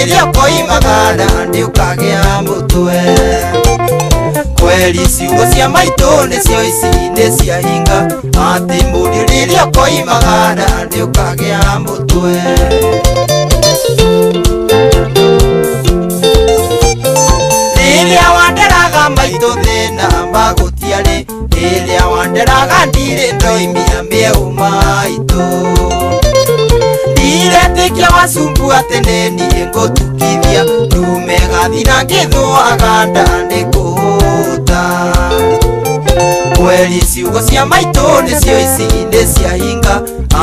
rĩrĩa ũkoimagara ndĩũkagĩa mũtwe. Kweli ciugo cia maitũ nĩcio ici nĩ cia hinga, atĩ mũriũ rĩrĩa ũkoimagara ndĩũkagĩa mũtwe. Rĩrĩa wanderaga maitũ thĩna magũtiarĩ, rĩrĩa wanderaga ndirĩ ndoimia mĩeũ maitũ. Ndiretĩkia wacumbu atĩ nĩ niĩ ngũtukithia, ndume gathira ngĩthũaga nda nĩ kũhũta. Kweli ciugo cia maitũ nĩcio ici nĩ cia hinga,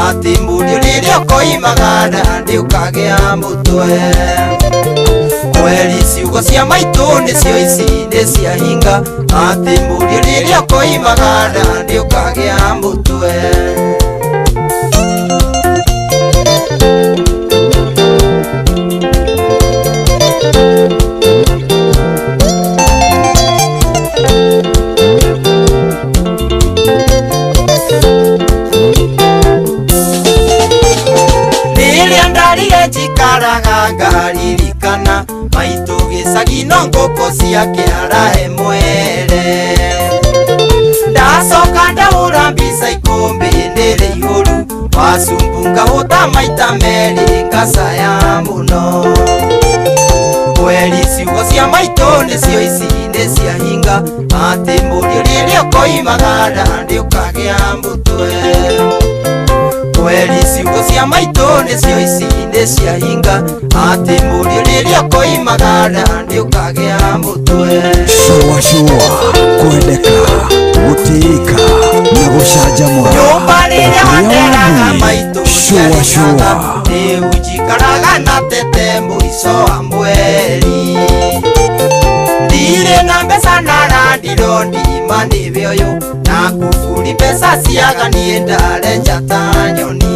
atĩ mũriũ rĩrĩa ũkoimagara ndĩũkagĩa mũtwe. Kweli ciugo cia maitũ nĩcio ici nĩ cia hinga, atĩ mũriũ rĩrĩa ũkoimagara ndĩũkagĩa mũtwe. Rĩrĩa ndarire njikaraga ngaririkana maitũ gĩcagi no ngũkũ ciake arahe mwere. Ndacoka ndahũra mbica ikũmbĩ nĩrĩ ihũru, wacumbu ngahũta maita merĩ ngacaya mũno. Kweli ciugo cia maitũ nĩcio ici nĩ cia hinga, atĩ mũriũ rĩrĩa ũkoimagara ndĩũkagĩa mũtwe. Kweli ciugo cia maitũ nĩcio ici nĩ cia hinga, atĩ mũriũ rĩrĩa ũkoimagara ndĩũkagĩa mũtwe. Shua shua, kwendeka, gũtĩĩka na gũcanjamũra. Nyũmba rĩrĩa wanderaga maitũ Shua shua, rĩu njikaraga na tete mũico wa mweri. Ndirĩ na mbeca na randirwo ndima nĩwe ũyũ, na kuburi mbeca ciaga niĩ ndarenja ta nyoni.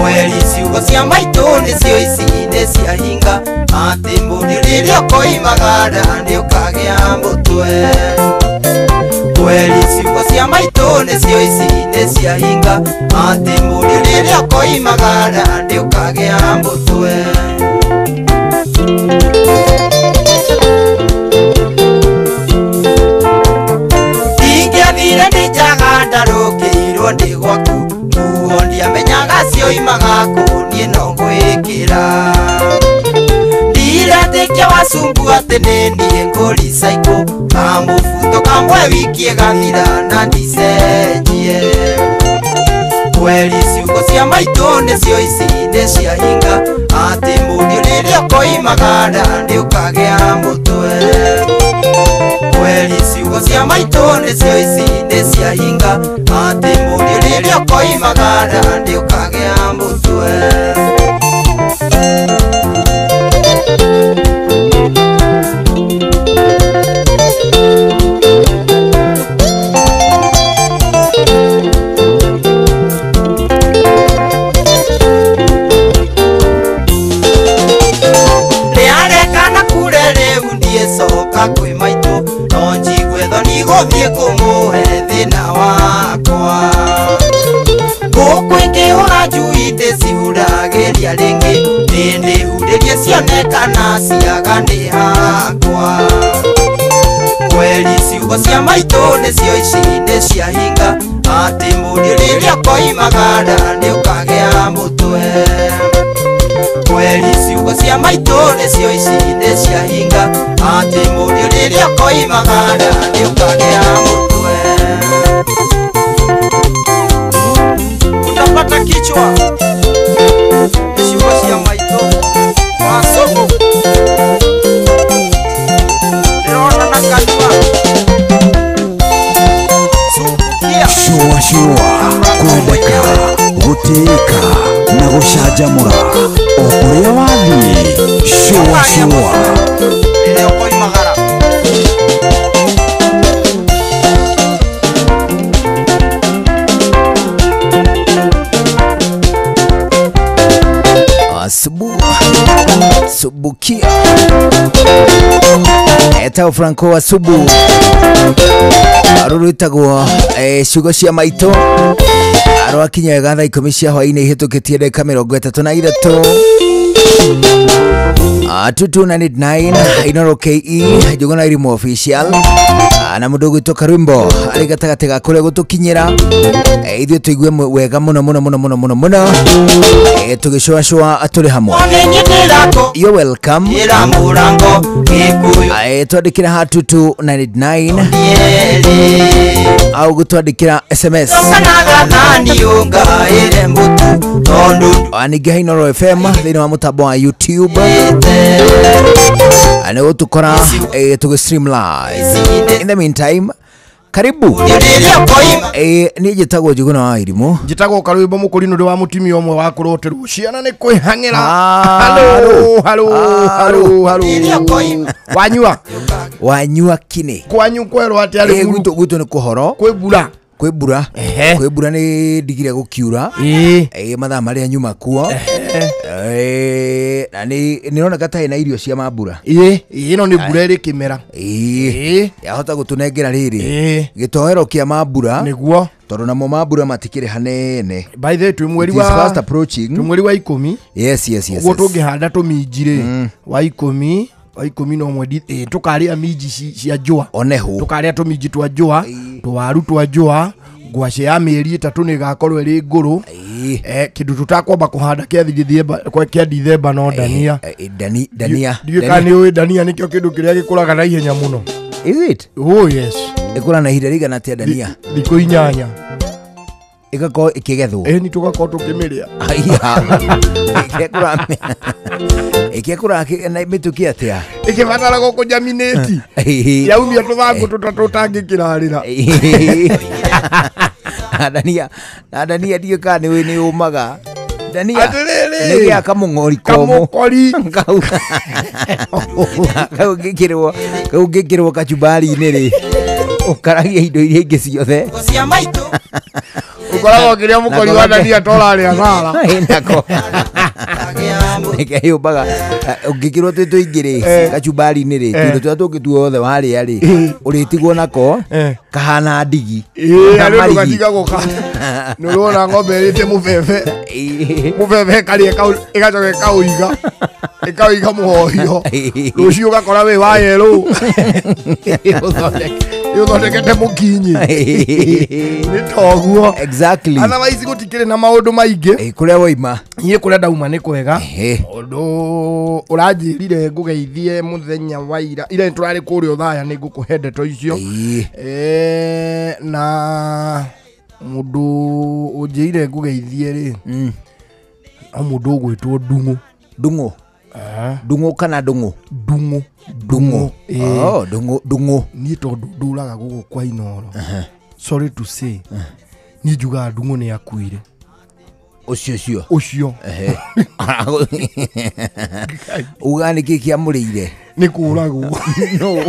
Kweli ciugo cia maitũ nĩcio ici nĩ cia hinga, atĩ mũriũ rĩrĩa ũkoimagara ndĩũkagĩa mũtwe. Kweli ciugo cia maitũ nĩcio ici nĩ cia hinga, atĩ mũriũ rĩrĩa ũkoimagara ndĩũkagĩa mũtwe. Ingĩathire nĩ njaga ndarũkĩirwo ndĩ gwaku, nguo ndiamenyaga cioimaga kũ niĩ no ngwĩkĩra. Ndiretĩkia wacumbu atĩ nĩ niĩ ngũricaikũ, kamũbuto kamwe wiki ĩgathira na ndicenjie. Kweli ciugo cia maitũ nĩcio ici nĩ cia hinga, atĩ mũriũ rĩrĩa ũkoimagara ndĩũkagĩa mũtwe. Kweli ciugo cia maitũ nĩcio ici nĩ cia hinga, atĩ mũriũ rĩrĩa ũkoimagara ndĩũkagĩa mũtwe. Rĩarekana kure rĩu ndiĩcoka kwĩ maitũ, no njigue thoni gũthiĩ kũmũhe thĩna wakwa. Ngũkũ ĩngĩhũra njui ndĩcihuragĩria rĩngĩ, nĩndĩhurĩrie cionekana ciaga nĩ hakwa. Kweli ciugo cia maitũ nĩcio ici nĩ cia hinga, atĩ mũriũ rĩrĩa ũkoimagara nĩũkagĩa mũtwe. Kweli ciugo cia maitũ nĩcio ici nĩ cia hinga, atĩ mũriũ rĩrĩa ũkoimagara nĩũkagĩa mũtwe. Utapata kichwa nĩ ciugo cia maitũ wacũgũ, ndĩrona na kanua cumbukia. Shua shua, kwendeka, gũtĩĩka na gũcanjamũra. O kũrĩa wathiĩ, shua shua. Rĩrĩa ũkoimagara. Asubu Subukia etagwo Franco wa Subu rũrũ rwĩtagwo ciugo cia maitũ rwakinya wega thaa 10 cia hwaĩ-inĩ ihĩtũkĩtie ndagĩka 33. 2299 Inoro KE Njuguna Irimu official na mundu gwitwo Karwimbo ari gatagati ga kuria gutukinyira ithuĩ tuigue wega muno muno muno muno muno muno tugicũacũa tũrĩ hamwe. You're welcome. Twandĩkĩra ha 2299 au gũtwandĩkĩra SMS ningĩ ha Inoro FM thĩinĩ wa mũtambo wa YouTube nĩ gũtũkora tũgĩ stream live. In the meantime, karibu. Niĩ njĩtagwo Njuguna wa Irimũ. Njĩtagwo Karwimbo Mũkũrinũ ndĩ wa mũtumia ũmwe wa kũroterwo ciana nĩ kwĩhang'ĩra. Halo halo halo halo. Wanyua wanyua kine kwanyu kwerwo atĩ arĩ gwitũ gwitũ nĩ kũhoro kwĩ mbura kwĩ mbura kwĩ mbura nĩ ndigire gũkiura mathaa marĩa nyuma kuo na nĩ nĩroneka ta ĩna irio cia mambura. Ĩno nĩ mbura ĩrĩ kĩmera. Yahota gũtũnengera rĩrĩ gĩtoero kĩa mambura nĩguo tondũ namo mambura matikĩrĩ hanene. By the way twĩ mweri wa fast approaching, twĩ mweri wa 10. Yes yes yes. Ũguo tũngĩhanda tũminji rĩ wa 10 wa 11 tũkarĩa minji cia njũa oneho tũkarĩa tũminji twa njũa tũwaru twa njũa ngwacĩ ya mĩeri 3 nĩ ĩgakorwo ĩrĩ ngũrũ kĩndũ tũtakwamba kũhanda kĩa Dithemba no dania. Dania ndiũĩ kana nĩ ũĩ dania nĩkĩo kĩndũ kĩrĩa gĩkũraga na ihenya mũno. Is it? Oh yes. Ĩkũra na ihinda rĩigana atĩa dania? Thikũ 8 ĩgakorwo ĩkĩgethwo. Nĩ tũgakorwo tũkĩmĩrĩa. Ĩkĩkũra na mĩtũkĩ atĩa? Ĩkĩbatara gũkũnjaminĩti yaumia tũthangũ tũtatũ ũtangĩkĩrarĩra. Dania na dania ndiũĩ kana nĩ ũmaga. Dania nĩ gĩa kamũng'ori komũ kau ngĩkĩrwo kachumbari-inĩ rĩ ũkaragia indo iria ingĩ ciothe. Ũkoragwo ũkĩrĩa mũkori wa dania ta ũrarĩa thara. Nĩkeyũmbaga ũngĩkĩrwo twĩ tũingĩ rĩ kachumbari-inĩ rĩ tũindo tũrĩa tũngĩ tuothe warĩa rĩ ũrĩtigwo nako kahana ndigi. Arĩ ũgatigagwo nĩ ũrona ng'ombe ĩrĩte mũbebe mũbebe ĩkarĩa ĩgacoka ĩkaũiga ĩkaũiga mũhohio rũciũ ũgakora wĩ wa yerũ ĩũthondekete mũkinyi nĩ toguo. Exactly. Otherwise gũtikĩrĩ na maũndũ maingĩ. Kũrĩa waima? Niĩ kũrĩa ndauma nĩ kwega ũndũ ũranjĩrire ngũgeithie mũthenya wa ira ira tũrarĩ kũrĩa Othaya nĩ ngũkũhe ndeto icio na mũndũ ũnjĩire ngũgeithie rĩ no mũndũ ũgwĩtwo Ndung'u. Ndung'u Ndung'u kana Ndung'u? Ndung'u Ndung'u. Oh, Ndung'u Ndung'u. Niĩ tondũ ndũraga gũkũ kwa Inoro. Sorry to say niĩ njugaga Ndung'u nĩ akuire. Ũcio ũcio ũcio uga nĩ kĩ kĩamũrĩire? Nĩ kũragwo. No.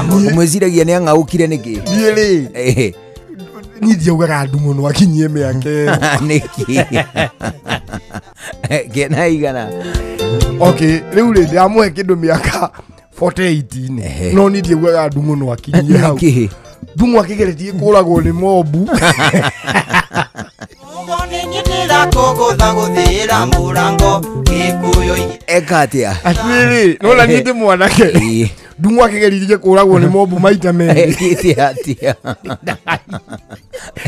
Ũmwĩciragia nĩ ang'aũkire nĩkĩ? Niĩ rĩ niĩ ndiaugaga Ndung'u no akinyie mĩaka ĩyo. Nĩkĩ? Kĩna igana. Okay, rĩu rĩ ndĩramũhe kĩndũ mĩaka 48 no niĩ ndiaugaga Ndung'u no akinyie hau. Nĩkĩ? Ndung'u akĩgeretie kũragwo nĩ mobu. Eka atĩa? Atĩrĩrĩ, nĩwona niĩ ndĩ mwanake. Ndung'u akĩgeririe kũragwo nĩ mobu maita merĩ. Ekĩte atĩa?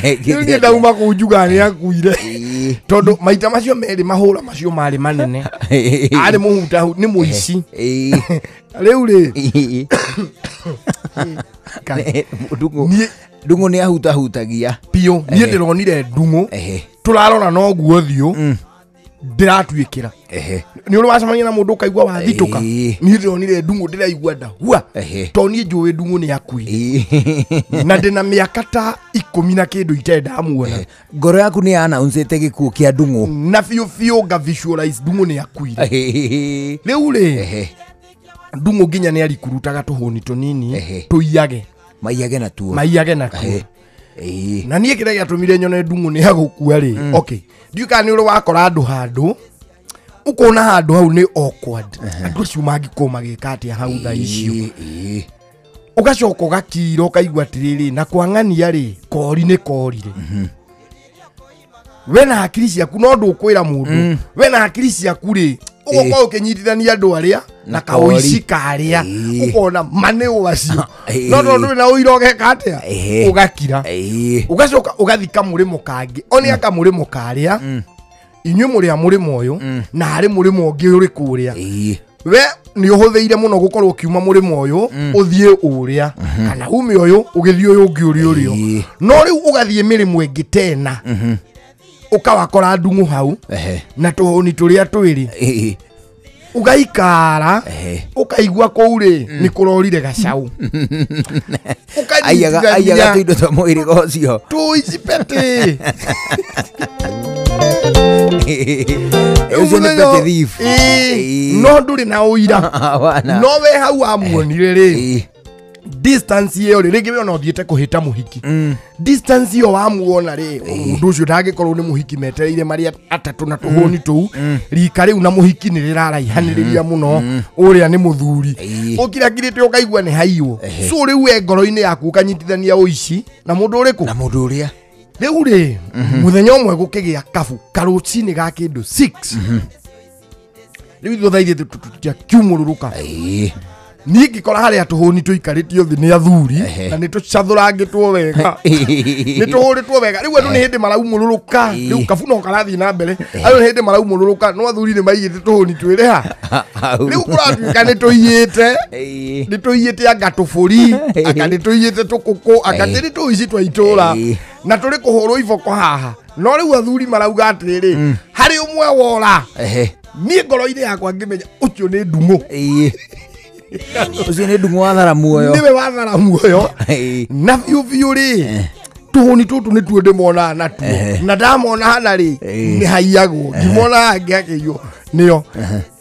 Rĩu niĩ ndauma kũu njugaga nĩ akuire tondũ maita macio merĩ mahũra macio marĩ manene. Arĩ mũhutahu nĩ mũici. Rĩu rĩ Ndung'u nĩ ahutahutagia biũ. Niĩ ndĩronire Ndung'u tũrarora noguo ũthiũ ndĩratuĩkĩra. Nĩ ũrĩ wacemania na mũndũ ũkaigua wathitũka. Niĩ ndĩronire Ndung'u ndĩraigua ndahua tondũ niĩ njũĩ Ndung'u nĩ akuire na ndĩna mĩaka ta 10 na kĩndũ itarĩ ndamuona. Ngoro yaku nĩ anauncĩte gĩkuũ kĩa Ndung'u na biũ biũ nga visualize Ndung'u nĩ akuire. Rĩu rĩ Ndung'u nginya nĩ arikurutaga tũhũni tũnini tũiyage maiyage na tuo maiyage na tuo. Na niĩ kĩrĩa gĩatũmire nyone Ndung'u nĩ agũkua rĩ okay ndiũĩ kana nĩ ũrĩ wakora andũ handũ ũkona handũ hau nĩ awkward andũ acio mangĩkorwo magĩka atĩa hau thaa icio ũgacoka ũgakira ũkaigua atĩrĩrĩ na kwang'ania rĩ kori nĩ korire. We na hakiri ciaku no ndũkwĩra mũndũ. We na hakiri ciaku rĩ ũgokorwo ũkĩnyitithania andũ arĩa na kaũici karĩa ũkona ma nĩ wacio no tondũ ndũrĩ na ũira ũgeka atĩa ũgakira ũgacoka ũgathika mũrĩmo kangĩ one aka mũrĩmo karĩa inyuĩ mũrĩ a mũrĩmo ũyũ na harĩ mũrĩmo ũngĩ ũrĩ kũrĩa we nĩ ũhũthĩire mũno gũkorwo ũkiuma mũrĩmo ũyũ ũthiĩ ũrĩa kana ume ũyũ ũgĩthiĩ ũyũ ũngĩ ũrĩ ũrĩo no rĩu ũgathiĩ mĩrĩmo ĩngĩ tena ukawakora ndung'u hau na tũhũni tũrĩa twĩrĩ ugaikara ukaigua kũu rĩ nĩ kũrorire gacau aiyaga tũindo twa mũhĩrĩga ũcio tũici pete ũcio nĩ pete thief no ndũrĩ na ũira no we hau wamuonire rĩ distance iyo rĩ rĩngĩ we ona ũthiĩte kũhĩta mũhiki distance iyo wamuona rĩ mũndũ ũcio ndangĩkorwo nĩ mũhiki metereire marĩa atatũ na tũhũni tũu rika rĩu na mũhiki nĩ rĩraraihanĩrĩria mũno ũrĩa nĩ mũthuri ũkirakirĩte ũkaigua nĩ haiywo so rĩu we ngoro-inĩ yaku ũkanyitithania ũici na mũndũ ũrĩkũ na mũndũ ũrĩa rĩu rĩ mũthenya ũmwe gũkĩgĩa kabu karũcinĩ ga kĩndũ 6 rĩu ithuĩ thaa ithatũ tũtiakiumũrũrũka niĩ ngĩkora harĩa tũhũni tũikarĩtio thĩ nĩ athuri na nĩ tũcathũrangĩtwo wega nĩ tũhũrĩtwo wega rĩu andũ nĩ hĩndĩ maraumũrũrũka rĩu kabu no karathiĩ na mbere andũ nĩ hĩndĩ maraumũrũrũka no athuri nĩ maigĩte tũhũni twĩrĩ ha rĩu kũratuĩka nĩ tũiyĩte nĩ tũiyĩte anga tũbũri anga nĩ tũiyĩte tũkũkũ anga nĩ tũici twa itũra na tũrĩ kũhũrwo iboko haha no rĩu athuri marauga atĩrĩrĩ harĩ ũmwe wora niĩ ngoro-inĩ yakwa ngĩmenya ũcio nĩ ndung'ũ ũcio nĩ ndung'ũ wathara muoyo nĩwe wathara muoyo na biũ biũ rĩ tũhũni tũtũ nĩtuo ndĩmonaga natuo na ndamona hana rĩ nĩ haiyagwo ngĩmona hangĩ hakĩiywo nĩo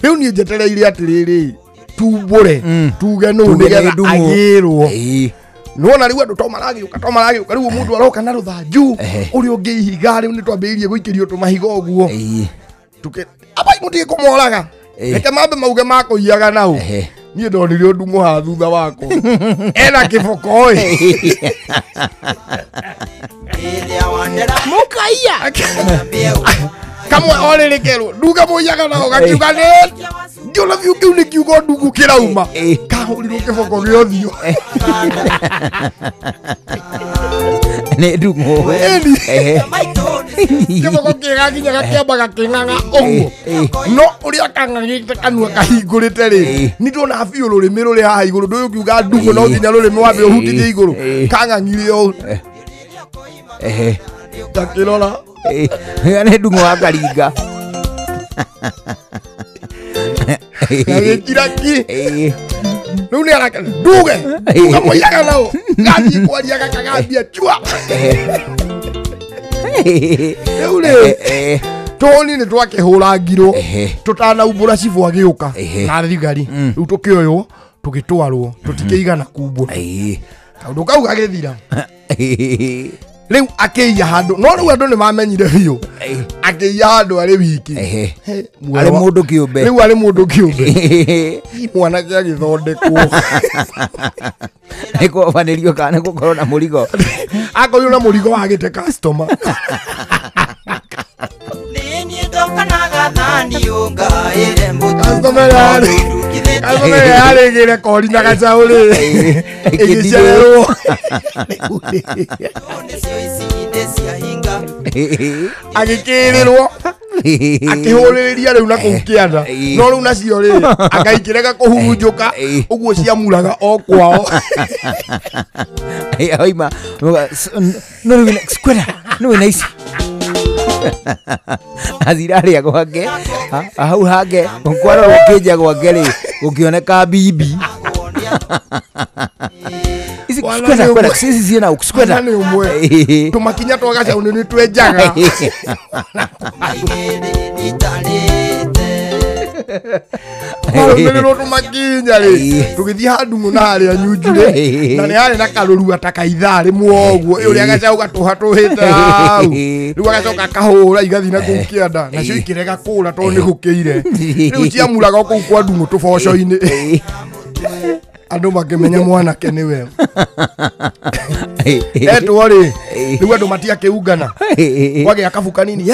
rĩu niĩ njetereire atĩrĩrĩ tumbũre tuge nũ nĩgetha agĩrwo nĩwona rĩu andũ to maragĩũka rĩu mũndũ aroka na rũthanju ũrĩa ũngĩ ihiga rĩu nĩtwambĩrĩirie gũikĩrio tũmahiga ũguo abai mũtige kũmoraga reke mambe mauge makũiyaga nao niĩ ndonire ndung'ũ haha thutha wakwa ena kĩboko ĩ mũkaiya kamwe orĩrĩ kerwo nduge mũiyaga nao gakiuga nĩ ngĩona biũ kĩu nĩ kiugo ndungu kĩrauma kahũrirwo kĩboko gĩa ũthiũ nĩ ndung'ũ kĩboko kĩega nginya gakĩamba gakĩng'ang'a ũguo no ũrĩa kang'ang'ĩte kanua kahingũrĩte rĩ nĩ ndona biũ rũrĩmĩ rũrĩ haha igũrũ ndũyũ ũkiuga ndung'ũ no nginya rũrĩmĩ wambe ũhutithie igũrũ kang'ang'ire ũũ ndakĩrora nĩ ndung'ũ wa karinga gagĩkira ki rĩu nĩ araka nduge nduge mũiyaga nao gathiĩ kwaria gakagambia chua rĩu rĩ tũhũni nĩ twakĩhũrangirwo tũtanaumbũra cibũ agĩũka na thigari rĩu tũkĩoywo tũgĩtwarwo tũtikĩigana kumbũra kaũndũ kau gagĩthira rĩu akĩiya handũ no rĩu andũ nĩ mamenyire biũ akĩiya handũ arĩ wiki arĩ mũndũ kĩũmbe rĩu arĩ mũndũ kĩũmbe mwanake agĩthondekwo nĩ kũobanĩrio kana gũkorwo na mũrigo akorirwo na mũrigo wagĩte customer customer yarĩgĩre kori na gacaũ rĩ ĩgĩcererwo agĩkĩrĩrwo akĩhũrĩrĩria rĩu na kũu kĩanda no rĩu nacio rĩ akaikĩrega kũhurunjũka ũguo ciamuraga o kwao oima no rĩu square no wĩna ici athira harĩa gwake hau hake kwarorwo kĩnja gwake rĩ gũkĩoneka bibi ici square ici ciĩna square nĩ ũmwe tũmakinya twa gacaũ nĩ twenjaga kwarũmĩrĩrwo tũmakinya rĩ tũgĩthiĩ handũ na harĩa nyunjurĩ na nĩ harĩ na karũrua ta ka ithaa rĩmwe ũguo ũrĩa gacaũ gatũhatũhĩte hau rĩu agacoka akahũra igathiĩ na kũu kĩanda nacio ikĩrega kũra tondũ nĩ gũkĩire rĩu ciamuraga o kũu kwa ndung'ũ tũboco-inĩ andũ makĩmenya mwanake nĩwe Etwo rĩ rĩu andũ matiakĩungana kwagĩa kabu kanini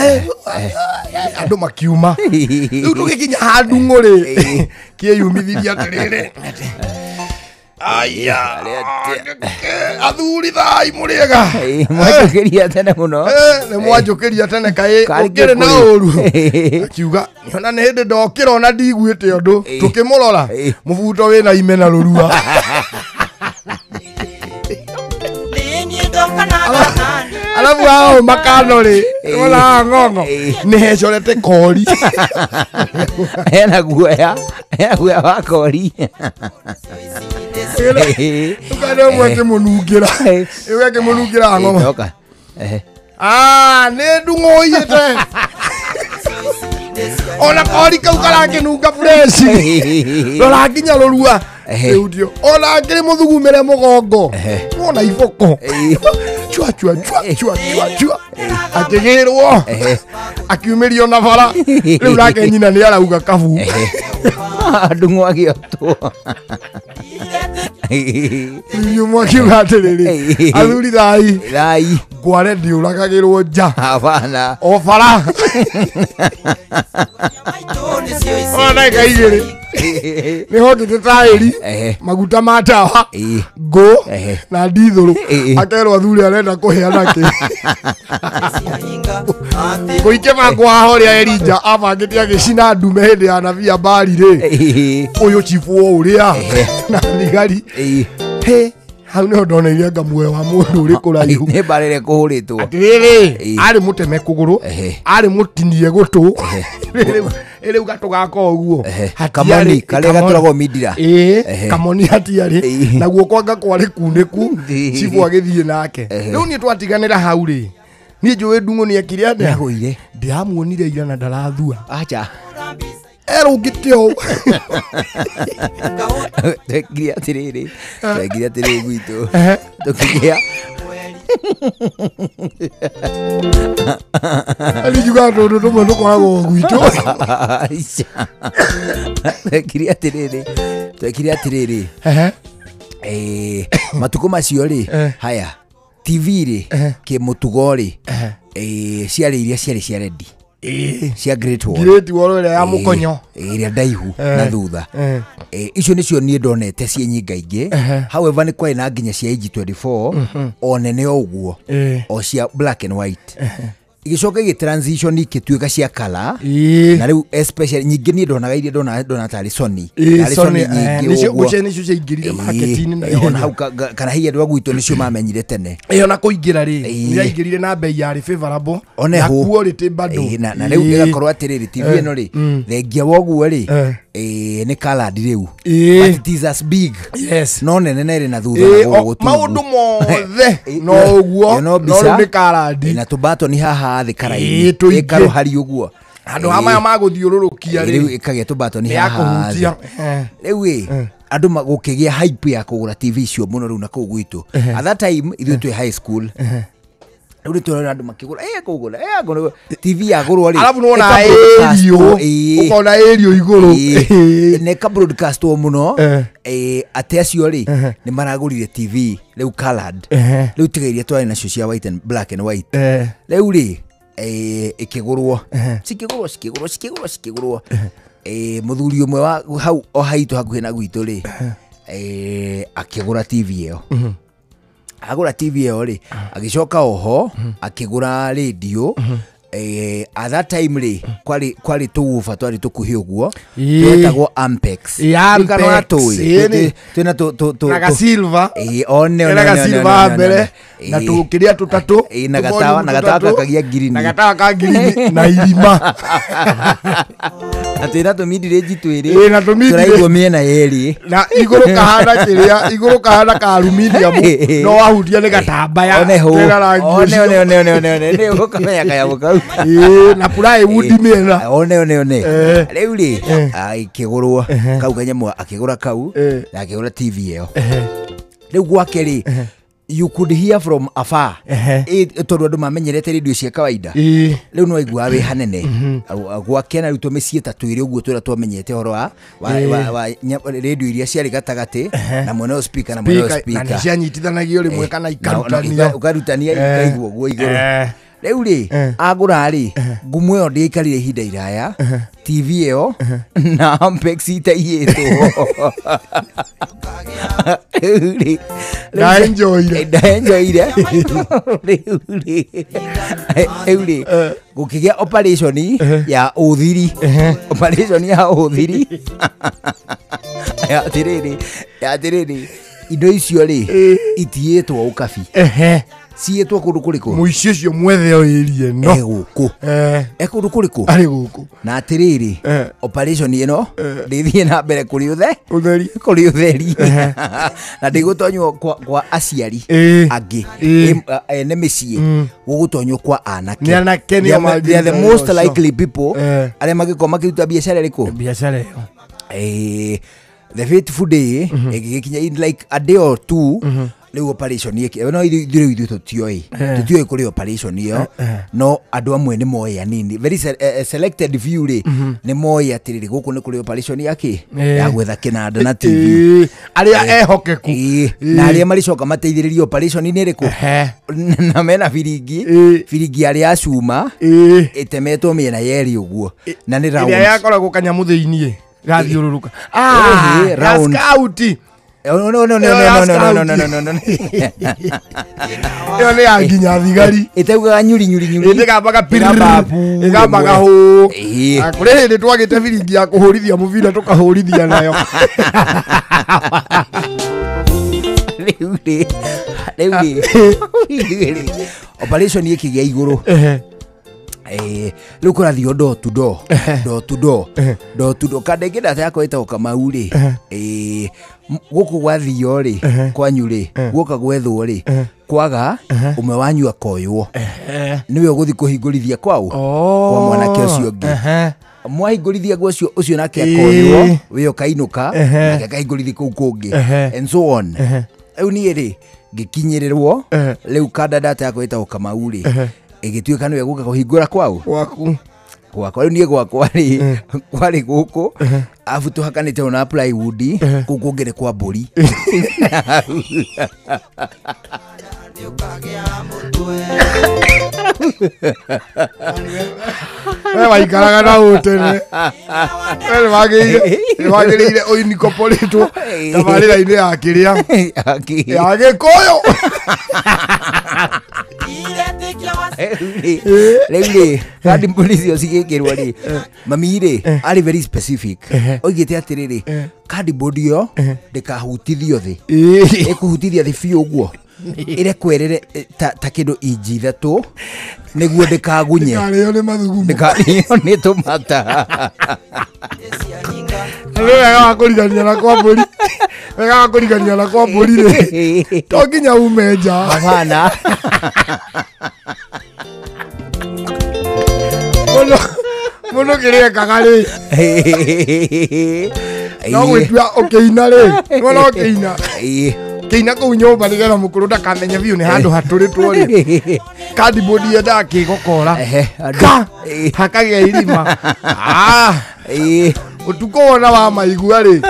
andũ makiuma rĩu tũgĩkinya handung'ũ rĩ kĩyumithirie atĩrĩrĩ aya athuri thai mũrĩega mwanjũkĩria tene mũno nĩ mwanjũkĩria tene kaĩ ũkĩrĩ na ũru akiuga ona nĩ hĩndĩ ndokĩra ona ndiguĩte ũndũ tũkĩmũrora mũbuto wĩna ime na rũrua alafu hao makano rĩ wona ng'ong'o nĩ hecorete kori hena guoya wa kori ukane ũmwe akĩmũnungĩra ũyũ akĩmũnungĩra ng'ong'o nĩ ndung'ũiyĩte ona kori kau karakĩnunga fresh rora nginya rũrua rĩu ndio ona akĩrĩ mũthugumĩre mũgongo wona iboko chua chua chua chua chua chua akĩgĩrwo akiumĩrio na bara rĩu nake nyina nĩ arauga kabu ndung'ũ agĩotwo Inyuĩ mwakiuga atĩrĩrĩ athuri thai thai ngware ndĩũragagĩrwo nja hapana o bara ona ndagĩka igĩrĩ nĩ hotete taĩri maguta ma tawa ngũ na ndithũrũ akerwo athuri arenda kũheana kĩ gũikĩbangwo haha ũrĩa Elijah abangĩte agĩcina ndume hĩndĩ ya nabii Abali rĩ ũyũ chifu o ũrĩa na thigari he hau nĩho ndoneire nga muoyo wa mũndũ ũrĩ kũraihu nĩ mbara ĩrĩa kũhũrĩtwo atĩrĩrĩ arĩ mũteme kũgũrũ arĩ mũtinie gũtũ rĩu gatũ gaka ũguo kamoni karĩa gatũragwo mindira kamoni hatiarĩ na guoko anga kwarĩ kunĩku chifu agĩthiĩ nake rĩu niĩ twatiganĩra hau rĩ niĩ njũĩ ndung'ũ nĩ ekire atĩa nĩagũire ndĩramuonire ira na ndarathua acha erũngĩte ũũ twekire atĩrĩrĩ gwitũ tũkĩgĩa njugaga tũndũ tũmwe tũkoragwo gwitũ twekire atĩrĩrĩ matukũ macio rĩ haya TV rĩ kĩmũtugo rĩ ciarĩ iria ciarĩ cia rendi cia Great Wall Great Wall ĩrĩa ya mũkonyo ĩrĩa ndaihu na thutha icio nĩcio niĩ ndonete ciĩ nyingaingĩ however nĩ kwarĩ na nginya cia AG24 o nene o ũguo o cia black and white igĩcoka igĩ transition ikĩtuĩka cia color na rĩu especially nyingĩ niĩ ndonaga iria ndona tarĩ Sony tarĩ Sony nyingĩ ũguo nĩcio ciaingĩrire market-inĩ na ona hau kana hihi andũ a gwitũ nĩcio mamenyire tene ĩyo na kũingĩra rĩ nĩyaingĩrire na bei yarĩ favorable na quality bado na rĩu ĩgakorwo atĩrĩrĩ TV ĩno rĩ thengia wa ũguo rĩ nĩ colored rĩu but it is as big yes no nene na ĩrĩ na thutha na gũkũ maũndũ mothe no ũguo no rĩu nĩ colored na tũbatoni haha thĩ karaini ĩkarũhari ũguo handũ ha maya magũthiũrũrũkia rĩ ĩkagĩa tũbatoni haha rĩu ĩ andũ gũkĩgĩa hype ya kũgũra TV icio mũno rĩu na kũu gwitũ at that time ithuĩ twĩ high school rĩu nĩ tũrona andũ makĩgũra kũgũra TV yagũrwo rĩ alafu nĩwona ĩrio ũkona ĩrio igũrũ na ĩka broadcastwo mũno atĩ acio rĩ nĩ maragũrire TV rĩu colored rĩu tiga iria twarĩ nacio cia white and black and white rĩu rĩ ĩkĩgũrwo cikĩgũrwo mũthuri ũmwe wa hau o haitũ hakuhĩ na gwitũ rĩ akĩgũra TV ĩyo agũra TV ĩyo rĩ agĩcoka oho akĩgũra radio at that time rĩ kwarĩ tũwũba twarĩ tũkuhĩ ũguo twetagwo Ampex twĩna na gasilva one gasilva mbere na tũkĩrĩa tũtatũ na gatawa kakagia ngirini na gatawa ka ngirini na irima na twĩna tũmindirĩnji twĩrĩ na tũraigwo mĩena yerĩ na igũrũ kahana kĩrĩa igũrũ kahana ka aluminium no wahutia nĩ gatambaya one one nĩ ũkamenya kanyamũ kau na plywood mĩena one rĩu rĩ akĩgũrwo kau kanyamũ akĩgũra kau na akĩgũra TV ĩyo rĩu gwake rĩ You could hear from afar. Tondu andu mamenyerete radio cia kawaida. Riu no waiguaga wĩ hanene. Gwake na riu tũmĩciĩ ta twĩrĩ ũguo tũrĩa twamenyete ũhoro wa radio iria ciarĩ gatagatĩ na mwena ũyũ speaker na mwena ũyũ speaker. Na nĩ cianyitithanagio rĩmwe kana ikarutanio. Ũkarutania ikaigwo ũguo igũrũ. Rĩu rĩ agũra rĩ ngumo ĩyo ndĩaikarire ihinda iraya TV ĩyo na Ampex itaiyĩtwo. Rĩu rĩ ndaenjoire. Rĩu rĩ gũkĩgĩa operation ya ũthiri. Operation ya ũthiri. Atĩrĩrĩ indo icio rĩ itiyĩtwo ũkabi. Ciĩtwo kũndũ kũrĩkũ? Mũici ũcio mwethe oĩrie no. Gũkũ. Kũndũ kũrĩkũ? Arĩ gũkũ. Na atĩrĩrĩ operation ĩno ndĩthiĩ na mbere kũrĩ ũtheri. Kũrĩ ũtheri. Na ndĩgũtonywo kwa aciari angĩ ene mĩciĩ gũgũtonywo kwa anake. Nĩ anake nĩo they are the most likely people arĩa mangĩkorwo makĩruta biacara ĩrĩkũ? Biacara ĩyo. The fateful day ĩgĩkinya in like a day or two rĩu operation ĩki no ithuĩ ithuĩ tũtioĩ tũtioĩ kũrĩ operation ĩyo no andũ amwe nĩ moĩ anini very selected few rĩ nĩ moĩ atĩrĩrĩ gũkũ nĩ kũrĩ operation ya kĩ ya gwetha kĩnanda na TV arĩa ehokeku na arĩa marĩcoka mateithĩrĩrie operation-inĩ ĩrĩkũ na mena biringi biringi arĩa a cuma ĩtemetwo mĩena yerĩ ũguo na nĩ round ĩrĩa yakoragwo kanyamũ thĩiniĩ gathiũrũrũka round scout. No no no no no no no no no no. Ĩyo nĩ ya nginya thigari. Ĩtaugaga nyuri nyuri nyuri. Ĩgambaga ĩgambaga hũ. Kũrĩ hĩndĩ twagĩte biringi ya kũhũrithia mũbira tũkahũrithia nayo. Rĩu rĩ operation ĩkĩgĩa igũrũ. Rĩu kũrathio door to door door to door door to door kanda ĩngĩ ndata yakwa ĩtagwo Kamau rĩ gũkũ gwathio rĩ kwanyu rĩ guoka gwethwo rĩ kwaga ũmwe wanyu akoywo nĩwe ũgũthiĩ kũhingũrithia kwao kwa mwanake ũcio ũngĩ mwahingũrithia gwa ũcio nake akoywo we ũkainũka nake akahingũrithia kũu kũngĩ and so on. Rĩu niĩ rĩ ngĩkinyĩrĩrwo rĩu kanda ndata yakwa ĩtagwo Kamau rĩ ĩgĩtuĩka nĩwe gũka kũhingũra kwao gwaku gwakwa rĩu niĩ gwakwa rĩ kwarĩ gũkũ arabu tũhakanĩte na plywood kũu kũngĩ nĩ kwa mbũri. We waikaraga na ũtene we nĩwagĩrĩire ũinikoporĩtwo tabarĩra-inĩ ya kĩrĩa ya Gĩkũyũ. Rĩu rĩ kandi mbũri icio cigĩkĩrwo rĩ mami rĩ arĩ very specific oigĩte atĩrĩrĩ cardboard ĩyo ndĩkahutithio thĩ ĩkũhutithia thĩ biũ ũguo ĩrekwerere ta kĩndũ inji ithatũ nĩguo ndĩkagunye ndĩkarĩo nĩ mathugumo ndĩkarĩo nĩ tũmata. Nĩ wega wa kũrigania na kwa mbũri wega wa kũrigania na kwa mbũri rĩ to nginya ume nja hapana. Mũndũ kĩrĩa ekaga rĩ no gwĩtua ũkĩina rĩ nĩwona ũkĩina kĩina kũu nyũmba nĩgetha mũkũrũ ndakamenye biũ nĩ handũ hatũrĩtwo rĩ cardboard yendaga kĩgokora ka hakagĩa irima ũtukũ wona wa maigua rĩ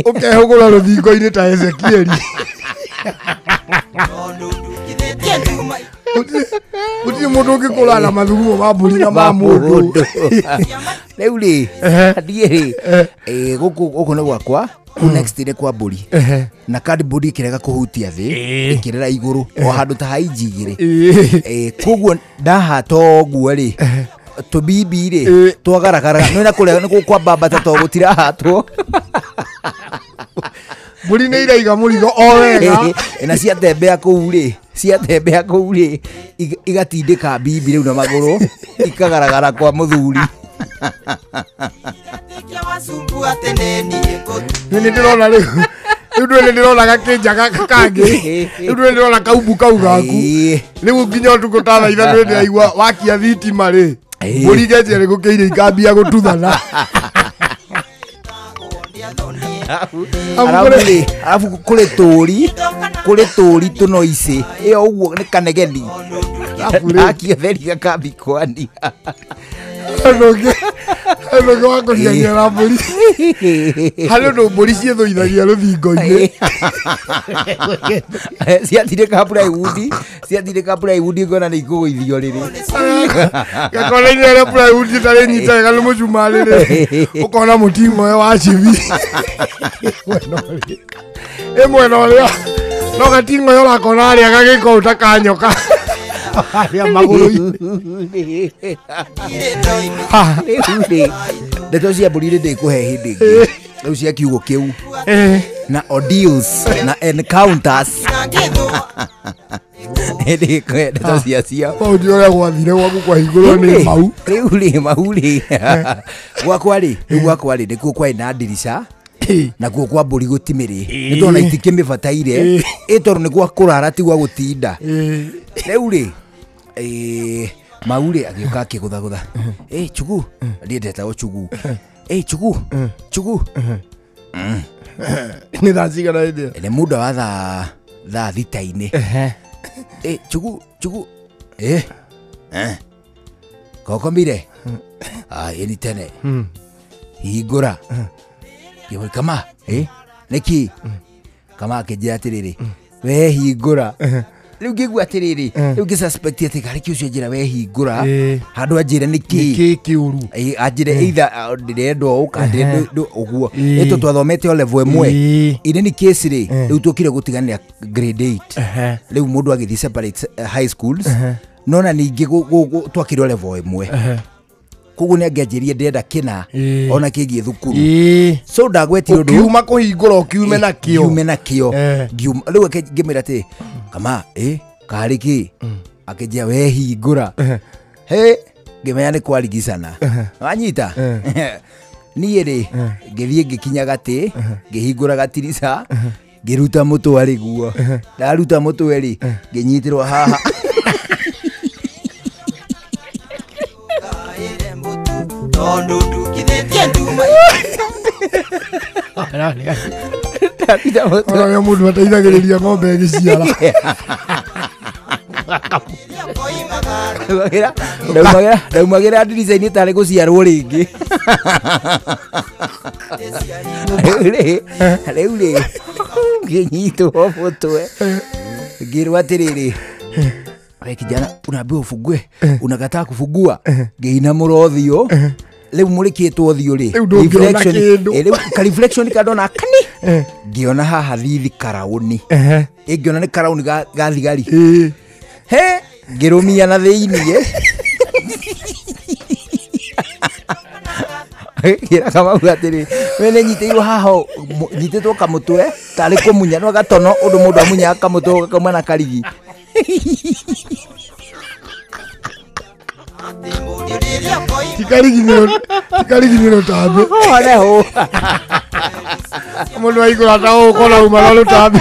ũkehũgũra rũthingo-inĩ ta Ezekieli. Gũtirĩ mũndũ ũngĩkũra na mathugumo ma mbũri na ma mũndũ. Rĩu rĩ niĩ rĩ gũkũ nĩ gwakwa kũu next nĩ kwa mbũri na cardboard ĩkĩrega kũhutia thĩ ĩkĩrera igũrũ o handũ ta ha inji igĩrĩ koguo ndahata ũguo rĩ tũbibi rĩ twagaragara nĩ na kũrĩa nĩ kwambambata to gũtirahatwo mbũri nĩ iraiga mũrigo o wega na ciatembea kũu rĩ ciatembea kũu rĩ igatindĩka bibi rĩu na magũrũ ikagaragara kwa mũthuri. Nĩ ndĩrona rĩu rĩu ndũĩ ndĩrona gakĩnja gaka kangĩ rĩu ndũĩ ndĩrona kaumbu kau gaku rĩu nginya ũtukũ ta thaa ithatũ ndĩraigua wakia thitima rĩ mbũri ngenjia nĩ gũkĩire ikambia gũtuthana. Arabu kũrĩ tũri Kũrĩ tũri tũnoici ĩyo ũguo nĩ kanegeni ndakĩotheria gakambikwania Ũndũ wa kũriania na mbũri harĩ ũndũ mbũri ciĩthũithagia rũthingo-inĩ ciatirĩka plywood ciatirĩka plywood ngona nĩ ikũgũithio rĩrĩ gakona-inĩ harĩa plywood ĩtarĩ nyite wega nĩ mũcumarĩ rĩ ũkona mũting'oe wa cibi ĩ mwena ũrĩa no gating'oe ũrakona harĩa gagĩko ta kanyoka harĩa magũrũ-inĩ. Ndeto cia mbũri rĩ ndĩkũhe hĩndĩ ĩngĩ rĩu cia kiugo kĩu na ordeals na encounters hĩndĩ ĩkũhe ndeto cia cio Mau ndi ũrĩa gwathire gwaku kwahingũrwo nĩ mau rĩu rĩ mau rĩ gwakwa rĩ rĩu gwakwa rĩ nĩkuo kwarĩ na ndirica nakuo kwa mbũri gũtimĩrĩ nĩ tondũ itikĩmĩbataire ĩ tondũ nĩ gwa kũrara ti gwa gũtinda rĩu rĩ mau rĩ agĩũka akĩgũthagũtha ĩ chugu niĩ ndetagwo chugu ĩ chugu chugu nĩ thaa cigana hĩndĩ ĩyo nĩ muda wa thaa 6-inĩ ĩ chugu chugu ĩ kokomire ĩni tene hingũra ngĩmwĩra kama ĩ nĩkĩ kama akĩnjĩra atĩrĩrĩ we hingũra rĩu ngĩigua atĩrĩrĩ rĩu ngĩ suspect atĩ karĩ kĩ ũcio njĩra we hingũra handũ anjĩre nĩkĩ nĩkĩ kĩũru anjĩre either ndĩrendwo ũũ kana ndĩrendwo ũguo ĩ twathomete o level ĩmwe in any case rĩ rĩu tũkire gũtiganĩra grade 8 rĩu mũndũ agĩthiĩ separate high schools no na ningĩ twakire o level ĩmwe koguo nĩ angĩanjĩrire ndĩrenda kĩna ona kĩgiĩ thukuru so ndagwetire ũndũ ũkiuma kũhingũra ũkiume na kĩo ngiume na kĩo rĩu ngĩmwĩra atĩ kama ĩ karĩ kĩ akĩnjĩra we hingũra he ngĩmenya nĩ kwarigicana wanyita niĩ rĩ ngĩthiĩ ngĩkinya gatĩ ngĩhingũra gatirica ngĩruta mũtwe rĩguo ndaruta mũtwe rĩ ngĩnyitĩrwo haha Tondu ndukithĩtie nduma Ona mũndũ ateithagĩrĩria ng'ombe ĩgĩciara ndaumagĩra ndirica-inĩ tarĩ gũciarwo rĩngĩ rĩu rĩ ngĩnyitwo mũtwe ngĩrwo atĩrĩrĩ we kijana unaambiwa ufungue unakataa kufungua ngĩinamũra ũthiũ rĩu mũrĩkĩtwo ũthiũ rĩ rĩu ka reflection kandona kani ngĩona haha thithi karaũni ĩ ngĩona nĩ karaũni ga thigari he ngĩrũmia na thĩiniĩ ngĩra Kamau atĩrĩ we nĩ nyitĩirwo haha nyitĩtwo kamũtwe tarĩ kũmunya no gatono ũndũ mũndũ amunyaga kamũtwe gakauma na karigi Tikarigi nĩ rũtambi mũndũ aigũra ta ũũ ũkona uma na rũtambi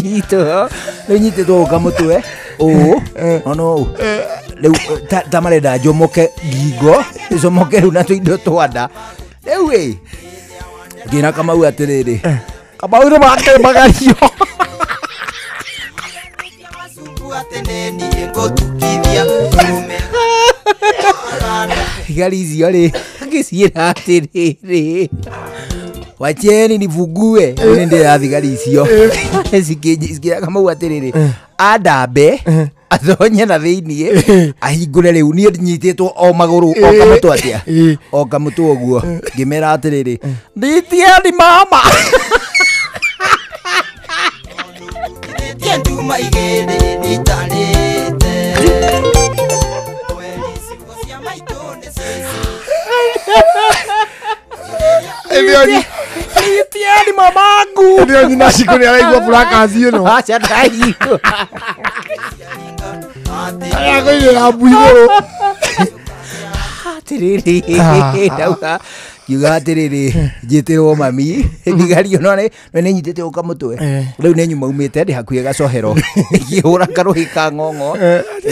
nyitwo rĩu nyitĩtwo ũũ kamũtwe ũũ ona ũũ rĩu ta marenda njomoke ngingo njomoke rĩu na tũindo twa nda rĩu ĩ ngĩra Kamau atĩrĩrĩ Kamau nĩ makĩmagario thigari icio rĩ ngĩciĩra atĩrĩrĩ wacheni nifungue rĩu nĩ ndĩra thigari icio cikĩra Kamau atĩrĩrĩ andambe athonye na thĩiniĩ ahingũre rĩu niĩ nyitĩtwo o magũrũ o kamũtwe atĩa o kamũtwe ũguo ngĩmera atĩrĩrĩ nditieni mama nduma igĩrĩ nitarĩte Itieni mamangu Ndio nyina Shiko nĩ araigua broadcast ĩno aca ndaigua arakũigĩra mbu igũrũ atĩrĩrĩ ndauga ngiuga atĩrĩrĩ njĩtĩrwo mami thigari ono nĩ nyitĩte ũka mũtwe rĩu nĩ nyuma umĩte ndĩ hakuhĩ gacohero ngĩhũra karũhĩ ka ng'ong'o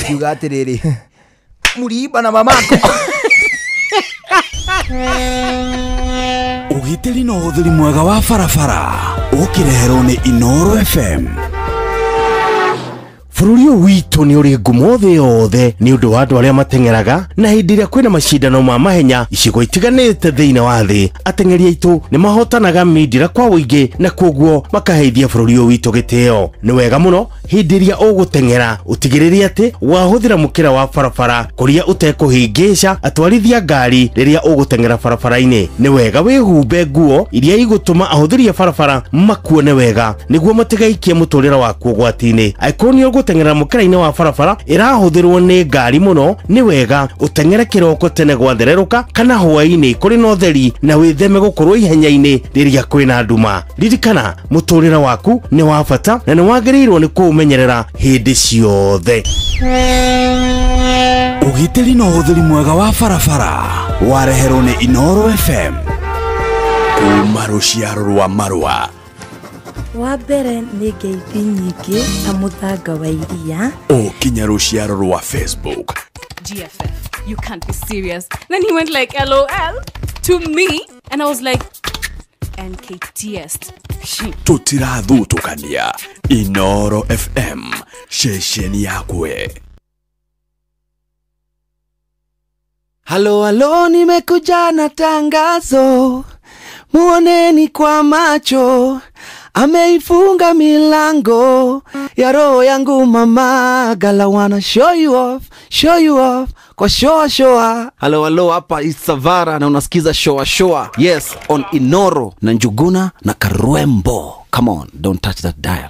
ngiuga atĩrĩrĩ mũrimba na mamako. Ũgitĩri na ũhũthĩri mwega wa barabara ũkĩreherwo nĩ Inoro FM. Bũrũri ũyũ witũ nĩ ũrĩ ngumo thĩ yothe nĩ ũndũ wa andũ arĩa mateng'eraga na hĩndĩ ĩrĩa kwĩna macindano ma mahenya icigo itiganĩte thĩinĩ wa thĩ. Ateng'eri aitũ nĩ mahotanaga mindira kwa ũingĩ na kwoguo makaheithia bũrũri ũyũ witũ gĩtĩo. Nĩ wega mũno hĩndĩ ĩrĩa ũgũteng'era ũtigĩrĩre atĩ wahũthĩra mũkĩra wa barabara kũrĩa ũtekũhĩngĩca atwarithia ngari rĩrĩa ũgũteng'era barabara-inĩ. Nĩ wega wĩhumbe nguo iria igũtũma ahũthĩri a barabara makuone wega nĩguo matigaikie mũtũrĩre waku ũgwati-inĩ. Angĩkorwo nĩ ũgũteng'era mũkĩra-inĩ wa barabara ĩrahũthĩrwo nĩ ngari mũno, nĩ wega ũteng'ere kĩroko tene gwathererũka kana hwaĩ-inĩ kũrĩ na ũtheri na wĩtheme gũkorwo ihenya-inĩ rĩrĩa kwĩna nduma. Ririkana mũtũrĩre waku nĩ wa bata na nĩ wagĩrĩirwo nĩ kũũmenyerera hĩndĩ ciothe. Ũgitĩri na ũhũthĩri mwega wa barabara wareherwo nĩ Inoro FM kuma rũciaro rwa marũa. Wa mbere nĩ ngeithi nyingĩ ta mũthanga wa iria o kinya rũciaro rwa Facebook. GFF, you can't be serious. Then he went like LOL to me and I was like NKTS. Tũtirathutũkania. Inoro FM, ceceni yakwe. Halo halo, nimekuja na tangazo, muoneni kwa macho, ameifunga milango ya roho yangu mama. Gala wanna show you off kwa shoa shoa. Halo halo, hapa Isavara na unasikiza shoa shoa. Yes, on Inoro na Njuguna na Karwembo. Come on, don't touch that dial.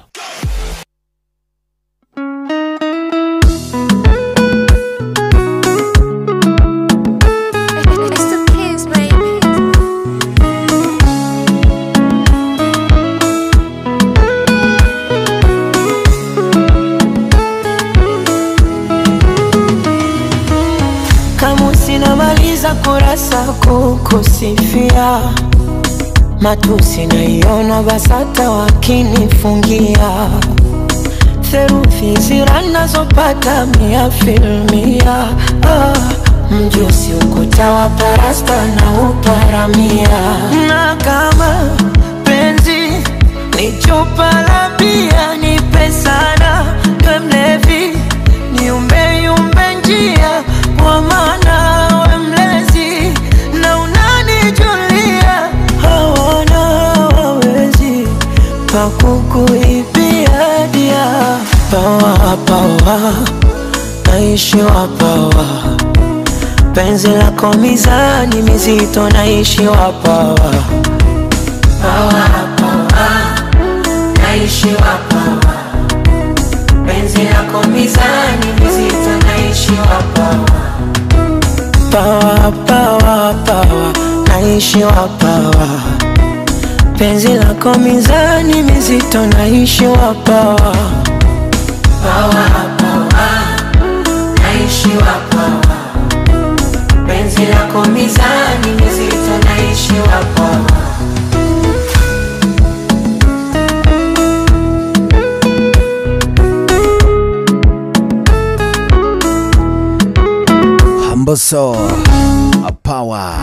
Kurasa kukusifia, matusi naiona basata wakinifungia, therufi ziranazopata mia filmia. Mjusi ukuta wa parasta na uparamia, na kama penzi ni chupa la bia, nipe sana we mlevi, niumbe yumbe njia kwa maana kukuibia dia. Pawa pawa, naishi wa pawa, penzi lako mizani mizito, naishi wa pawa. Pawa pawa, naishi wa pawa, penzi lako mizani mizito, naishi wa pawa. Pawa pawa pawa, naishi wa pawa, penzi lako mizani mizito, naishi wa pawa. Pawa pawa, naishi wa pawa, penzi lako mizani mizito, naishi wa pawa. Mbosso Power.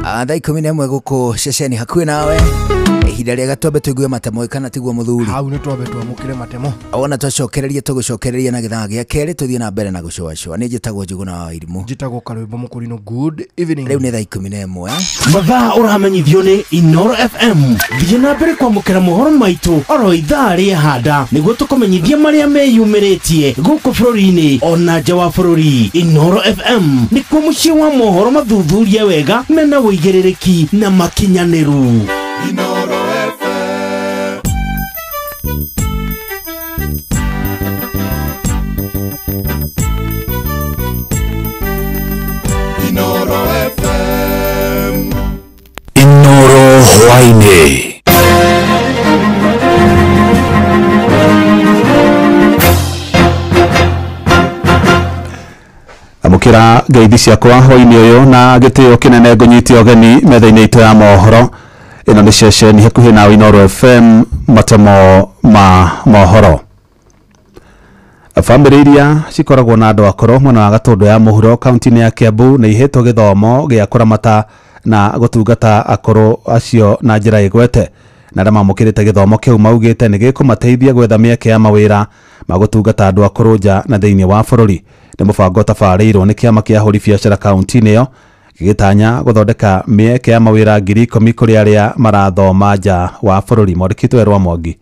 Thaa 11 gũkũ ceceni hakuhĩ nawe. Ihinda rĩega twambe tũigue matemo kana tiguo mũthuri. Hau nĩ twambe twamũkĩre matemo. Wona twacokereria tũgũcokereria na gĩthaa gĩa kerĩ tũthiĩ na mbere na gũcoacoa. Nĩ njĩtagwo Njuguna wa Irimũ. Njĩtagwo Karwĩmbo Mũkũrinũ. Good evening. Rĩu nĩ thaa 11. Mathaa ũramenyithio nĩ Inoro FM. Thiĩ na mbere kwamũkĩra mohoro maitũ oro ithaa rĩa handa nĩguo tũkũmenyithia marĩa meyumĩrĩtie gũkũ bũrũri-inĩ ona nja wa bũrũri. Inoro FM nĩkuo mũciĩ wa mohoro mathuthurie wega mena ũigĩrĩrĩki na makinyanĩru. Inoro FM. Inoro FM. Inoro hwaĩ-inĩ. Amũkĩra ngeithi ciakwa hwaĩ-inĩ ũyũ na gĩtĩo kĩnene ngũnyite ũgeni metha-inĩ itũ ya mohoro. Ĩno nĩ ceceni hakuhĩ na Inoro FM, matemo ma mohoro. Bamĩrĩ iria cikoragwo na andũ akũrũ mwena wa Gatũndũ ya mũhuro kaunti-inĩ ya Kiambu nĩ ihetwo gĩthomo gĩa kũramata na gũtungata akũrũ acio na njĩra ĩgwete. Na arĩa mamũkĩrĩte gĩthomo kĩu maugĩte nĩ gĩkũmateithia gwetha mĩeke ya mawĩra ma gũtungata andũ akũrũ nja na thĩinĩ wa bũrũri. Nĩ mũbango ũtabarĩirwo nĩ kĩama kĩa ahũri biacara kaunti-inĩ ĩyo gĩgĩtanya gũthondeka mĩeke ya mawĩra 10,000 kũrĩ arĩa marathoma nja wa bũrũri. Mwandĩki Werũ wa Mwangi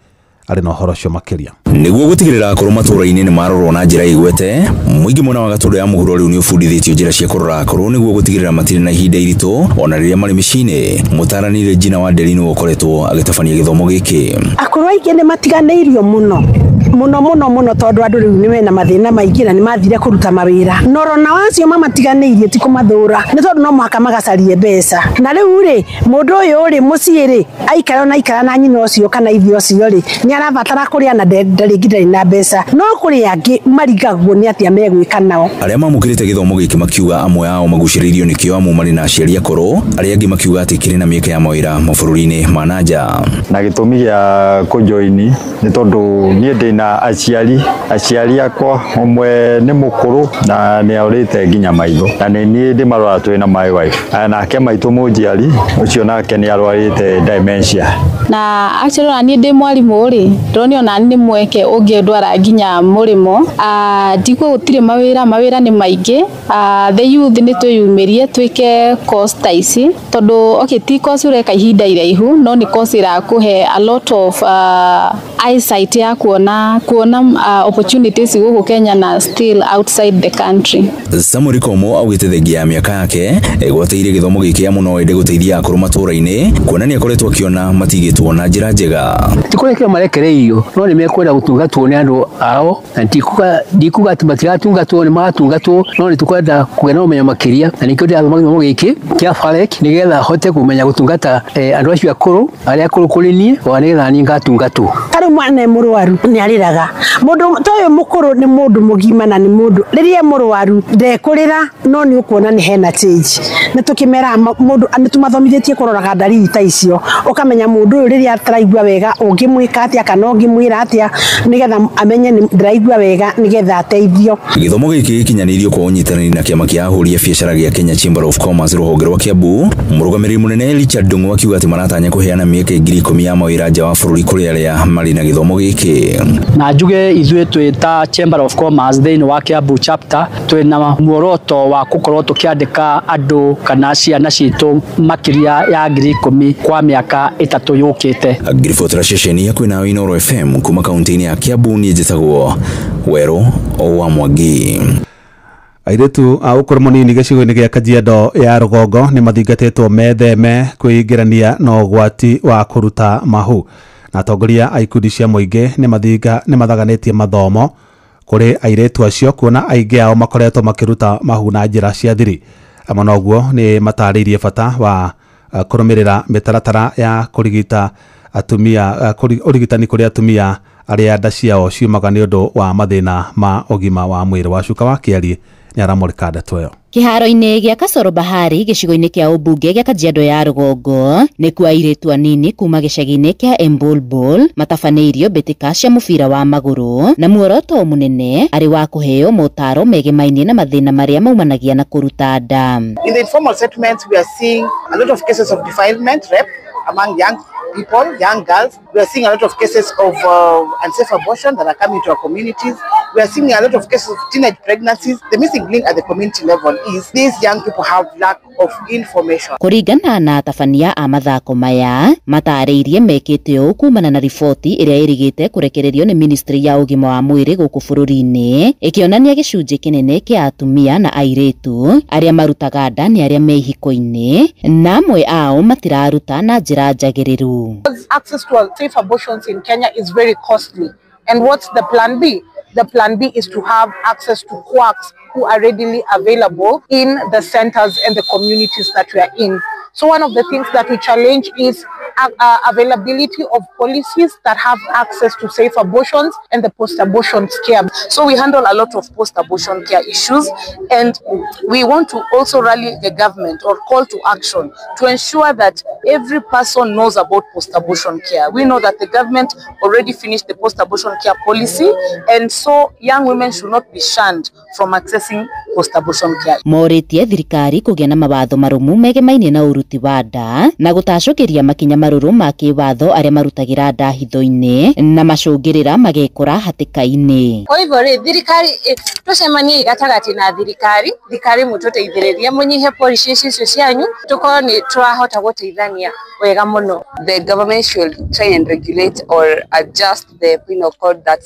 arĩ na ũhoro ũcio makĩria. Nĩguo gũtigĩrĩra akũrũ matũũra-inĩ nĩ marorwo na njĩra ĩgwete, mũingĩ mwena wa Gatũndũ ya mũhuro rĩu nĩ ũbundithĩtio njĩra cia kũrora akũrũ nĩguo gũtigĩrĩra matirĩ na ihinda iritũ ona rĩrĩa marĩ mĩciĩ-inĩ. Mũtaarani Regina wa Nderi nĩwe ũkoretwo agĩtabania gĩthomo gĩkĩ. Akũrũ aingĩ nĩ matiganĩirio mũno mũno mũno mũno tondũ andũ rĩu nĩ mena mathĩna maingĩ na nĩ mathire kũruta mawĩra. Norona wacio mamatiganĩirie ti kũmathũra nĩ tondũ no mũhaka magacarie mbeca. Na rĩu rĩ mũndũ ũyũ rĩ mũciĩ rĩ aikara na aikara na nyina ũcio kana ithe ũcio rĩ nĩ arabatara kũrĩa na ndarĩ ndarĩ na mbeca. No kũrĩ angĩ marigagwo nĩ atĩa megwĩka nao. Arĩa mamũkĩrĩte gĩthomo gĩkĩ makiuga amwe ao magucĩrĩirio nĩkĩo amu marĩ na aciari akũrũ, arĩa angĩ makiuga atĩ kĩrĩ na mĩeke ya mawĩra mabũrũri-inĩ ma na nja. Na gĩtũmi gĩa kũjoini nĩ tondũ niĩ ndĩna aciari akwa ũmwe nĩ mũkũrũ na nĩ aũrĩte nginya maitho na nĩ niĩ ndĩmarora twĩ na my wife, nake maitũ mũnjiari ũcio nake nĩ arwarĩte dementia. Na actually ona niĩ ndĩ mwarimũ rĩ ndĩronio ona nĩ mweke ũngĩndwara nginya mũrĩmo. Ndikuo gũtirĩ mawĩra nĩ maingĩ. The youth nĩ twĩyumĩrie twĩke course ta ici tondũ okay ti course ũreka ihinda iraihu no nĩ course ĩrakũhe a lot of eyesight ya kuona opportunities gũkũ Kenya na still outside the country. Samuel Komo augĩte thengia ya mĩaka yake egwatĩire gĩthomo gĩkĩ amu no ende gũteithia akũrũ matũũra-inĩ kuona nĩ akoretwo akĩona matigĩtwo na njĩra njega. Ti kũrekio marekereirio no nĩ mekwenda gũtungatwo nĩ andũ ao na ndikuga atĩ matiratungatwo nĩ maratungatwo no nĩ tũkwenda kũgĩa na ũmenyo makĩria na nĩkĩo ndĩrathoma gĩthomo gĩkĩ kĩa FAREC nĩgetha hote kũmenya gũtungata andũ acio akũrũ arĩa akũrũ kũrĩ niĩ ona nĩgetha niĩ ngatungatwo. Tarĩu mwana e mũrwaru nĩ arĩraga. Mũndũ ta ũyũ mũkũrũ nĩ mũndũ mũgima na nĩ mũndũ rĩrĩa mũrwaru ndekũrĩra no nĩ ũkuona nĩ hena change. Nĩ tũkĩmeraga mũndũ nĩ tũmathomithĩtie kũroraga ndariri ta icio ũkamenya mũndũ ũyũ rĩrĩa ataraigua wega ũngĩmwĩka atĩa kana ũngĩmwĩra atĩa nĩgetha amenye ndĩraigua wega nĩgetha ateithio. Gĩthomo gĩkĩ gĩkinyanĩirio kwa ũnyitanĩri na kĩama kĩa ahũri a biacara gĩa Kenya Chamber of Commerce rũhonge rwa Kiambu. Mũrũgamĩrĩri mũnene Richard Ndung'u akiuga atĩ maratanya kũheana mĩeke 10,000 ya mawĩra nja wa bũrũri kũrĩ arĩa marĩ na gĩthomo gĩkĩ. Na njuge ithuĩ twĩ ta Chamber of Commerce thĩinĩ wa Kiambu chapter twĩ na muoroto wa gũkorwo tũkĩandĩka andũ kana ciana citũ makĩria ya 10,000 kwa mĩaka 3 yũkĩte. Ngiribotera ceceni ya kwĩna Inooro FM kuma kaunti-inĩ ya Kiambu niĩ njĩtagwo Werũ wa Mwangi. Airĩtu a ũkũrũ mũnini gĩcigo-inĩ gĩa Kajiado ya rũgongo nĩ mathingatĩtwo metheme kwĩingĩrania na ũgwati wa kũruta mahu. Na atongoria a ikundi cia mũingĩ nĩ mathaganĩtie mathomo kũrĩ airĩtu acio kuona aingĩ ao makoretwo makĩruta mahu na njĩra cia thiri. Amwe noguo nĩ matarĩirie bata wa kũrũmĩrĩra mĩtaratara ya kũrigita atumia ũrigitani kũrĩ atumia arĩa nda ciao ciumaga nĩ ũndũ wa mathĩna ma ũgima wa mwĩrĩ. Wacuka wa Kĩarie nĩ aramũrĩka ndeto ĩyo. Kĩharo-inĩ gĩa Kasoro Bahari gĩcigo-inĩ kĩa ũmbunge gĩa Kajiado ya rũgongo nĩkuo airĩtu anini kuma gĩcagi-inĩ kĩa Embulbul matabanĩirio mbĩtĩka cia mũbira wa magũrũ na muoroto mũnene arĩ wa kũheo motaro megemainie na mathĩna marĩa maumanagia na kũruta nda. In the informal settlements we are seeing a lot of cases of defilement, rape among young people, young girls. We are seeing a lot of cases of unsafe abortion that are coming to our communities. We are seeing a lot of cases of teenage pregnancies. The missing link at the community level is these young people have lack of information. Kũringana na atabania a mathako maya matarĩirie mekĩte ũũ kumana na riboti ĩrĩa ĩrĩgĩte kũrekererio nĩ ministry ya ũgima wa mwĩrĩ gũkũ bũrũri-inĩ ĩkĩonania gĩcunjĩ kĩnene kĩa atumia na airĩtu arĩa marutaga nda nĩ arĩa me ihiko-inĩ na amwe ao matiraruta na njĩra njagĩrĩru. Access to safe abortions in Kenya is very costly. And what's the plan B? The plan B is to have access to quacks who are readily available in the centers and the communities that we are in. So one of the things that we challenge is availability of policies that have access to safe abortions and the post-abortion care. So we handle a lot of post-abortion care issues, and we want to also rally the government or call to action to ensure that every person knows about post-abortion care. We know that the government already finished the post-abortion care policy, and so young women should not be shunned from accessing post-abortion care. Morĩtie thirikari kũgĩa na mawatho marũmu megemainie na ũruti wa nda na gũtacũkĩria makinya marũrũ ma kĩwatho arĩa marutagĩra nda hitho-inĩ na macũngĩrĩra magekora hatĩka-inĩ. Kwa hivyo rĩ thirikari tũcemanie gatagatĩ na thirikari mũtũteithĩrĩrie mũnyihe policy icio cianyu tũkorwo nĩ tũrahota gũteithania wega mũno. The government should try and regulate or adjust the penal code that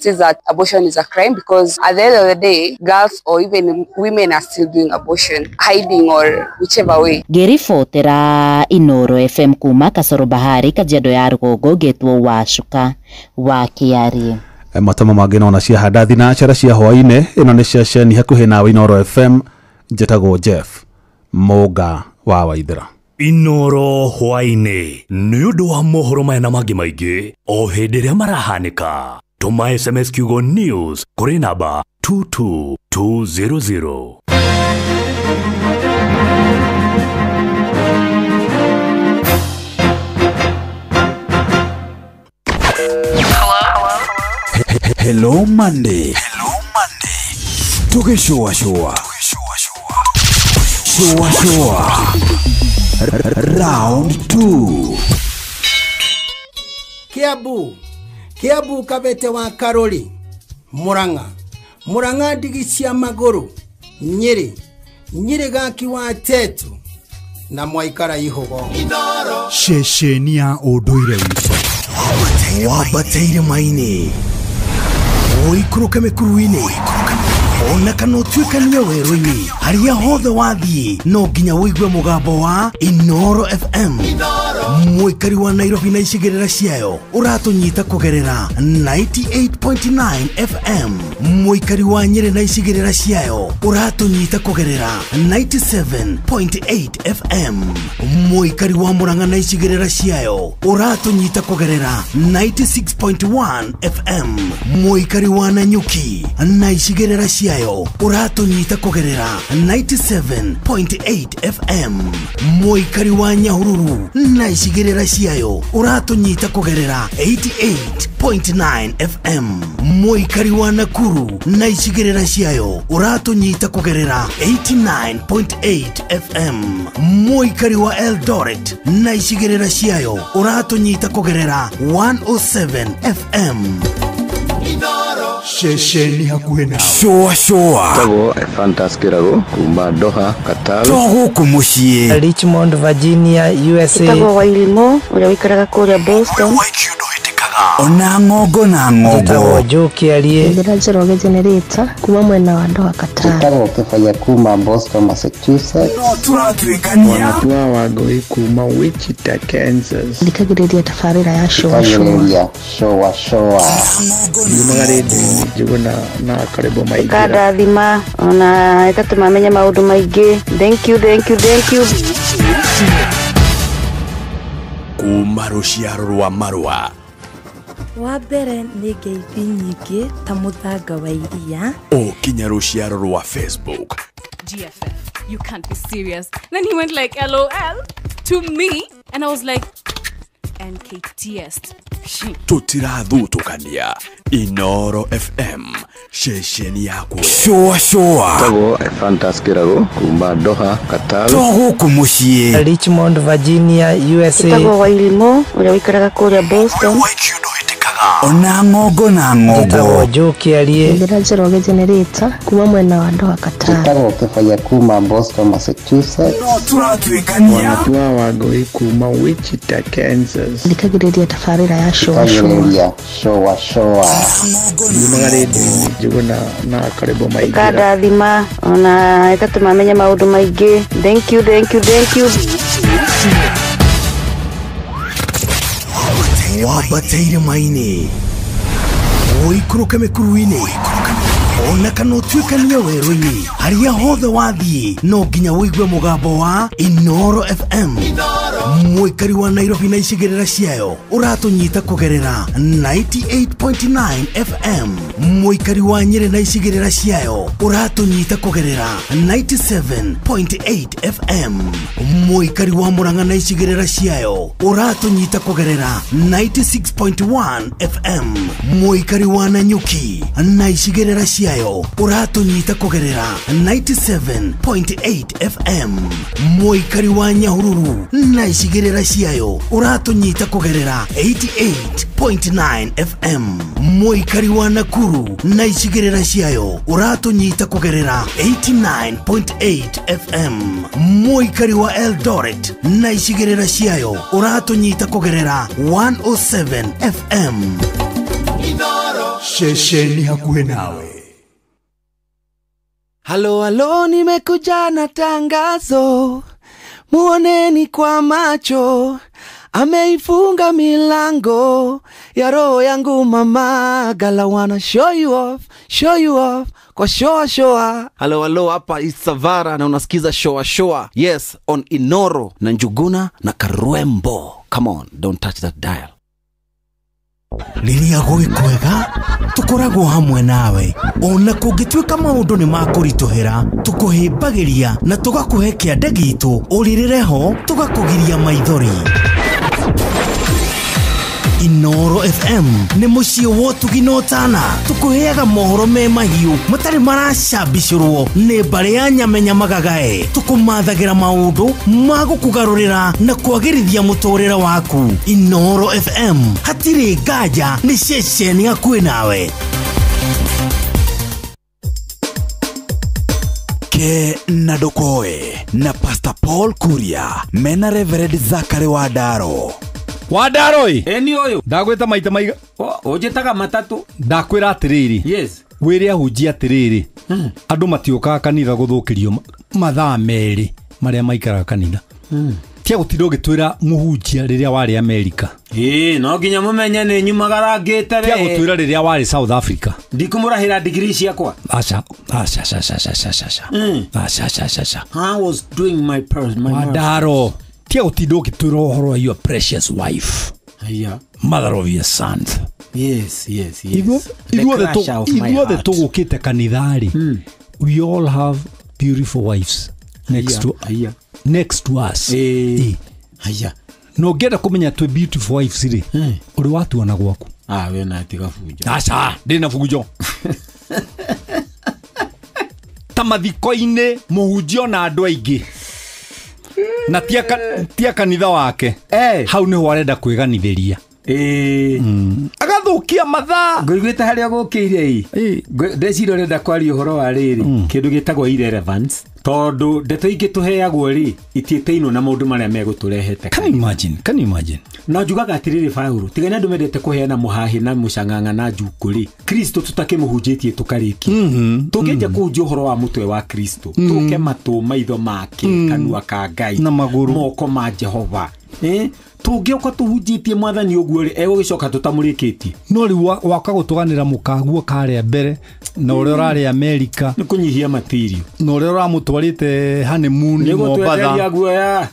says that abortion is a crime, because at the end of the day girls or even women are still doing abortion, hiding or whichever way. Ngĩribotera Inoro FM kuma Kasoro Bahari, Kajiado ya Rũgongo, ngetwo Wacuka wa Kĩarĩ. Matamo mangĩ nona cia handa thinacara cia hwaĩ-inĩ. Ĩno nĩ ceceni hakuhĩ nawe Inoro FM. Njĩtagwo Jeff Mũnga wa Waithera. Inoro hwaĩ-inĩ nĩ ũndũ wa mohoro maya na mangĩ maingĩ o hĩndĩ ĩrĩa marahanĩka. Tũma SMS kiugo news kũrĩ namba 22200. Hello Monday. Hello Monday. Tugishua shua. Shua shua. Round 2. Kiambu. Kiambu kabete wa Karoli. Murang'a. Murang'a ndigi cia maguru. Nyeri. Nyeri gaki wa Tetu. Na mwaikara ihogo. Ceceni ya ũndũire witũ. Wambateire maini. Ũikũrũke mĩkuru-inĩ. Ona kana ũtuĩkanie werũ-inĩ. Harĩa hothe wathiĩ no nginya ũigue mũgambo wa Inoro FM. Mũikari wa Nairobi na icigĩrĩra ciayo ũratũnyita kũgerera 98.9 FM. Mũikari wa Nyĩrĩ na icigĩrĩra ciayo ũratũnyita kũgerera 97.8 FM. Mũikari wa Murang'a na icigĩrĩra ciayo ũratũnyita kũgerera 96.1 FM. Mũikari wa Nanyuki na icigĩrĩra ciayo ũratũnyita kũgerera 97.8 FM. Mũikari wa Nyahururu na icigĩrĩra ciayo ũratũnyita kũgerera 88.9 FM. Mũikari wa Nakuru na icigĩrĩra ciayo ũratũnyita kũgerera 89.8 FM. Mũikari wa Eldoret na icigĩrĩra ciayo ũratũnyita kũgerera 107 FM. Ceceni hakuhĩ nawe. Shua shua. Tagwo Fantas Kirago kuma Doha, Qatar. To gũkũ mũciĩ. Richmond, Virginia, USA. Tagwo Wairimo ũrĩa ũikaraga kũrĩa Boston. Ona ng'ongo na ng'ongo. Tagwo Joe Kĩarie. Njĩra Njoroge Generator kuma mwena wa Doha, Qatar. Tagwo Kĩbaya kuma Boston, Massachusetts. No tũratuĩkania. Wanatua Wangũi kuma Wichita, Kansas. Thikagĩrĩria tabarĩra ya Shua Shua. Shua Shua. Yumaga rĩndiũ-inĩ Njũgũna na Karĩbo Maingĩra. Ĩkandathima ona ĩgatũma menye maũndũ maingĩ. Thank you, thank you, thank you. Kuma rũciaro rwa marũa. Wa mbere nĩ ngeithi nyingĩ ta mũthanga wa iria. O kinya rũciaro rwa Facebook. GFF, you can't be serious. Then he went like LOL to me and I was like NKTS. Tũtirathutũkania. Inoro FM, ceceni yaku. Shua shua. Tagwo Fantas Kirago kuma Doha, Qatar. To gũkũ mũciĩ. Richmond, Virginia, USA. Tagwo Wairimo ũrĩa ũikaraga kũrĩa Boston. Ona ng'ongo na ng'ongo. Tagwo Joe Kĩarie. Njĩra Njoroge Generator kuma mwena wa Doha, Qatar. Tagwo Kĩbaya kuma Boston, Massachusetts. No tũratuĩkania. Wanatua Wangũi kuma Wichita, Kansas. Thikagĩrĩria tabarĩra ya Shua Shua. Shua Shua. Yumaga rĩndiũ-inĩ Njũgũna na Karĩbo Maingĩra. Ĩkandathima ona ĩgatũma menye maũndũ maingĩ. Thank you, thank you, thank you. Wambateire maini. Ũikũrũke mĩkuru-inĩ. Ona kana ũtuĩkanie werũ-inĩ. Harĩa hothe wathiĩ no nginya ũigue mũgambo wa Inoro FM. Mũikari wa Nairobi na icigĩrĩra ciayo ũratũnyita kũgerera 98.9 FM. Mũikari wa Nyĩrĩ na icigĩrĩra ciayo ũratũnyita kũgerera 97.8 FM. Mũikari wa Murang'a na icigĩrĩra ciayo ũratũnyita kũgerera 96.1 FM. Mũikari wa Nanyuki na icigĩrĩra ciayo ciayo ũratũnyita kũgerera 97.8 FM. Mũikari wa Nyahururu na icigĩrĩra ciayo ũratũnyita kũgerera 88.9 FM. Mũikari wa Nakuru na icigĩrĩra ciayo ũratũnyita kũgerera 89.8 FM. Mũikari wa Eldoret na icigĩrĩra ciayo ũratũnyita kũgerera 107 FM. Ceceni hakuhĩ nawe. Halo halo, nimekuja na tangazo, muoneni kwa macho, ameifunga milango ya roho yangu mama. Gala wanna show you off kwa shoa shoa. Halo halo, hapa Isavara na unasikiza shoa shoa. Yes, on Inoro na Njuguna na Karwembo. Come on, don't touch that dial. Rĩrĩa gwĩ kwega tũkoragwo hamwe nawe, ona kũngĩtuĩka maũndũ nĩ makũritũhĩra, tũkũhĩmbagĩria na tũgakũhe kĩande gitũ, ũrĩrĩre ho tũgakũgiria maithori. Inoro FM nĩ mũciĩ wa ũtugi na ũtana, tũkũheaga mohoro me mahiũ matarĩ maracambicũrwo nĩ mbarĩ ya nyamenya magagae, tũkũmathagĩra maũndũ ma gũkũgarũrĩra na kwagĩrithia mũtũrĩre waku. Inoro FM hatirĩ nganja, nĩ ceceni hakuhĩ nawe. Ke na Ndokoe na Pastor Paul Kuria mena Reverend Zachary Wandaro. Wandaroi. Eni uyu ndagwita maita maiga unjitaga matatu. Ndakwira atiriri. Yes. Wire ahunjia atiriri. Andu matiukaga kanitha guthukirio mathaa meri maria maikaraga kanitha. Tia gutinda ugitwira muhunjia riria wari America. Ii no nginya mumenye ni nyumagarangite we. Tia gutwira riria wari South Africa. Ndikumurahira degree ciakwa. Acha acha acha acha acha acha. Acha acha acha. I was doing my person my Wandaro. Tia gutindå ũgĩtwĩra ũhoro wa your precious wife. Yeah. Mother of your sons. Yes, yes, yes. Ithuothe tũgũkĩte kanitha-rĩ, we all have beautiful wives next to next to us. Haya. No ũngĩenda kũmenya twĩ beautiful wives rĩ, ũrĩ watuona gwaku. Ah, we na tiga bunjo. Aca, ndĩ na bunjo. Ta mathiko-inĩ mũhunjio na andũ aingĩ. Na tia kanitha wake. Hau niho arenda kwĩganithĩria. Agathukia mathaa. Ngũiguĩte harĩa gũkĩire ĩ. Ndeciria ũrenda kwaria ũhoro wa rĩrĩ kĩndũ gĩtagwo irrelevance, tondũ ndeto ingĩ tũheagwo rĩ itiĩtainwo na maũndũ marĩa megũtũrehete. Can you imagine? Can you imagine? Na njugaga atĩrĩrĩ Paũlũ, tiga nĩ andũ mendete kũheana mũhahĩ na mũcang'ang'a na njukũ rĩ, Kristo tũtakĩmũhunjĩtie tũkarĩkia. Tũngĩanjia kũhunjia ũhoro wa mũtwe wa Kristo, tũke matũ maitho make, kanua ka Ngai, na magũrũ, moko ma Jehova. Tũngĩũka tũhunjĩtie mwathani ũguo rĩ, egũgĩcoka tũtamũrĩkĩtie. No rĩu waka gũtũganĩra mũkaguo karĩa mbere na ũrĩa ũrarĩ America nĩ kũnyihia material, na ũrĩa ũramũtwarĩte honeymoon Mombatha guoya.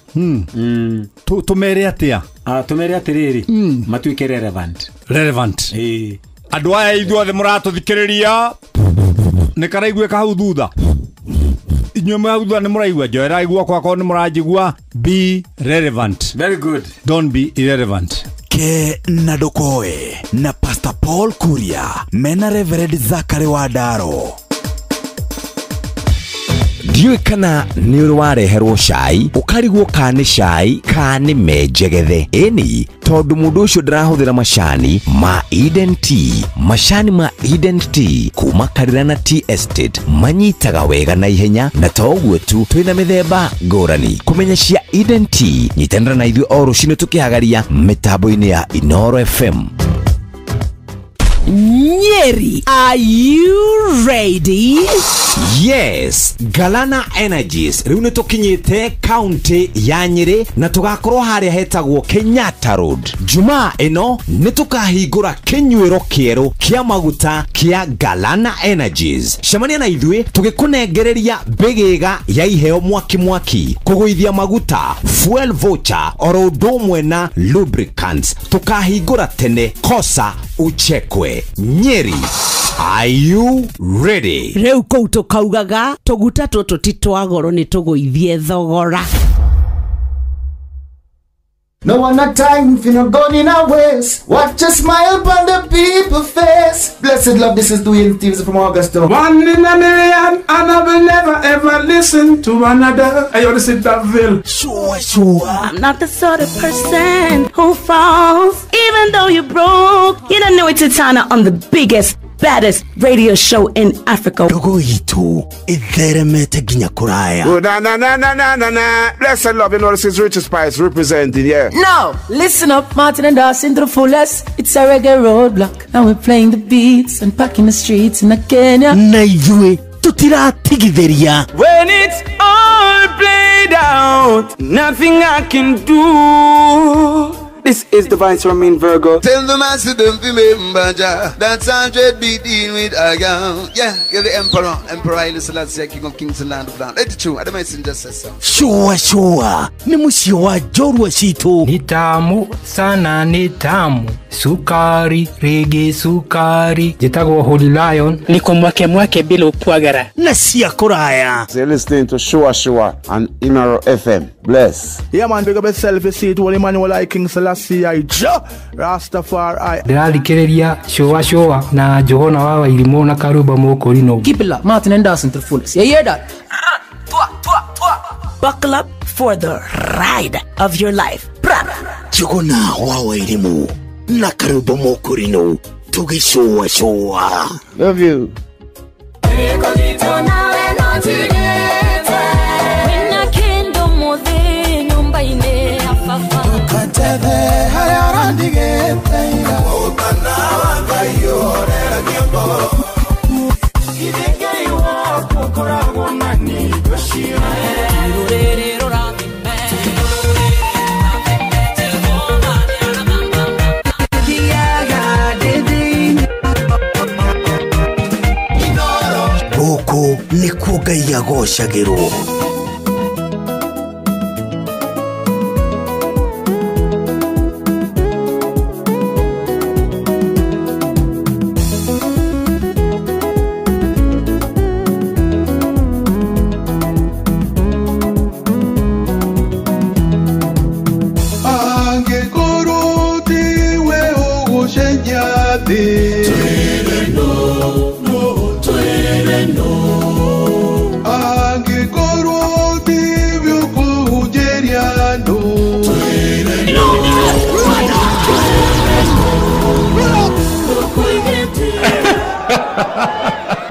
Tũmere atĩa? Tũmere atĩrĩrĩ, matuĩke relevant. Relevant. Andũ aya ithuothe mũratũthikĩrĩria nĩ karaiguĩka hau thutha. Inyuĩ mwĩ hau thutha nĩ mũraigua, njoerai guoko akorwo nĩ mũranjigua. Be relevant. Very good. Don't be irrelevant. Ke na Ndokoe na Pastor Paul Kuria mena Reverend Zachary Wandaro. Ndiũĩ kana nĩ ũrĩ wareherwo cai ũkarigwo ka nĩ cai ka nĩ menjegethe. Ĩni tondũ mũndũ ũcio ndarahũthĩra macani ma Eden Tea. Macani ma Eden Tea kuma Karirana Tea Estate manyitaga wega na ihenya, na to ũguo tu twĩna mĩthemba ngũrani. Kũmenya cia Eden Tea, nyitanĩra na ithuĩ o rũcinĩ tũkĩhagaria mĩtambo-inĩ ya Inoro FM. Nyeri, are you ready? Yes, Galana Energies rĩu nĩ tũkinyĩte kaunti ya Nyeri na tũgakorwo harĩa hetagwo Kenyatta Road. Jumaa ĩno nĩ tũkahingũra kĩnyuĩro kĩerũ kĩa maguta kĩa Galana Energies. Cemania na ithuĩ tũgĩkũnengereria mbĩgĩga ya iheo mwaki mwaki, kũgũithia maguta, fuel voucher oro ũndũ ũmwe na lubricants. Tũkahingũra tene kosa uchekwe. Nyeri, are you ready? Rĩu kũu tũkaugaga tũguta tũtũ ti twa goro nĩ tũgũithie thogora. No one a time if you no gone in a waste. Watch a smile upon the people face. Blessed love, this is Dwayne Stevens from Augusta. One in a million, and I will never ever listen to another. I ought to sit that ville. Sure, sure. I'm not the sort of person who falls, even though you're broke. You don't know it's Titana on the biggest, baddest radio show in Africa. Dogo itu itheremete nginya kuraya. Oh, na na na na na na na. Blessed love, you know this is Richard Spice representing, yeah. Now, listen up, Martin and Dawson to the fullest. It's a reggae roadblock, and we're playing the beats and packing the streets in Kenya. Na ithuĩ tutiratigithĩria. When it's all played out, nothing I can do. This is the Vice Ramin Virgo. Tell the master don't remember Jah. That's 100 be dealing with a girl. Yeah, you're the emperor. Emperor Haile Selassie, King of Kings and Land of Land. It's true. I don't just say so. Sure, sure. Ni muciĩ wa njorua citũ. Ni tamu sana, ni tamu. Sukari, rege sukari. Njĩtagwo Holy Lion. Niko mwake mwake bila ukwagara. Na cia kũraya. So you're listening to Sure Sure on Inoro FM. Bless. Yeah man, big up yourself, you see it, Holy Emmanuel I King Selassie I Jah Rastafari. Ndĩrathikĩrĩria Sure Sure na Johana wa Wairimũ na Karũmba Mũkũrinũ. Keep it locked, Martin and Dawson to the fullest. You hear that? Buckle up for the ride of your life. Njuguna wa Wairimũ na Karũmba Mũkũrinũ tũgĩcũa cũa. Love you. Gũkũ nĩkuo Ngai agocagĩrwo.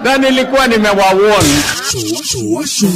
Na nilikuwa nimewawarn. Sure, sure.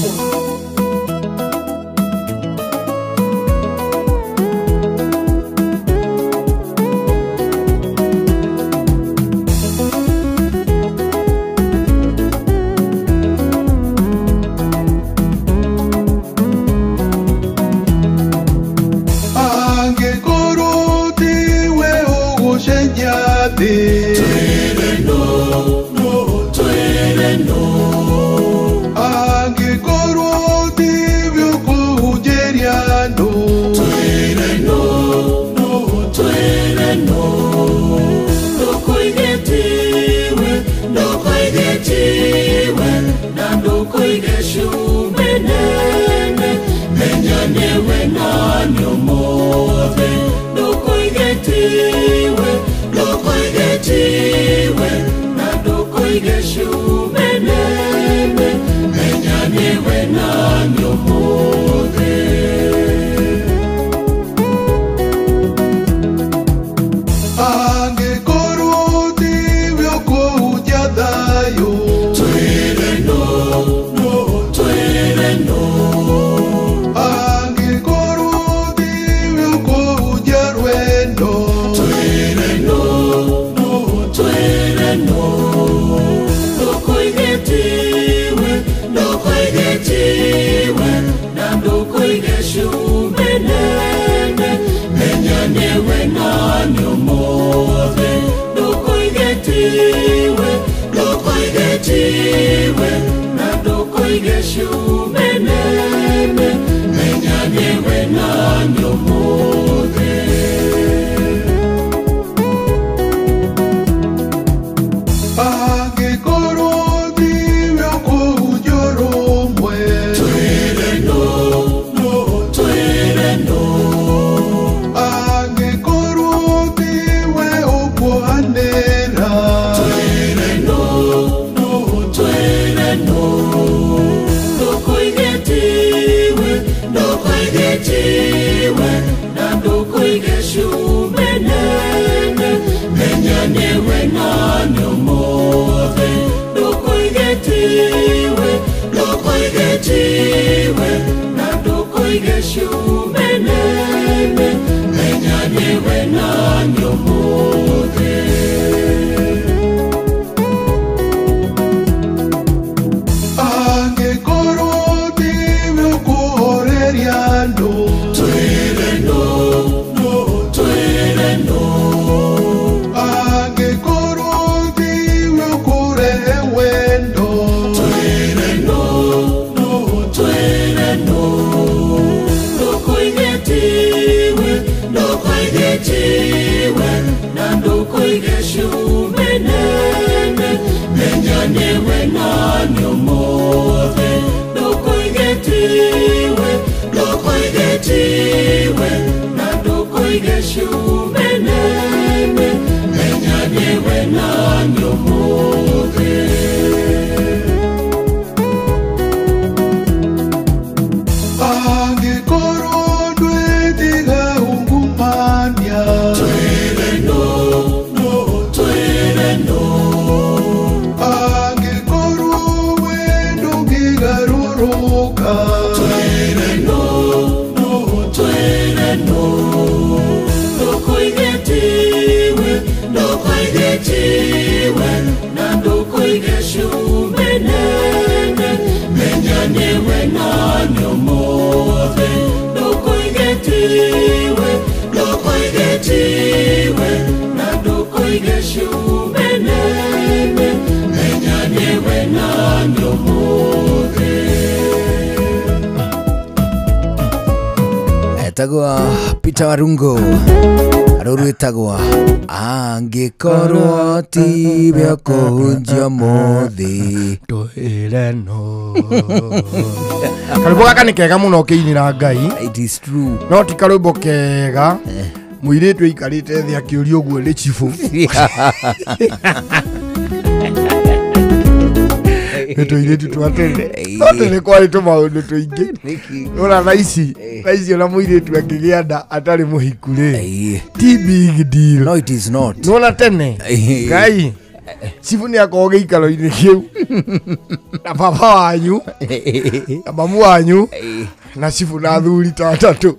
Twere no, Ndũkũigĩtiwe na ndũkũige cumbĩ nene menya nĩwe nani ũmũthĩ ndũkũigĩtiwe ndũkũigĩtiwe na ndũkũige cumbĩ nene menya nĩwe nani ũmũthĩ. Etagwo Peter Warungu rũru ĩtagwo angĩkorwo tiwe kũhunjia mũthĩ twĩre no. Karwĩmbo gaka nĩ kega mũno ũkĩinĩra Ngai. It is true. No ti karwĩmbo kega mũirĩtu aikarĩte thĩ akĩũria ũguo nĩ chibũ. Nĩ tũirĩtu twa tene. No tene kwarĩ tũmaũndũ tũingĩ. Nĩwona thaa ici ona mũirĩtu akĩgĩa nda atarĩ mũhiku rĩ, ti big deal. No, it is not. Nĩwona tene Ngai chibũ nĩ akoragwo gĩikaro-inĩ kĩu na baba wanyu na mamu wanyu na chibũ na athuri ta atatũ.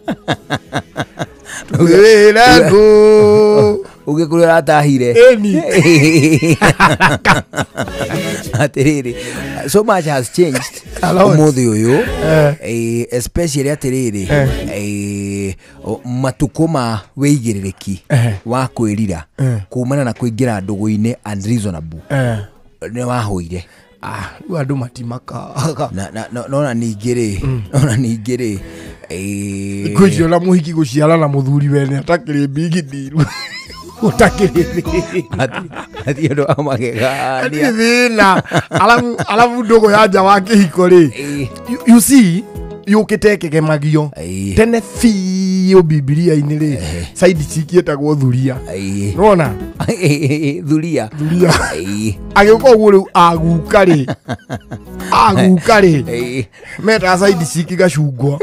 Twĩre ngũ uge kũrĩa ũratahire. Ĩni. Atĩrĩrĩ, so much has changed ũmũthĩ ũyũ, especially atĩrĩrĩ, matukũ ma wĩigĩrĩrĩki wa kwĩrira kumana na kũingĩra ndũgũ-inĩ unreasonable nĩ wahũire. Rĩu andũ matimakaga. Nona ningĩ rĩ thikũ ici ona mũhiki gũciara na mũthuri wene atakĩrĩ big deal. Utakĩrĩ athi ũndũ wa magegania thĩna. Alafu ndũgũ ya nja wa kĩhiko rĩ, you see yũkĩte ĩkĩgemagio tene biũ Bibilia-inĩ rĩ, side chick ĩtagwo thuria. Nĩwona thuria agĩũka ũguo rĩu aguka rĩ metaga side chick gacungwa.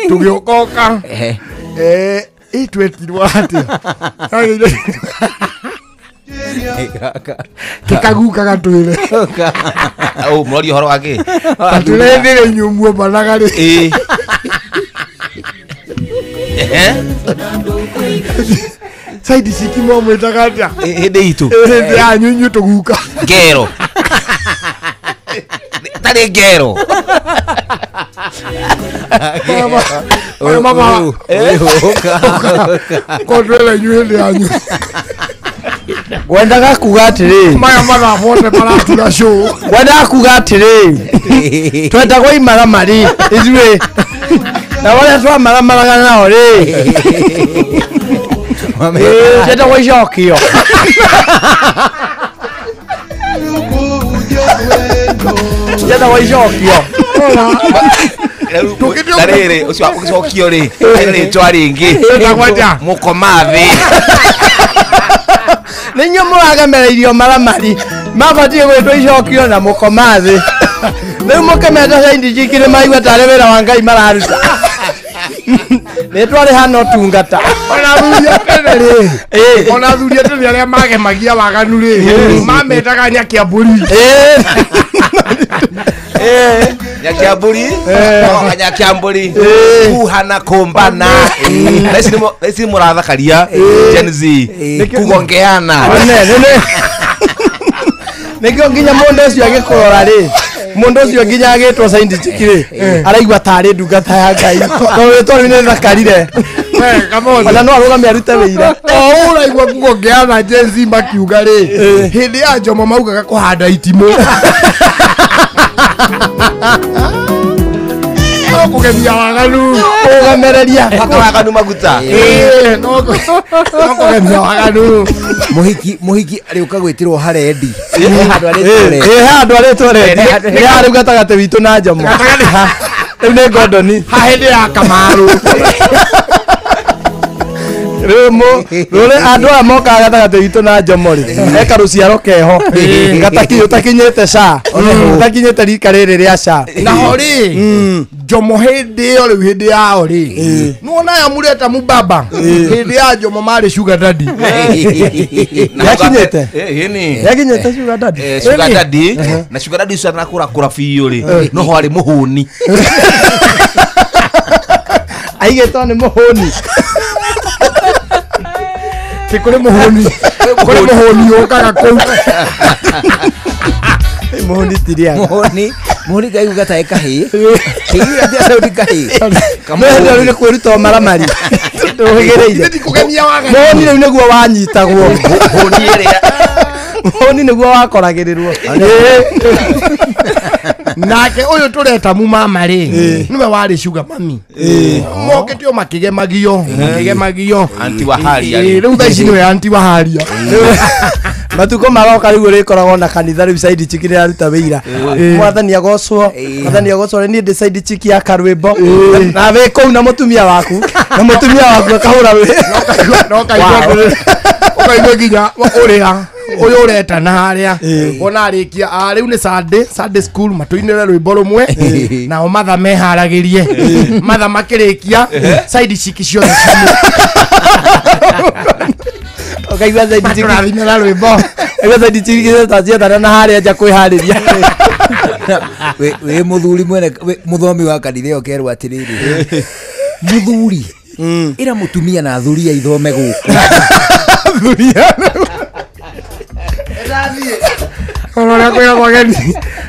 Tũgĩũkoka ĩtwetirwo atĩa kĩkaguka gatwĩre mũroria ũhoro wa kĩ gatwĩre hĩndĩ ĩrĩa inyuĩ muomanaga rĩ side chick mwamwĩtaga atĩa hĩndĩ itũ hĩndĩ yanyu inyuĩ tũguka ngero tarĩ ngero. Mama kondwela inyuĩ hĩndĩ yanyu Ngwendaga kuga atĩrĩ maya mathaa mothe maratura show. Ngwendaga kuga atĩrĩ twendagwo imaramari ithuĩ na arĩa twamaramaraga nao rĩ ciendagwo icokio. Ciendagwo icokio. Na rĩrĩ ũcio wa gũcokio rĩ rĩtwa rĩngĩ mũkoma thĩ. Nĩ inyuĩ mũragemereirio maramari Mabatie gwĩtwo icokio na mũkoma thĩ. Rĩu mũkĩmeta side chick nĩ maigua tarĩ wĩra wa Ngai mararuta. Nĩ twarĩ hana ũtungata. Ona athuri a tene rĩ, ona athuri a tene arĩa magemagia waganu rĩ, mametaga nyakiambũri. Nyakiambũri, nyakiambũri, kuhana kumbana. Thaici mũrathakaria Gen Z kugongeana. Nĩkĩo nginya mũndũ ũcio agĩkũrora rĩ, mũndũ ũcio nginya agĩtwo side chick rĩ, araigua tarĩ ndungata ya Ngai. Tondũ rĩtwa rĩu nĩ rĩthakarire. Ona no arũgame arute wĩira. O ũraigua kugongeana Gen Z makiuga rĩ, hĩndĩ ya Njomo maugaga kũhanda itimũ. No kũgemia waganu. Kũgemereria. Paka waganu maguta. No kũgemia waganu. Mũhiki arĩũka gwĩtĩrwo harendi. Handũ arĩtwo rendi. Nĩ haha rĩu gatagatĩ witũ na Njomo. Rĩu nĩ Gordoni. Ha hĩndĩ ya Kamaru. Rĩu andũ aya mokaga gatagatĩ witũ na Njomo rĩ, eka rũciaro keho ũtakinyĩte ca, ũtakinyĩte rika rĩrĩ rĩa ca. Naho rĩ, Njomo hĩndĩ ĩyo rĩu hĩndĩ yao rĩ, nĩwona aya mũreta mũbaba, hĩndĩ ya Njomo marĩ sugar daddy. Yakinyĩte? Yakinyĩte sugar daddy? Sugar daddy, na sugar daddy ũcio atanakũra biũ rĩ, noho arĩ mũhũni. Aigĩtwo nĩ mũhũni. Kũrĩ mũhũni, kũrĩ mũhũni ũkaga kũu. Mũhũni tiriaga. Mũhũni kaigua gatarĩ kahĩĩ. Kĩigua atia sauti kahĩĩ. Mũhũni rĩu nĩ kwĩruta ũmaramari. Ndũhĩgĩrĩire. Mũhũni rĩu nĩguo wanyitagwo. Mũhũni ĩrĩa. Mũhũni nĩguo wakoragĩrĩrwo. Nake ũyũ tũreta mumama rĩ, nĩwe warĩ sugar mami. Mokĩte o makĩgemagio, makĩgemagio. Anti wa haria rĩ. Rĩu thaa ici nĩwe anti wa haria. Matukũ maroka rĩu ũrĩkoragwo na kanitha rĩu side chick nĩ ĩraruta wĩira. Mwathani agocwo, mwathani agocwo niĩ ndĩ side chick ya karwĩmbo. Na wĩ kũu na mũtumia waku, na mũtumia waku akahũra wĩ. No kaigua ũkaigua nginya ũrĩa ũyũ ũretana harĩa ona arĩkia rĩu nĩ Sunday school matũinĩre rwĩmbo rũmwe nao matha meharagĩrie matha makĩrĩkia side chick ciothe ũkaigua side chick matũrathimĩra rwĩmbo ũkaigua side chick ciethana na harĩa nja kwĩharĩria. Wĩ mũthuri mwene mũthomi wa kanitha ĩyo ũkerwo atĩrĩrĩ, mũthuri ĩra mũtumia na athuri aithome gũkũ. Ona ũrĩa kwĩragwo ageni,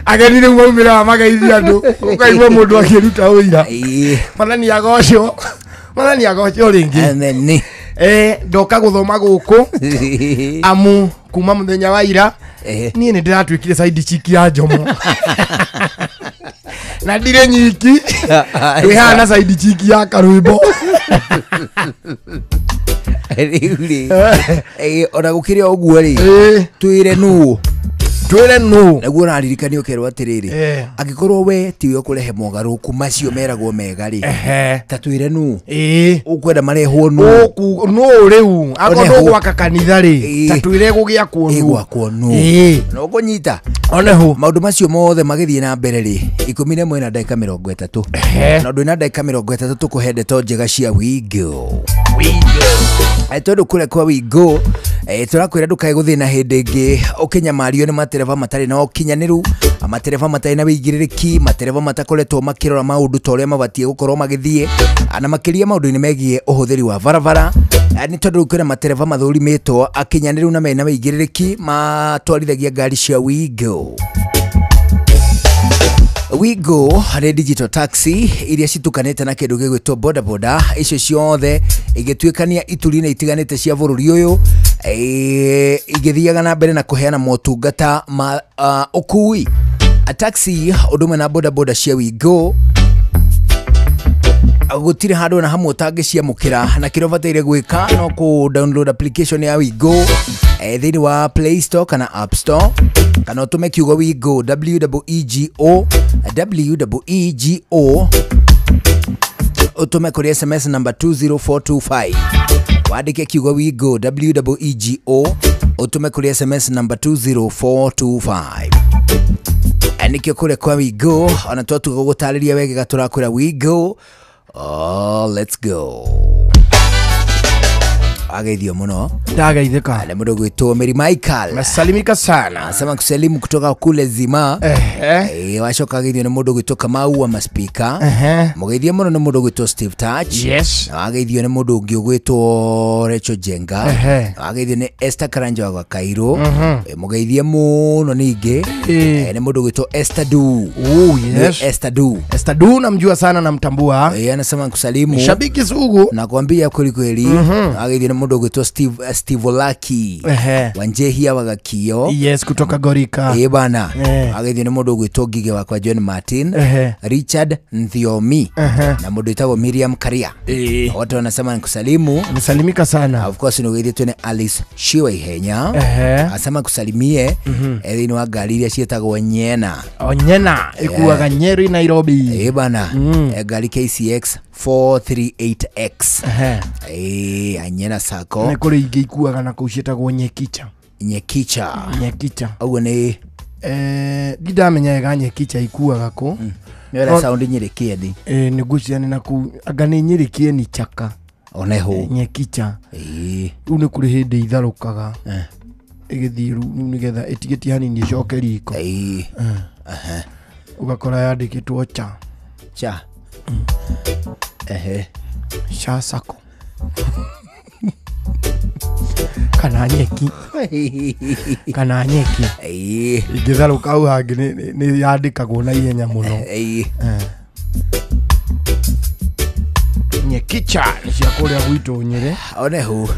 ageni rĩu maumĩraga mageithia andũ, ũkaigua mũndũ akĩruta ũira. Mwathani agocwo, mwathani agocwo rĩngĩ. Amen. Ndoka gũthoma gũkũ amu kuma mũthenya wa ira niĩ nĩ ndĩratuĩkire side chick ya Njomo. Na ndirĩ nyiki, ndĩ haha na side chick ya karwĩmbo. Rĩu rĩ, ona gũkĩrĩ o ũguo rĩ, twĩre nũ. Twĩre nũ. Naguo ũraririkania ũkerwo atĩrĩrĩ, angĩkorwo we tiwe ũkũrehe mogarũrũku macio meragwo mega rĩ, ta twĩre nũ. Ũkwenda marehwo nũ. Nũ rĩu, akorwo ndũgwaka kanitha rĩ, ta twĩre gũgĩakwo nũ. Ĩgwakwo nũ. Na ũkũnyita. Oneho. Maũndũ macio mothe magĩthiĩ na mbere rĩ, 11:30. Na ũndũ na ndagĩka 30 tũkũhe ndeto njega cia Wigo. Tondũ kũrĩa kwa Wigo, tũrakwĩra ndũkae gũthiĩ na hĩndĩ ĩngĩ ũkĩnyamario nĩ matereba matarĩ na ũkinyanĩru, matereba matarĩ na wĩigĩrĩrĩki, matereba matakoretwo makĩrora maũndũ ta ũrĩa mabatiĩ gũkorwo magĩthiĩ, na makĩria maũndũ-inĩ megiĩ ũhũthĩri wa barabara. Nĩ tondũ kwĩna matereba mathũrimĩtwo akinyanĩru na mena wĩigĩrĩrĩki matwarithagia ngari cia Wigo. Wigo nĩ digital taxi iria citukanĩte na kĩndũ gĩgwĩtwo boda boda, icio ciothe igĩtuĩkania ituri-inĩ itiganĩte cia bũrũri ũyũ, igĩthiaga na mbere na kũheana motungata ma ũkui. Taxi ũndũ ũmwe na boda boda cia Wigo gũtirĩ handũ na hamwe ũtangĩciamũkĩra, na kĩrĩa ũbataire gwĩka no kũ download application ya Wigo thĩinĩ wa Play Store kana App Store, kana ũtũme kiugo Wigo WEEGO WEEGO ũtũme kũrĩ SMS number 20425, wandĩke kiugo Wigo WEEGO Ũtũme kũrĩ SMS number 20425. Nikio kũrĩa kwa Wigo ona twatuga gũgũtarĩria wega tũrakwĩra Wigo. Oh, let's go. Ageithio muno. Ndageithĩka. Nĩ mũndũ gwĩtwo Mary Michael. Nasalimika sana. Anasema kusalimu kutoka kule Zima. Wacoka ageithio nĩ mũndũ gwĩtwo Kamau wa Maspika. Mũgeithio mũno nĩ mũndũ gwĩtwo Steve Touch. Yes. Na wageithio nĩ mũndũ ũngĩ ũgwĩtwo Rachel Jenga. Na wageithio nĩ Esther Karanja wa Cairo. Mũgeithie mũno ningĩ. Nĩ mũndũ gwĩtwo Esther Du. Oh, yes. Esther Du. Esther Du namjua sana, namtambua. Anasema kusalimu. Shabiki sugu. Nakwambia kweli kweli. Ageithio nĩ mũndũ gwĩtwo Steve Olaki. Wanjehia wa Gakio. Yes, kutoka Gorika. Bana. Ageithio nĩ mũndũ gwĩtwo Ngige wakwa John Martin. Richard Nthiomi. Na mũndũ wĩtagwo Miriam Karia. Wote wanasema nikusalimu. Nisalimika sana. Of course nĩũgeithĩtio nĩ Alice Shiwa Ihenya. Asema kusalimie. Thĩinĩ wa ngari iria ciĩtagwo Nyena. O Nyena ĩkuaga Nyeri Nairobi. Bana. Ngari KCX 438X. Anyena Sako. Nĩ kũrĩ ingĩ ikuaga na kũu ciĩtagwo Nyekicha. Nyekicha. Nyekicha. Ũguo nĩ ndindamenya wega Nyekicha ikuaga kũ. Nĩ wera sound Nyeri Kĩeni. Nĩ ngwĩciria nĩ na kũu anga nĩ Nyeri Kĩeni Chaka. Oneho. Nyekicha. Rĩu nĩ kũrĩ hĩndĩ itharũkaga. Ĩgĩthiĩ rĩu nĩgetha ĩtigĩtie hanini ĩcoke riko. Ũgakora yandĩkĩtwo cha. Cha. Cha Sako. Kana nyeki. Kana nyeki. Ingĩtharũka hau hangĩ nĩ yandĩkagwo na ihenya mũno. Nyekicha nĩ cia kũrĩa gwitũ Nyĩrĩ. Oneho.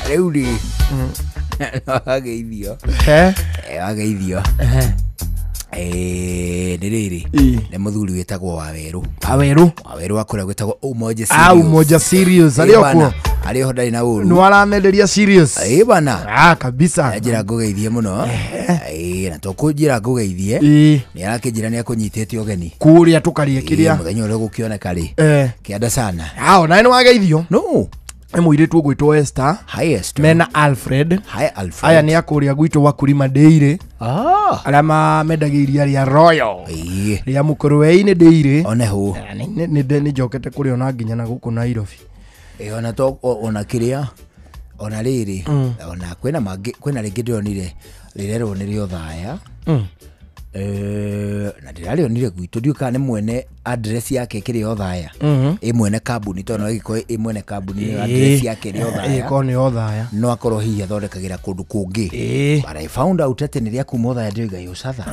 Rĩu rĩ wageithio. Wageithio. Nĩ rĩrĩ nĩ mũthuri wĩtagwo Wawerũ. Wawerũ. Wawerũ wa kũrĩa gwĩtagwo Umoja Serious. Umoja Serious arĩ o kuo. Arĩ ho ndarĩ na ũru. Nĩ waramenderia Serious. Bana. Kabisa. Njĩra ngũgeithie mũno. Na tũkũnjĩra ngũgeithie. Nĩ arakĩnjĩra nĩ akũnyitĩte ũgeni. Kũrĩa tũkarĩe kĩrĩa. Mũthenya ũrĩa gũkĩoneka rĩ. Kĩanda sana. Onawe nĩ wageithio. No. Nĩ mũirĩtu ũgwĩtwo Esther. Hi Esther. Mena Alfred. Hi Alfred. Aya nĩ akũrĩa gwitũ Wakulima Dairy. Arĩa mendagia iria rĩa Royal. Rĩa Mũkũrwe-inĩ Dairy. Oneho. Nĩ njokete kũrĩa ona nginya na gũkũ Nairobi. Ona to ona kĩrĩa ona rĩrĩ ona kwĩna mangĩ kwĩna rĩngĩ ndĩronire rĩrerwo nĩ rĩa Othaya. Na ndĩrarĩonire gwitũ ndiũĩ kana nĩ mwene address yake ĩkĩrĩ Othaya. Ĩ mwene kambuni tondũ no ĩgĩkorwo ĩ mwene kambuni ĩyo address yake ĩrĩ Othaya. Ĩkorwo nĩ Othaya. No akorwo hihi athondekagĩra kũndũ kũngĩ. But I found out atĩ nĩ rĩa kuma Othaya ndĩoiga Yũcatha.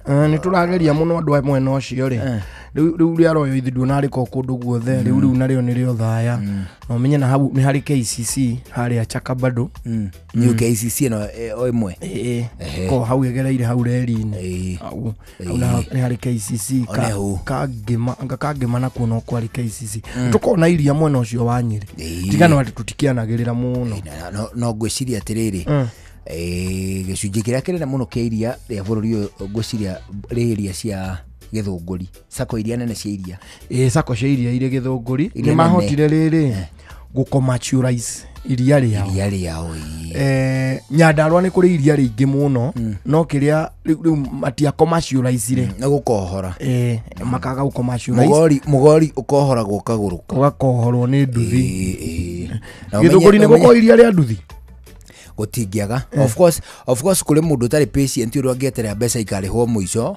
Nĩ tũrageria mũno andũ a mwena ũcio rĩ. Rĩu rĩa Royal ithuĩ nduona rĩkorwo kũndũ guothe rĩu narĩo nĩ rĩa Othaya. Na ũmenye na hau nĩ harĩ KCC harĩa Chaka bado. New KCC ĩno o ĩmwe. Ko hau ĩgereire hau reri-inĩ. Hau nĩ harĩ KCC kangĩma nakuo no kwarĩ KCC. Tũkona iria mwena ũcio wa Nyĩrĩ. Tiga no atĩ tũtikĩanagĩrĩra mũno. No ngwĩciria atĩrĩrĩ gĩcunjĩ kĩrĩa kĩnene mũno kĩa iria rĩa bũrũri ũyũ ngwĩciria rĩ iria cia Gĩthũngũri. Sako iria nene cia iria. Sako cia iria irĩ Gĩthũngũri. Nĩ mahotire rĩrĩ gũcommercialize iria rĩao. Iria rĩao. Nyandarua nĩ kũrĩ iria rĩingĩ mũno no kĩrĩa rĩu matia commercialize-ire. Nĩ gũkohora. Makaga gũcommercialize. Mũgori ũkohoragwo ũkagũrũka. Ũgakohorwo nĩ nduthi. Gĩthũngũri nĩ gũkorwo iria rĩa nduthi. Gũtingĩaga. Of course kũrĩ mũndũ ũtarĩ patient ũrĩa angĩeterera mbeca ikarĩhwo mũico.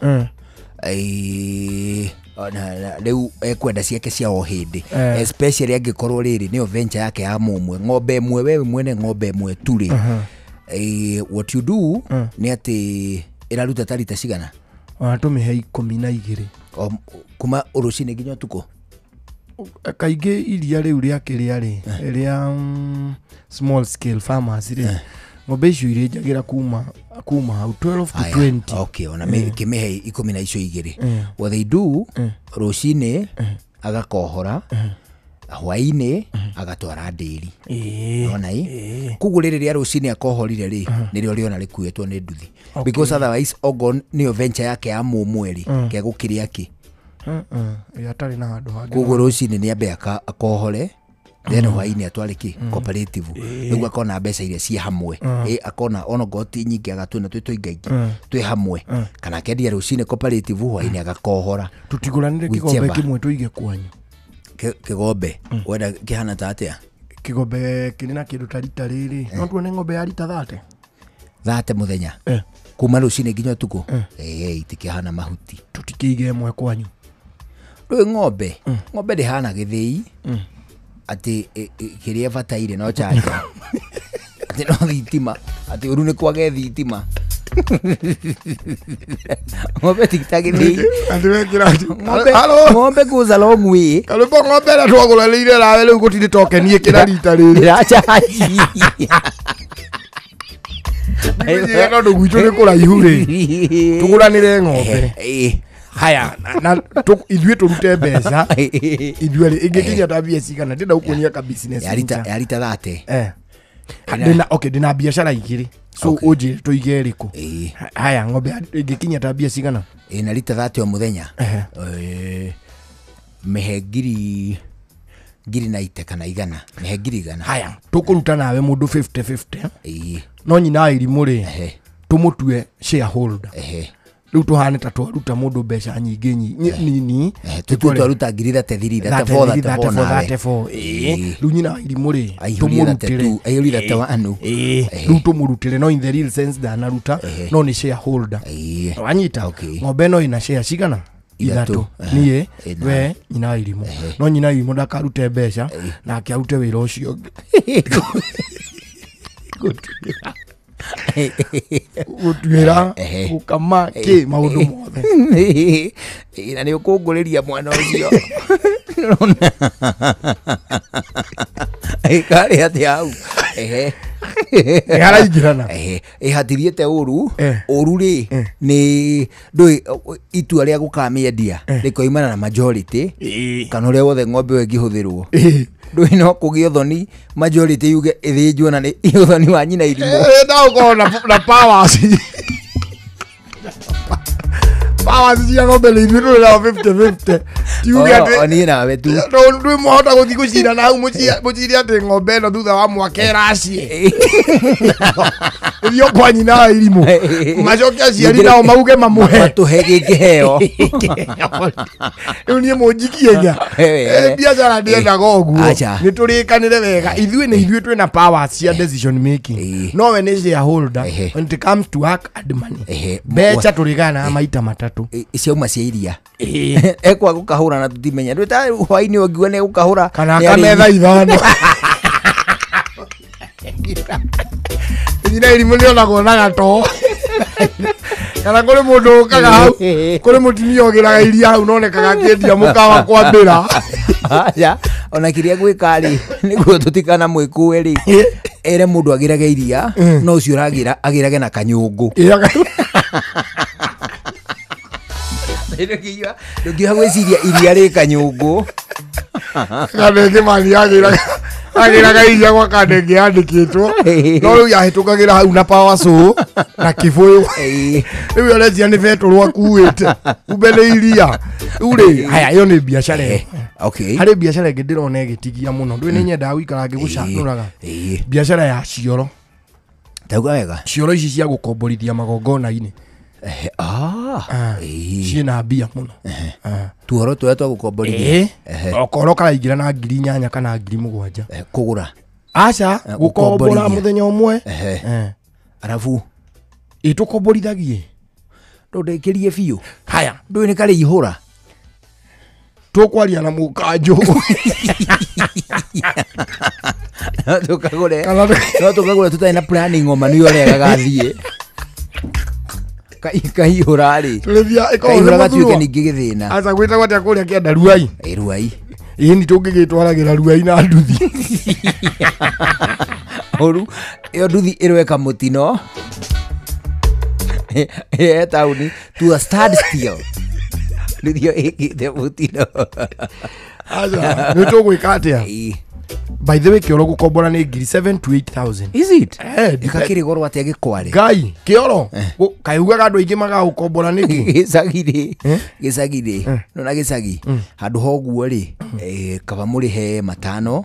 Rĩu ekwenda ciake cia o hĩndĩ. Especially angĩkorwo rĩrĩ nĩyo venture yake ya mũmwe. Ng'ombe ĩmwe wewe mwene ng'ombe ĩmwe tu rĩ. What you do nĩ atĩ ĩraruta ta rita cigana? Ona tũmĩhe 12. Kuma rũcinĩ nginya ũtukũ? Kaingĩ iria rĩu rĩa kĩrĩa rĩ rĩa small scale farmers rĩ ng'ombe icio irĩnjagĩra kuma hau 12 to 20. Okay, ona kĩmĩhe 10 na icio igĩrĩ. What they do rũcinĩ agakohora hwainĩ agatwara ndĩri. Ona ĩ koguo rĩrĩ rĩa rũcinĩ akohorire rĩ nĩrĩo rĩona rĩkuĩtwo nĩ nduthi. Because otherwise ogon nĩyo venture yake ya mũmwe rĩ kegũkĩrĩa kĩ. Atarĩ na handũ hangĩ. Koguo rũcinĩ nĩ ambe akohore Then hwainĩ atware kĩ cooperative nĩguo akona mbeca iria ciĩ hamwe. Akona ona ngoti nyingĩ agatwĩna twĩ tũingaingĩ twĩ hamwe, kana akendia rũcinĩ cooperative hwainĩ agakohora. Tũtigũranĩre kĩgombe kĩmwe tũige kwanyu. Kĩgombe wenda kĩhana ta atĩa? Kĩgombe kĩrĩ na kĩndũ ta rita rĩrĩ, no tuone ng'ombe ya rita 30 30 mũthenya kuma rũcinĩ nginya ũtukũ. Itikĩhana mahuti. Tũtikĩige ĩmwe kwanyu. Rĩu ng'ombe ng'ombe ndĩhana gĩthĩi atĩ kĩrĩa ĩbataire no chanja, atĩ no thitima, atĩ ũru nĩ kwage thitima. Ng'ombe ti ta gĩthĩi. Ng'ombe goes a long way. Karwĩmbo ng'ombe ĩrĩa twagũranĩire nawe rĩu gũtirĩ tokeni ĩkĩra rita rĩrĩ. Ĩracanji. Nĩ tondũ gwitũ nĩ kũraihu rĩ, tũgũranĩre ng'ombe. Haya, na ithuĩ tũrute mbeca ithuĩ rĩ, ĩngĩkinya ta mbia cigana? Ndĩrenda gũkuonia ka business ya rita 30. Ndĩna okay, ndĩna biacara igĩrĩ, so ũnjĩre tũige ĩrĩkũ. Haya, ng'ombe ĩngĩkinya ta mbia cigana? Ĩna rita 30 o mũthenya. Mĩhe ngiri na ite kana igana, mĩhe ngiri igana. Haya, tũkũruta nawe mũndũ 50-50. No nyina wa irimũ rĩ, tũmũtue shareholder. Rĩu tũhane ta twaruta mũndũ mbeca nyingĩ nini, tũtue twaruta ngiri 33, 34, 34. Rĩu nyina wa irimũ rĩ, tũmũrutĩre aihũrie 31. Rĩu tũmũrutĩre, no in the real sense ndanaruta, no nĩ shareholder. Wanyita? Ng'ombe no ĩna share cigana? 3. Niĩ, we, nyina wa irimũ. No nyina wa irimũ ndakarute mbeca nake arute wĩra ũcio ũngĩ. Gũtuĩra, gũkama, kĩ maũndũ mothe. Na nĩ ũkũngũrĩria mwana ũcio. Karĩ atĩa hau? Nĩ haraingĩrana. Hatithiĩte ũru. Ũru rĩ nĩ ndũĩ itua rĩa gũkamĩendia rĩkoimana na majority kana ũrĩa wothe ng'ombe ĩyo ĩngĩhũthĩrwo. Ndũĩ no kũgĩa ũthoni majority yuge ĩthĩnjwo na nĩ ũthoni wa nyina irimũ. No ũkorwo na powers. Powers cia ng'ombe nĩ ithuĩ tũrĩ nao 50-50. Tiuge atĩ niĩ nawe tu. Ndũĩ mwahota gũthiĩ gũcira na hau mũcire atĩ ng'ombe ĩno thutha wa mwaka ĩracie. Ĩthiĩ kwa nyina wa irimũ. Macoke aciari nao mauge mamũhe. Matũhe gĩkĩheo. Rĩu niĩ mũnjikie nya. Biacara ndĩendaga ũguo. Nĩ tũrĩkanĩre wega. Ithuĩ nĩ ithuĩ twĩna powers cia decision making. No we nĩ shareholder when it comes to work and money. Mbeca tũrĩgana maita matatũ. Ciauma cia iria. Ekwa gũkahũra na tũtimenya. Ndũĩ ta hwainĩ ũngiuga nĩ egũkahũra. Kana akametha ithano. Nyina irimũ nĩonagwo na gatoo. Kana kũrĩ mũndũ ũkaga hau, kũrĩ mũtumia ũgĩraga iria hau nonekaga akĩendia mũkawa kwambĩra. Aca, ona kĩrĩa gwĩka rĩ, nĩguo tũtikanamwĩkũe rĩ, ere mũndũ agĩrage iria, no ũcio ũragĩra agĩrage na kanyũngũ. Ndũngiuga gwĩciria iria rĩ kanyũngũ. Kanenge mani agĩraga iria gwa kanenge yandĩkĩtwo, no rĩu yahĩtũkagĩra hau na power saw na kĩbũyũ. Rĩu ũrecia nĩ betũrũ akuĩte, kumbe nĩ iria. Rĩu rĩ, haya ĩyo nĩ biacara ĩyo. Harĩ biacara ĩngĩ ndĩrona ĩgĩtigia mũno. Ndũĩ nĩ nyendaga gũikara ngĩgũcanũraga. Biacara ya cioro. Tauga wega. Cioro ici cia gũkomborithia magongona-inĩ. Ciĩna mbia mũno. Tuoro tũrĩa twa gũkomborithia. Okorwo karaingĩra na ngiri 8 kana ngiri 7. Kũgũra. Aca, gũkombora mũthenya ũmwe. Arabu ĩ tũkomborithagie. Ndũndĩkĩrie biũ. Haya, ndũĩ nĩ karĩ ihũra. Tũkwaria na mũkanjũ. Tũkagũre. No tũkagũre tũtarĩ na planning o manu ũrĩa gagathiĩ. Kaihũra rĩ. Kaihũra gatuĩke ningĩ gĩthĩna. Aca gwĩtagwo atĩa kũrĩa kĩanda Ruai? Ruai. Ĩni tũngĩgĩtwaragĩra Ruai na nduthi. Ũru, ĩyo nduthi ĩrweka mũtino. Taũni to a stand still. Nduthi ĩyo ĩkĩte mũtino. Aca, nĩ tũgwĩka atĩa? By the way kĩoro gũkombora nĩ ngiri 7 to 8000. Is it? Gĩkakĩrĩ goro atĩa gĩkware? Ngai kĩoro kaiugaga andũ aingĩ magagũkombora nĩkĩ? Gĩcagi-rĩ, gĩcagi-rĩ, nona gĩcagi handũ ha ũguo rĩ, kaba mũrĩhe 5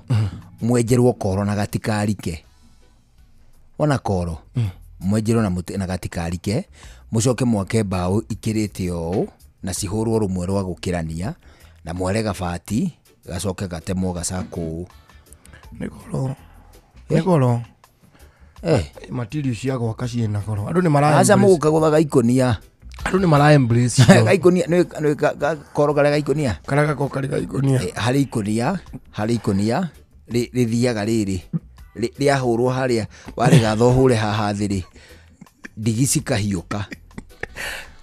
mwenjerwo koro na gatikarike. Wona koro mwenjerwo na mũtĩ na gatikarike, mũcoke mwake mbaũ ikĩrĩte ũũ na cihũrwo rũmwe rwa gũkĩrania na mware gabati gacoke gatemwo gacakũ. Nĩ goro. Nĩ goro. Material cia gwaka ciĩna goro. Andũ nĩ mara aca mũgũka gũtha gaikonia. Andũ nĩ mara embrace. Gaikonia nĩ koro karĩa gaikonia. Karĩa gako karĩ gaikonia. Harĩ ikonia, harĩ ikonia rĩthiaga rĩrĩ rĩahũrwo harĩa warĩgatha ũhũre haha thĩ rĩ, ndigi cikahiũka.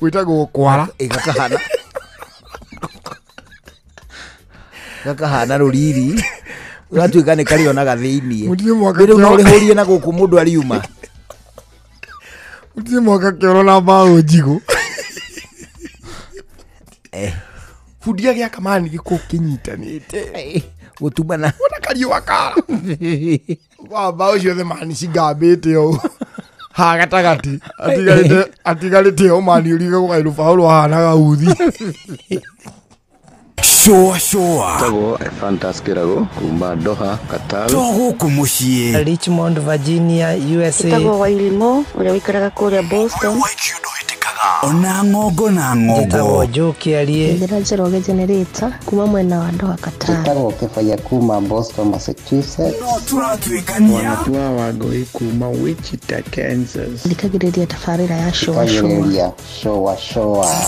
Gwĩtagwo kwara. Gakahana gakahana rũriri ũratuĩka nĩ karĩonaga thĩiniĩ. Rĩu no ũrĩhũrie na gũkũ mũndũ ariuma. Mũtirĩ mwaka kĩoro na mbaũ njigũ. Bundi agĩaka mani gĩkũ kĩnyitanĩte. Gũtumana. Wona kariũa kara. Wa mbaũ ciothe mani cigambĩte ũũ. Ha gatagatĩ. Atigarĩte o mani ũrige gũkaĩ rũbaũ rwahanaga uthi. Shua shua. Tagwo Fantas Kirago kuma Doha, Qatar. To gũkũ mũciĩ. Richmond, Virginia, USA. Tagwo Wailimo ũrĩa ũikaraga kũrĩa Boston. Ona ng'ongo na ng'ongo. Njĩtagwo Joe Kĩarie. Njĩra Njoroge Generator kuma mwena wa Doha, Qatar. Njĩtagwo Kĩbaya kuma Boston, Massachusetts. No tũratuĩkania. Wanatua Wangũi kuma Wichita, Kansas. Thikagĩrĩria tabarĩra ya Shua Shua. Shua Shua.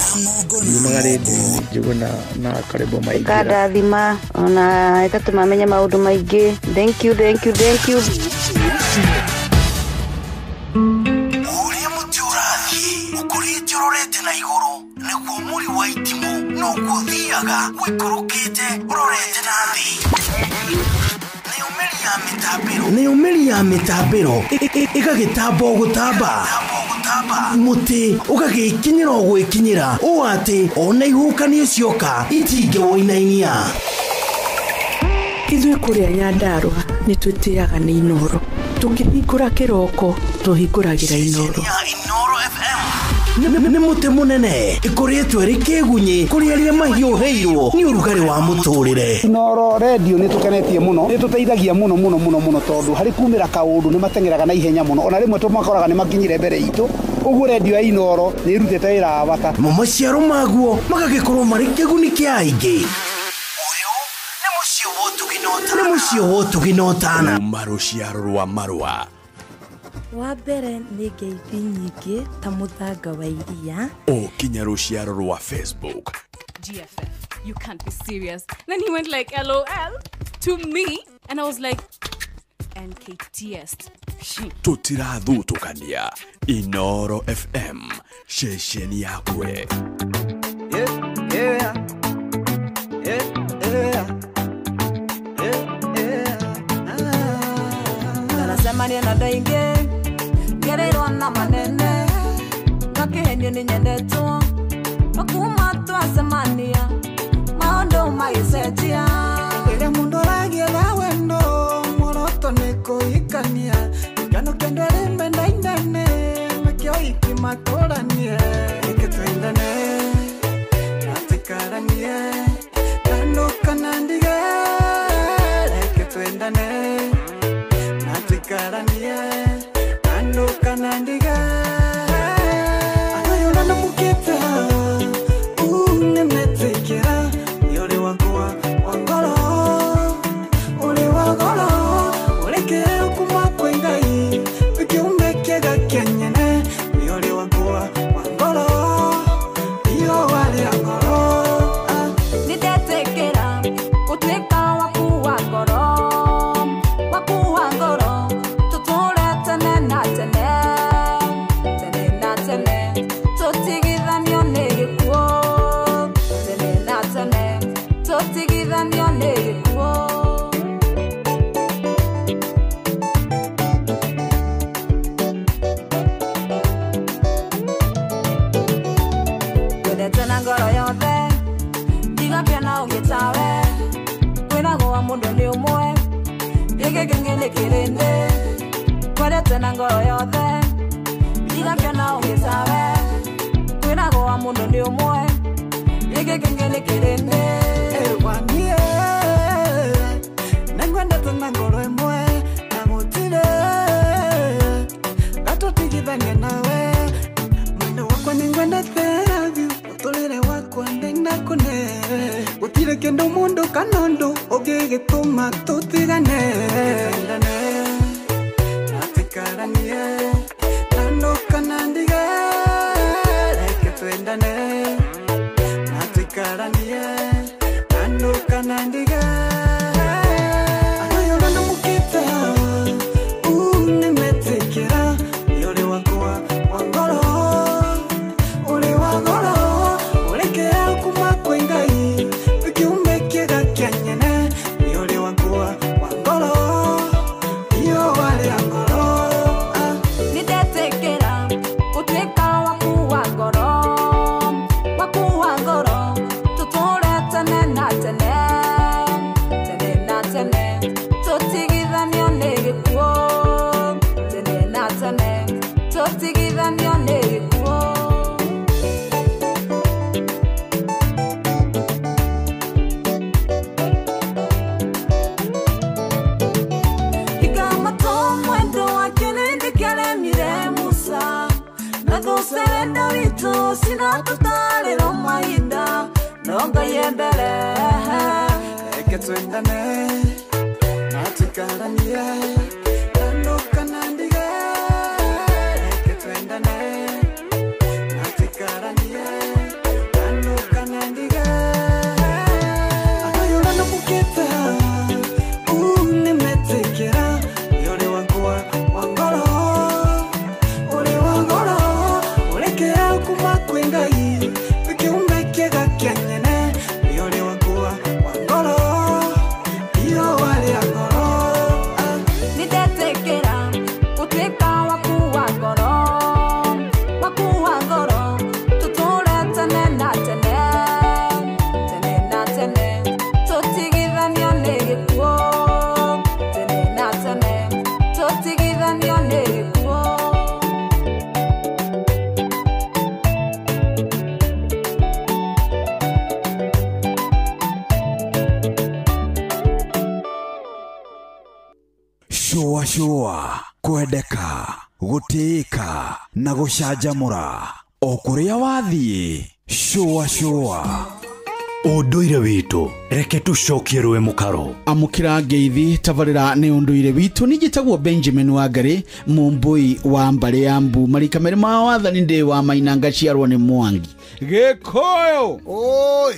Yumaga rĩndiũ-inĩ Njũgũna na Karembo maingĩra. Ĩkandathima ona ĩgatũma menye maũndũ maingĩ. Thank you, thank you, thank you. Ũrorete na igũrũ nĩguo mũri wa itimũ noguo ũthiaga ũikũrũkĩte ũrorete na thĩ. Nayo mĩri ya mĩtambĩro ĩgagĩtamba o gũtamba, mũtĩ ũgagĩkinyĩra o gwĩkinyĩra ũũ atĩ ona ihuhũkanio cioka itingĩwũinainia. Ithuĩ kũrĩa Nyandarũa nĩ twĩtĩaga nĩ Inooro. Tũkĩhingũra kĩroko tũhingũragĩra Inooro. Nĩ mũtĩ mũnene ĩkoretwo ĩrĩ kĩgunyĩ kũrĩ arĩa mahiũhĩirwo nĩ ũrugarĩ wa mũtũrĩre. Inooro redio nĩ tũkenetie mũno, nĩ tũteithagia mũno mũno mũno mũno tondũ harĩ kumĩra kaũndũ nĩ mateng'eraga na ihenya mũno, ona rĩmwe tũmakoraga nĩ makinyire mbere itũ. Ũguo redio ya Inooro nĩ ĩrutĩte wĩra wa bata. Mo maciaro maguo magagĩkorwo marĩ kĩguni kĩa aingĩ. Nĩ mũciĩ wa ũtugi na ũtana. Kuma rũciaro rwa marũa. Wa mbere nĩ ngeithi nyingĩ ta mũthanga wa iria. O kinya rũciaro rwa Facebook. GFF, you can't be serious. Then he went like LOL to me and I was like NKTS. Tũtirathutũkania. Inooro FM, ceceni yakwe. Yeah, yeah, yeah, yeah. Ndaracemania na ndaingĩ ngereirwo na manene ngakĩhenio nĩ nyendetwo makuma twacemania maũndũ magĩcenjia. Rĩrĩa mũndũ aragietha wendo muoroto nĩ kũhikania gĩkeno kĩa andũ arĩ mendaine nĩkĩo ikimatũranie. Reke twendane na tũikaranie ndanũka na ndige. Reke twendane na tũikaranie ndanũka na ndige. Anayona namuketa unemetekera yore wakwa wangu. na ngoro yothe Ndigakena ũgĩcawe Kwĩragwo wa mũndũ nĩ ũmwe Gĩkĩ kĩngĩ nĩ kĩrĩndĩ Ewa niĩ Nĩngwendete na ngoro ĩmwe Na gũtirĩ Gatũtigithania nawe Mwendo wakwa nĩngwendete love you Mũtũrĩre wakwa ndĩnakũne Gũtirĩ kĩndũ mũndũ kana ũndũ Ũngĩgĩtũma tũtigane Twendane na tũikaranie Na ndũkana ndige Reke twendane na tũikaranie Na ndũkana ndige Shua kwendeka gutĩĩka na gũcanjamũra o kũrĩa wathiĩ shua shua Ũndũire witũ reke tũcokie rũĩ mũkaro amũkĩra ngeithi tabarĩra nĩ ũndũire witũ nĩnjĩtagwo Benjamin Wangari mũmbũi wa mbarĩ ya mbu marika merĩ ma wathani ndĩ wa Maina ngaciarwo nĩ Mwangi Gĩkũyũ oi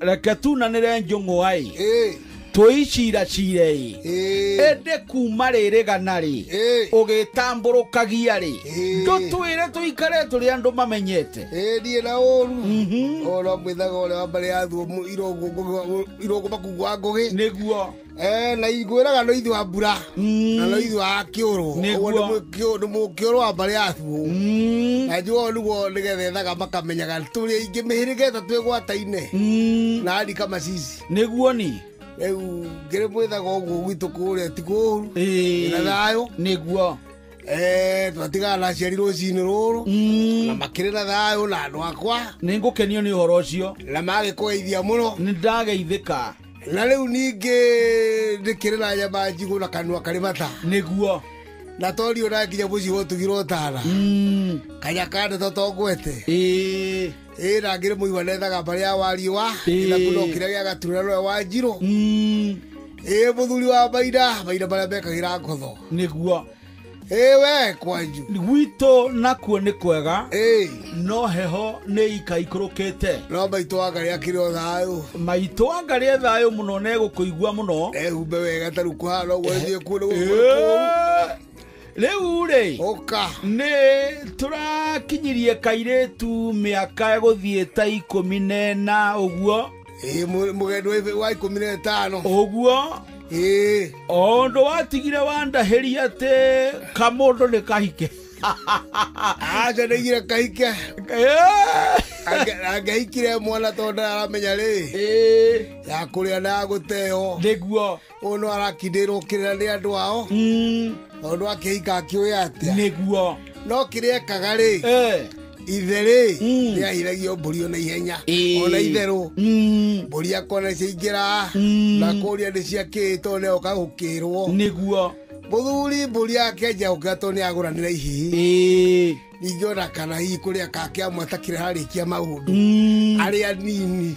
reke tunanĩre njũng'wa ĩ twicira-cire ĩndĩ kuma rĩrĩ gana rĩ ũgĩtambũrũkagia rĩ ndũtwĩre tũikare tũrĩ andũ mamenyete niĩ na ũru ona mwĩthaga ũrĩa wa mbarĩ ya thuo irũngũ makungu wa ngũgĩ nĩguo na ngwĩraga no ithuĩ wa mbura na no ithuĩ wa kĩũrũ ũguo nĩ mũkĩũrũ wa mbarĩ ya thuo na njuo nĩguo nĩgetha ethaga makamenyaga tũrĩ aingĩ mĩhĩrĩga ĩtatũ ĩgwataine na andika macici nĩguo ni rĩu ngĩrĩ mwĩthaga ũguo gwitũ kũrĩa ti kũũru na thayũ nĩguo twatigaga na aciari rũcinĩ rũrũ na makĩrĩ na thayũ na andũ akwa nĩ ngũkenio nĩ ũhoro ũcio na magĩkũgeithia mũno nĩ ndageithĩka na rĩu ningĩ ndĩkĩrĩ na nyama njigũ na kanua karĩ mata nĩguo na torio na nginya mũciĩ wotugirwo tara kanya ka ndeto tongwete ĩ na ngĩrĩ mũigua nethaga mbarĩ ya wariũa ĩthaku no kĩrĩa gĩa gaturura nowe wa njirũ ĩ mũthuri wa maina maina marĩa mekagĩra ngotho nĩguo ĩ we kwanju gwitũ nakuo nĩ kwega no heho nĩ ikaikũrũkĩte no maitũ Wangarĩ akĩrĩ o thayũ maitũ Wangarĩ e thayũ mũno na egũkũigua mũno ehumbe wega ta rĩu kũhana ũguo nĩthiĩ kuo nĩ gũkũ Rĩu rĩ ũka nĩ tũrakinyirie kairĩtu mĩaka ĩgũthiĩ ta 14 ũguo ĩ mũgeni wa 15 ũguo ĩ o ũndũ watigire wandahĩria atĩ kamũndũ nĩ kahike Aca ndaigire kahike. Angĩhikire mwana tondũ aramenya rĩ ya kũrĩa na ya gũteo. Nĩguo. Ũyũ no arakindĩrwo kĩrĩra nĩ andũ ao. Tondũ akĩhika akĩũĩ atĩa. Nĩguo. No kĩrĩa ekaga rĩ ithe rĩ nĩahithagio mbũri ona ihenya ona itherũ mbũri akona nĩciaingĩra na kũria nĩ ciakĩĩ tondũ nĩoka gũkĩrwo. Nĩguo. Mũthuri mbũri akĩanjia gũkĩra tondũ nĩagũranĩra ihihi. Ningĩ ona kana hihi kũrĩa kake amwe atakĩrĩ harĩkia maũndũ arĩa nini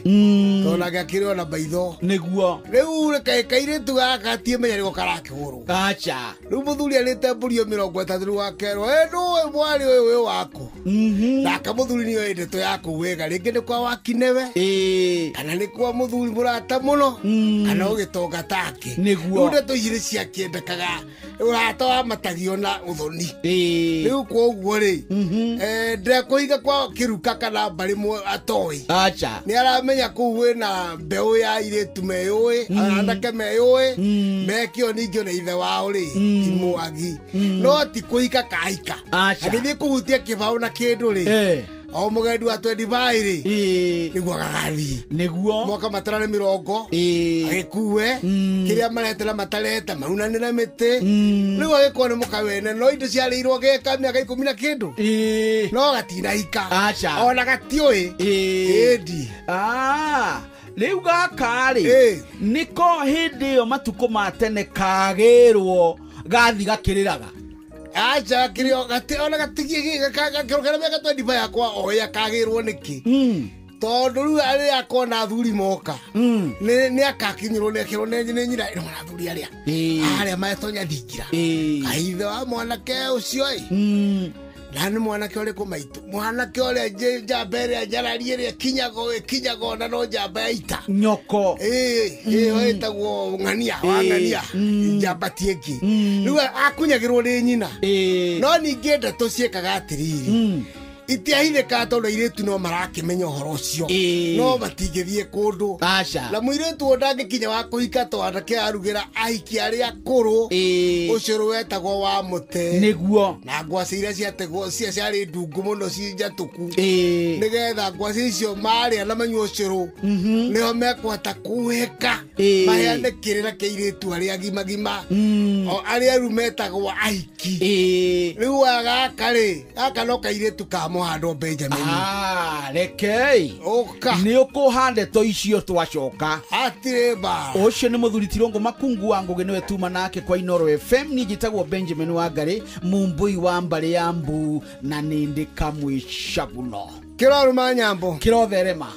tondũ nake akĩrĩ ona maitho. Nĩguo. Rĩu kairĩtu gaka gatiĩmenya nĩko karakĩgũrwo. Acha. Rĩu mũthuri arĩte mbũri 30 rĩu akerwo ĩ ndũĩ mwarĩ ũyũ wĩ waku. Nake mũthuri nĩoĩ ndeto yaku wega rĩngĩ nĩ kwa wakinewe kana nĩ kwa mũthuri mũrata mũno kana ũgĩtonga take. Nĩguo. Rĩu ndeto ici nĩciakĩendekaga ũrata wamatagio na ũthoni. Rĩu koguo rĩ ndekũiga kwa kĩruka kana mbarĩ atoĩ. Acha. Nĩ aramenya kũu wĩna mbeũ ya airĩtu meyũĩ anake meyũĩ mekĩo ningĩ ona ithe wao rĩ ti mwagi no ti kũhika kahika. Agĩthiĩ kũhutia kĩbaũ na kĩndũ rĩ o mũgendi wa 25 rĩ nĩguo gagathiĩ. Nĩguo. Moka matarane 20 agĩkue kĩrĩa marete na matarete maunanĩre mĩtĩ rĩu agĩkorwo nĩ mũkawene no indo ciarĩirwo gĩka mĩaka 10 na kĩndũ no gatinahika. Acha. Ona gatiũĩ ĩndi. Rĩu gaka rĩ nĩko hĩndĩ ĩyo matukũ ma tene kagĩrwo gathi gakĩrĩraga. Acha kĩrĩo ona gatigĩkĩrokera mĩaka 25 yakwa oĩ akagĩrwo nĩkĩ tondũ rĩu arĩa akona athuri moka nĩ akakinyĩrwo nĩ akĩrwo nĩ nyina ĩno athuri arĩa arĩa matonya thingira kaithe wa mwanake ũcio ĩ na nĩ mwanake ũrĩkũ maitũ mwanake ũrĩa njamba ĩrĩa njararia ĩrĩa ĩkinyago na no njamba ya ita nyoko ĩyo ĩtagwo ng'ania wa ng'ania njamba ti ĩngĩ rĩu akunyagĩrwo nĩ nyina no ningĩ ndeto ciĩkaga atĩrĩrĩ itiahithĩkaga tondũ airĩtu no marakĩmenya ũhoro ũcio no matingĩthiĩ kũndũ. Na mũirĩtu ũyũ ndangĩkinya wa kũhika to anake arugĩra ahiki arĩa akũrũ ũcũrũ wetagwo wa mũtĩ. Nĩguo. Na ngwacĩ iria ciategwo ciarĩ ndungu mũno ci njatũku nĩgetha ngwacĩ icio marĩa na manyua ũcũrũ nĩho mekũhota kũhĩka maheane kĩrĩra kĩa airĩtu arĩa agimagima o arĩa rĩu metagwo ahiki. Rĩu gaka rĩ gaka no kairĩtu ka mũhando Benjamin. Rekei. Ũka. Nĩ ũkũha ndeto icio twacoka. Hatirĩ mbara. Ũcio nĩ mũthuri Tirũngũ Makungu wa Ngũgĩ nĩwe tuma nake kwa Inoro FM. Niĩ njĩtagwo Benjamin Wangari Mumbui wa mbarĩ ya Mbu na nĩ ndĩ kamwĩcaguno. Kĩrorũma nyambo. Kĩrotherema.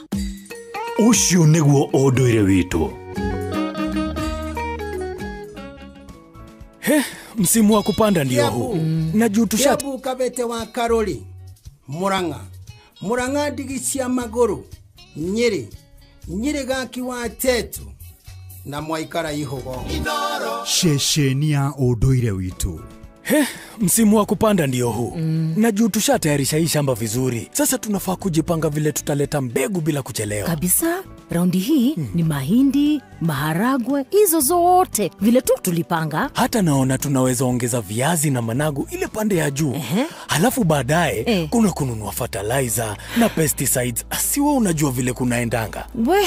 Ũcio nĩguo ũndũire witũ. He, msimu wa kupanda ndio huu. Na juu tusha Kabete wa Karoli. Murang'a Murang'a ndigi cia magũrũ Nyĩrĩ Nyĩrĩ gaki wa tetu na mwaikara ihugo. Ceceni ya ũndũire witũ. He, msimu wa kupanda ndio huu. Na juu tushatayarisha hii shamba vizuri. Sasa tunafaa kujipanga vile tutaleta mbegu bila kuchelewa. Kabisa, raundi hii ni mahindi, maharagwe, hizo zote vile tu tulipanga. Hata naona tunaweza ongeza viazi na managu ile pande ya juu. Halafu baadaye kuna kununua fertilizer na pesticides. Siwe unajua vile kunaendanga. We,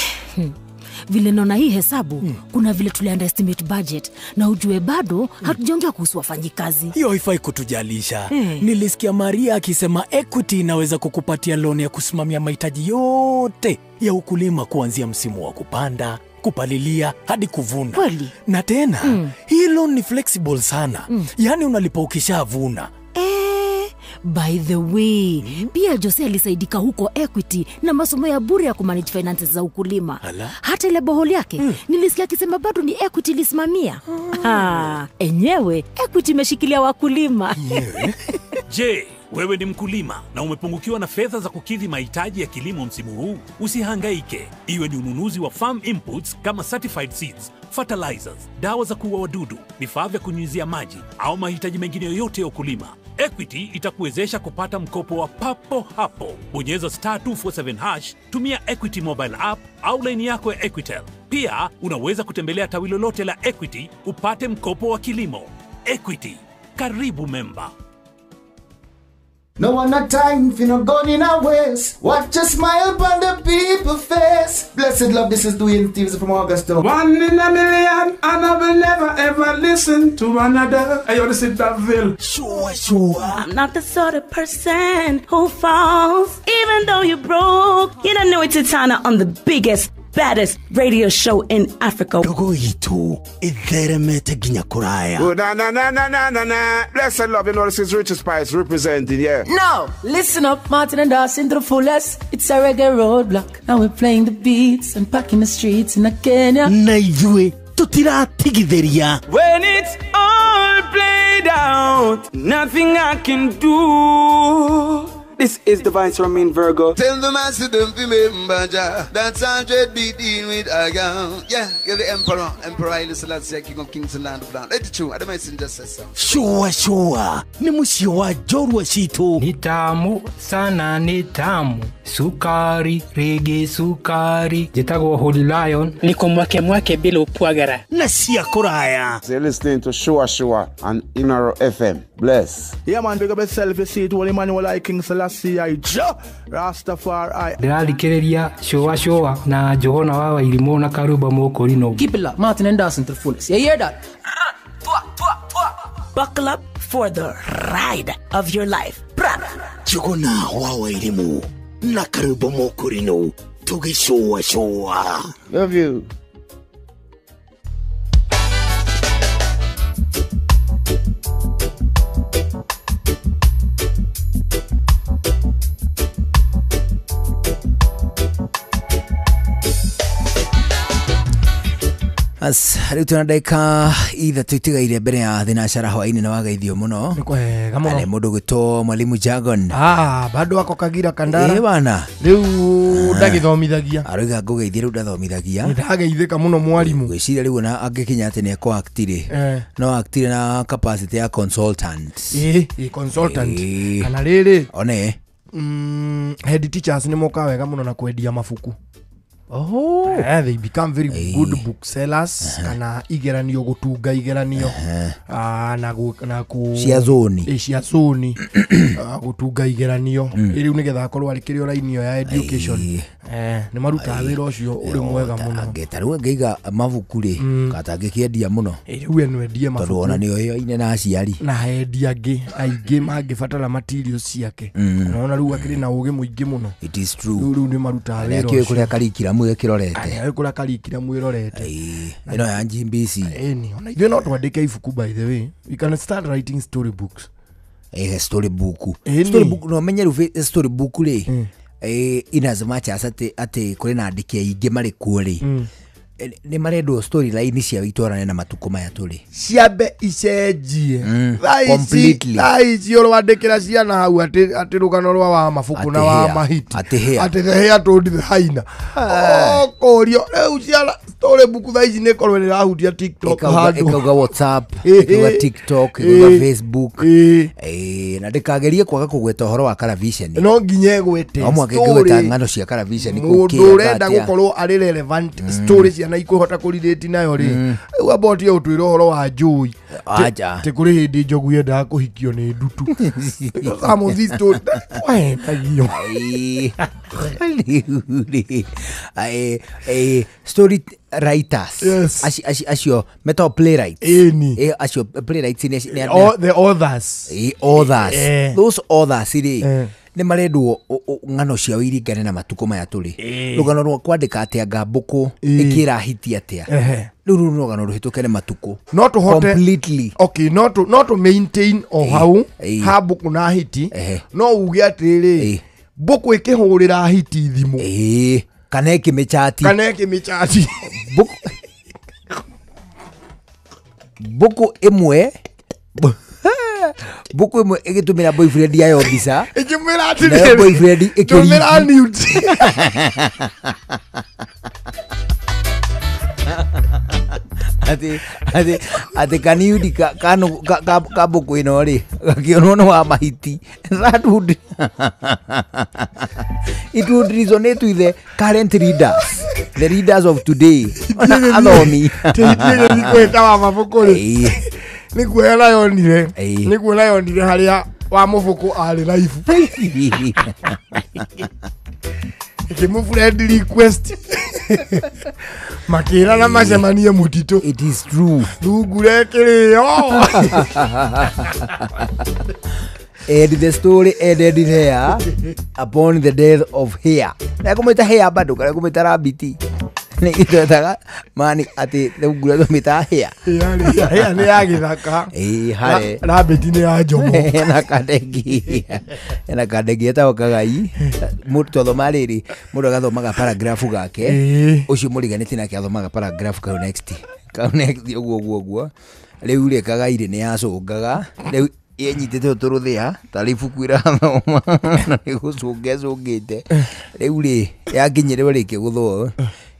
vile naona hii hesabu, kuna vile tuli underestimate budget na ujue bado hatujaongea kuhusu wafanyikazi. Hiyo haifai kutujalisha. Nilisikia Maria akisema Equity inaweza kukupatia loan ya kusimamia mahitaji yote ya ukulima kuanzia msimu wa kupanda, kupalilia hadi kuvuna. Kweli? Na tena, hii loan ni flexible sana. Yaani unalipa ukishavuna. By the way, pia Jose alisaidika huko Equity na masomo ya bure ya kumanage finances za ukulima. Ala. Hata ile boholi yake, nilisikia akisema bado ni Equity ilisimamia. Enyewe, Equity imeshikilia wakulima. Je, wewe ni mkulima na umepungukiwa na fedha za kukidhi mahitaji ya kilimo msimu huu? Usihangaike. Iwe ni ununuzi wa farm inputs kama certified seeds, fertilizers, dawa za kuua wadudu, vifaa vya kunyunyizia maji au mahitaji mengine yoyote ya ukulima. Equity itakuwezesha kupata mkopo wa papo hapo. Bonyeza *247#, tumia Equity mobile app au line yako ya Equitel. Pia unaweza kutembelea tawi lolote la Equity upate mkopo wa kilimo. Equity, karibu memba. No one a time for no gun in our waist. Watch a smile upon the people face. Blessed love, this is Dwayne Stevens from Augusta. One in a million, and I will never ever listen to another. Hey, yo, this is Daville. Sure, sure. I'm not the sort of person who falls, even though you're broke. You don't know it's Titana on the biggest, baddest radio show in Africa. Dogo itu itheremete ginya kuraya. Oh, na na na na na na na. Blessed love, you know this is Richard Spice representing, yeah. Now, listen up, Martin and Dawson to the fullest. It's a reggae roadblock. Now we're playing the beats and packing the streets in Kenya. Na ithuĩ tutiratigithĩria. When it's all played out, nothing I can do. This is the Vice Romain Virgo. Tell the master don't remember Jah. That's 100 beat in with a gun. Yeah, you're the emperor. Emperor Haile Selassie, King of Kings and Land of Land. Let it true. I don't messenger says so. Sure, sure. Ni muciĩ wa njorua citũ. Ni tamu sana, ni tamu. Sukari, rege sukari. Njĩtagwo Holy Lion. Niko mwake mwake bila upwagara. Na cia kũraya. You're listening to Sure Sure on Inoro FM. Bless. Yeah man, big up yourself, you see it, Holy Emmanuel I King Selassie I Jah Rastafari. Ndĩrathikĩrĩria Sure Sure na Johana wa Wairimũ na Karuba Mũkũrinũ. Keep it locked, Martin and Dawson to the fullest. You hear that? Buckle up for the ride of your life. Johana wa Wairimũ na Karuba Mũkũrinũ tũgĩcũa cũa. Love you. As rĩu twĩna ndagĩka ithatũ itigaire mbere ya thinacara hwaĩ-inĩ na wagaithio mũno. Nĩ kwega mũno. Nĩ mũndũ gwĩtwo Mwalimu Jagon. Ah, bado wako Kagira Kandara. Ĩ bana. Rĩu ndagĩthomithagia. Aroiga ngũgeithie rĩu ndathomithagia. Nĩndageithĩka mũno mwalimu. Ngwĩciria rĩu ona angĩkinya atĩ nĩ aktire. No aktire na capacity ya consultant. Ĩ, consultant. Kana rĩrĩ. One. Head teachers nĩ mokaga wega mũno na kwendia mabuku. Oh. They become very good booksellers. Kana igeranio gutunga igeranio. Na ku cia zoni. Cia zoni. Gutunga igeranio. Riu nigetha akorwo ari kirio line ya education. Ni marutaga wira ucio uri mwega muno. Angeta riu angeiga mabuku ri katangĩkĩendia muno. Riu eno endie mabuku. Tondu ona nio yoine na aciari. Na endia angi aingĩ mangĩbatara materials ciake. Unaona riu akĩrĩ na ũgĩ mũingĩ mũno. It is true. Riu nĩ marutaga wira ucio. Kũrĩa karikiramu ĩkĩrorete. Ayo kũrĩa karikiramu ĩrorete. Ĩno ya GBC. Ĩni ona ithuĩ no twandĩke ibuku by the way. We can start writing story books. Story book. Story book no menye riu story book rĩ. In as much as atĩ kũrĩ na andĩki aingĩ marĩ kuo rĩ. Nĩ marendwo storyline ciao itwarane na matukũ maya tũrĩ. Ciambe icenjie. Completely. Thaa ici ũrwandĩkĩra ciana hau atĩ rũgano rwa wa mabuku na wa mahiti. Atĩ hĩa. Atĩ hĩa tũndi haina. Ũkũrio rĩu ciana story book thaa ici nĩ ĩkorwo nĩ ĩrahutia TikTok handũ. Ĩkauga WhatsApp, ĩkauga TikTok, ĩkauga Facebook. Na ndĩkagerie kwaga kũgweta ũhoro wa Caravisheni. No nginya ĩgwete. No mũhaka ĩngĩgweta ng'ano cia Caravisheni kũu Mũndũ ũrenda gũkorwo arĩ relevant story ciana ikuhota kũrirĩti nayo rĩ. Rĩu amba ũtige gũtwĩra ũhoro wa njũi. Aja. Atĩ kũrĩ hĩndĩ njogu yendaga kũhikio nĩ ndutu. Some of these stories twendagio. Story writers. Yes. Acio metagwo playwrights. Ĩni. Acio playwrights nĩ the authors. Authors. Those authors rĩ nĩ marendwo ng'ano ciao iringane na matukũ maya tũrĩ. Rũgano rwa kwandĩka atĩ anga mbũkũ ĩkĩra hiti atĩa. Rĩu rũu nĩ rũgano rũhĩtũke nĩ matukũ. No tũhote completely. Okay, no to maintain o hau ha mbũkũ na hiti. No uge atĩrĩrĩ mbũkũ ĩkĩhũrĩra hiti thimũ. Kana ĩkĩmĩchati. Kana ĩkĩmĩchati. Mbũkũ ĩmwe Buku ĩmwe ĩgĩtũmĩra boyfriend yayo mbica. Ĩkĩmwĩra atĩrĩrĩ. Nayo boyfriend ĩkĩmwĩra nude. Atĩ kaniudi ka mbũkũ ĩno rĩ gakĩonwo nĩ wa mahiti. That would it would resonate with the current readers, the readers of today. Athomi. Kwĩta wa mabuku rĩ. Nĩ kuona yonire. Nĩ kuona yonire harĩa Wa mũbũkũ arĩ live. Ĩkĩmũ friend request. Makĩrana macemanie mũtitũ. It is true. Thungura ĩkĩrĩo. And the story ended there upon the death of hare. Na kumwita hare bado kana kumwita rabbit. Nĩ itwetaga mani atĩ thungura tũmĩtaga hare. Hare nĩ ya gĩthaka. Ĩĩ hare. Rabbit nĩ ya njomo. Ena kadegi. Ena kadegi etagwo kagai. Mũndũ twathoma rĩrĩ mũndũ agathomaga paragraph gake. Ũcio mũriganĩtie nake athomaga paragraph kau next. Kau next ũguo ũguo ũguo. Rĩu rĩ kagai rĩ nĩ yacũngaga. Rĩu yenyitĩte tũrũthĩa tarĩ ibuku irathoma na nĩ gũcũnga ĩcũngĩte. Rĩu rĩ yakinyĩrĩrwo rĩkĩgũthwo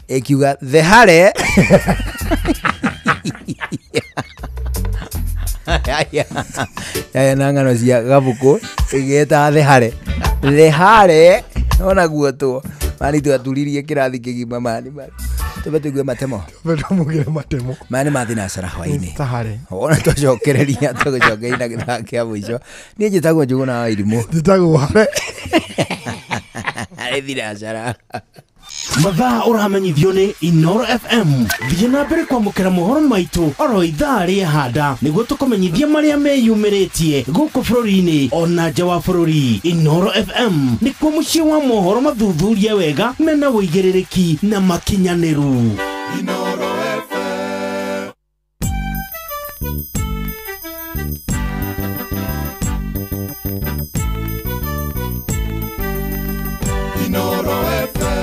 ĩkiuga the hare. Yaya na ng'ano cia gabũkũ ĩgĩeta the hare. The hare ona guotwo mani twaturirie kĩrathi kĩgima mani mani. Tũbe tũigue matemo. Tũbe tũmũgĩre matemo. Maya nĩ ma thinacara hwaĩ-inĩ. Sahare. Ona twacokereria tũgũcokeria na gĩthaa kĩa mũico. Niĩ njĩtagwo Njũgũna wa Irimũ. Njĩtagwo Hare. Harĩ thinacara. Mathaa ũramenyithio nĩ Inoro FM. Thiĩ na mbere kwamũkĩra mohoro maitũ oro ithaa rĩa handa nĩguo tũkũmenyithie marĩa meyumĩrĩtie gũkũ bũrũri-inĩ ona nja wa bũrũri. Inoro FM nĩkuo mũciĩ wa mohoro mathuthurie wega mena ũigĩrĩrĩki na makinyanĩru. Inoro FM. Inoro FM.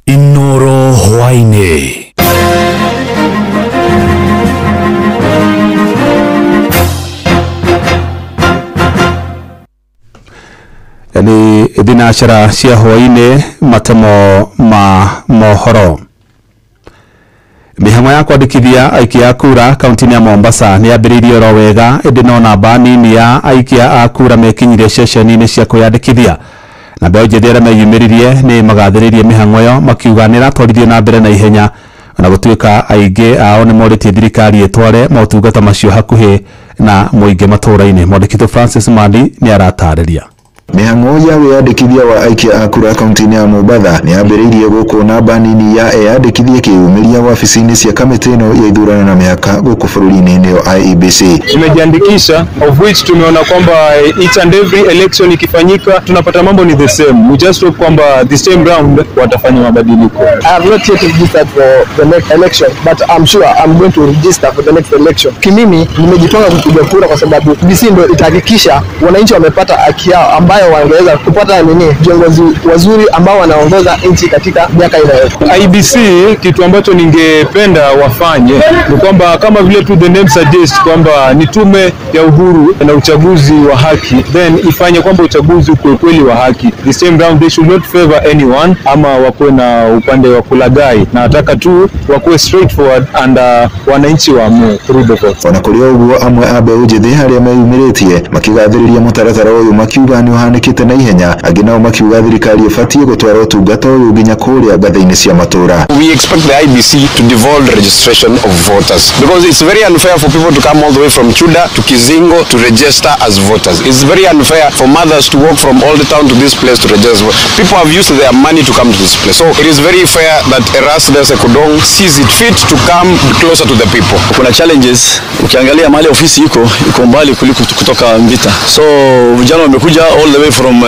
Inoro hwaĩ-inĩ. Nĩ thinacara cia hwaĩ-inĩ matemo ma mohoro. Mĩhang'o ya kwandĩkithia aikia a kura kaunti-inĩ ya Mombasa nĩ yambĩrĩirie oro wega ĩndĩ no namba nini ya aikia a kura mekinyirie ceceni-inĩ cia kwĩyandĩkithia. Na mbeũ njĩthĩ arĩa meyumĩririe nĩ magathĩrĩirie mĩhang'o ĩyo makiuga nĩ ĩratwarithio na mbere na ihenya ona gũtuĩka aingĩ ao nĩ morĩtie thirikari ĩtware motungata macio hakuhĩ na mũingĩ matũũra-inĩ. Mwandĩki Francis Mandi nĩ aratarĩria. Mĩhang'o ya wĩyandĩkithia wa aikia a kura kaunti-inĩ ya Mombatha nĩ yambĩrĩirie gũkũ namba nini ya eyandĩkithia ĩkĩyumĩria wabici-inĩ cia kamĩtĩ ĩno ya ithurano na mĩhaka gũkũ bũrũri-inĩ nĩyo IEBC. Tumejiandikisha, of which tumeona kwamba each and every election ikifanyika tunapata mambo ni the same. We just hope kwamba this time round watafanya mabadiliko. I have not yet registered for the next election, but I'm sure I'm going to register for the next election. Kimimi nimejipanga kupiga kura kwa sababu DC ndio itahakikisha wananchi wamepata haki yao ambayo wangeweza kupata nini viongozi wazuri ambao wanaongoza nchi katika miaka inayokuja. IEBC kitu ambacho ningependa wafanye ni kwamba kama vile tu the name suggests kwamba ni tume ya uhuru na uchaguzi wa haki, then ifanye kwamba uchaguzi uko kweli wa haki. The same round they should not favor anyone ama wakuwe na upande wa kulagai, na nataka tu wakuwe straightforward and wananchi waamue through the vote. Ona kũrĩ ũguo amwe a mbeũ njĩthĩ arĩa meyumĩrĩtie makĩgathĩrĩria mũtaratara ũyũ makiuga nĩ ũhanĩkĩte na ihenya, angĩ nao makiuga thirikari ĩbatiĩ gũtwara ũtungata ũyũ nginya kũrĩa ngathĩ-inĩ cia matũũra. We expect the IEBC to devolve registration of voters because it's very unfair for people to come all the way from Chuda to Kizingo to register as voters. It's very unfair for mothers to walk from Old Town to this place to register. People have used their money to come to this place. So it is very fair that Erastus Ekudong sees it fit to come closer to the people. Kuna challenges, ukiangalia mahali ofisi iko mbali kuliko kutoka Mvita. So vijana wamekuja all the way from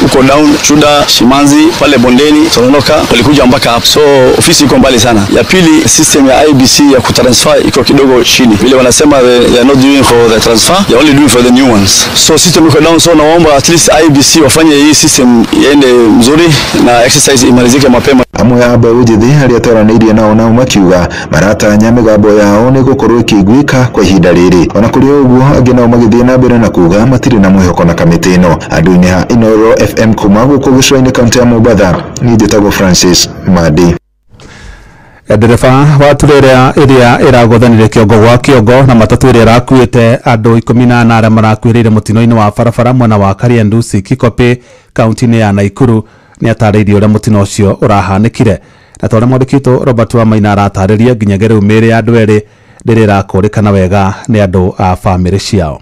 uko down Chuda, Shimanzi, pale bondeni, Tononoka, walikuja mpaka hapa. So ofisi iko mbali sana. Ya pili, system ya IEBC ya kutransfer iko kidogo chini. Vile wanasema they are not doing for the transfer, they are only doing for the new ones. So system iko down, so naomba at least IEBC wafanye hii system iende mzuri na exercise imalizike mapema. Amwe a mbeũ njĩthĩ arĩa twaranĩirie nao nao makiuga maratanya mĩgambo yao nĩ gũkorwo ĩkĩiguĩka kwa ihinda rĩrĩ. Ona kũrĩ ũguo angĩ nao magĩthiĩ na mbere na kuga matirĩ na mwĩhoko na kamĩtĩ ĩno. Andũ-inĩ ha Inoro FM kuma gũkũ gĩcũa-inĩ kaunti ya Mombatha, niĩ njĩtagwo Francis Mandi. Ndereba wa turera ĩrĩa ĩragũthanire kĩongo gwa kĩongo na matatũ ĩrĩa ĩrakuĩte andũ 18 arĩa marakuĩrĩire mũtino-inĩ wa barabara mwena wa Kariandusi Kikopĩ kaunti-inĩ ya Naikuru nĩ atarĩirie ũrĩa mũtino ũcio ũrahanĩkire. Na ta ũrĩa mwandĩki witũ Robert Wamaina aratarĩria, nginyagia rĩu mĩĩrĩ ya andũ erĩ ndĩrĩ ĩrakũrĩkana wega nĩ andũ a bamĩrĩ ciao.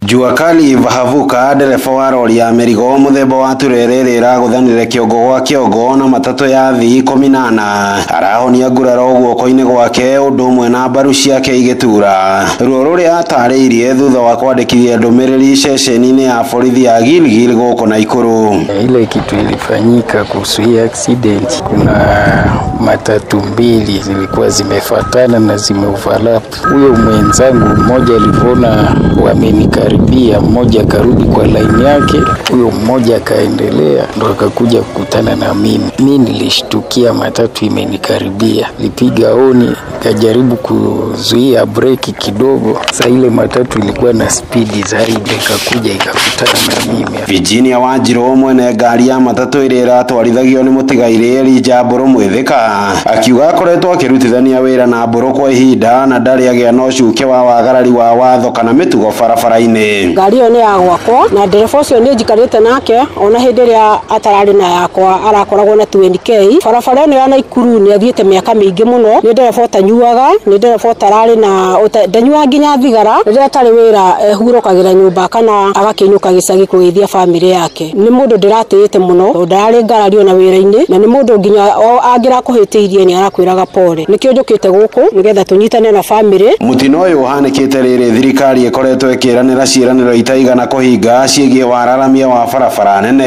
Jua kali Vahavuka, ndereba wa rori ya mĩrigo mũthemba wa turere ĩrĩa ĩragũthanire kĩongo gwa kĩongo na matatũ ya thii 18, arahonia nguraro guoko-inĩ gwake ũndũ ũmwe na mbaru ciake igĩtura ruo rũrĩa atarĩirie thutha wa kwandĩkithia ndũmĩrĩri ceceni-inĩ ya borithi ya Gilgil gũkũ Naikuru. Ile kitu ilifanyika kuhusu hii accident, kuna matatu mbili zilikuwa zimefatana na zimeoverlap. Huyo mwenzangu mmoja alivyoona wamenikaribia, mmoja akarudi kwa line yake, huyo mmoja akaendelea, ndo akakuja kukutana na mimi. Mimi nilishtukia matatu imenikaribia, nilipiga honi, nikajaribu kuzuia breki kidogo. Sasa ile matatu ilikuwa na spidi zaidi, ikakuja ikakutana na mimi. Virginia Wanjiru mwene ngari ya matatu ĩrĩa ĩratwarithagio nĩ mũtigairĩ Elijah Mbũrũ Mwĩthĩka akiuga akoretwo akĩrutithania wĩra na Mbũrũ kwa ihinda na ndarĩ agĩa na ũcuke wa wagarari wa watho kana mĩtugo barabara-inĩ. Ngari ĩyo nĩ ya gwakwa na ndereba ũcio nĩ njikarĩte nake ona hĩndĩ ĩrĩa atararĩ na yakwa, arakoragwo na 20K. Barabara ĩno ya Naikuru nĩ athiĩte mĩaka mĩingĩ mũno, nĩ ndereba ũtanyuaga, nĩ ndereba ũtararĩ na ndanyuaga nginya thigara. Rĩrĩa atarĩ wĩra ehurũkagĩra nyũmba kana agakĩinũka gĩcagi kũgeithia bamĩrĩ yake. Nĩ mũndũ ndĩratĩĩte mũno tondũ ndararĩ ngarari ona wĩra-inĩ, na nĩ mũndũ nginya angĩrakũhĩtĩirie nĩ arakwĩraga pole. Nĩkĩo njũkĩte gũkũ nĩgetha tũnyitane na bamĩrĩ. Mũtino ũyũ ũhanĩkĩte rĩrĩ thirikari ĩkoretwo ĩkĩranĩra ciĩranĩro itaigana kũhinga ciĩgiĩ wararamia wa barabara nene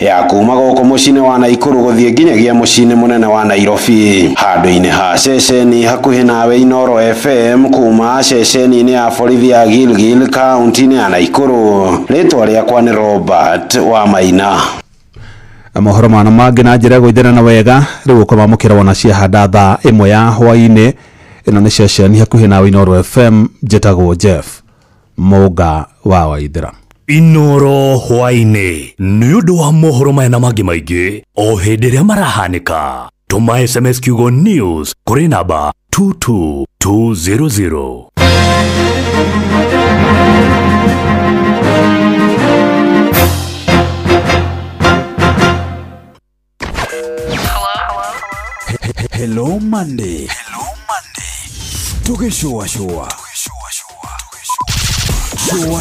ya kuma gũkũ mũciĩ-inĩ wa Naikuru gũthiĩ nginyagia mũciĩ-inĩ mũnene wa Nairobi. Handũ-inĩ ha ceceni hakuhĩ nawe Inooro FM, kuma ceceni-inĩ ya borithi ya Gilgil kaunti-inĩ ya Naikuru, rĩtwa rĩakwa nĩ Robert Wamaina. Mohoro mana mangĩ na njĩra ya gũithĩrana wega rĩu ũkamamũkĩra wona ciahanda thaa 1 ya hwaĩ-inĩ. Ĩno nĩ ceceni hakuhĩ nawe Inooro FM, njĩtagwo Jeff Mũnga wa Waithĩra. Inooro hwaĩ-inĩ nĩ ũndũ wa mohoro maya na mangĩ maingĩ o hĩndĩ ĩrĩa marahanĩka. Tũma SMS kiugo news kũrĩ namba 22200. Hello Monday. Hello Monday. Tukishua shua. Shua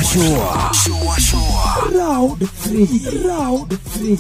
shua. Shua shua. Round 3. Round 3.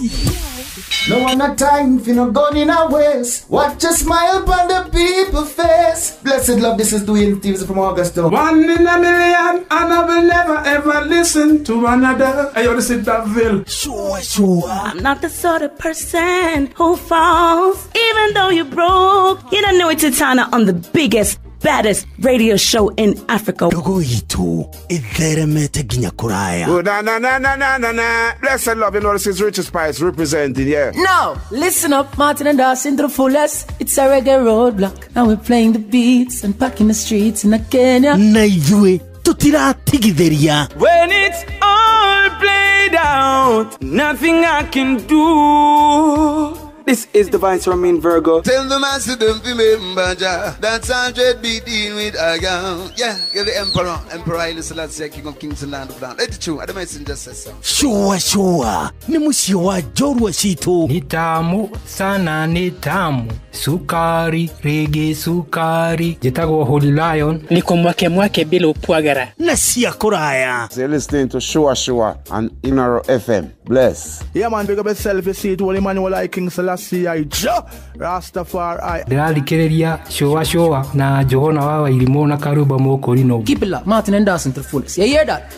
No one a time for no gun in our waist. Watch a smile upon the people face. Blessed love, this is Dwayne Stevens from Augusta. One in a million, and I will never ever listen to another. I want to sit that veil. Sure, sure. I'm not the sort of person who falls, even though you're broke. You don't know it's Titana on the biggest, baddest radio show in Africa. Dogo itu itheremete ginya kuraya. Oh, na na na na na na na. Blessed love, you know this is Richard Spice representing, yeah. No, listen up, Martin and Dawson to the fullest. It's a reggae roadblock. Now we're playing the beats and packing the streets in Kenya. Na ithuĩ tutiratigithĩria. When it's all played out, nothing I can do. This is the Vice Romain Virgo. Tell the master don't remember Jah. That's 100 be dealing with a girl. Yeah, you're the emperor. Emperor Haile Selassie, King of Kings and Land of Land. Let it true. I don't messenger says so. Sure, sure. Ni mũciĩ wa njorua citũ. Ni tamu sana, ni tamu. Sukari, rege sukari. Njĩtagwo Holy Lion. Niko mwake mwake bila upwagara. Na cia kũraya. You're listening to Sure Sure on Inooro FM. Bless. Yeah man, big up yourself. You see it, Holy Emmanuel I King Selassie I Jah Rastafari. Ndĩrathikĩrĩria Sure Sure na Johana wa Wairimũ na Karuba Mũkũrinũ. Keep it locked, Martin and Dawson to the fullest. You hear that?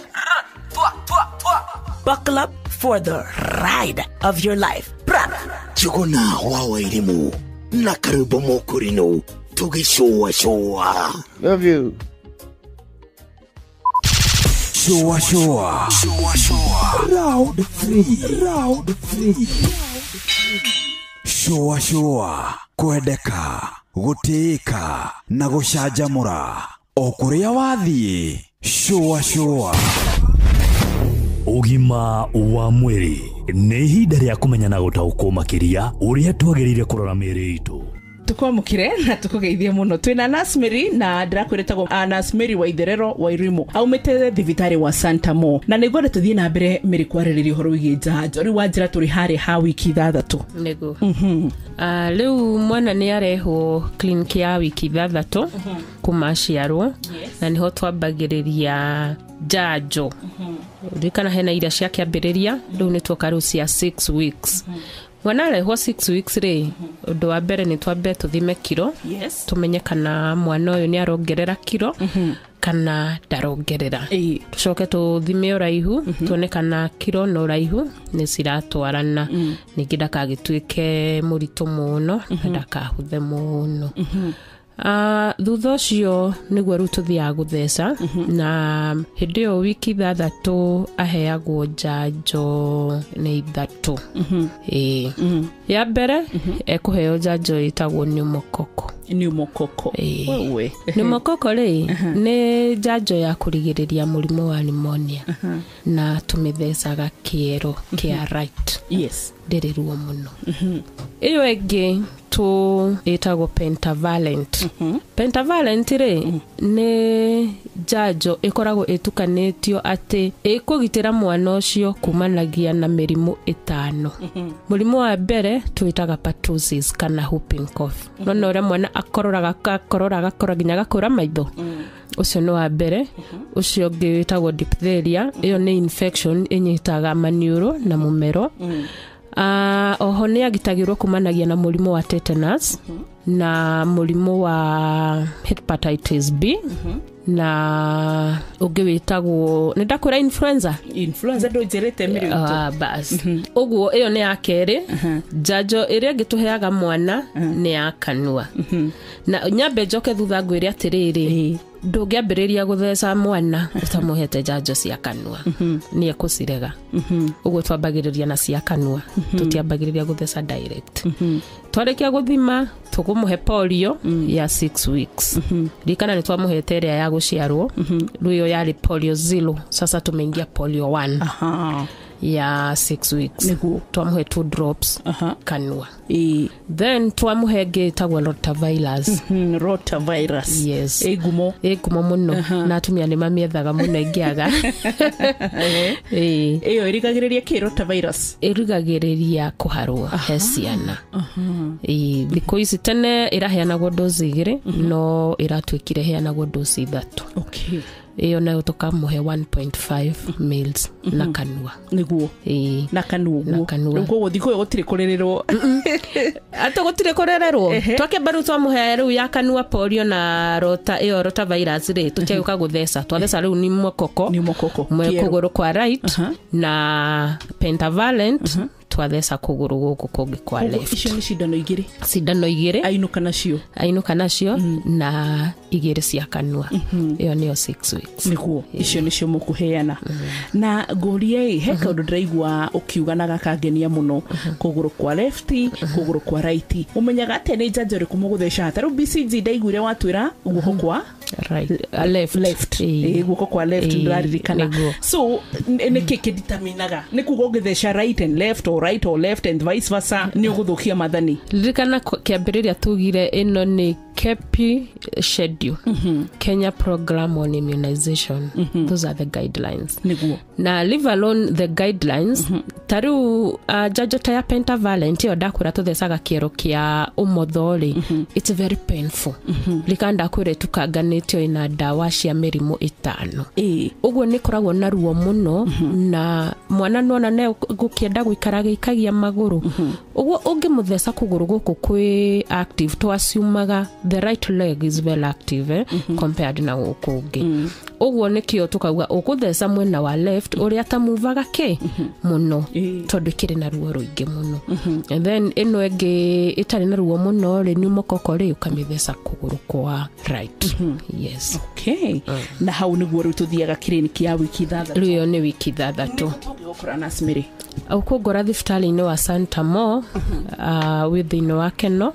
Buckle up for the ride of your life. Johana wa Wairimũ na Karuba Mũkũrinũ tũgĩcũa cũa. Love you. Sure, sure. Sure, sure. Round 3. Round 3. Sure, sure. Kwendeka, gũtĩĩka na gũcanjamũra o kũrĩa wathiĩ. Sure, sure. Ũgima wa mwĩrĩ nĩ ihinda rĩa kũmenya na gũtaũkwo makĩria ũrĩa twagĩrĩire kũrora mĩĩrĩ itũ. Tukwamukire na tukugeithie muno. Twina Nurse Mary na ndirakwĩrĩtagwo Nurse Mary wa Itherero wa Irimo. Aumĩte thibitarĩ wa Santa Mo. Na nĩngwenda tũthiĩ na mbere Mary kwarĩrĩria ũhoro wĩgiĩ njanjo. Rĩu wanjĩra tũrĩ harĩ ha wiki 6. Nĩguo. Rĩu mwana nĩ arehwo clinic ya wiki 6 kuma aciarwo na niho twambagĩrĩria njanjo. Ririkana hena iria cia kĩambĩrĩria rĩu nĩ tuoka rĩu cia 6 weeks. Mwana arehwo 6 weeks rĩ, ũndũ wa mbere nĩ twambe tũthime kiro, tũmenye kana mwana ũyũ nĩ arongerera kiro kana ndarongerera. Tucoke tũthime ũraihu, tuone kana kiro na ũraihu nĩ ciratwarana, ningĩ ndakagĩtuĩke mũritũ mũno na ndakahũthe mũno. Thutha ũcio nĩguo rĩu tũthiaga gũtheca, na hĩndĩ ĩyo wiki 6 aheagwo njanjo nĩ 3. Ya mbere ekũheo njanjo ĩtagwo pneumococcal. Pneumococcal. Wewe. Pneumococcal rĩ nĩ njanjo ya kũrigĩrĩria mũrimũ wa pneumonia, na tũmĩthecaga kĩero kĩa right. Yes. Ndĩrĩ ruo mũno. Ĩyo ĩngĩ tu ĩtagwo pentavalent. Pentavalent rĩ nĩ njanjo ĩkoragwo ĩtukanĩtio atĩ ĩkũgitĩra mwana ũcio kumanagia na mĩrimũ 5. Mũrimũ wa mbere twĩtaga pertussis kana whooping cough. Nona ũrĩa mwana akororaga akakora nginya agakũra maitho. Ũcio nĩ wa mbere. Ũcio ũngĩ wĩtagwo diphtheria, ĩyo nĩ infection ĩnyitaga maniũrũ na mũmero. Oho nĩ agitagĩrwo kumanagia na mũrimũ wa tetanus na mũrimũ wa hepatitis B na ũngĩ wĩtagwo nĩ ndakwĩra influenza. Influenza ndũnjĩrĩte Mary witũ. Bas. Ũguo ĩyo nĩ ya kerĩ. Njanjo ĩrĩa ĩngĩ tũheaga mwana nĩ ya kanua. Na nyambe njoke thutha ngwĩre atĩrĩrĩ, ndũngĩambĩrĩria gũtheca mwana ũtamũhete njanjo cia kanua, nĩ ekũcirega. Ũguo twambagĩrĩria na cia kanua, tũtiambagĩrĩria gũtheca direct. Twarĩkia gũthima tũkũmũhe polio ya 6 weeks. Ririkana nĩ twamũhete ĩrĩa ya gũciarwo, rĩu ĩyo yarĩ polio 0, sasa tumeingia polio 1 ya 6 weeks. Nĩguo. Twamũhe 2 drops kanua. Then twamũhe ĩngĩ ĩtagwo rotavirus. Rotavirus. Yes. Ĩ ngumo. Ĩ ngumo mũno. Na atumia nĩ mamĩethaga mũno ĩngĩaga. Ĩyo ĩrigagĩrĩria kĩ rotavirus? Ĩrigagĩrĩria kũharwo he ciana. Thikũ ici tene ĩraheanagwo dozi 2, no ĩratuĩkire ĩheanagwo dozi 3. Okay. Ĩyo nayo tũkamũhe 1.5 mils na kanua. Nĩguo. Na kanua ũguo. Rĩu koguo thikũ ĩyo gũtirĩ kũrĩrĩrwo. Atĩ gũtirĩ kũrererwo. Twakĩamba rĩu twamũhe rĩu ya kanua polio na rota ĩyo rotavirus rĩ, tũtiagĩũka gũtheca. Twatheca rĩu pneumococcal. Pneumococcal. Kũgũrũ kwa right na pentavalent twatheca kũgũrũ gũkũ kũngĩ kwa left. Icio nĩ cindano 2. Cindano 2. Ainũka nacio. Ainũka nacio na 2 cia kanua. Ĩyo nĩyo 6 weeks. Nĩguo. Icio nĩcio mũkũheana. Na ngũrie he kaũndũ ndĩraigua ũkiuga na gakangenia mũno, kũgũrũ kwa left, kũgũrũ kwa right. Ũmenyaga atĩa nĩ njanjo ĩrĩkũ mũgũtheca? Ta rĩu BCG ndaiguire watwĩra guoko kwa right, left. Left. Guoko kwa left ndĩraririkana. So nĩ kĩ kĩditaminaga? Nĩ kuga ũngĩtheca right and left or right or left and vice versa nĩ ũgũthũkia mathani. Ririkana kĩambĩrĩria tugire ĩno nĩ KEPI schedule. Kenya Program on Immunization. Those are the guidelines. Nĩguo. Na leave alone the guidelines, ta rĩu njanjo ta ya pentavalent ĩyo ndakwĩra tũthecaga kĩero kĩa ũmotho rĩ, it's very painful. Ririkana ndakwĩra ĩtukanganĩtio ĩna ndawa cia mĩrimũ 5. Ũguo nĩ ĩkoragwo na ruo mũno, na mwana nona nĩ gũkĩenda gũikara gĩikagia magũrũ. Ũguo ũngĩmũtheca kũgũrũ gũkũ kwĩ active, twasiumaga the right leg is well active compared na gũkũ ũngĩ. Ũguo nĩkĩo tũkauga ũkũtheca mwena wa left ũrĩa tamuvaga kĩ mũno, tondũ ĩkĩrĩ na ruo rũingĩ mũno. And then ĩno ĩngĩ ĩtarĩ na ruo mũno rĩ, pneumococcal rĩ, ũkamĩtheca kũgũrũ kwa right. Yes. Okay. Na hau nĩguo rĩu tũthiaga clinic ya wiki 6. Rĩu ĩyo nĩ wiki 6. Egũkora Nurse Mary? Ũkũngora thibitarĩ-inĩ wa Santa Mo, wĩ thĩinĩ wa Keno,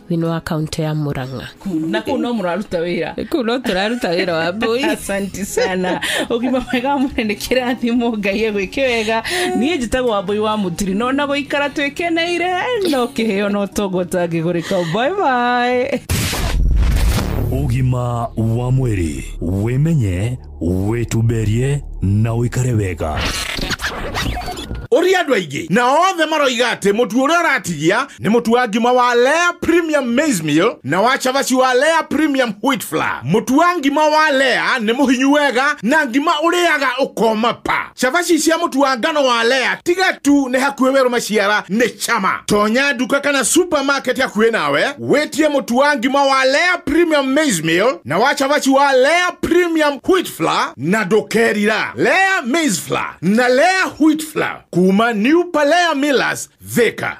thĩinĩ wa kaunti ya Murang'a. Na kũu no mũraruta wĩra? Kũu no tũraruta wĩra wa mbũi. Asante sana. Ũgima mwega wa mwĩrĩ nĩ kĩrathimo, Ngai egwĩke wega. Niĩ njĩtagwo Wambũi wa Mũtiri, no na gũikara twĩkeneire no kĩheo no ũtonga ũtangĩgũrĩka. Bye bye. Ũgima wa mwĩrĩ, wĩmenye, wĩtumberie na ũikare wega. Ũria andũ aingĩ na othe maroiga atĩ mũtu ũrĩa ũratigia nĩ mũtu wa ngima wa Lea Premium Maize Meal na wa cabaci wa Lea Premium Wheat Flour. Mũtu wa ngima wa Lea nĩ mũhinyu wega na ngima ũrĩaga ũkoma pa. Cabaci cia mũtu wa ngano wa Lea tiga tu nĩ hakuhĩ werũ maciara nĩ chama. Tonya nduka kana supermarket hakuhĩ nawe wĩtie mũtu wa ngima wa Lea Premium Maize Meal na wa cabaci wa Lea Premium Wheat Flour na ndũkerira. Lea Maize Flour na Lea Wheat Flour kuma New Palea Millers, Thika.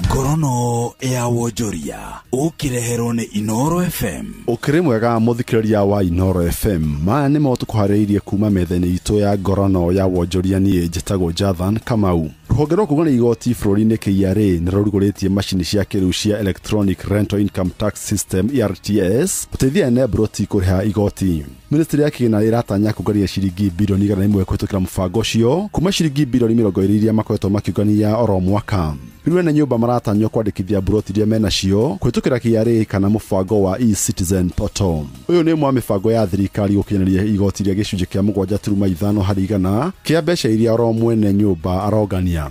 Ngorono ya wonjoria ũkĩreherwo nĩ Inoro FM. Ũkĩrĩ mwega mũthikĩrĩria wa Inoro FM. Maya nĩmo tũkũharĩirie kuma metha-inĩ itũ ya ngorono ya wonjoria. Niĩ njĩtagwo Jathan Kamau. Rũhonge rwa kũgania igoti bũrũri-inĩ KRA nĩ rũrugũrĩtie macini cia kĩrĩu cia Electronic Rental Income Tax System ERTS gũteithia ene mburoti kũrĩha igoti. Ministry ya kĩgĩna ĩratanya kũngania ciringi bilioni 100 kũhĩtũkĩra mũbango ũcio kuma ciringi bilioni 20 iria makoretwo makĩũngania oro mwaka. Rĩu ene nyũmba maratanywo kwandĩkithia mburoti iria menacio kũhĩtũkĩra KRA kana mũbango wa e-Citizen Portal. Ũyũ nĩ ũmwe wa mĩbango ya thirikari gũkinyanĩria igoti rĩa gĩcunjĩ kĩa 7.5 harĩ igana kĩa mbeca iria oro mwene nyũmba arongania.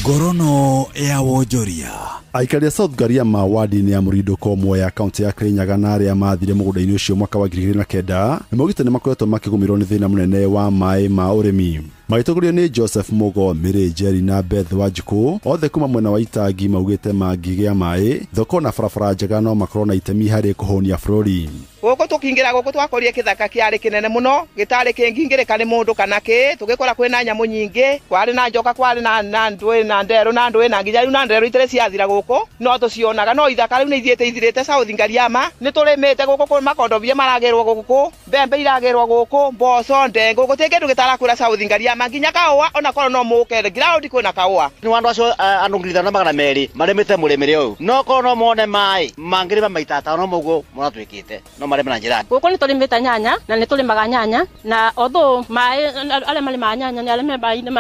Ngorono ya wonjoria. Aikari a South Gariama wadi-inĩ ya Mũrindũko Mwea kaunti ya Kirinyaga na arĩa mathire mũgũnda-inĩ ũcio mwaka wa 2009 nĩmaugĩte nĩmakoretwo makĩgũmĩrwo nĩ thĩna mũnene wa maĩ ma ũrĩmi. Magĩtongorio nĩ Joseph Mugo, Mary Njeri na Beth Wanjikũ, othe kuma mwena wa Itangi maugĩte mangĩgĩa maĩ, thoko na barabara njega no makorwo na itemi harĩ kũhũnia bũrũri. Gũkũ tũkĩingĩra gũkũ twakorire kĩthaka kĩarĩ kĩnene mũno gĩtarĩ kĩngĩingĩrĩka nĩ mũndũ kana kĩ, tũgĩkora kwĩna nyamũ nyingĩ, kwarĩ na njoka, kwarĩ na ndũĩ na nderũ na ndũĩ na nginya rĩu na nderũ itarĩ ciathira gũkũ no tũcionaga, no ithaka rĩu nĩ ithiĩte ithirĩte South Ngariama. Nĩ tũrĩmĩte gũkũ, kwĩ makondobia maragĩrwo gũkũ, mbembe iragĩrwo gũkũ, mboco, ndengũ, gũtirĩ kĩndũ gĩtarakũra South Ngariama nginya kaũa, onakorwo no mũke ground kwĩna kaũa. Nĩ andũ acio andũ 5200 marĩmĩte mũrĩmĩre ũyũ, no korwo no mone maĩ mangĩrĩma maita atano mũguo mũratwĩkĩte no marĩme na njĩra. Gũkũ nĩ tũrĩmĩte nyanya na nĩ tũrĩmaga nyanya na although maĩ arĩa marĩmaga nyanya nĩ arĩa me maĩ-inĩ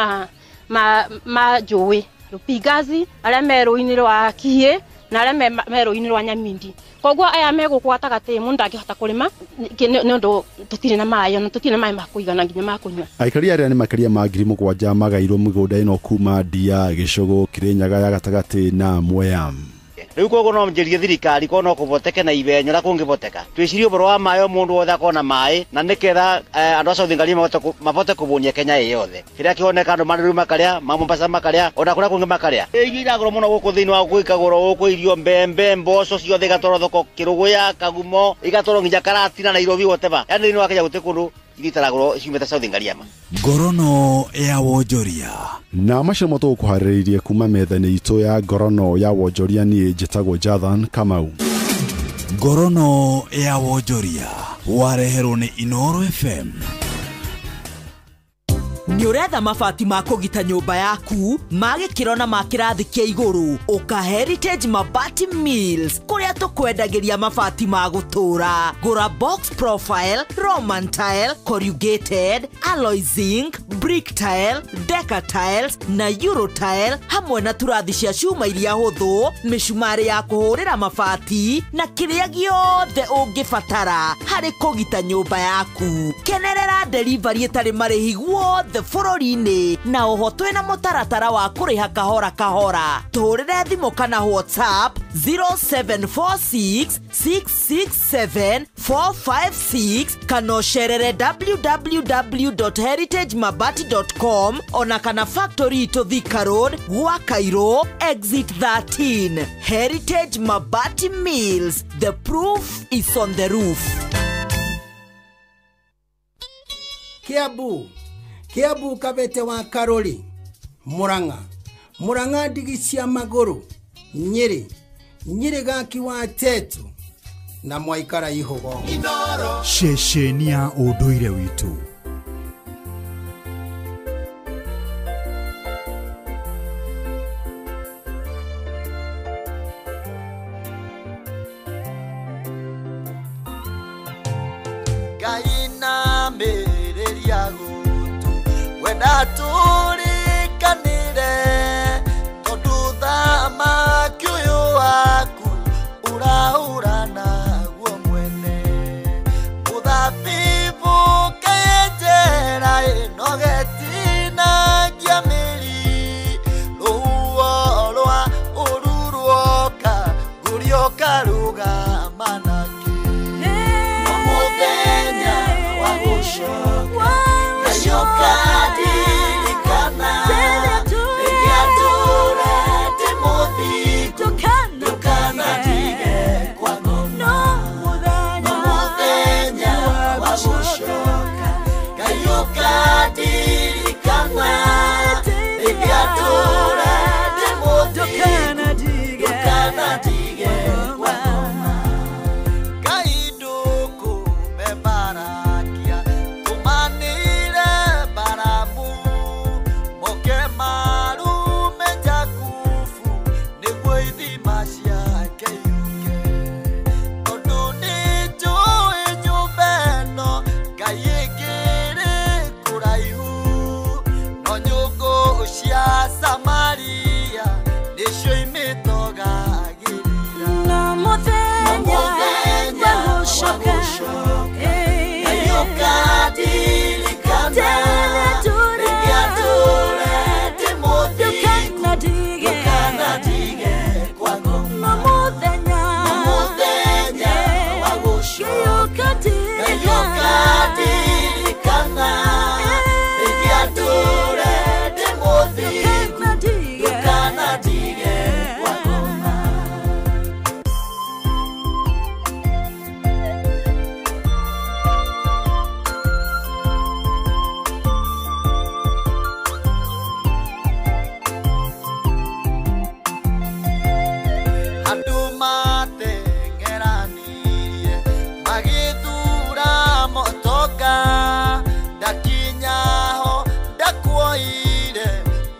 ma njũĩ Rũpingazi, arĩa me rũĩ-inĩ rwa Kihiĩ na arĩa me rũĩ-inĩ rwa Nyamindi. Koguo aya me gũkũ gatagatĩ mũndũ ndangĩhota kũrĩma nĩ ũndũ tũtirĩ na maĩ, ona tũtirĩ na maĩ ma kũigana nginya ma kũnyua. Aikari arĩa nĩ makĩria ma 7,000 magairwo mĩgũnda ĩno kuma Ndia, Gĩcũgũ, Kĩrĩnyaga ya gatagatĩ na Mwea. Rĩu koguo no njĩrie thirikari korwo no kũvoteke na ibenyo na kũngĩvoteka twĩcirie ũhoro wa maĩ o mũndũ wothe akona maĩ na nĩketha andũ a South Ngariama mabote kũbũnia Kenya ĩ yothe. Kĩrĩa kĩoneka andũ ma Rĩu makarĩa, ma Mombasa makarĩa, ona kũrĩa kũngĩ makarĩa. Irio iragũrwo mũno gũkũ thĩinĩ wa gũikagũrwo gũkũ irio mbembe, mboco ciothe igatwarwo thoko Kĩrũgũya, Kagumo, igatwarwo nginya Karatina, Nairobi, whatever. Yaani thĩinĩ wa Kenya gũtirĩ kũndũ irio itaragũrwo ciumĩte South Ngariama. Ngorono ya wonjoria. Na macio nĩmo tũgũkũharĩrĩirie kuma metha-inĩ itũ ya ngorono ya wonjoria. Niĩ njĩtagwo Jathan Kamau. Ngorono ya wonjoria wareherwo nĩ Inoro FM. Nĩ ũretha mabati ma kũgita nyũmba yaku ma gĩkĩro na ma kĩrathi kĩa igũrũ, ũka Heritage Mabati Mills kũrĩa tũkwendagĩria mabati ma gũtũũra. Gũra box profile, Roman tile, corrugated, alloy zinc, brick tile, deca tiles na euro tile hamwe na turathi cia cuma iria hũthũ, mĩcumarĩ ya kũhũrĩra mabati na kĩrĩa gĩothe ũngĩbatara harĩ kũgita nyũmba yaku. Kenerera delivery ĩtarĩ marĩhi guothe bũrũri-inĩ na oho twĩna mũtaratara wa kũrĩha kahora kahora. Tũhũrĩre thimũ kana WhatsApp 0746 667 456 kana ũcerere www.heritagemabati.com ona kana factory itũ Thika Road, gwa Cairo, exit 13. Heritage Mabati Mills, the proof is on the roof. Kiambu Kiambu Kabete wa Karoli, Murang'a Murang'a ndigi cia magũrũ, Nyĩrĩ Nyĩrĩ gaki wa Tetu na mwaikara ihugo. Ceceni ya ũndũire witũ. gutu wenda turikanire tondu thamaki uyu waku urahura naguo mwene muthabibu kayenjera ĩnogetinagia mĩri rũhuho rwa ũruruoka ngũrio karũgama nakĩ no mũthenya wa gũcoka Ngai ũkandirikana rĩrĩa ndũre ndĩ mũthingu ndũkanatige kwa ngoma no mũthenya wa gũcoka Ngai ũkandirikana rĩrĩa ndũre ndĩ mũthingu ndũkanatige kwa ngoma Ngai ndũkũmebarakia tũmanĩire baramu moke marume Jakubu nĩguo ithima ciake yũke tondũ nĩnjũĩ nyũmba ĩno Ngai ĩngĩrĩ kũraihu no nyũngũ cia Samaria nĩcio imĩtogagĩrĩra No mũthenya wa gũcoka Ngai ũkandirikana rĩrĩa ndũre ndĩ mũthingu ndũkanatige kwa ngoma No mũthenya no mũthenya wa gũcoka Ngai ũkandirikana rĩrĩa ndũre ndĩ mũthingu ndũkanatige kwa ngoma. Andũ mateng'eranirie magĩthura motoka ndakinyaho ndakuoire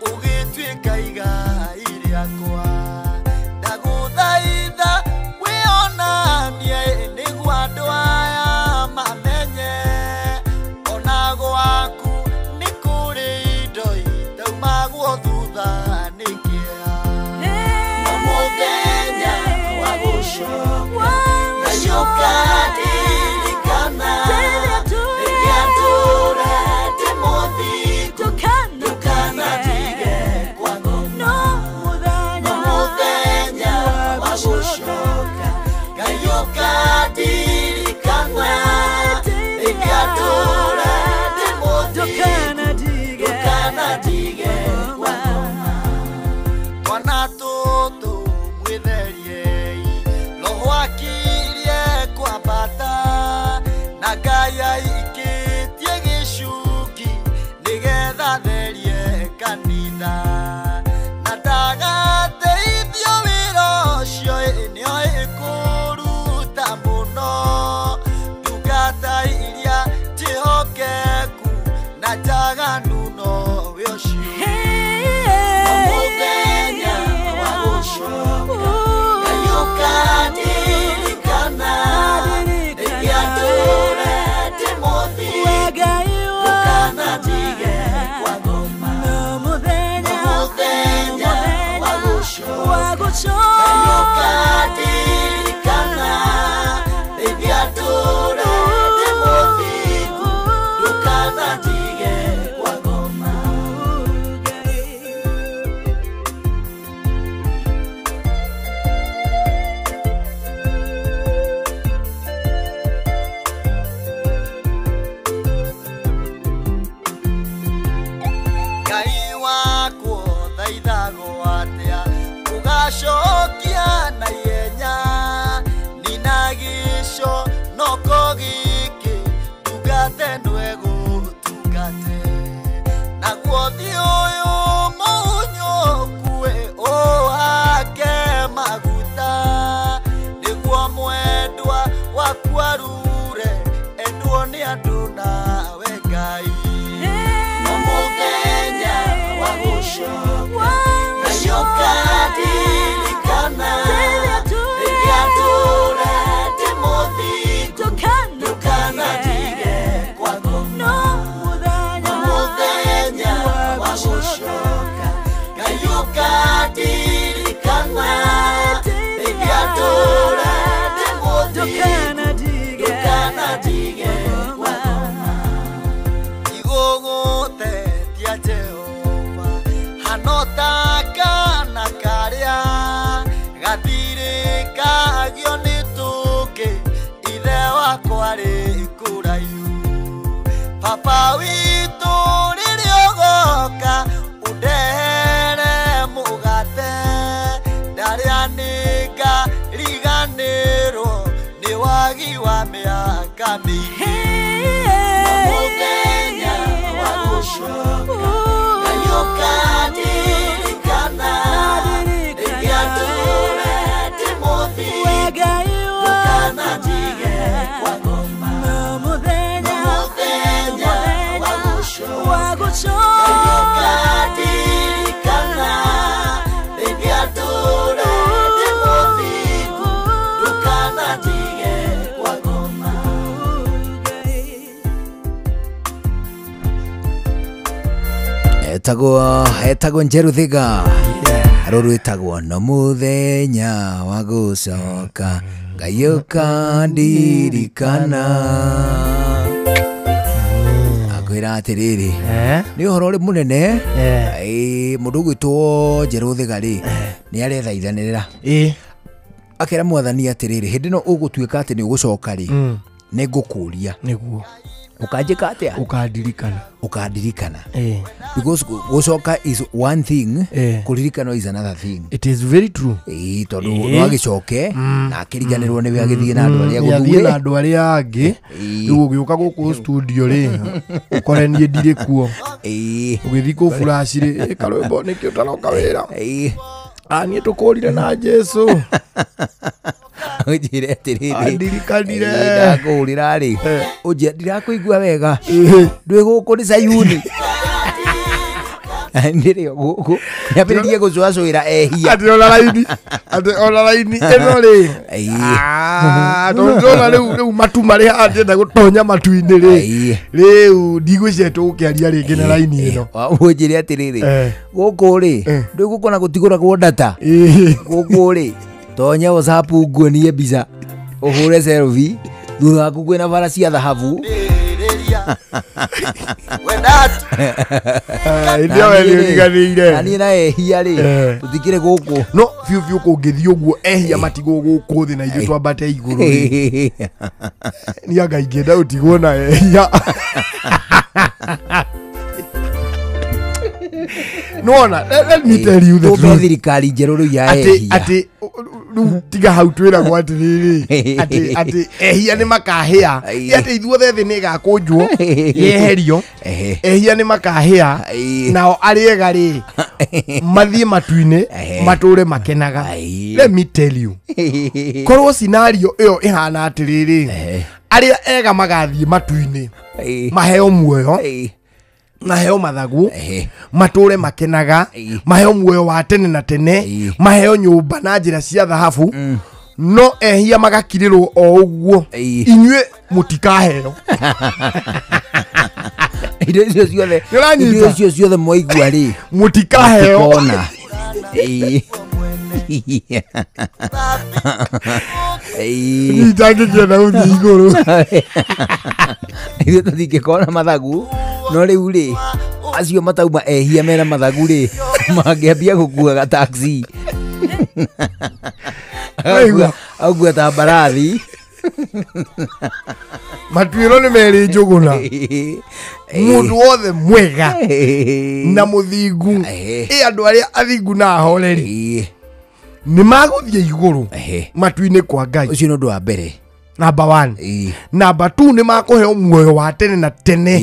ũgĩtuĩka igai rĩakwa ndagũthaitha wĩonanie nĩguo andũ aya mamenye ona gwaku nĩ kũrĩ indo itaumagwo thutha nĩ kĩeha no mũthenya wa gũcoka Ngai ũkandirikana rĩrĩa ndũre ndĩ mũthingu ndũkanatige kwa ngoma no mũthenya wa gũcoka Ngai ũkandirikana rĩrĩa ndũre ndĩ mũthingu ndũkanatige kwa ngoma twana tũtũ mwĩtheriei roho akirie kwambata na Ngai aikĩtie gĩcuki nĩgetha therie kanitha na ndagateithio wĩra ũcio nĩoĩ kũruta mũno ndungata iria njĩhokeku na njaganu nowe ũcio no mũthenya wa gũcoka Ngai ũkandirikana rĩrĩa ndũre ndĩ mũthingu ndũkanatige kwa ngoma no mũthenya wa gũcoka Ngai ũkandirikana rĩrĩa ndũre ndĩ mũthingu ndũkanatige kwa ngoma. Ngai wakwo thaithagwo atĩa ũgacokia na ihenya nina gĩco noko gĩkĩ ndungate ndwegũtungate naguo thiĩ ũyũ mũhunyũku ũhake maguta nĩguo mwendwa waku arure endwo nĩ andũ nawe Ngai no mũthenya wa gũcoka Ngai ũkandirikana. Cia Jehova hanotaka na karia gathirikagio nĩ tũkĩ ithe wakwa rĩ kũraihu Papa witũ rĩrĩa ũgoka ũndehere mũgate ndarĩa nĩngariganĩrwo nĩ wagi wa mĩaka mĩingĩ Mũthenya wa gũcoka Ngai ũkandirikana rĩrĩa ndũre ndĩ mũthingu ndũkananjige kwa ngoma Mũthenya wa gũcoka Ngai ũkandirikana rĩrĩa ndũre ndĩ mũthingu ndũkananjige kwa ngoma Etagwo Njeru Thiga rũrũ ĩtagwo no mũthenya wa gũcoka Ngai ũkandirikana akwĩra atĩrĩrĩ nĩ ũhoro ũrĩ mũnene mũndũ ũgwĩtwo Njeru Thiga rĩ nĩ arethaithanĩrĩra akera mwathani atĩrĩrĩ hĩndĩ ĩno ũgũtuĩka atĩ nĩ ũgũcoka rĩ nĩ ngũkũria nĩguo ukanjĩka atĩa ukandirikana ukandirikana because gũcoka is one thing kũririkana is another thing it is very true tondũ no agĩcoke na akĩriganĩrwo nĩwe agĩthiĩ na andũ arĩa gũthuĩ na andũ arĩa angĩ rĩu ũgĩũka gũkũ studio rĩ ũkore niĩ ndirĩ kuo ũgĩthiĩ kũ flash rĩ karwĩmbo nĩkĩ ũtaroka wĩra niĩ tũkũrire na Jesu ũnjĩre atĩrĩrĩ andirikanire ndakũhũrĩra rĩ ũnjĩre ndirakũigua wega ndwĩ gũkũ nĩ Sayuni nĩrĩo gũkũ nĩambĩrĩrie gũcũacũĩra ehia atĩ ona raini atĩ ona raini ĩno rĩ tondũ ndĩrona rĩu matu marĩ haha ndĩrenda gũtonya matu-inĩ rĩ rĩu ndigwĩciria tũgũkĩaria rĩngĩ na raini ĩno ũnjĩre atĩrĩrĩ gũkũ rĩ ndwĩ gũkũ na gũtigũragwo data gũkũ rĩ tonya WhatsApp nguonie mbica ũhũre selfie thutha waku kwĩna bara cia thahabu ĩndĩ niĩ na ehia rĩ tũtikĩrĩ gũkũ no biũ biũ kũngĩthiĩ ũguo ehia matigwo gũkũ thĩ na ithuĩ twambate igũrũ rĩ niĩ anga ingĩenda gũtigwo na ehia nona let me tell you the truth thirikari njerũ rĩu ya ehia atĩ rĩu tiga hau twĩragwo atĩrĩrĩ atĩ ehia nĩ makahĩa atĩ ithuothe thĩ nĩ ĩgakũnjwo yeherio ehia nĩ makahĩa nao arĩa ega rĩ mathiĩ matu-inĩ matũre makenaga let me tell you korwo scenario ĩyo ĩhana atĩrĩrĩ arĩa ega magathiĩ matu-inĩ maheo muoyo maheo mathagu matũre makenaga maheo muoyo wa tene na tene maheo nyũmba na njĩra cia thahabu no ehia magakirĩrwo o ũguo inyuĩ mũtikaheo indo icio ciothe indo icio ciothe mwaigua rĩ mũtikaheo itangĩkĩenda gũthiĩ igũrũ ithuĩ tũtingĩkona mathagu no rĩu rĩ acio matauma ehia mena mathagu rĩ mangĩambia gũkuaga taxi agua ta mbarathi matuĩro nĩ merĩ njũgũna mũndũ wothe mwega na mũthingu ĩ andũ arĩa athingu na ahoreri nĩ magũthiĩ igũrũ matu-inĩ kwa Ngai ũcio nĩ ũndũ wa mbere number 1 number 2 nĩ makũheo muoyo wa tene na tene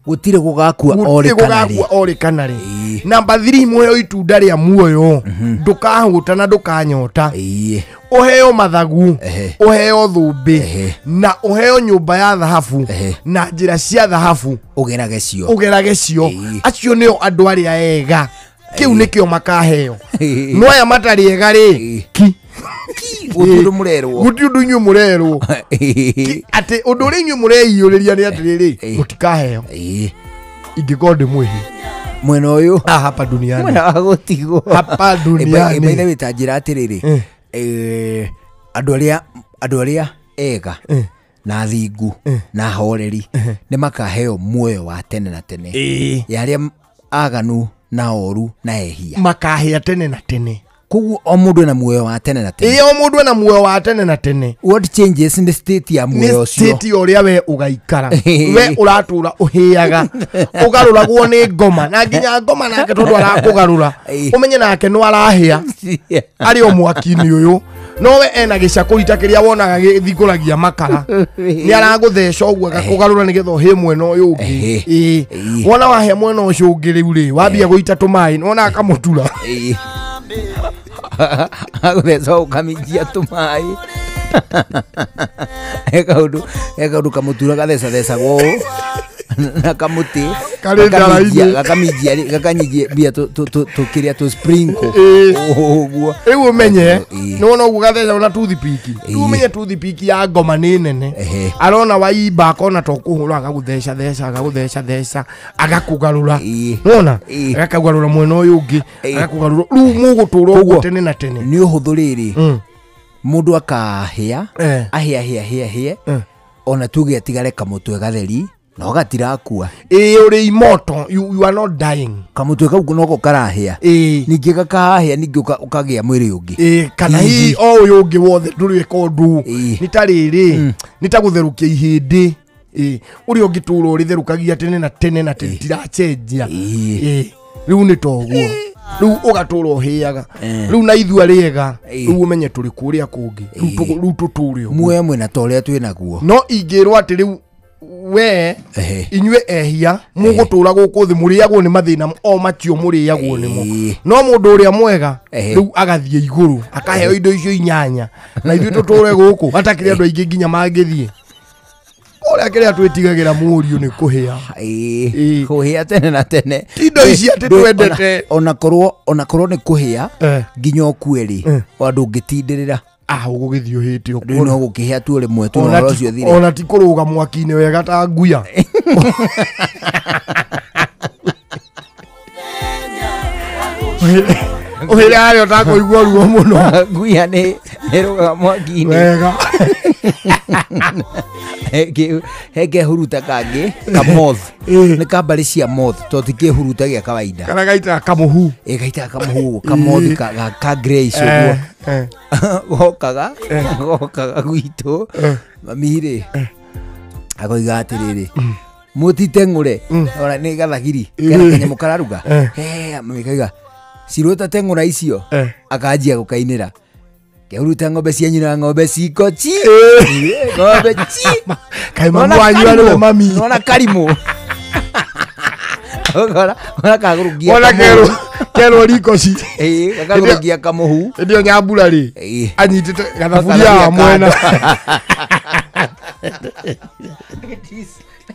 gũtirĩ gũgakua orĩ kana rĩ number 3 muoyo itunda rĩa muoyo ndũkahũta na ndũkanyota ũheo mathagu ũheo thũmbĩ na ũheo nyũmba ya thahabu na njĩra cia thahabu ũgerage cio acio nĩo andũ arĩa ega kĩu nĩkĩo makaheo no aya matarĩ ega rĩ ki gũtirĩ ũndũ mũrerwo gũtirĩ ũndũ inyuĩ mũrerwo atĩ ũndũ ũrĩa inyuĩ mũreiyũrĩria nĩ atĩrĩrĩ mũtikaheo ingĩkorwo ndĩ mwĩhi mwena ũyũ hapa duniani mwena wa gũtigwo hapa duniani by the way ta njĩra atĩrĩrĩ andũ arĩa ega Na thingu na horeri nĩ makaheo muoyo wa tene na tene. Ya arĩa aganu na oru na ehia makahĩa tene na tene. Koguo o mũndũ ena muoyo wa tene na tene. Ĩĩ, o mũndũ ena muoyo wa tene na tene. What changes in the state ya muoyo ũcio? Nĩ state ũrĩa we ũgaikara. We ũratũra ũhĩaga. Ũgarũragwo nĩ ngoma. Na nginya ngoma nake tondũ arakũgarũra. Ũmenye nake no arahĩa. Arĩ o mwaki-inĩ ũyũ. No we ena gĩcakũri ta kĩrĩa wonaga gĩthingũragia makara. Nĩ aragũtheca ũguo agakũgarũra nĩgetha ũhĩe mwena ũyũ ũngĩ. Ĩĩ. Wona wahĩa mwena ũcio ũngĩ rĩu rĩ, wambia gũita tũmaĩ, nĩwona akamũtura. Agũtheca ũkaminjia tũmaĩ. He kaũndũ kamũtura gathecathecagwo ũũ na kamũtĩ gakamĩnjia mbia tũkĩrĩa tũ sprinkle ũguo. Rĩu ũmenye nĩwona ũguo gatheca na toothpick. Rĩu ũmenye toothpick ya ngoma nĩ nene. Arona waimba akona to kũhũra agagũtheca theca agagũtheca theca agakũgarũra. Nĩwona agakũgarũra mwena ũyũ ũngĩ agakũgarũra. Rĩu mũgũtũra ũguo tene na tene. Nĩ ũhũthũ rĩrĩ mũndũ akahĩa ahĩa hĩa hĩa hĩa ona tuge atigare kamũtwe gatheri no gatirakua. Ĩĩ, ũrĩ immortal, you are not dying. Kamũtwe kau noko karahĩa. Ningĩ gakahĩa ningĩ ũkagĩa mwĩrĩ ũngĩ. Ĩĩ, kana hihi o ũyũ ũngĩ wothe ndũrĩka ũndũ. Nĩ ta rĩrĩ, nĩ ta gũtherũkia ihĩndĩ. Ĩĩ, ũrĩa ũngĩtũra ũrĩtherũkagia tene na tene na tene tiracenjia. Ĩĩ, rĩu nĩ ta ũguo. Rĩu ũgatũra ũhĩaga. Rĩu na ithua rĩega, rĩu ũmenye tũrĩ kũrĩa kũngĩ. Rĩu tũtũre ũguo. Muoyo mwena ta ũrĩa twĩ naguo. No ingĩrwo atĩ rĩu we inyuĩ ehia mũgũtũra gũkũ thĩ mũrĩagwo nĩ mathĩna o macio mũrĩagwo nĩmo. No mũndũ ũrĩa mwega rĩu agathiĩ igũrũ akaheo indo icio inyanya na ithuĩ tũtũre gũkũ hatakĩrĩ andũ aingĩ nginya mangĩthiĩ. Ũrĩa kĩrĩa twĩtigagĩra mũriũ nĩ kũhĩa. Kũhĩa tene na tene. Indo ici atĩ twendete. Ona korwo nĩ kũhĩa nginya ũkue rĩ, andũ ũngĩtindĩrĩra. Ũgũgĩthiĩ ũhĩte ũguo. Rĩu no gũkĩhĩa tu rĩmwe tu na ũhoro ũcio ũthire. Ona ti kũrũga mwaki-inĩ wega ta nguya. Ũhĩre harĩa ũtakũigua ruo mũno. Nguya nĩ ĩrũgaga mwaki-inĩ. Wega. He kehuruta kangĩ ka moth. Nĩ ka mbarĩ cia moth to ti kĩhuruta gĩa kawaida. Kana gaitaga kamũhu. Ĩ gaitaga kamũhu ka moth ka greyish ũguo. Gokaga gwitũ mami rĩ akoiga atĩrĩrĩ mũtiteng'ũre ona nĩ gathagiri kena kanyamũ kararuga. Mami akauga cirũta teng'ũra icio akanjia gũkainĩra kehuruta ng'ombe cianyu na ng'ombe ciko chi ng'ombe chi. Kaĩ mamu wanyu arĩ we mami. Nona karimũ. Ona kagũrũgia Ona kerwo riko ci. Gakagũrũgia kamũhu. Hĩndĩ ĩyo Nyambura rĩ anyitĩte gathaburia mwena.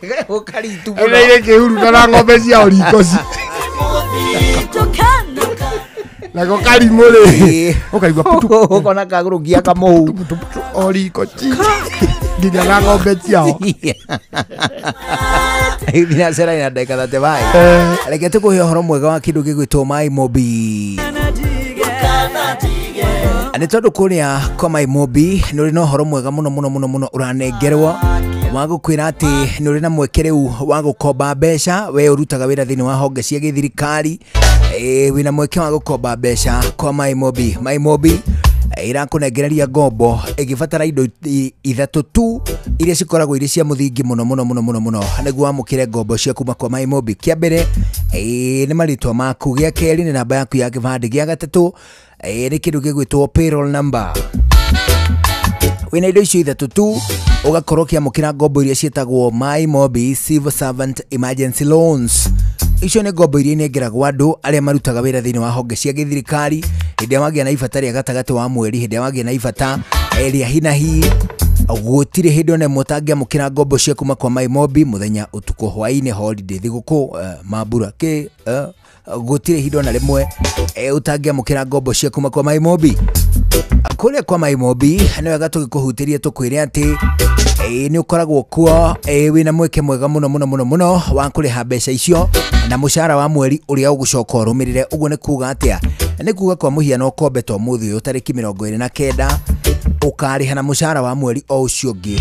Ĩrĩa kĩhuruta na ng'ombe ciao riko ci. Nako karimũ rĩ ũkaigua putu ũkona kagũrũgia kamũhu o riko ci nginya na ng'ombe ciao. Thinacara ina ndagĩka 35. Reke tũkũhe ũhoro mwega wa kĩndũ gĩgwĩtwo MyMobi. Nĩ tondũ kũrĩa kwa MyMobi nĩ ũrĩ na ũhoro mwega mũno mũno mũno mũno ũranengerwo wa gũkwĩra atĩ nĩ ũrĩ na mweke rĩu wa gũkomba mbeca. We ũrutaga wĩra thĩinĩ wa honge cia gĩthirikari, wĩna mweke wa gũkomba mbeca kwa MyMobi. MyMobi irakũnengereria ngombo ĩgĩbatara indo ithatũ tu iria cikoragwo irĩ cia mũthingi mũno mũno mũno mũno mũno nĩguo wamũkĩre ngombo cia kuma kwa MyMobi. Kĩa mbere nĩ marĩtwa maku, gĩa kerĩ nĩ namba yaku ya kĩbandĩ, gĩa gatatũ nĩ kĩndũ gĩgwĩtwo payroll number. Wĩna indo icio ithatũ tu ũgakorwo ũkĩamũkĩra ngombo iria ciĩtagwo MyMobi Civil Servant Emergency Loans. Icio nĩ ngombo iria inengeragwo andũ arĩa marutaga wĩra thĩinĩ wa honge cia gĩthirikari hĩndĩ ĩrĩa wagĩa na ibata rĩa gatagatĩ wa mweri, hĩndĩ ĩrĩa wagĩa na ibata rĩa hi na hi. Gũtirĩ hĩndĩ ona ĩmwe ũtangĩamũkĩra ngombo cia kuma kwa MyMobi mũthenya, ũtukũ, hwaĩ-inĩ, holiday, thigũkũ, mambura kĩ, gũtirĩ ihinda ona rĩmwe ũtangĩamũkĩra ngombo cia kuma kwa MyMobi. Kũrĩa kwa MyMobi nĩ wega tũgĩkũhutĩria tũkwĩre atĩ nĩ ũkoragwo kuo wĩna mweke mwega mũno mũno mũno mũno wa kũrĩha mbeca icio na mũcara wa mweri ũrĩa ũgũcoka ũrũmĩrĩre. Ũguo nĩ kuga atĩa? Nĩ kuga kwa mũhiano ũkombe ta ũmũthĩ ũyũ tarĩki 29 Ũkarĩha na mũcara wa mweri o ũcio ũngĩ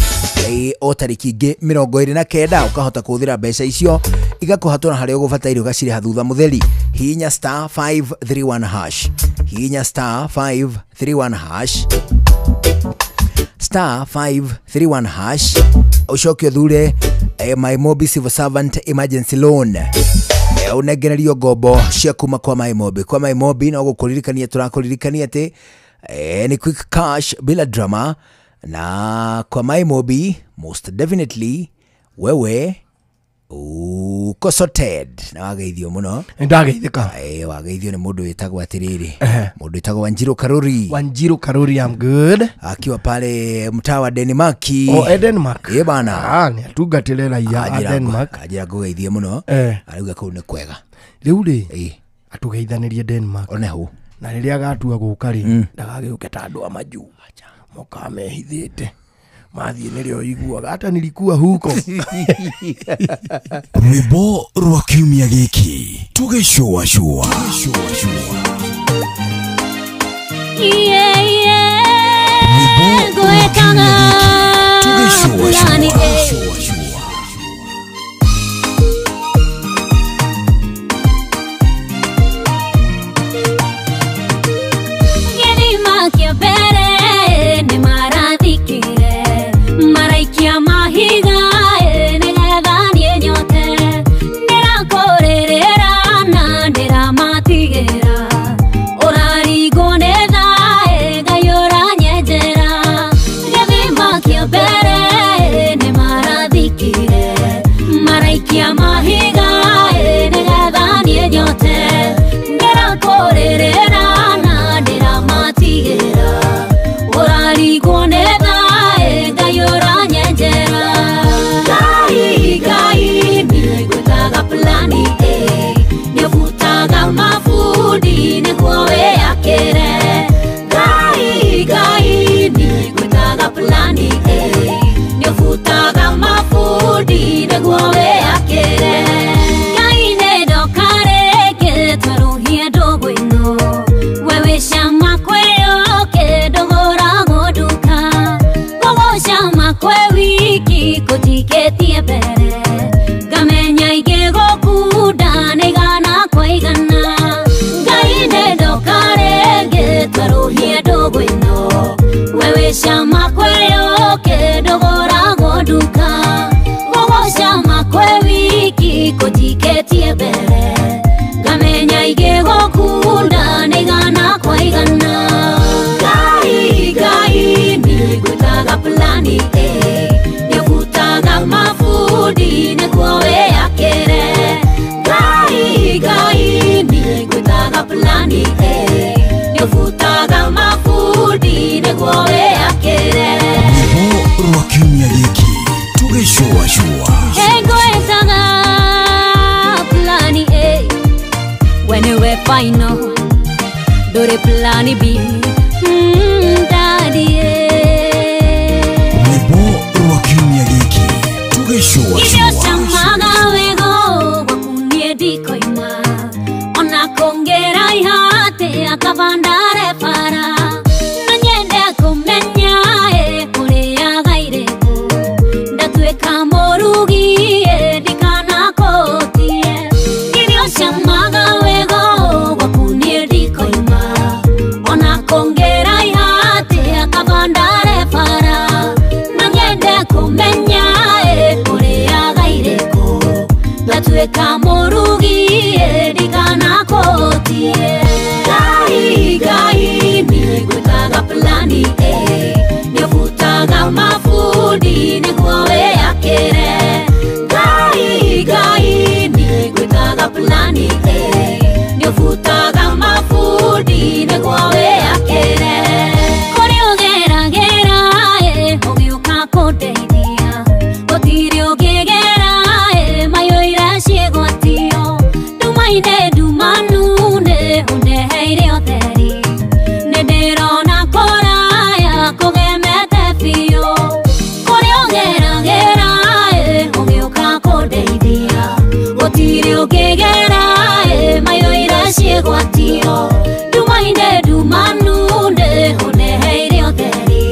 o tarĩki ingĩ 29 ũkahota kũhũthĩra mbeca icio igakũhatũra harĩa ũgũbataire ũgacirĩha thutha mũtheri. Hihinya star 531 hash. Hihinya star 531 hash. Star 531 hash. Ũcoke ũthure My Mobi Civil Servant Emergency Loan. Ũnengererio ngombo cia kuma kwa My Mobi. Kwa My Mobi no gũkũririkania tũrakũririkania atĩ ni quick cash bila drama, na kwa My Mobi most definitely wewe uko sorted na wageithio muno. Ndageithika. Wageithio ni mundu witagwo atiriri, mundu witagwo Wanjiru Karuri. Wanjiru Karuri, I'm good. Akiwa pale mtaa wa Denmark. Oh, Denmark. Eh bana. Ni atungatire raia a Denmark. Ajira ngugeithie muno. Arauga kuu ni kwega. Riu ri atugeithanirie Denmark. One hu. Na riria agatua guka ri ndagagĩũke ta andũ a majuu moka mehithĩte mathiĩ nĩrĩo iguaga hata nilikuwa huko. Rwĩmbo rwa kiumia gĩkĩ tũgĩcũacũa. Rwĩmbo rwa kiumia gĩkĩ tũgĩcũacũa. Final, dore plani B, daddy. Rwĩmbo rwa kiumia gĩkĩ tũgĩcũacũa. Irio camaga wego gwaku niĩ ndikoima, ona kũngĩra ihate akabandare bara, no nyende kũmenya ũrĩaga irĩkũ, ndatuĩka mũrugi ndikanakũtie. Irio camaga wego gwaku niĩ ndikoima, ona kũngĩra ihate akabandare bara, no nyende kũmenya ũrĩaga irĩkũ, ndatuĩka mũrugi ndikanakũtie. Ngai Ngai niĩ ngwĩtaga plani A, nĩũbutaga mabundi nĩguo wĩyakĩre. Ngai Ngai niĩ ngwĩtaga plani A, nĩũbutaga mabundi nĩguo wĩyakĩre. Kũrĩa ũgeragĩra ũgĩũka kũndeithia, gũtirĩ ũngĩgera mayũira ciĩgwatio, ndumaine ndumanu nĩ ũndeheire ũtheri, nĩ ndĩrona kũraya kũgemete biũ. Kũrĩa ũgeragĩra ũgĩũka kũndeithia, gũtirĩ ũngĩgera mayũira ciĩgwatio, ndumaine ndumanu nĩ ũndeheire ũtheri,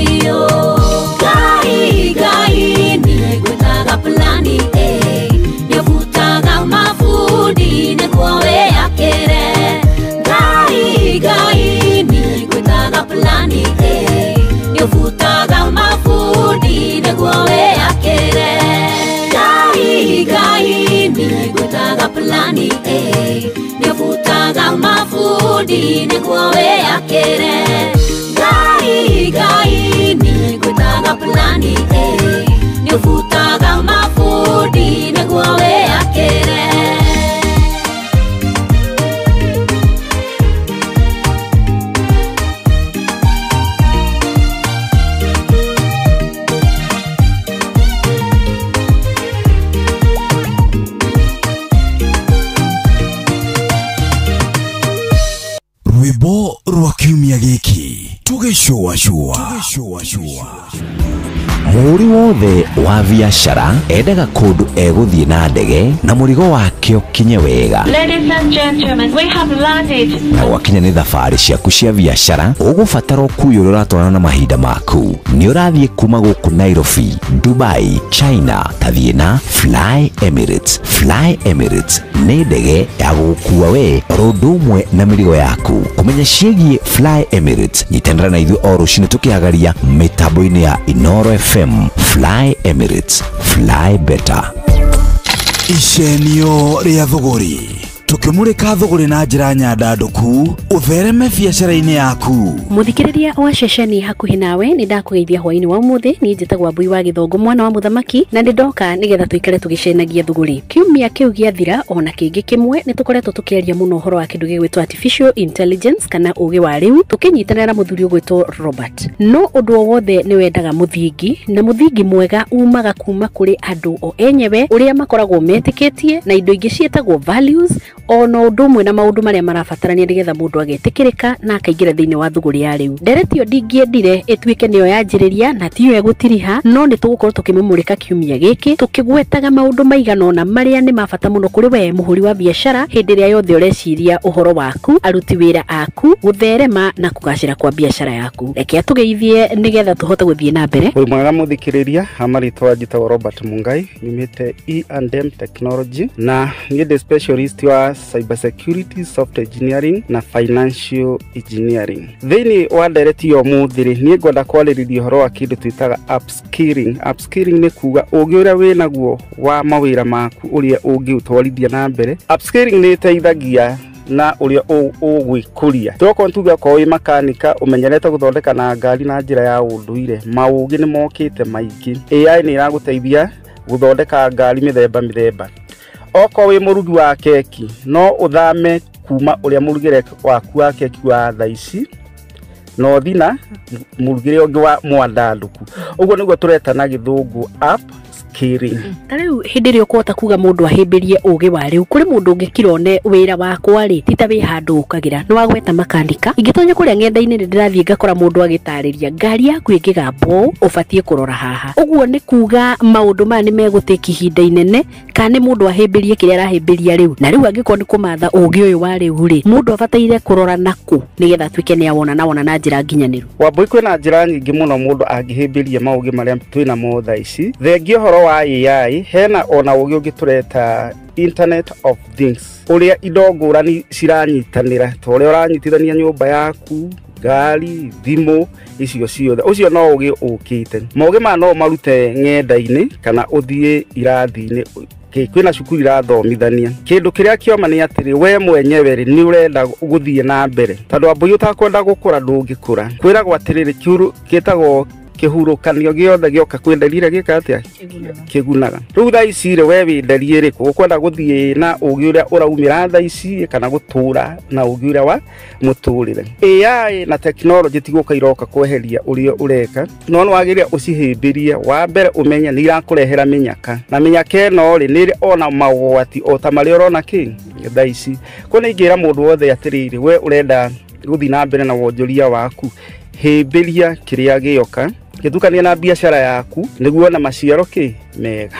biũ. Ngai Ngai niĩ ngwĩtaga plani A, nĩũbutaga mabundi nĩguo wĩyakĩre. Ngai Ngai niĩ ngwĩtaga plani A, nĩũbutaga mabundi nĩguo wĩyakĩre. Ngai Ngai niĩ ngwĩtaga plani A, nĩũbutaga mabundi nĩguo wĩyakĩre. Ngai Ngai niĩ ngwĩtaga plani A, nĩũbutaga mabundi nĩguo wĩyakĩre. Rwĩmbo rwa kiumia gĩkĩ tũgĩcũacũa. Mũhũri wothe wa biacara endaga kũndũ egũthiĩ na ndege na mũrigo wake ũkinye wega. Ladies and gentlemen, we have landed. Na gwakinya nĩ thabarĩ ciaku cia biacara ũgũbatara ũkuui ũrĩa ũratwarana na mahinda maku. Nĩ ũrathiĩ kuma gũkũ Nairobi, Dubai, China, tathiĩ na Fly Emirates. Fly Emirates nĩ ndege ya gũgũkua we oro ũndũ ũmwe na mĩrigo yaku. Kũmenya ciĩgiĩ Fly Emirates, nyitanĩra na ithuĩ o rũcinĩ tũkĩhagaria mĩtambo-inĩ ya Inoro FM. Fly Emirates, fly better. Icenio rĩa thũgũrĩ tukimurika thũgũrĩ na njĩra nyandandũku ũthereme biacara-inĩ yaku. Muthikiriria wa ceceni hakuhi nawe ni ndakugeithia hwaini wa umuthi. Ni njitagwo Mbui wa Githongo mwana wa muthamaki na ndindoka nigetha tuikare tugicenagia thuguri. Kiumia kiu giathira ona kingi kimwe ni tukoretwo tukiaria muno uhoro wa kindu gigwitwo artificial intelligence kana ugi wa riu tukinyitanira na muthuri ugwitwo Robert. No undu o wothe ni wendaga muthingi na muthingi mwega umaga kuma kuri andu o enyewe uria makoragwo metikitie na indo ingi cietagwo values ona undu umwe na maundu maria marabatarania nigetha mundu agetikirika na akaingira thiini wa thuguri ya riu. Ndereti yo ndingiendire ituike niyo yanjiriria na tiyo egutiriha, no ni tugukorwo tukimumurika kiumia giki tukigwetaga maundu maigana ona maria ni mabata muno kuri we muhuri wa biacara hindi ria yothe ureciria uhoro waku, aruti wira aku, gutherema na kugacira kwa biacara yaku. Reke atugeithie nigetha tuhote guthie na mbere. Uri mwega muthikiriria, amaritwa njitagwo Robert Mungai, nyumite E&M Technology na ni the specialist wa cyber security, software engineering na financial engineering. Thiini wa ndereti yo muthiri ni ngwenda kwarĩrĩria ũhoro wa kĩndũ twĩtaga upskilling. Upskilling nĩ kuga ũgĩ ũrĩa wĩnaguo wa mawĩra maku ũrĩa ũngĩũtwarithia na mbere. Upskilling nĩ ĩteithagia na ũrĩa ũgwĩkũria. Tokorwo tuge okorwo wĩ makanika ũmenyerete gũthondeka na ngari na njĩra ya ũndũire, maũgĩ nĩ mokĩte maingĩ. AI nĩ ĩragũteithia gũthondeka ngari mĩthemba mĩthemba. Okorwo wĩ mũrugi wa keki no ũthame kuma ũrĩa mũrugĩre waku wa keki wa thaa ici no ũthiĩ na mũrugĩre ũngĩ wa mwandandũku. Ũguo nĩguo tũreta na gĩthũngũ upskilling. Ta rĩu hĩndĩ ĩrĩa ũkũhota kuga mũndũ ahĩmbĩrie ũgĩ wa rĩu, kũrĩ mũndũ ũngĩkira one wĩra wakwa rĩ ti ta wĩ handũ ũkagĩra nĩ wagweta makanika. Ingĩtonya kũrĩa ng'enda-inĩ nĩ ndĩrathiĩ ngakora mũndũ agĩtarĩria ngari yaku ĩngĩgambwo ũbatiĩ kũrora haha. Ũguo nĩ kuga maũndũ maya nĩ megũtĩki ihinda inene kana nĩ mũndũ ahĩmbĩrie kĩrĩa arahĩmbĩria rĩu. Na rĩu angĩkorwo nĩ kũmatha ũgĩ ũyũ wa rĩu rĩ, mũndũ abataire kũrora nakũ nĩgetha atuĩke nĩ awona na wona na njĩra nginyanĩru. Wambui, kwĩna njĩra nyingĩ mũno mũndũ angĩhĩmbĩria maũgĩ marĩa twĩnamo thaa ici. Thengia ũhoro wa AI, hena ona ũgĩ ũngĩ tũreta Internet of Things, ũrĩa indo ngũrani ciranyitanĩra ta ũrĩa ũranyitithania nyũmba yaku, ngari, thimũ, icio ciothe. Ũcio no ũgĩ ũkĩte. Maũgĩ maya no ũmarute ng'enda-inĩ kana ũthiĩ irathi-inĩ. Kwĩna cukuru irathomithania. Kĩndũ kĩrĩa kĩoma nĩ atĩrĩ, we mwenyewe rĩ nĩ ũrenda gũthiĩ na mbere, tondũ Wambui ũtakwenda gũkũra ndũngĩkũra. Kwĩragwo atĩrĩrĩ, kĩtagwo kĩhurũkanio gĩothe gĩoka kwĩnderia gĩka atĩa kĩgunaga. Rĩu thaa ici rĩ, we wĩnderie rĩkũ? Ũkwenda gũthiĩ na ũgĩ ũrĩa ũraumĩra thaa ici kana gũtũra na ũgĩ ũrĩa wa mũtũrĩre? AI na technology ti gũka iroka kweheria ũrĩa ũreka, no nĩ wagĩrĩire ũcihĩmbĩrie. Wa mbere ũmenye nĩ irakũrehera mĩnyaka, na mĩnyaka ĩno rĩ nĩ ĩrĩ ona maũgwati o ta marĩa ũrona kĩ thaa ici. Kwa nĩ ingĩra mũndũ wothe atĩrĩrĩ, we ũrenda gũthiĩ na mbere na wonjoria waku, hĩmbĩria kĩrĩa gĩoka, gĩtukanie na biacara yaku nĩguo na maciaro kĩ mega.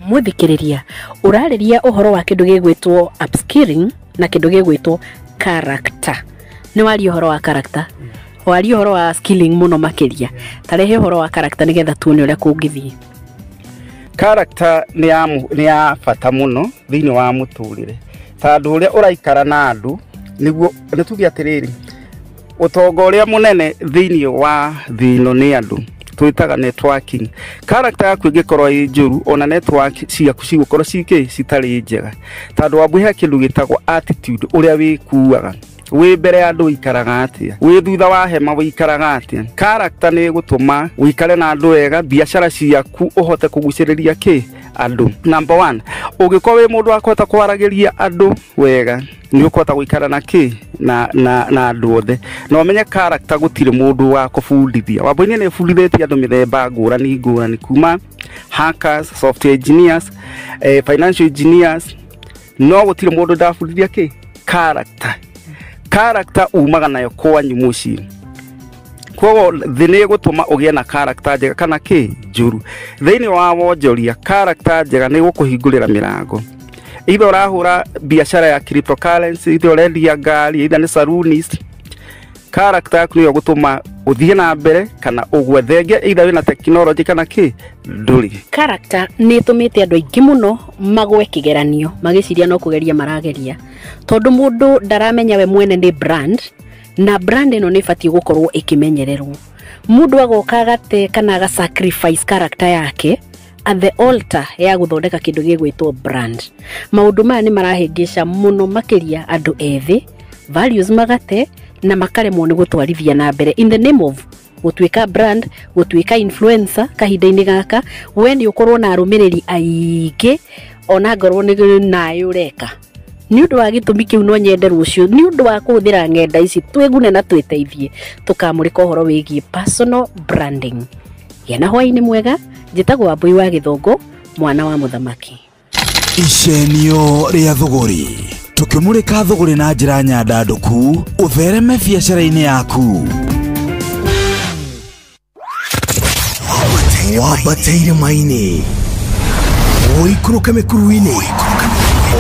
Muthikiriria urariria uhoro wa kindu gigwitwo upskilling na kindu gigwitwo character. Ni waria uhoro wa character. Warie ũhoro wa skilling mũno makĩria. Tarehe ũhoro wa character nĩgetha tuone ũrĩa kũngĩthiĩ. Character nĩ ya bata mũno thĩinĩ wa mũtũrĩre. Tondũ ũrĩa ũraikara na andũ nĩguo nĩ tuge atĩrĩrĩ, ũtonga ũrĩa mũnene thĩinĩ wa thĩ ĩno nĩ andũ, twĩtaga networking. Character yaku ĩngĩkorwo ĩ njũru, ona network ciaku cigũkorwo cikĩ citarĩ njega. Tondũ wambui he kĩndũ gĩtagwo attitude, ũrĩa wĩkuaga. Wĩ mbere ya andũ ũikaraga atĩa, wĩ thutha wa hema ũikaraga atĩa. Character nĩ ĩgũtũma ũikare na andũ wega, biacara ciaku ũhote kũgucĩrĩria kĩ andũ. Number 1, ũngĩkorwo wĩ mũndũ wa kũhota kwaragĩria andũ wega, nĩ ũkũhota gũikara na kĩ na andũ othe. Na ũmenye character gũtirĩ mũndũ wa kũbundithia. Wambui-inĩ nĩ ĩbundithĩtie andũ mĩthemba ngũrani ngũrani, kuma hackers, software engineers, financial engineers, no gũtirĩ mũndũ ndabundithia kĩ character. Character umaga nayo kwanyu mũciĩ. Koguo thĩ nĩ ĩgũtũma ũgĩe na character njega kana kĩ njũru. Thĩinĩ wa wonjoria, character njega nĩ ĩgũkũhingũrĩra mĩrango. Either ũrahũra biacara ya cryptocurrency, either ũrendia ngari, either nĩ saloonist, character yaku nĩyo ĩgũtũma ũthiĩ na mbere kana ũgwe thenge, either wĩna technology kana kĩ ndũrĩ. Character nĩ ĩtũmĩte andũ aingĩ mũno magwe kĩgeranio magĩciria no kũgeria marageria, tondũ mũndũ ndaramenya we mwene nĩ brand, na brand ĩno nĩ ĩbatiĩ gũkorwo ĩkĩmenyererwo. Mũndũ agoka agate kana aga sacrifice character yake at the altar ya gũthondeka kĩndũ gĩgwĩtwo brand. Maũndũ maya nĩ marahĩngĩca mũno makĩria andũ ethĩ, values magate na makaremwo nĩ gũtwarithia na mbere in the name of gũtuĩka brand, gũtuĩka influencer. Kahinda-inĩ gaka we nĩ ũkorwo na arũmĩrĩri aingĩ ona ngorwo nĩ naĩ ũreka. Nĩ ũndũ wa gĩtũmi kĩu no nyende rũciũ, nĩ ũndũ wa kũhũthĩra ng'enda ici twĩgune na twĩteithie, tũkamũrĩka ũhoro wĩgiĩ personal branding. Gĩa na hwaĩ-inĩ mwega. Njĩtagwo Wambui wa Gĩthũngũ, mwana wa mũthamaki. Icenio rĩa thũgũrĩ, tukĩmũrĩka thũgũrĩ na njĩra nyandandũku, ũthereme biacara-inĩ yaku. Wambateire maini, ũikũrũke mĩkuru-inĩ,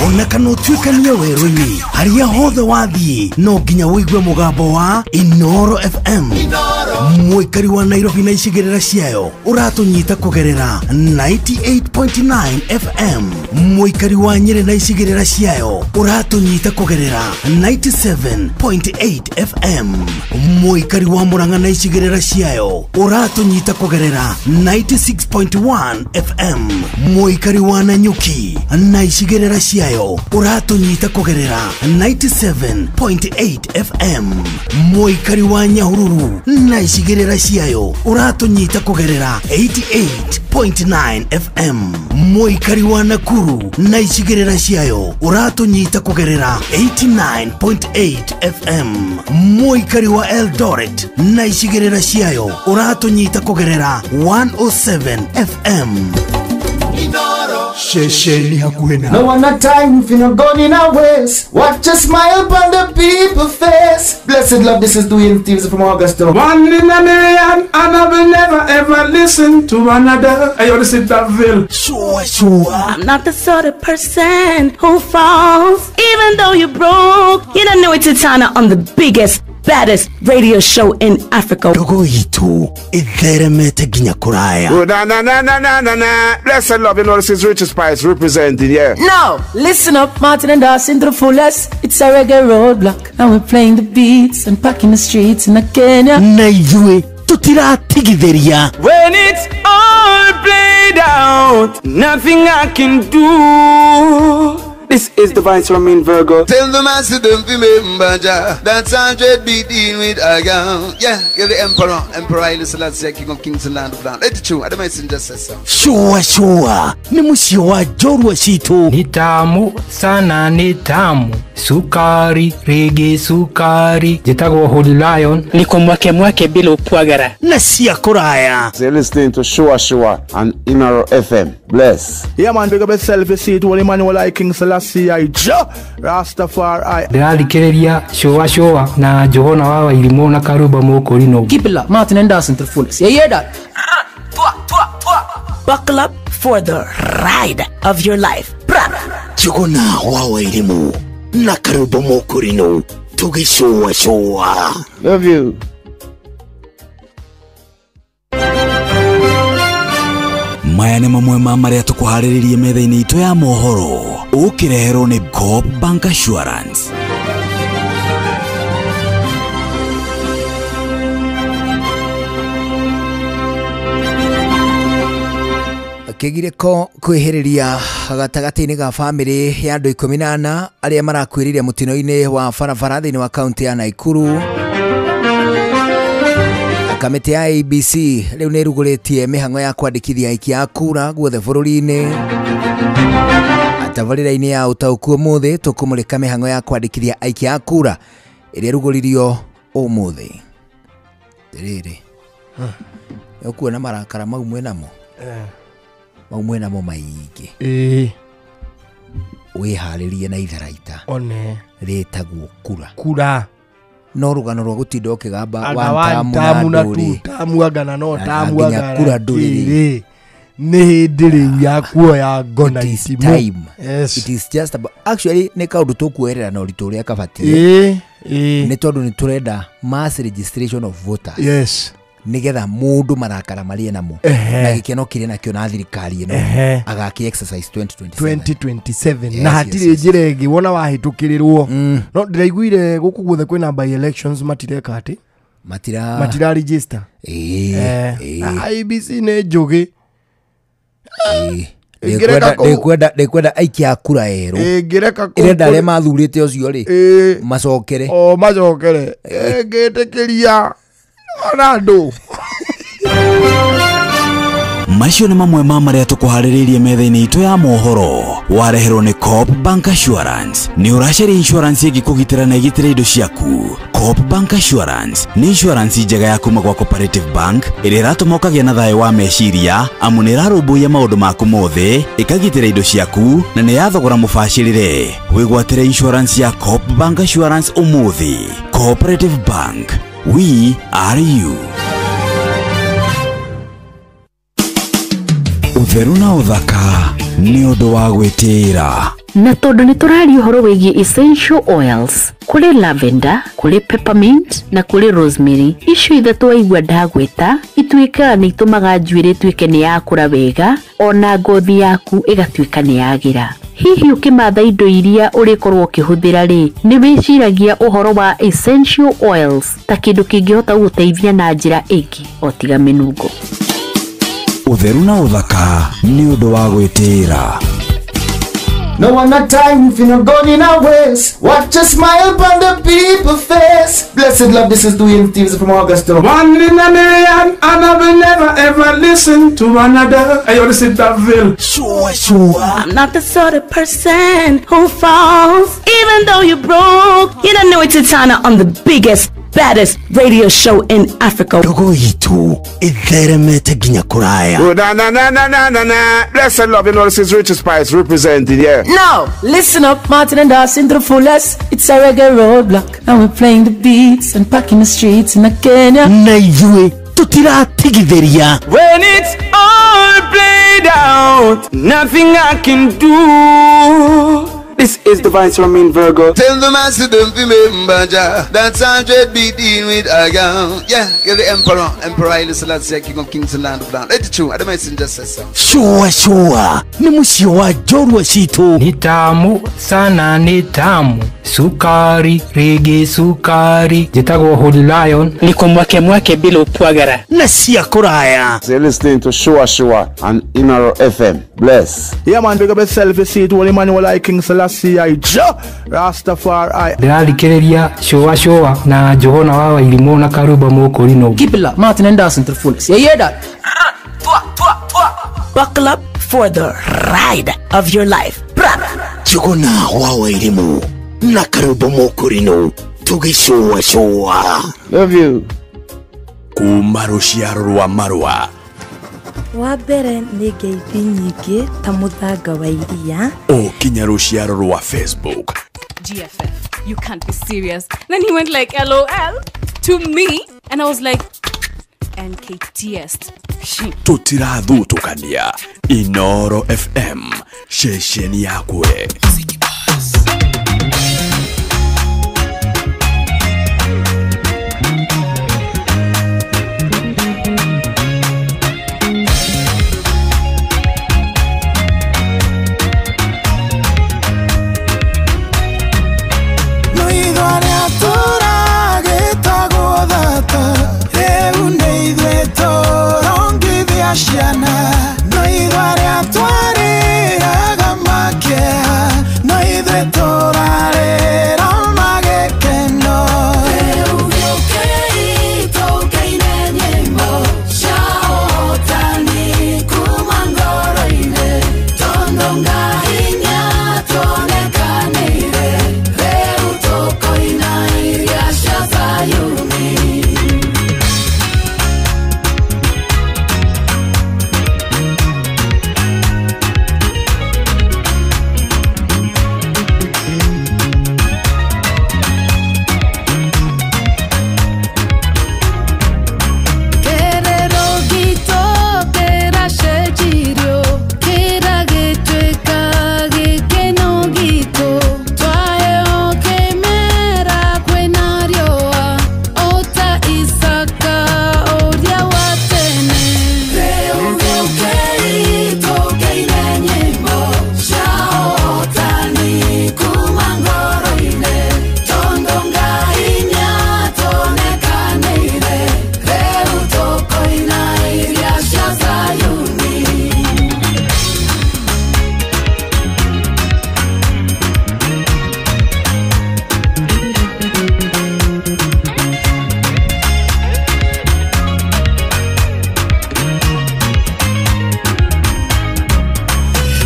ona kana ũtuĩkanie werũ-inĩ, harĩa hothe wathiĩ no nginya ũigue mũgambo wa Inoro FM. Mũikari wa Nairobi na icigĩrĩra ciayo ũratũnyita kũgerera 98.9 FM. Mũikari wa Nyĩrĩ na icigĩrĩra ciayo ũratũnyita kũgerera 97.8 FM. Mũikari wa Murang'a na icigĩrĩra ciayo ũratũnyita kũgerera 96.1 FM. Mũikari wa Nanyuki na icigĩrĩra ciayo ũratũnyita kũgerera 97.8 FM. Mũikari wa Nyahururu na icigĩrĩra ciayo ũratũnyita kũgerera 88.9 FM. Mũikari wa Nakuru na icigĩrĩra ciayo ũratũnyita kũgerera 89.8 FM. Mũikari wa Eldoret na icigĩrĩra ciayo ũratũnyita kũgerera 107 FM. Shesheni hakuhĩ na. No one a time if you not gone in a waste. Watch a smile upon the people face. Blessed love, this is Dwayne Stevens from Augusta. One in a million, and I will never ever listen to another. I want to sit that Ville. Sure, sure. I'm not the sort of person who falls, even though you're broke. You don't know it's Titana on the biggest, baddest radio show in Africa. Dogo itu itheremete ginya kuraya. Oh, na na na na na na na. Blessed love, you know this is Richard Spice representing, yeah. Now, listen up, Martin and Dawson to the fullest. It's a reggae roadblock, and we're playing the beats and packing the streets in Kenya. Na ithuĩ tutiratigithĩria. When it's all played out, nothing I can do. This is the Vice Ramin Virgo. Tell the master don't remember Jah. That's 100 beat in with a gun. Yeah, you're the emperor. Emperor Haile Selassie, King of Kings and Land of Land. Let it true. I don't just say so. Shua shua. Ni muciĩ wa njorua citũ. Ni tamu sana, ni tamu. Sukari, rege sukari. Njĩtagwo Holy Lion. Niko mwake mwake bila upwagara. Na cia kũraya. You're listening to Shua Shua and Inoro FM. Bless. Yeah man, big up yourself, you see it. Holy Emmanuel I King Selassie I Jah Rastafari. Ndĩrathikĩrĩria Shua Shua na Johana wa Wairimũ na Karuba Mũkũrinũ. Keep it locked, Martin and Dawson to the fullest. You hear that? Buckle up for the ride of your life. Johana wa Wairimũ na Karuba Mũkũrinũ tũgĩcũa cũa. Love you. Maya nĩ mamwe ma marĩa tũkũharĩrĩrie metha-inĩ itũ ya mohoro. Ũkĩreherwo nĩ Coop Bank Assurance. Kĩgirĩko kwĩhĩrĩria gatagatĩ-inĩ ga bamĩrĩ ya andũ 14 arĩa marakuĩrĩire mũtino-inĩ wa barabara thĩinĩ wa kaunti ya Nakuru. Kamĩtĩ ya ABC rĩu nĩ ĩrugũrĩtie mĩhang'o ya kwandĩkithia aikia a kura guothe bũrũri-inĩ. Tabarĩra-inĩ ya ũtaũku ũmũthĩ tũkũmũrĩka mĩhang'o ya kwandĩkithia aikia a kura ĩrĩa ĩrugũririo ũmũthĩ. Rĩrĩ ũkuona marakara mau mwĩnamo mau mwĩnamo maingĩ. Wĩharĩrie na itharaita one rĩtagwo kura. Kura no rũgano rwa gũtinda ũkĩgamba wa tamu na ndũrĩ tamu agana no tamu agana kura ndũrĩ nĩ hĩndĩ rĩu ya kuoya ngona itimũ. Yes. It is just about actually nĩ kaũndũ tũkuoerera na ũritũ ũrĩa kabatiĩ. Nĩ tondũ nĩ tũrenda mass registration of voters. Yes. Nĩgetha mũndũ marakara marĩe namo na gĩkeno kĩrĩa nakĩo na thirikari ĩno agaki exercise 2027. Na hatirĩ njĩra ĩngĩ wona wahĩtũkĩrĩrwo. No ndĩraiguire gũkũ guothe kwĩna by elections matireka atĩ matira register. IEBC nĩ njũgĩ. Ndĩkwenda aikia a kura erũ. Ĩrenda arĩa mathurĩte ũcio rĩ macokere. O macokere. Ĩngĩtĩkĩria ona andũ. Macio nĩ mamwe ma marĩa tũkũharĩrĩirie metha-inĩ itũ ya mohoro. Wareherwo nĩ Coop Bank Assurance. Nĩ ũracaria insurance ĩngĩkũgitĩra na ĩgitĩre indo ciaku. Coop Bank Assurance nĩ insurance njega ya kuma gwa Cooperative Bank ĩrĩa ĩratũma ũkagĩa na thayũ wa meciria amu nĩ ĩrarũmbũiya maũndũ maku mothe, ĩkagitĩra indo ciaku na nĩ ya thogora mũbacĩrĩre. Wĩgwatĩre insurance ya Coop Bank Assurance ũmũthĩ. Cooperative Bank, we are you. Ũtheru na ũthaka nĩ ũndũ wa gwĩtĩĩra. Na tondũ nĩ tũraria ũhoro wĩgiĩ essential oils, kũrĩ lavender, kũrĩ peppermint na kũrĩ rosemary. Icio ithatũ waigua ndagwĩta ituĩkaga nĩ itũmaga njuĩrĩ ĩtuĩke nĩ yakũra wega ona ngothi yaku ĩgatuĩka nĩ yagĩra. Hihi ũkĩmatha indo iria ũrĩkorwo ũkĩhũthĩra rĩ, nĩ wĩciragia ũhoro wa essential oils ta kĩndũ kĩngĩhota gũgũteithia na njĩra ĩngĩ o tiga mĩnungo. Ũtheru na ũthaka nĩ ũndũ wa gwĩtĩĩra. No one not time if you not gone in our ways. Watch a smile upon the people's face. Blessed love, this is Dwayne Stevens from Augusta. One in a million, and I will never ever listen to another. I want to sit that bill. Sure, sure. I'm not the sort of person who falls. Even though you're broke, you don't know it's Titana on the biggest, baddest radio show in Africa. Dogo itu itheremete nginya kuraya. Na na na na na na na. Blessed love, you know this is Richard Spice representing, yeah. Now, listen up, Martin and Dawson to the fullest. It's a reggae roadblock, and we're playing the beats and packing the streets in Kenya. Na ithuĩ tutiratigithĩria. When it's all played out, nothing I can do. This is the Vice Ramin Virgo. Tell the master don't remember Jah. That's 100 be dealing with a girl. Yeah, you're the emperor. Emperor Haile Selassie, King of Kings and Land of Land. Let it true. I don't just say so. Sure, sure. Ni mũciĩ wa njorua citũ. Ni tamu sana, ni tamu. Sukari, rege sukari. Njĩtagwo Holy Lion. Niko mwake mwake bila upwagara. Na cia kũraya. You're listening to Sure Sure on Inaro FM. Bless. Yeah man, big up yourself, you see it. Holy man, you like King Selassie I Jah Rastafari. Ndĩrathikĩrĩria Sure Sure na Johana wa Wairimũ na Karuba Mũkũrinũ. Keep it locked, Martin and Dawson to the fullest. You hear that? Buckle up for the ride of your life. Johana wa Wairimũ na Karuba Mũkũrinũ tũgĩcũa cũa. Love you. Kuma rũciaro rwa marũa. Wa mbere nĩ ngeithi nyingĩ ta mũthanga wa iria. O kinya rũciaro rwa Facebook. GFF, you can't be serious. Then he went like LOL to me and I was like NKTS. Tũtirathutũkania. Inoro FM, ceceni yakwe. Tũrarĩra na gĩkeno. Rĩu gĩũkĩte ũkĩine nyĩmbo cia ũhotani kuma ngoro-inĩ, tondũ Ngai nĩatuonekanĩire. Rĩu tũkoina iria cia Zayuni. Kĩrĩro gitũ kĩracenjirio, kĩragĩtuĩka gĩkeno gitũ. Twaheo kĩmera kwĩna riũa, o ta Isaka ũrĩa wa tene. Rĩu gĩũkĩte ũkĩine nyĩmbo cia ũhotani kuma ngoro-inĩ, tondũ Ngai nĩatuonekanĩire. Rĩu tũkoina iria cia Zayuni.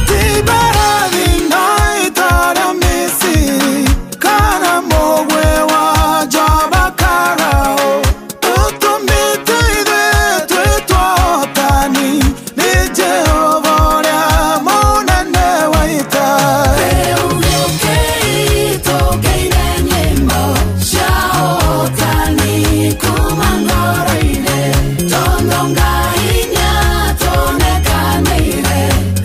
Ti barathi na itara Misiri, kana mũgwe wa njamba Karao. Tũtũmĩte ithuĩ twĩtwo ahotani nĩ Jehova ũrĩa mũnene wa ita. Rĩu gĩũkĩte ũkĩine nyĩmbo cia ũhotani kuma ngoro-inĩ, tondũ Ngai nĩatuonekanĩire.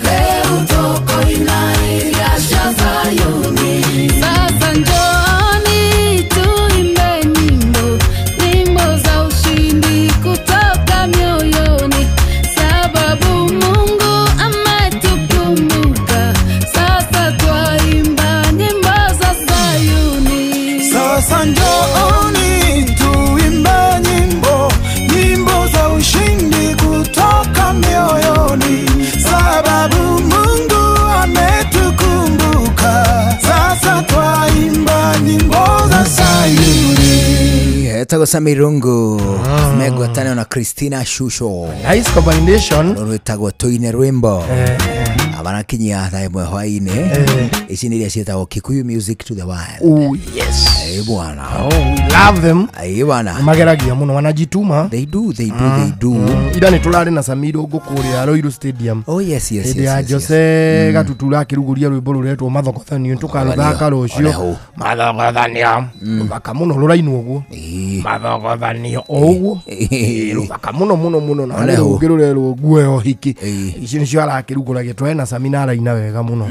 Rĩu tũkoina iria cia Zayuni. Sasa njooni tuimbe nyimbo, nyimbo za ushindi kutoka mioyoni, sababu Mungu ametukumbuka. Sasa twaimba nyimbo za Sayuni. Sasa njooni tuimbe nyimbo, nyimbo za ushindi kutoka mioyoni, sababu Mungu ametukumbuka. Sasa twaimba nyimbo za Sayuni. Etagwo Samirungu megwatanio na Christina Shusho. Nice combination. Rwĩtagwo Tũine Rwĩmbo. Abanakinyia thaa ĩmwe hwaĩ-inĩ. Ici nĩ iria ciĩtagwo Kikuyu Music to the World. Oh yes. Bwana. Oh, we love them. Bwana. Mageragia muno wanajituma. They do, they do, they do. Ira nĩ tũrarĩ na Samirungu kũrĩa Ruiru Stadium. Oh yes, yes, Hĩndĩ yes. ya yes, Jose Gatutura akĩrugũria rwĩmbo rũretwo Mathogothanio tũkarũthaka rũciũ. Mathogothanio. Rũthaka mũno rũrainwo ũguo. Mathogothanio o ũguo. Rũthaka mũno mũno mũno na One hũ. rũngĩ rũrerwo nguo ya ũhiki. Ici nĩcio arakĩrugũragia twae na Samina araina wega mũno.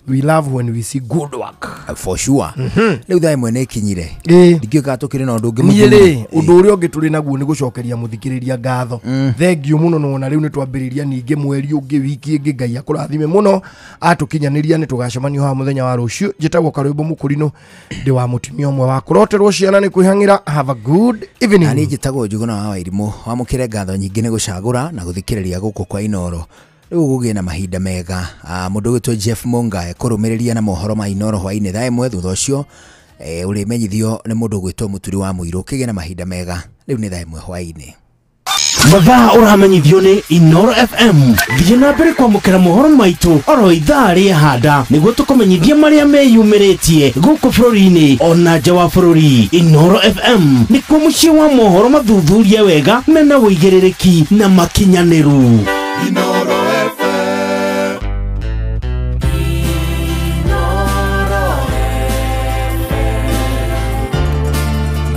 We love when we see good work. For sure. Rĩu thaa ĩmwe nĩ ĩkinyire. Ndingĩũka tũkĩrĩ na ũndũ ũngĩ Niĩ mũthuri. rĩ ũndũ ũrĩa ũngĩ tũrĩ naguo nĩ gũcokeria mũthikĩrĩria ngatho. Thengiũ mũno nona rĩu nĩ twambĩrĩria ningĩ mweri ũngĩ wiki ĩngĩ Ngai akũrathime mũno atũkinyanĩria nĩ tũgacemanio haha mũthenya wa rũciũ. Njĩtagwo Karwĩmbo Mũkũrinũ, ndĩ wa mũtumia ũmwe wa kũroterwo ciana nĩ kwĩhang'ĩra. Have a good evening. Na niĩ njĩtagwo Njuguna wa Wairimũ. Wamũkĩre ngatho nyingĩ nĩ gũcagũra na gũthikĩrĩria gũkũ kwa Inooro. Rĩu gũgĩe na mahinda mega. Mũndũ ũgwĩtwo Jeff Munga ekũrũmĩrĩria na mohoro ma Inooro hwaĩ-inĩ thaa ĩmwe. Thutha ũcio ũrĩmenyithio nĩ mũndũ ũgwĩtwo Mũturi wa Mũirũ. Kĩgĩe na mahinda mega. Rĩu nĩ thaa ĩmwe hwaĩ-inĩ. Mathaa ũramenyithio nĩ Inooro FM. Thiĩ na mbere kwamũkĩra mohoro maitũ oro ithaa rĩa handa nĩguo tũkũmenyithie marĩa meyumĩrĩtie gũkũ bũrũri-inĩ ona nja wa bũrũri. Inooro FM nĩkuo mũciĩ wa mohoro mathuthurie wega mena ũigĩrĩrĩki na makinyanĩru. Inooro FM. Inooro FM.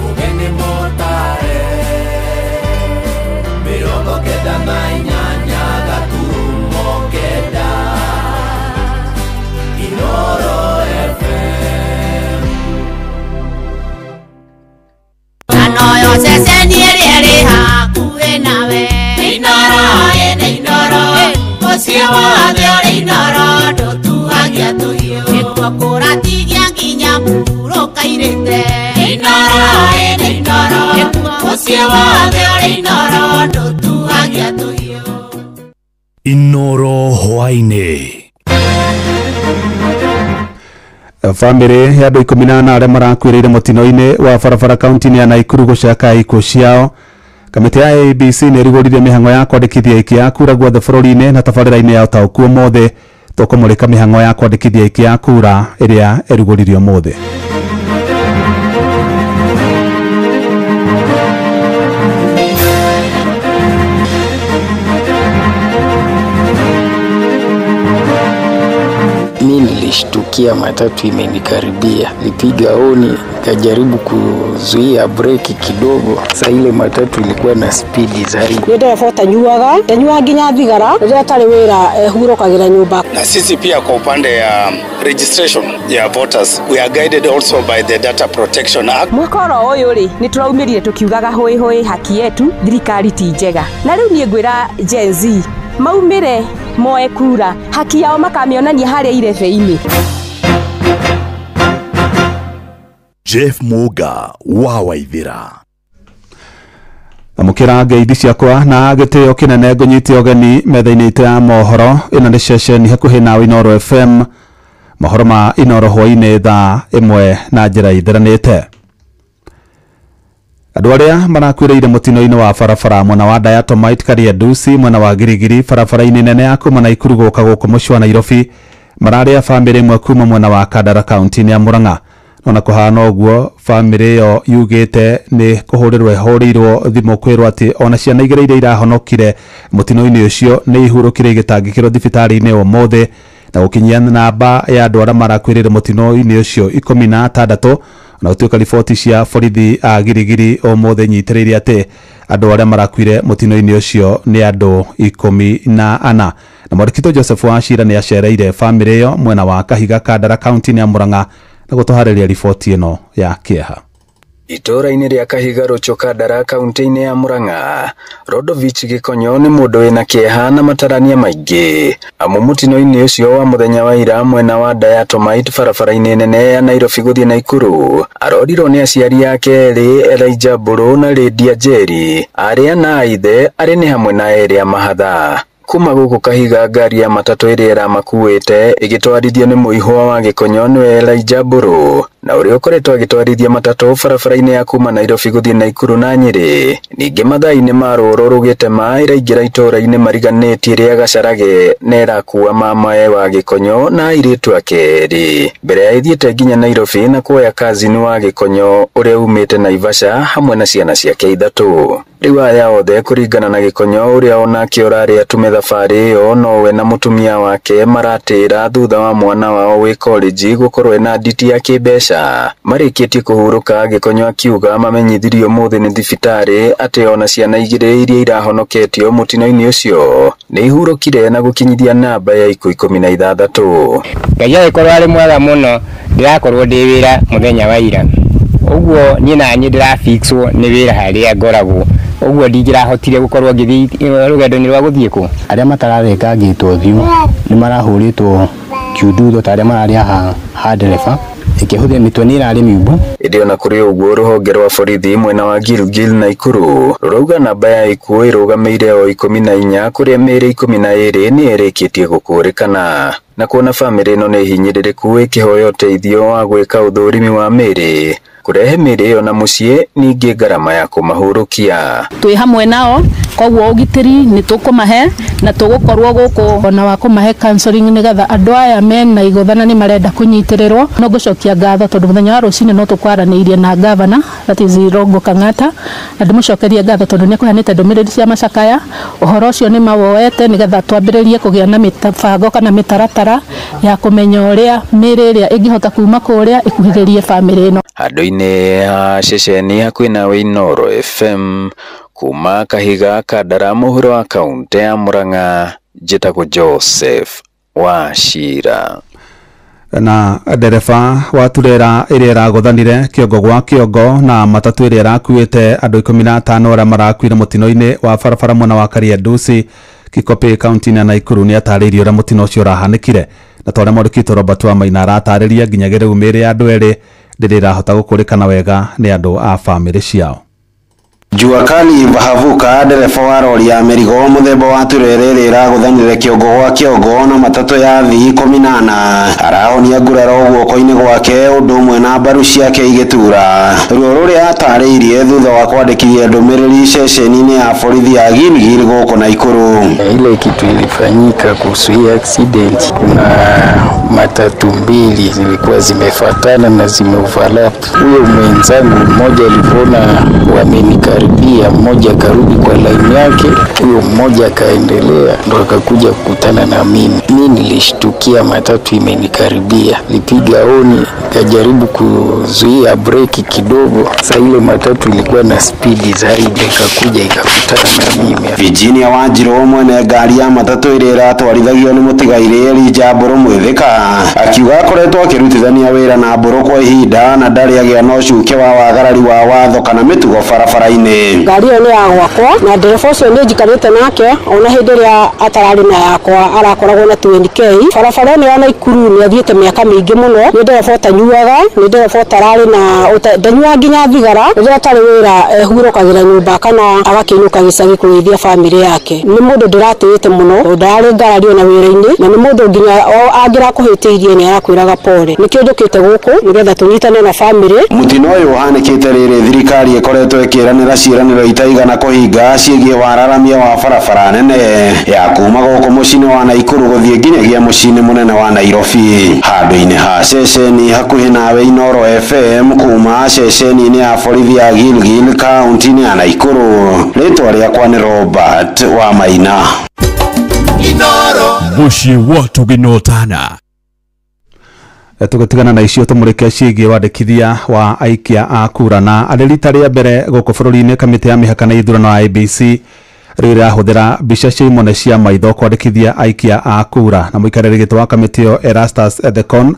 Ũgeni mũtare. 98 gaturumo kenda. Inooro FM. Anoyo ceceni ĩrĩa ĩrĩ hakuhĩ nawe. Inooro, ĩnĩ Inooro, mũciĩ wothe ũrĩ Inooro, ndũtuagia tũhiũ. Nĩkuo kũratigia nginya mũhurũka-irĩte. Inooro, ĩnĩ Inooro, mũciĩ wothe ũrĩ Inooro, ndũtuagia tũhiũ. Inooro hwaĩ-inĩ. Bamĩrĩ ya andũ 14 arĩa marakuĩrĩire mũtino-inĩ wa barabara kaunti-inĩ ya Naikuru gũcakaya ikuũ ciao. Kamĩtĩ ya ABC nĩ ĩrugũririe mĩhang'o ya kwandĩkithia aikia a kura guothe bũrũri-inĩ na tabarĩra-inĩ ya ũtaũku ũmũthĩ. Tũkũmũrĩka mĩhang'o ya kwandĩkithia aikia a kura ĩrĩa ĩrugũririo ũmũthĩ. Mi nilishtukia matatu imenikaribia, nilipiga honi, nikajaribu kuzuia breki kidogo. Sasa ile matatu ilikuwa na spidi zaidi. Ni ndereba utanyuaga, ndanyuaga nginya thigara, rĩrĩa atarĩ wĩra ehurũkagĩra nyũmba. Na sisi pia kwa upande ya registration ya voters, we are guided also by the Data Protection Act. Mwaka oro ũyũ rĩ, nĩ tũraumĩrire tũkiugaga hũĩ hũĩ haki yetu, thirikari ti njega. Na rĩu niĩ ngwĩra Gen Z, maumĩre moe kura, haki yao makamĩonania harĩa irebe-inĩ. Jeff Muga wa Waithira. Amũkĩra ngeithi ciakwa na gĩtĩo kĩnene ngũnyite ũgeni metha-inĩ itũ ya mohoro. Ĩno nĩ ceceni hakuhĩ nawe Inooro FM. Mohoro ma Inooro hwaĩ-inĩ thaa 1 na njĩra itheranĩte. Andũ arĩa marakuĩrĩire mũtino-inĩ wa barabara mwena wa Diatomite Kariandusi mwena wa Girigiri barabara-inĩ nene ya kuma Naikuru gũka gũkũ mũciĩ wa Nairobi mararĩ a bamĩrĩ ĩmwe kuma mwena wa Kandara kaunti-inĩ ya Murang'a. Ona kũhana ũguo bamĩrĩ ĩyo yugĩte nĩ kũhũrĩrwo ĩhũrĩirwo thimũ kwĩrwo atĩ ona ciana igĩrĩ iria irahonokire mũtino-inĩ ũcio nĩ ihurũkire igĩtangĩkĩrwo thibitarĩ-inĩ ũmũthĩ, na gũkinyia namba ya andũ arĩa marakuĩrĩire mũtino-inĩ ũcio 16. Na gũtuĩka riboti cia borithi a Girigiri ũmũthĩ nyitĩrĩire atĩ andũ arĩa marakuire mũtino-inĩ ũcio nĩ andũ 14. Na mwandĩki Joseph Wachira nĩ acereire bamĩrĩ ĩyo mwena wa Kahiga Kandara kaunti-inĩ ya Murang'a na gũtũharĩria riboti ĩno ya kĩeha. Itũũra-inĩ rĩa Kahiga Rũchũ Kandara kaunti-inĩ ya Murang'a, Rodovich Gĩkonyo nĩ mũndũ wĩna kĩeha na matarania maingĩ. Amu mũtino-inĩ ũcio wa mũthenya wa ira mwena wa Diatomite barabara-inĩ nene ya Nairobi gũthiĩ Naikuru, arorirwo nĩ aciari ake erĩ Elijah Mbũrũ na Lydia Njeri, arĩa na ithe arĩ nĩ hamwe na erĩ a mahatha. Kuma gũkũ Kahiga ngari ya matatũ ĩrĩa ĩramakuĩte ĩgĩtwarithio nĩ mũihwa wa Gĩkonyo nĩwe Elijah Mbũrũ, na ũrĩa ũkoretwo agĩtwarithia matatũ barabara-inĩ ya kuma Nairobi gũthiĩ Naikuru na Nyĩrĩ. Ningĩ mathaa-inĩ ma rũrũ rũgĩtema ĩraingĩra itũũra-inĩ mariganĩtie rĩa Gacarage na ĩrakua mamae wa Gĩkonyo na airĩtu ake erĩ. Mbere ya ĩthiĩte nginya Nairobi na kuoya kazini wa Gĩkonyo ũrĩa umĩte Naivasha hamwe na ciana ciake 3. Rĩu aya othe kũringana na Gĩkonyo ũrĩa onake ũrarĩ atume thabarĩ ĩyo nowe na mũtumia wake maratĩra thutha wa mwana wao wĩ college gũkorwo ena nditi ya kĩmbeca. Marĩkĩtie kũhurũka Gĩkonyo akiuga mamenyithirio ũmũthĩ nĩ thibitarĩ atĩ ona ciana 2 iria irahonoketio mũtino-inĩ ũcio nĩ ihurũkire na gũkinyithia namba ya ikuũ 16. Ngai agĩkorwo arĩ mwega mũno, ndĩrakorwo ndĩ wĩra mũthenya wa ira, ũguo niĩ naniĩ ndĩrafixwo nĩ wĩra harĩa ngoragwo, ũguo ndingĩrahotire gũkorwo ngĩthiĩ rũgendo-inĩ rwa gũthiĩ kũ. Arĩa matararengangĩtwo ũthiũ nĩ marahũrĩtwo kiundutho ta arĩa mararĩ ha ndereba ĩkĩhũthia mĩtwe nĩ ĩrarĩ miumbo. Ĩndĩ ona kũrĩ ũguo rũhonge rwa borithi mwena wa Gilgil Naikuru rũrauga namba ya ikuũ ĩrũgamĩire o 14 kũrĩa mĩĩrĩ 12 nĩ ĩrĩkĩtie gũkũrĩkana. Na kuona bamĩrĩ ĩno nĩ hinyĩrĩrĩku ĩkĩhoya ũteithio wa gwĩka ũthũrimi wa mĩĩrĩ kũrehe mĩĩrĩ ĩyo na mũciĩ ningĩ ngarama ya kũmahurũkia. Twĩ hamwe nao koguo ũgitĩri nĩ tũkũmahe na tũgũkorwo gũkũ ona wa kũmahe counseling nĩgetha andũ aya mena igũthana nĩ marenda kũnyitĩrĩrwo. No ngũcokia ngatho tondũ mũthenya wa rũcinĩ no tũkwaranĩirie na governor, that is Irungu Kang'ata, na ndĩmũcokerie ngatho tondũ nĩ akũheanĩte ndũmĩrĩri cia macakaya. Ũhoro ũcio nĩ mawoete nĩgetha twambĩrĩrie kũgĩa na mĩbango kana mĩtaratara ya kũmenya ũrĩa mĩĩrĩ ĩrĩa ĩngĩhota kuma kũrĩa ĩkuhĩrĩrie bamĩrĩ ĩno. Handũ-inĩ ha ceceni hakuhĩ nawe Inooro FM kuma Kahiga Kandara mũhuro wa kaunti ya Murang'a, njĩtagwo Joseph Wachira. Na ndereba wa turera ĩrĩa ĩragũthanire kĩongo gwa kĩongo na matatũ ĩrĩa ĩrakuĩte andũ 15 arĩa marakuire mũtino-inĩ wa barabara mwena wa Kariandusi Kikopey kaunti-inĩ ya Naikuru nĩ atarĩirie ũrĩa mũtino ũcio ũrahanĩkire. Na ta ũrĩa mwandĩki Robert Wamaina aratarĩria nginyagia rĩu mĩĩrĩ ya andũ erĩ ndĩrĩ ĩrahota gũkũrĩkana wega nĩ andũ a bamĩrĩ ciao. Jua Kali Vahavuka ndereba wa rori ya mĩrigo mũthemba wa turere ĩrĩa ĩragũthanire kĩongo gwa kĩongo na matatũ ya thii 18 arahonia nguraro guoko-inĩ gwake ũndũ ũmwe na mbaru ciake igĩtura. Ruo rũrĩa atarĩirie thutha wa kwandĩkithia ndũmĩrĩri ceceni-inĩ ya borithi ya Gilgil gũkũ Naikuru. Ile kitu ilifanyika kuhusu hii accident, kuna matatu mbili zilikuwa zimefuatana na zimeoverlap. Huyo mwenzangu mmoja alivyoona wamenikaribia, mmoja akarudi kwa line yake, huyo mmoja akaendelea, ndo akakuja kukutana na mimi. Mimi nilishtukia matatu imenikaribia, nilipiga honi, nikajaribu kuzuia breki kidogo. Sasa ile matatu ilikuwa na spidi zaidi, ikakuja ikakutana na mimi. Virginia Wanjiru mwene ngari ya matatu ĩrĩa ĩratwarithagio nĩ mũtigairĩ Elijah Mbũrũ Mwĩthĩka akiuga akoretwo akĩrutithania wĩra na Mbũrũ kwa ihinda na ndarĩ agĩa na ũcuke wa wagarari wa watho kana mĩtugo barabara-inĩ. Ngari ĩyo nĩ ya gwakwa na ndereba ũcio nĩ njikarĩte nake ona hĩndĩ ĩrĩa atararĩ na yakwa arakoragwo na 20k. Barabara ĩno ya Naikuru nĩ athiĩte mĩaka mĩingĩ mũno, nĩ ndereba ũtanyuaga, nĩ ndereba ũtararĩ na ndanyuaga nginya thigara, rĩrĩa atarĩ wĩra ehurũkagĩra nyũmba kana agakĩinũka gĩcagi kũrĩithia bamĩrĩ yake. Nĩ mũndũ ndĩratĩĩte mũno, tondũ ndararĩ ngarari ona wĩra-inĩ, na nĩ mũndũ nginya angĩrakũhĩtĩirie nĩ arakwĩraga pole. Nĩkĩo njũkĩte gũkũ nĩgetha tũnyitane na bamĩrĩ. Mũtino ũyũ ũhanĩkĩte rĩrĩ thirikari ĩkoretwo ĩkĩranĩra ciĩranĩro itaigana kũhinga ciĩgiĩ wararamia wa barabara nene ya kuma gũkũ mũciĩ-inĩ wa Naikuru gũthiĩ nginyagia mũciĩ-inĩ mũnene wa Nairobi. Handũ-inĩ ha ceceni hakuhĩ nawe Inooro FM kuma ceceni-inĩ ya borithi ya Gilgil kaunti-inĩ ya Naikuru. Rĩtwa rĩakwa nĩ Robert wa Maina. Mũciĩ wa tũgĩnotana. Tũgĩtigana na icio tũmũrĩke ciĩgiĩ wandĩkithia wa aikia a kura na arĩ rita rĩa mbere gũkũ bũrũri-inĩ kamĩtĩ ya mĩhaka na ithurano ya IEBC rĩu ĩrahũthĩra mbica cia imone cia maitho kwandĩkithia aikia a kura na mũikarĩri gĩtĩ wa kamĩtĩ ĩyo Erastus Ethekon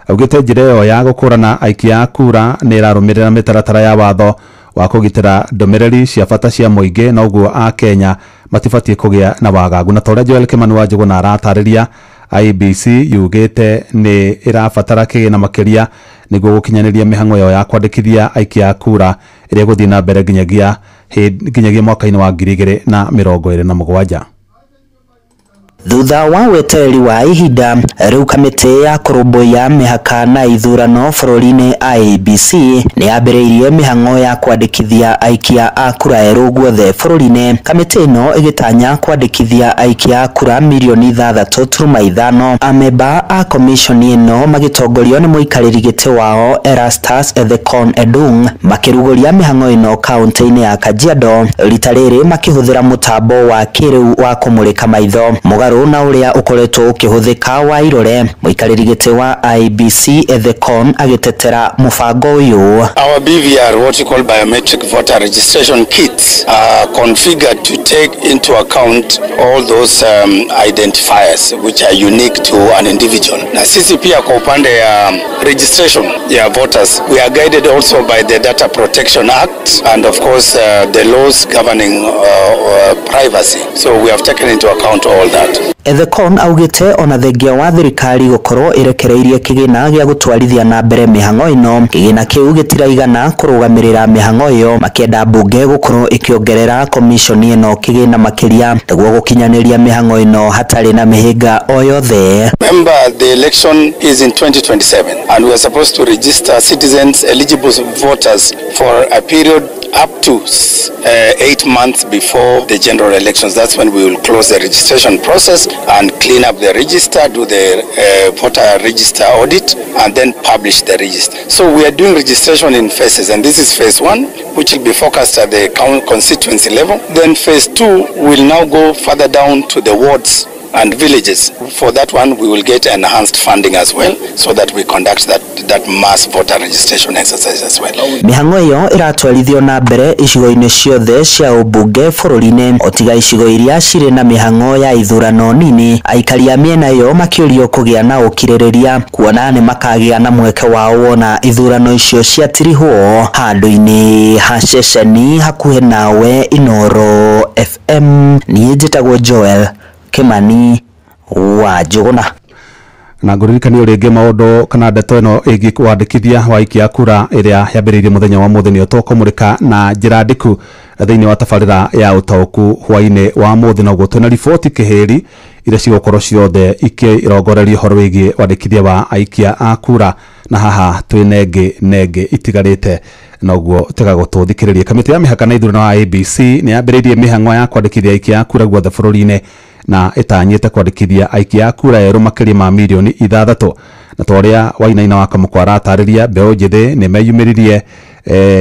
augĩte njĩra ĩyo ya gũkũrana aikia a kura nĩ ĩrarũmĩrĩra mĩtaratara ya watho wa kũgitĩra ndũmĩrĩri cia bata cia mũingĩ na ũguo a Kenya matibatiĩ kũgĩa na wagagu. Na ta ũrĩa Joel Kimani wa Njũgũna aratarĩria, IEBC yugĩte nĩ ĩrabatara kĩgĩna makĩria nĩguo gũkinyanĩria mĩhang'o yao ya kwandĩkithia aikia a kura ĩrĩa ĩgũthiĩ na mbere nginyagia mwaka-inĩ wa 2027. Thutha wa wetereri wa ihinda rĩu kamĩtĩ ya kũrũmbũiya mĩhaka na ithurano bũrũri-inĩ IEBC nĩ yambĩrĩirie mĩhang'o ya kwandĩkithia aikia a kura erũ guothe bũrũri-inĩ. Kamĩtĩ ĩno ĩgĩtanya kwandĩkithia aikia a kura mirioni 6.5. Amemba a komishoni ĩno magĩtongorio nĩ mũikarĩri gĩtĩ wao Erastus Ethekon Edung makĩrugũria mĩhang'o ĩno kaunti-inĩ ya Kajiado, rita rĩrĩ makĩhũthĩra mũtambo wa kĩrĩu wa kũmũrĩka maitho mũgarũ na ũrĩa ũkoretwo ũkĩhũthĩka wa irore. Mũikarĩri gĩtĩ wa IEBC Ethekon agĩtetera mũbango ũyũ. Our BVR, what you call biometric voter registration kits, are configured to take into account all those identifiers which are unique to an individual. Na sisi pia kwa upande ya registration ya voters, we are guided also by the Data Protection Act and of course the laws governing privacy. So we have taken into account all that. Ethekon augĩte ona thengia wa thirikari gũkorwo ĩrekereirie kĩgĩna gĩa gũtwarithia na mbere mĩhang'o ĩno, kĩgĩna kĩu gĩtiraigana kũrũgamĩrĩra mĩhang'o ĩyo, makĩenda mbunge gũkorwo ĩkĩongerera komishoni ĩno kĩgĩna makĩria nĩguo gũkinyanĩria mĩhang'o ĩno hatarĩ na mĩhĩnga o yothe. Remember, the election is in 2027 and we are supposed to register citizens, eligible voters for a period up to 8 months before the general elections. That's when we will close the registration process and clean up the register, do the voter register audit, and then publish the register. So we are doing registration in phases, and this is phase 1, which will be focused at the constituency level. Then phase 2 will now go further down to the wards and villages. For that one, we will get enhanced funding as well, so that we conduct that mass voter registration exercise as well. Mĩhang'o ĩyo ĩratwarithio na mbere icigo-inĩ ciothe cia ũmbunge bũrũri-inĩ otiga icigo iria cirĩ na mĩhang'o ya ithurano nini. Aikari a mĩena ĩyo makĩũrio kũgĩa na ũkirĩrĩria kuona nĩ makagĩa na mweke wao wona ithurano icio ciatirihwo. Handũ-inĩ ha ceceni hakuhĩ nawe Inooro FM, niĩ njĩtagwo Joel Kimani wa Njũgũna. Na ngũririkanio rĩngĩ maũndũ kana ndeto ĩno ĩgiĩ wandĩkithia wa aikia a kura ĩrĩa yambĩrĩirie mũthenya wa mũthĩ nĩyo tũkũmũrĩka na njĩra ndiku thĩinĩ wa tabarĩra ya ũtaũku hwainĩ wa mũthĩ. Noguo twĩna riboti kĩhĩri iria cigũkorwo ciothe ikĩrongoreria ũhoro wĩgiĩ wandĩkithia wa aikia a kura, na haha twĩna ĩngĩ na ĩngĩ itigarĩte, noguo tega gũtũthikĩrĩria. Kamĩtĩ ya mĩhaka na ithurano ya IEBC nĩ yambĩrĩirie mĩhang'o ya kwandĩkithia aikia a kura guothe bũrũri-inĩ, na ĩtanyĩte kwandĩkithia aikia a kura erũ makĩria ma mirioni 6. Na ta ũrĩa Wainaina wa Kamũkwa aratarĩria, mbeũ njĩthĩ nĩ meyumĩririe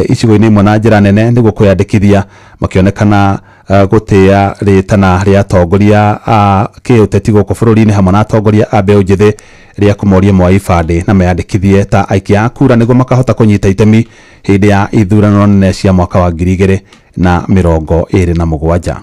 icigo-inĩ imwe na njĩra nene nĩguo kwĩyandĩkithia, makĩonekana gũtĩa rĩtana rĩa atongoria a kĩũteti gũkũ bũrũri-inĩ hamwe na atongoria a mbeũ njĩthĩ rĩa kũmoria moe ibandĩ na meyandĩkithie ta aikia a kura nĩguo makahota kũnyita itemi hĩndĩ ya ithurano nene cia mwaka wa 2027.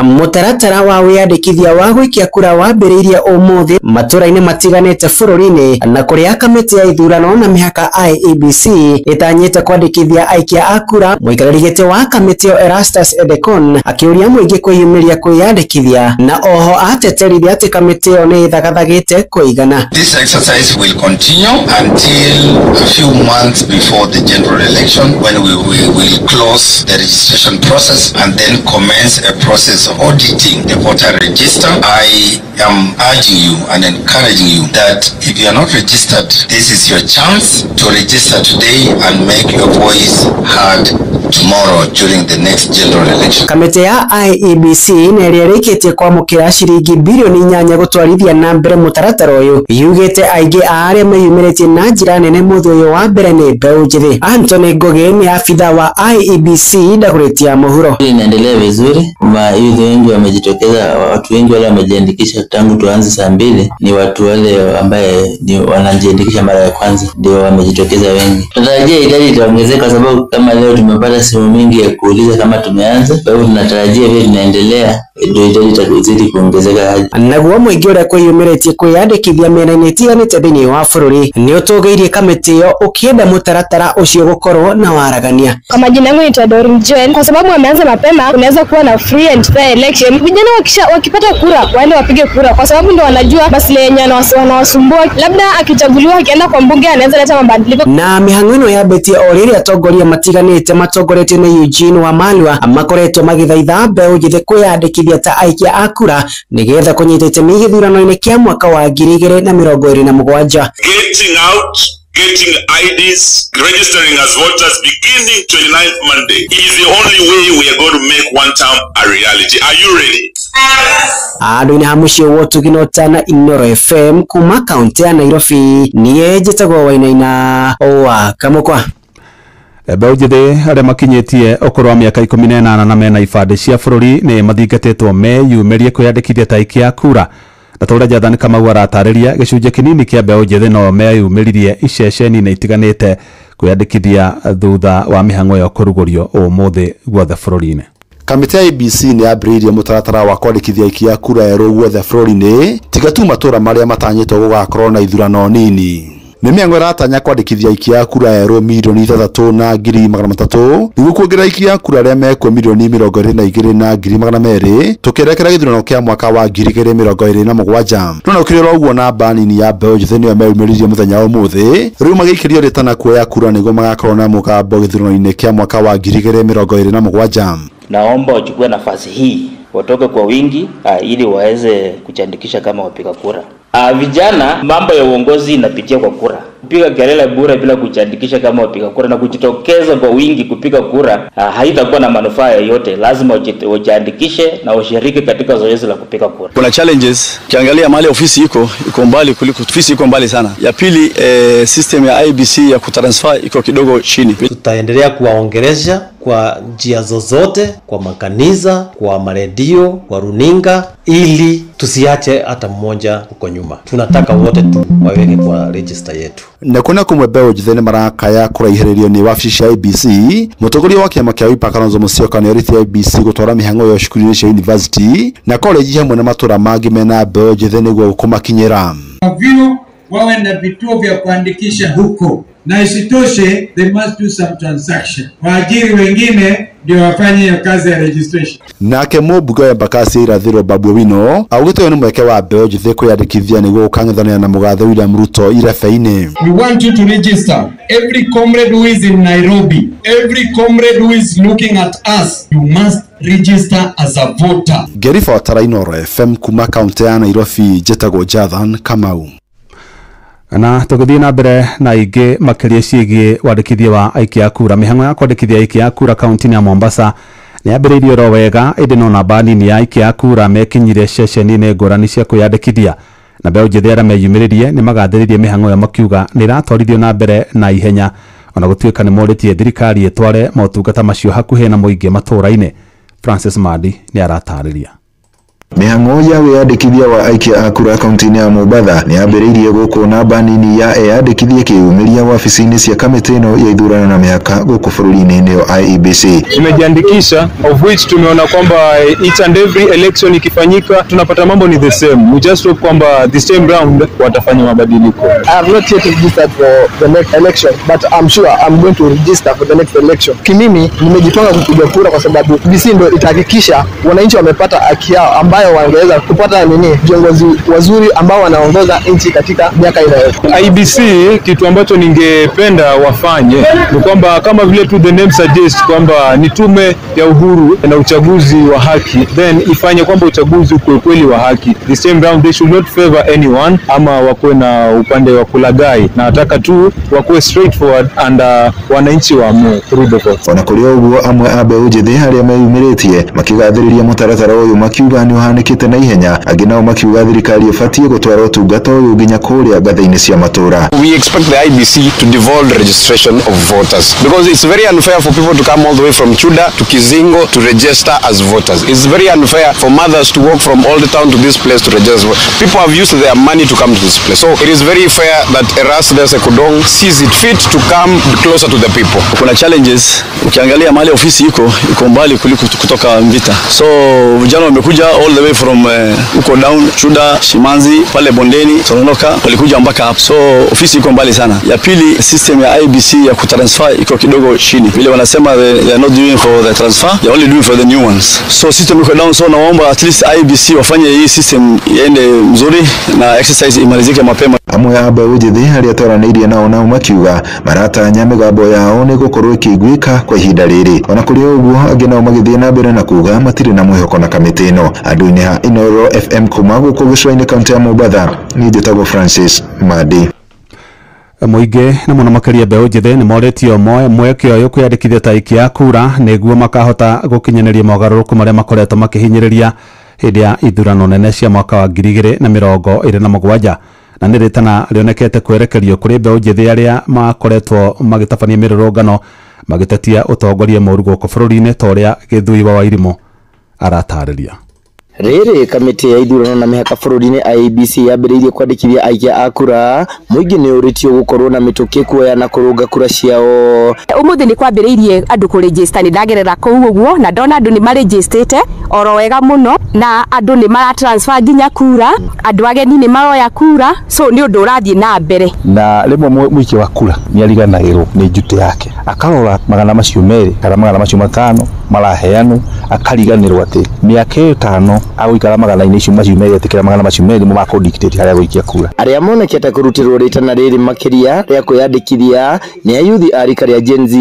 Mũtaratara wa wĩyandĩkithia wa gũikia kura wambĩrĩirie ũmũthĩ matũra-inĩ matiganĩte bũrũri-inĩ, na kũrĩa kamĩtĩ ya ithurano na mĩhaka IEBC ĩtanyĩte kwandĩkithia aikia a kura. Mũikarĩri gĩtĩ wa kamĩtĩ ĩyo Erastus Edekon akĩũria mũingĩ kwĩyumĩria kwĩyandĩkithia, na oho ateterithia atĩ kamĩtĩ ĩyo nĩ ĩthagathagĩte kũigana. This exercise will continue until a few months before the general election, when we will close the registration process and then commence a process of auditing the voter register. I am urging you and encouraging you that if you are not registered, this is your chance to register today and make your voice heard tomorrow during the next general election. Kamĩtĩ ya IEBC nĩ ĩrĩa ĩrĩkĩtie kwamũkĩra ciringi birioni 8 gũtwarithia na mbere mũtaratara ũyũ, yugĩte aingĩ a arĩa meyumĩrĩtie na njĩra nene mũthĩ ũyũ wa mbere nĩ mbeũ njĩthĩ. Anthony Ngũgĩ nĩ abitha wa IEBC Dagoretti Mũhuro. Inaendelea vizuri, mayouth wengi wamejitokeza, watu wengi wale wamejiandikisha tangu tuanze saa 2 ni watu wale ambaye ni wanajiandikisha mara ya kwanza ndio wamejitokeza wengi. Tunatarajia idadi itaongezeka sababu kama leo tumepata simu mingi ya kuuliza kama tumeanza, kwa hivyo tunatarajia vile tunaendelea ndio idadi itazidi kuongezeka. Naguo mũingĩ ũrĩa kwĩyumĩrĩtie kwĩyandĩkithia mĩena-inĩ ĩtiganĩte thĩinĩ wa bũrũri nĩ ũtũgĩirie kamĩtĩ ĩyo ũkĩenda mũtaratara ũcio gũkorwo na waragania. Kwa majina yangu naitwa Doreen Joel. Kwa sababu wameanza mapema, unaweza kuwa na free and fair election. Vijana wakipata kura waende wapige kura, kwa sababu ndio wanajua maslahi yenye wanawasumbua. Labda akichaguliwa akienda kwa mbunge anaweza leta mabadiliko. Na mĩhang'o ĩno yambĩtie o rĩrĩa atongoria matiganĩte matongoretio nĩ Eugene Wamalwa makoretwo magĩthaitha mbeũ njĩthĩ kwĩyandĩkithia ta aikia a kura nĩgetha kũnyita itemi gĩthurano-inĩ kĩa mwaka wa 2027. Getting out, getting IDs, registering as voters beginning 29th Monday is the only way we are going to make one term a reality. Are you ready? Andũ-inĩ ha mũciĩ wa Ũtugi na Ũtana, Inooro FM kuma kaunti ya Nairobi, niĩ njĩtagwo Wainaina wa Kamũkwa. Mbeũ njĩthĩ arĩa makinyĩtie ũkũrũ wa mĩaka 18 na mena ibandĩ cia bũrũri nĩ mathingatĩtwo meyumĩrie kwĩyandĩkithia ta aikia a kura, na ta ũrĩa Jathan Kamau aratarĩria, gĩcunjĩ kĩnini kĩa mbeũ njĩthĩ no meyumĩririe iceceni-inĩ itiganĩte kwĩyandĩkithia thutha wa mĩhang'o ĩyo kũrugũrio ũmũthĩ guothe bũrũri-inĩ. Kamĩtĩ ya IEBC nĩ yambĩrĩirie mũtaratara wa kwandĩkithia aikia a kura erũ guothe bũrũri-inĩ, tiga tu matũũra marĩa matanyĩtwo gũgakorwo na ithurano nini. Nĩ mĩhang'o ĩratanya kwandĩkithia aikia a kura erũ milioni 6,300,000 nĩguo kuongerera aikia a kura arĩa mekuo milioni 22,200,000 tũkĩerekera gĩthurano kĩa mwaka wa 2027. No na ũkĩrĩ ũguo namba nini ya mbeũ njĩthĩ nĩyo meyumĩririe mũthenya wa ũmũthĩ, rĩu magĩikĩrio rĩtana kuoya kura nĩguo magakorwo na mũgambo gĩthurano-inĩ kĩa mwaka wa 2027. Naomba wachukue nafasi hii watoke kwa wingi ili waweze kujiandikisha kama wapiga kura. Vijana, mambo ya uongozi inapitia kwa kura. Kupiga kelele bure bila kujiandikisha kama wapiga kura na kujitokeza kwa wingi kupiga kura haitakuwa na manufaa yoyote. Lazima ujiandikishe na ushiriki katika zoezi la kupiga kura. Kuna challenges. Ukiangalia mahali ofisi iko mbali kuliko ofisi iko mbali sana. Ya pili, system ya IEBC ya kutransfer iko kidogo chini. Tutaendelea kuwaongelesha kwa njia zozote, kwa makanisa, kwa maredio, kwa runinga, ili tusiache hata mmoja huko nyuma. Tunataka wote tu waweke kwa register yetu. Na kuna kumwe mbeũ njĩthĩ nĩ marakaya kũraihĩrĩrio nĩ wabici cia IEBC. Mũtongoria wa kĩama kĩa Wiper Kalonzo Musyoka nĩorĩtie IEBC gũtwara mĩhang'o ĩyo cukuru-inĩ cia university na college hamwe na matũũra mangĩ mena mbeũ njĩthĩ nĩguo kũmakinyĩra. Vyuo wawe na vituo vya kuandikisha huko, na isitoshe they must do some transaction. Waajiri wengine ndio wafanye hiyo kazi ya registration. Nake mũmbunge wa Embakasi ya Irathĩro Babu Owino augĩte ũyũ nĩ mweke wa mbeũ njĩthĩ kwĩyandĩkithia nĩguo gũkang'ethanĩra na mũgathe William Ruto irebe-inĩ. We want you to register. Every comrade who is in Nairobi, every comrade who is looking at us, you must register as a voter. Ngĩribotera Inooro FM kuma kaunti ya Nairobi, njĩtagwo Jathan Kamau. Na tũgĩthiĩ na mbere na ingĩ makĩria ciĩgiĩ wandĩkithia wa aikia a kura. Mĩhang'o ya kwandĩkithia aikia a kura kaunti-inĩ ya Mombasa nĩ yambĩrĩirie oro wega, ĩndĩ no namba nini ya aikia a kura mekinyire ceceni-inĩ ngũrani cia kwĩyandĩkithia. Na mbeũ njĩthĩ arĩa meyumĩririe nĩ magathĩrĩirie mĩhang'o ĩyo makiuga nĩ ĩratwarithio na mbere na ihenya, ona gũtuĩka nĩ morĩtie thirikari ĩtware motungata macio hakuhĩ na mũingĩ matũũra-inĩ. Francis Mandi nĩ aratarĩria. Mĩhang'o ya wĩyandĩkithia wa aikia a kura kaunti-inĩ ya Mombatha nĩ yambĩrĩirie gũkũ namba nini ya eyandĩkithia ĩkĩyumĩria wabici-inĩ cia kamĩtĩ ĩno ya ithurano na mĩhaka gũkũ bũrũri-inĩ nĩyo IEBC. Tumejiandikisha, of which tumeona kwamba each and every election ikifanyika tunapata mambo ni the same. We just hope kwamba this time round watafanya mabadiliko. I have not yet registered for the next election, but I'm sure I'm going to register for the next election. Kimimi nimejipanga kupiga kura kwa sababu BC ndio itahakikisha wananchi wamepata haki yao ambayo wangeweza kupata nini viongozi wazuri ambao wanaongoza nchi katika miaka inayokuja. IEBC kitu ambacho ningependa wafanye ni kwamba kama vile tu the name suggests kwamba ni tume ya uhuru na uchaguzi wa haki, then ifanye kwamba uchaguzi uko kweli wa haki. The same round they should not favor anyone ama wakuwe na upande wa kulagai, na nataka tu wakuwe straightforward and wananchi waamue through the vote. Ona kũrĩ ũguo amwe a mbeũ njĩthĩ arĩa meyumĩrĩtie makĩgathĩrĩria mũtaratara ũyũ makiuga nĩ ũhanĩkĩte na ihenya, angĩ nao makiuga thirikari ĩbatiĩ gũtwara ũtungata ũyũ nginya kũrĩa ngathĩ-inĩ cia matũũra. We expect the IEBC to devolve registration of voters because it's very unfair for people to come all the way from Chuda to Kizingo to register as voters. It's very unfair for mothers to walk from Old Town to this place to register. People have used their money to come to this place. So it is very fair that Erastus Ekudong sees it fit to come closer to the people. Kuna challenges, ukiangalia mahali ofisi iko mbali kuliko kutoka Mvita. So vijana wamekuja all the way from uko down Chuda, Shimanzi, pale Bondeni, Tononoka, walikuja mpaka hapa. So ofisi iko mbali sana. Ya pili, system ya IEBC ya kutransfer iko kidogo chini. Vile wanasema they are not doing for the transfer, they are only doing for the new ones. So system iko down, so naomba at least IEBC wafanye hii system iende mzuri na exercise imalizike mapema. Amwe a mbeũ njĩthĩ arĩa twaranĩirie nao makiuga maratanya mĩgambo yao nĩ gũkorwo ĩkĩiguĩka kwa ihinda rĩrĩ. Ona kũrĩ ũguo angĩ nao magĩthiĩ na mbere na kuga matirĩ na mwĩhoko na kamĩtĩ ĩno. Andũ-inĩ ha Inooro FM kuma gũkũ gĩcũa-inĩ kaunti ya Mombatha, niĩ njĩtagwo Francis Mandi. Mũingĩ na mũno makĩria mbeũ njĩthĩ nĩ morĩtio moe mweke ũyũ kwĩyandĩkithia ta aikia a kura nĩguo makahota gũkinyanĩria mogarũrũku marĩa makoretwo makĩhinyĩrĩria hĩndĩ ya ithurano nene cia mwaka wa 2027. Na nĩ rĩtana rĩonekete kwerekerio kũrĩ mbeũ njĩthĩ arĩa makoretwo magĩtabania mĩrũrũngano magĩtetia ũtongoria mũũru gũkũ bũrũri-inĩ ta ũrĩa Gĩthui wa Wairimũ aratarĩria. Rĩrĩ kamĩtĩ ya ithurano na mĩhaka bũrũri-inĩ IEBC yambĩrĩirie kwandĩkithia aikia a kura, mũingĩ nĩ ũrĩtio gũkorwo na mĩtũkĩ kuoya na kũrũnga kura ciao. Ũmũthĩ nĩ kwambĩrĩirie andũ kũregister, nĩ ndagerera kũu ũguo na ndona andũ nĩ marejistĩte oro wega mũno, na andũ nĩ mara transfer nginya kura, andũ ageni nĩ maroya kura, so nĩ ũndũ ũrathiĩ na mbere. Na rĩmwe mũikia wa kura nĩ ariganagĩrwo nĩ njutĩ yake, akarora 200 kana 500 maraheanwo, akariganĩrwo atĩ mĩaka ĩyo 5 agũikara 200 etĩkĩra 200 nĩmo makũ-dictate harĩa agũikia kura. Arĩa monekete kũrutĩrwo rĩtana rĩrĩ makĩria rĩa kwĩyandĩkithia nĩ ayuthi a rika rĩa Gen Z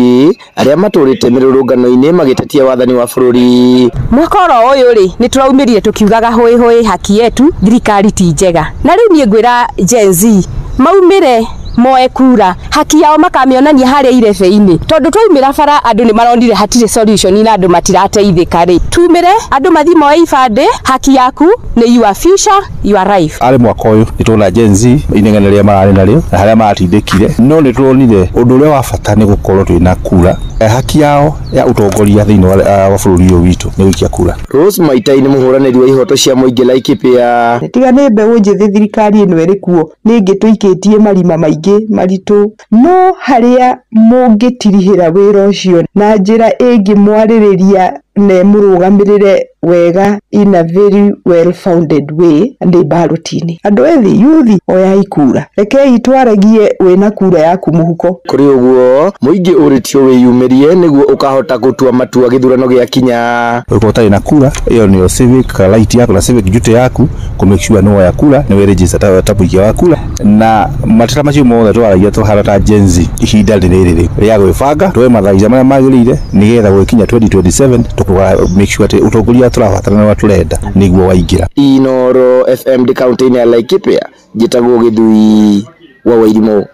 arĩa matũrĩte mĩrũrũngano-inĩ magĩtetia wathani wa bũrũri. Mwaka oro ũyũ rĩ nĩ tũraumĩrire tũkiugaga hũĩ hũĩ haki yetu, thirikari ti njega, na rĩu niĩ ngwĩra Gen Z maumĩre moe kura, haki yao makamĩonania harĩa irebe-inĩ, tondũ twaumĩra bara andũ nĩ maronire hatirĩ solution na andũ matirateithĩka rĩ, tumĩre andũ mathiĩ moe ibandĩ, haki yaku nĩ your future your life. Arĩ mwaka ũyũ nĩ tuona Gen Z inegene rĩrĩa mararĩ narĩo na harĩa maratindĩkire, no nĩ turonire ũndũ ũrĩa wa bata nĩ gũkorwo twĩna kura, haki yao ya ũtongoria thĩinĩ wa bũrũri ũyũ witũ nĩ gũikia kura. Rose Maitai nĩ mũhũranĩri wa ihoto cia mũingĩ Laikipia. Tiga nĩ mbeũ njĩthĩ thirikari ĩno ĩrĩ kuo nĩ ĩngĩtũikĩtie marima maingĩ maritũ, no harĩa mũngĩtirihĩra wĩra ũcio na njĩra ĩngĩmwarĩrĩria na ĩmũrũgamĩrĩre wega in a very well founded way ndĩ ballot-inĩ. Andũ ethĩ yuthi oyai kura, rekei twaragie wĩna kura yaku mũhuko. Kũrĩ ũguo mũingĩ ũrĩtio wĩyumĩrie nĩguo ũkahota gũtua matua gĩthurano gĩakinya. Ũngĩkorwo ũtarĩ na kura ĩyo nĩyo civic right yaku na civic duty yaku kũ make sure nĩ woya kura nĩ wĩ register ta mũikia wa kura na mateta macio mothe twaragia tũhana ta Gen Z ihinda nĩ rĩrĩ rĩa gwĩbanga tuoe mathaica marĩa magĩrĩire nĩgetha gũgĩkinya 2027 tũkũga make sure atĩ ũtongoria tũrabatara na ũrĩa tũrenda nĩguo waingĩra. Inoro FM ndĩ kaunti-inĩ ya Laikipia, njĩtagwo Gĩthui wa Wairimũ.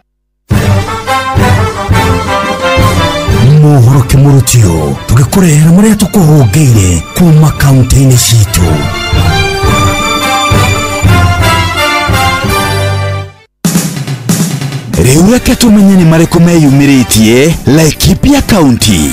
Mohoro kĩmũrutio tũgĩkũrehera marĩa tũkũhũngĩire kuma kaunti-inĩ citũ. Rĩu reke tũmenye nĩ marĩkũ meyumĩrĩtie Laikipia County.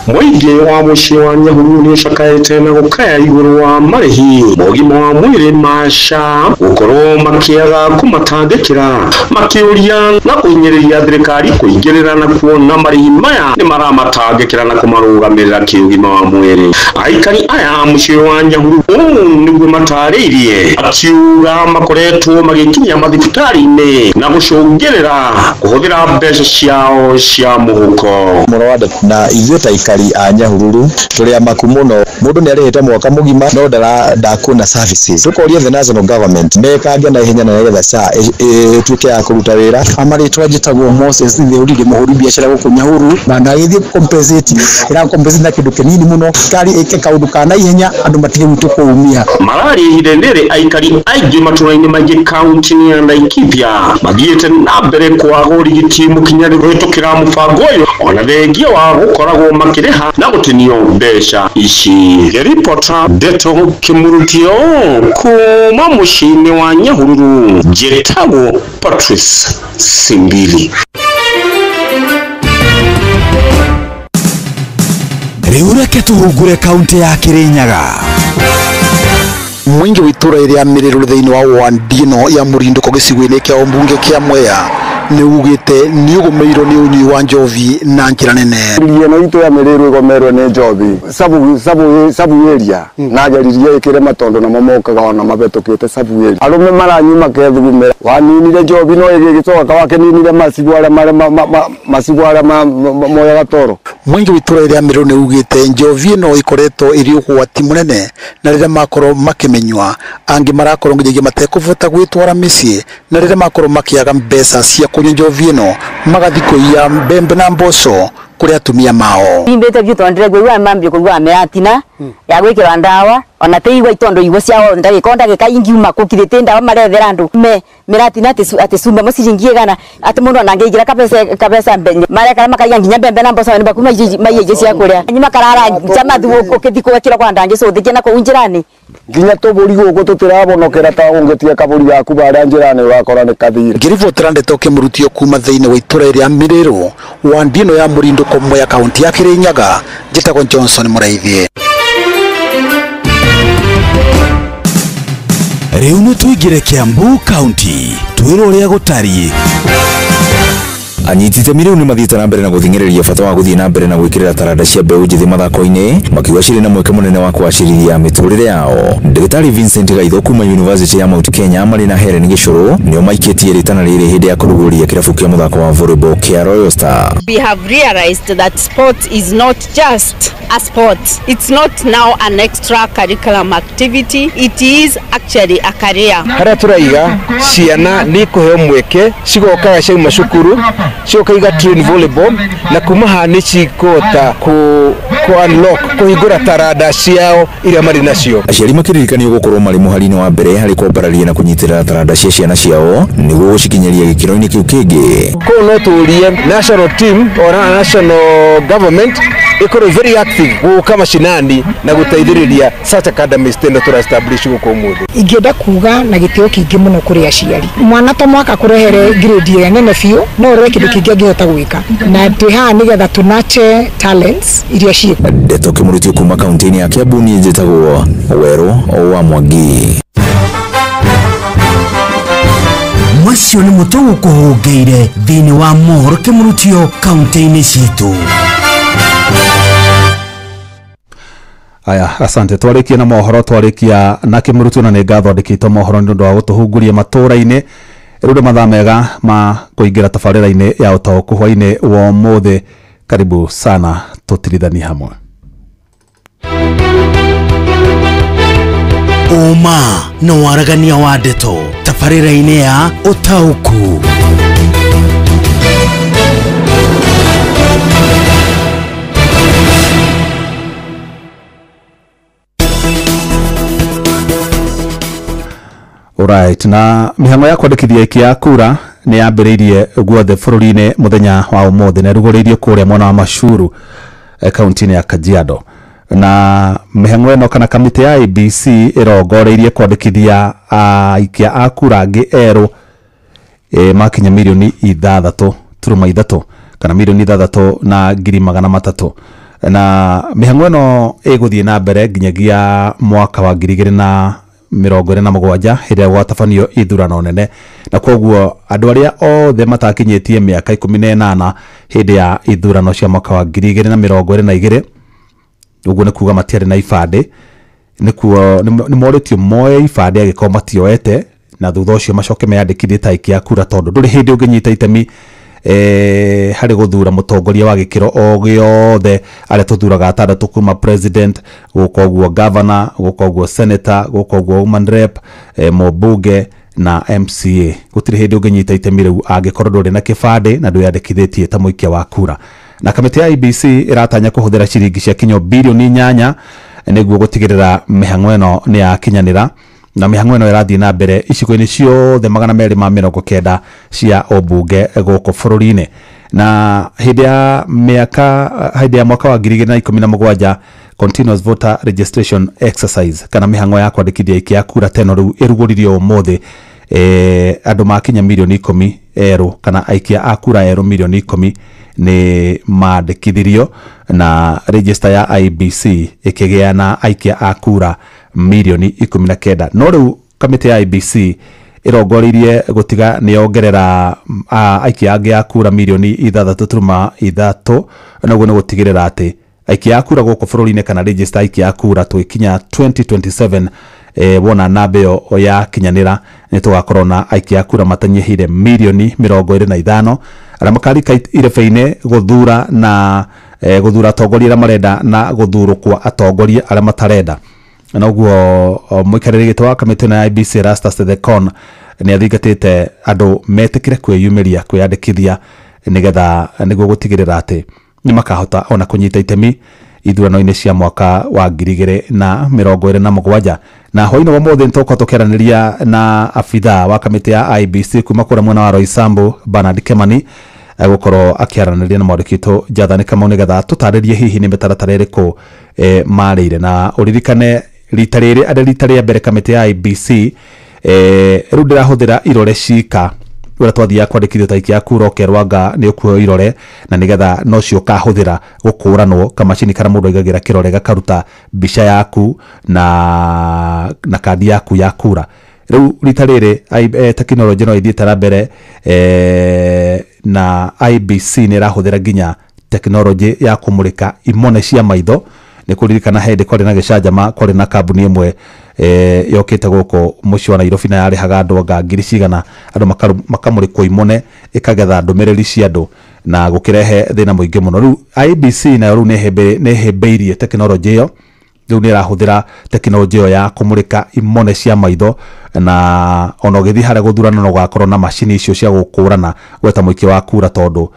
Mũingĩ wa mũciĩ wa Nyahururu nĩũcakaĩte na gũkaya igũrũ wa marĩhi ma ũgima wa mwĩrĩ ma SHA gũkorwo makĩaga kũmatangĩkĩra makĩũria na kũhinyĩrĩria thirikari kũingĩrĩra na kuona marĩhi maya nĩ maramatangĩkĩra na kũmarũgamĩrĩra kĩũgima wa mwĩrĩ. Aikari aya a mũciĩ wa Nyahururu ũũ nĩguo matarĩirie akiuga makoretwo magĩkinya mathibitarĩ-inĩ na gũcũngĩrĩra kũhũthĩra mbeca ciao cia mũhuko. Na ithuĩ ta aikari a Nyahururu tũrĩ amaku mũno mũndũ nĩ arĩhĩte mwaka mũgima no ndakuona services tũkoria the national government mekange na ihenya na nĩgetha SHA ĩtuĩke ya kũruta wĩra. Amarĩtwa njĩtagwo Moses Theurire mũhũri biacara gũkũ Nyahururu na ndagĩthiĩ compensate ĩra compensate na kĩndũ kĩnini mũno kari ĩke kaũndũ ka naihenya andũ matige gwitũ kũumia. Mararĩ ihinda rĩrĩ aikari aingĩ matũra-inĩ maingĩ kaunti-inĩ ya Laikipia mathiĩte na mbere kwaga ũrigiti mũkinyanĩru kũhĩtũkĩra mũbango ũyũ ona thengia wa gũkoragwo makĩrĩha na gũtinio mbeca ici. Ripota Ndeto Kĩmũrutio kuma mũciĩ-inĩ wa Nyahururu, njĩtagwo Patrice Simbili. Rĩu reke tũhungure kaunti ya Kirinyaga. Mũingĩ wa itũra rĩa Mĩrĩrũ thĩinĩ wa wandi ĩno ya Mũrindũko gĩcigo-inĩ kĩa ũmbunge kĩa Mwea nĩ ugĩte nĩ ũgũmĩirwo nĩ ũnyui wa njovi na njĩra nene. Ĩno itũ ya Mĩrĩrũ ĩgomerwo nĩ njovi sabu area na ngeririe ĩkĩre matondo namo mokaga ona mabetũkĩte sabu area arũme maranyua makethugumĩra waninire njovi no ĩgĩgĩcoka wakĩninire macigo arĩa macigo arĩa moyaga toro. Mũingĩ wa itũra rĩa Mĩrĩrũ nĩ ugĩte njovi ĩno ĩkoretwo ĩrĩ ũgwati mũnene na rĩrĩa makorwo makĩmenywa angĩ marakorwo nginyagia matekũbota gwĩtwara mĩciĩ na rĩrĩa makorwo makĩaga mbeca cia kũnyua njovi ĩno magathi kũiya mbembe na mboco kũrĩ atumia mao. Imbete biũ tondũ ndĩraigua mambio kũigua mĩratina ya gwĩkĩrwa ndawa ona te igua itondo igua ciao ndagĩka ndagĩka ingiuma kũkirĩte ndawa marethera andũ me mĩratina atĩ cumba mũciringi igana atĩ mũndũ ona angĩigĩra kabesa mbenye marekara makaiya nginya mbembe na mboco nĩ bakuma maiya irio cia kũrĩa nyi makarara nja mathu ũkĩthi kũgekĩrwo kwa ndangĩcũthĩkia na kũu njĩra-inĩ nginya tũbũri gũkũ tũtirabonokera ta ũngĩtiga kabũri gaku barĩa njĩra-inĩ ũgakora nĩ kathire. Ngĩribotera ndeto kĩmũrutio kuma thĩinĩ wa itũra rĩa Mĩrĩrũ wandi ĩno ya Mũrindũko Mwea kaunti ya Kirinyaga, njĩtagwo Johnson Mũraithi. Rĩu nĩ tũingĩre Kiambu County twĩrwo ũrĩa gũtariĩ. Anyiti itemi rĩu nĩ mathiĩte na mbere na gũthing'ĩrĩria bata wa gũthiĩ na mbere na gwĩkĩrĩra taranda cia mbeũ njĩthĩ mathako-inĩ makiuga cirĩ na mweke mũnene wa kũgacĩrithia mĩtũrĩre yao. Ndagĩtarĩ Vincent Gaitho kuma University ya Mount Kenya marĩ na Helen Gĩcũrũ nĩo maikĩtie rĩtana rĩrĩ hĩndĩ ya kũrugũria kĩrabu kĩa mũthako wa volleyball kĩa Royal Star. We have realized that sport is not just a sport. It's not now an extra curriculum activity. It is actually a career. Harĩa tũraiga ciana nĩ ikũheo mweke cigokaga ciauma cukuru cigoka iga train volleyball na kuma haha nĩ cikũhota ku unlock kũhingũra taranda ciao iria marĩ nacio. Aciari makĩririkanio gũkorwo marĩ mũhari-inĩ wa mbere harĩ kwambararia na kũnyitĩrĩra taranda cia ciana ciao nĩguo gũcikinyeria gĩkĩro-inĩ kĩu kĩngĩ. Kũu no tũrie national team ona national government ikorwo very active gũka macinani na gũteithĩrĩria such academies teno tũra establish gũkũ ũmũthĩ. Ingĩenda kuga na gĩtĩo kĩingĩ mũno kũrĩ aciari mwana to mwaka kũrehere grade ĩrĩa nene biũ no ũrore kĩndũ kĩngĩ angĩhota gwĩka na twĩ haha nĩgetha tũ nurture talents iria ciĩ. Ndeto kĩmũrutio kuma kaunti-inĩ ya Kiambu niĩ njĩtagwo Werũ wa Mwangi. Macio nĩ mũtũ gũkũhũngĩire thĩinĩ wa mohoro kĩmũrutio kaunti-inĩ citũ. Aya, asante. Twarikia na mohoro, twarikia na kimurutu na nĩ ngatho andĩkĩtwo mohoro nĩ ũndũ wa gũtũhunguria matũra-inĩ. Rĩu nĩ mathaa mega ma kũingĩra tabarĩra-inĩ ya ũtaũku hwaĩ-inĩ wa ũmũthĩ. Karibu sana, tũtirithanie hamwe. Ũma na waragania wa ndeto tabarĩra-inĩ ya ũtaũku. Alright, na mĩhang'o ya kwandĩkithia aikia a kura nĩ yambĩrĩirie guothe bũrũri-inĩ mũthenya wa ũmũthĩ na ĩrugũrĩirio kũrĩa mwena wa Mashuru, kaunti-inĩ ya Kajiado. Na mĩhang'o ĩno kana kamĩtĩ ya IEBC ĩrongoreirie kwandĩkithia aikia a kura angĩ erũ, makinya mirioni 6.3 kana mirioni 6,300,000. Na mĩhang'o ĩno ĩgũthiĩ na mbere nginyagia mwaka wa 2027 hĩndĩ ĩrĩa gwatabanio ithurano nene, na koguo andũ arĩa othe matakinyĩtie mĩaka 18 hĩndĩ ya ithurano cia mwaka wa 2022, ũguo nĩ kuga matiarĩ na ibandĩ, nĩkuo nĩ morĩtio moe ibandĩ angĩkorwo matioete, na thutha ũcio macoke meyandĩkithie ta aikia a kura, tondũ ndũrĩ hĩndĩ ũngĩnyita itemi harĩ gũthura mũtongoria wa gĩkĩro o gĩothe arĩa tũthuraga atandatũ kuma president gũka ũguo governor, gũka ũguo senator, gũka ũguo woman rep, mũmbunge na MCA. Gũtirĩ hĩndĩ ũngĩnyita itemi rĩu angĩkorwo ndũrĩ na kĩbandĩ na ndwĩyandĩkithĩtie ta mũikia wa kura. Na kamĩtĩ ya IEBC ĩratanya kũhũthĩra ciringi cia kinyo birioni 8 nĩguo gũtigĩrĩra mĩhang'o ĩno nĩ yakinyanĩra. Na mĩhang'o ĩno ĩrathiĩ na mbere icigo-inĩ ciothe 290 cia ũmbunge gũkũ bũrũri-inĩ. Na hĩndĩ ya mĩaka hĩndĩ ya mwaka wa 2017 continuous voter registration exercise kana mĩhang'o ya kwandĩkithia aikia a kura teno rĩu ĩrugũririo ũmũthĩ, andũ makinya mirioni 10 erũ kana aikia a kura erũ mirioni 10 nĩ mandĩkithirio, na register ya IEBC ĩkĩgĩa na aikia a kura mirioni 19. No rĩu kamĩtĩ ya IEBC ĩrongoreirie gũtiga nĩ yongerera aikia angĩ a kura mirioni 6.3, naguo nĩ gũtigĩrĩra atĩ aikia a kura gũkũ bũrũri-inĩ kana register aikia a kura twĩkinya 2027, wona namba ĩyo yakinyanĩra nĩ tũgakorwo na aikia a kura matanyihĩire mirioni 25 arĩa makarika irebe-inĩ gũthura na gũthura atongoria arĩa marenda na gũthurwo kwa atongoria arĩa matarenda. Na ũguo mũikarĩri gĩtĩ wa kamĩtĩ ĩno ya IEBC Erastus Thekon nĩ athingatĩte andũ metĩkĩre kwĩyumĩria kwĩyandĩkithia nĩgetha nĩguo gũtigĩrĩra atĩ nĩ makahota ona kũnyita itemi ithurano-inĩ cia mwaka wa 2027. Na hwaĩ-inĩ wa ũmũthĩ nĩtũgũkorwo tũkĩaranĩria na abithaa wa kamĩtĩ ya IEBC kuma kũrĩa mwena wa Roysambu Bernard Kimani, egũkorwo akĩaranĩria na mwandĩki witũ Jathani Kamau nĩgetha tũtarĩrie hihi nĩ mĩtaratara ĩrĩkũ marĩire. Na ũririkane rita rĩrĩ arĩ rita rĩa mbere kamĩtĩ ya IEBC rĩu ndĩrahũthĩra irore cika ũrĩa twathiaga kwandĩkithio ta aikia a kura ũkerwo anga nĩ ũkuoya irore, na nĩgetha nocio ũkahũthĩra gũkũranwo kamacini karĩa mũndũ aigagĩra kĩrore gakaruta mbica yaku na kandi yaku ya kura. Rĩu rita rĩrĩ tekinoronjĩ no ĩthiĩte na mbere, na IEBC nĩ ĩrahũthĩra nginya tekinoronjĩ ya kũmũrĩka imone cia maitho. Nĩ kũririkana hĩndĩ kwarĩ na gĩcanjama, kwarĩ na kambuni ĩmwe yokĩte gũkũ mũciĩ wa Nairobi na yarĩhaga andũ anga ngiri cigana, andũ makamũrĩkwo imone ĩkagetha ndũmĩrĩri cia andũ na gũkĩrehe thĩna mũingĩ mũno. Rĩu IEBC nayo rĩu nĩ ĩhĩmbĩirie tekinoronjĩ ĩyo, rĩu nĩ ĩrahũthĩra tekinoronjĩ ĩyo ya kũmũrĩka imone cia maitho, na ona ũgĩthiĩ harĩa gũthurana no ũgakorwo na macini icio cia gũkũrana gweta mũikia wa kura, tondũ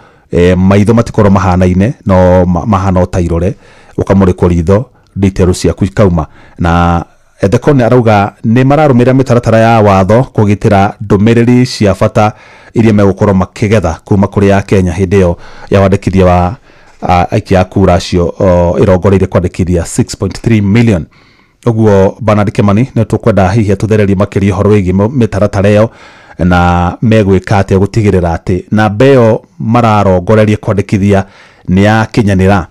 maitho matikorwo mahanaine no mahana o ta irore, ũkamũrĩkwo ritho details ciaku ikauma. Na Ethekon arauga nĩ mararũmĩrĩra mĩtaratara ya watho kũgitĩra ndũmĩrĩri cia bata iria megũkorwo makĩgetha kuma kũrĩ ya Kenya hĩndĩ ĩyo ya wandĩkithia wa aikia a kura acio ĩrongoreirie kwandĩkithia 6.3 million. Ũguo Bernard Kimani nĩ tũkwenda hihi atũthererie makĩria ũhoro wĩgiĩ mĩtaratara ĩyo na megwĩka atĩa gũtigĩrĩra atĩ namba ĩyo mararongoreria kwandĩkithia nĩ yakinyanĩra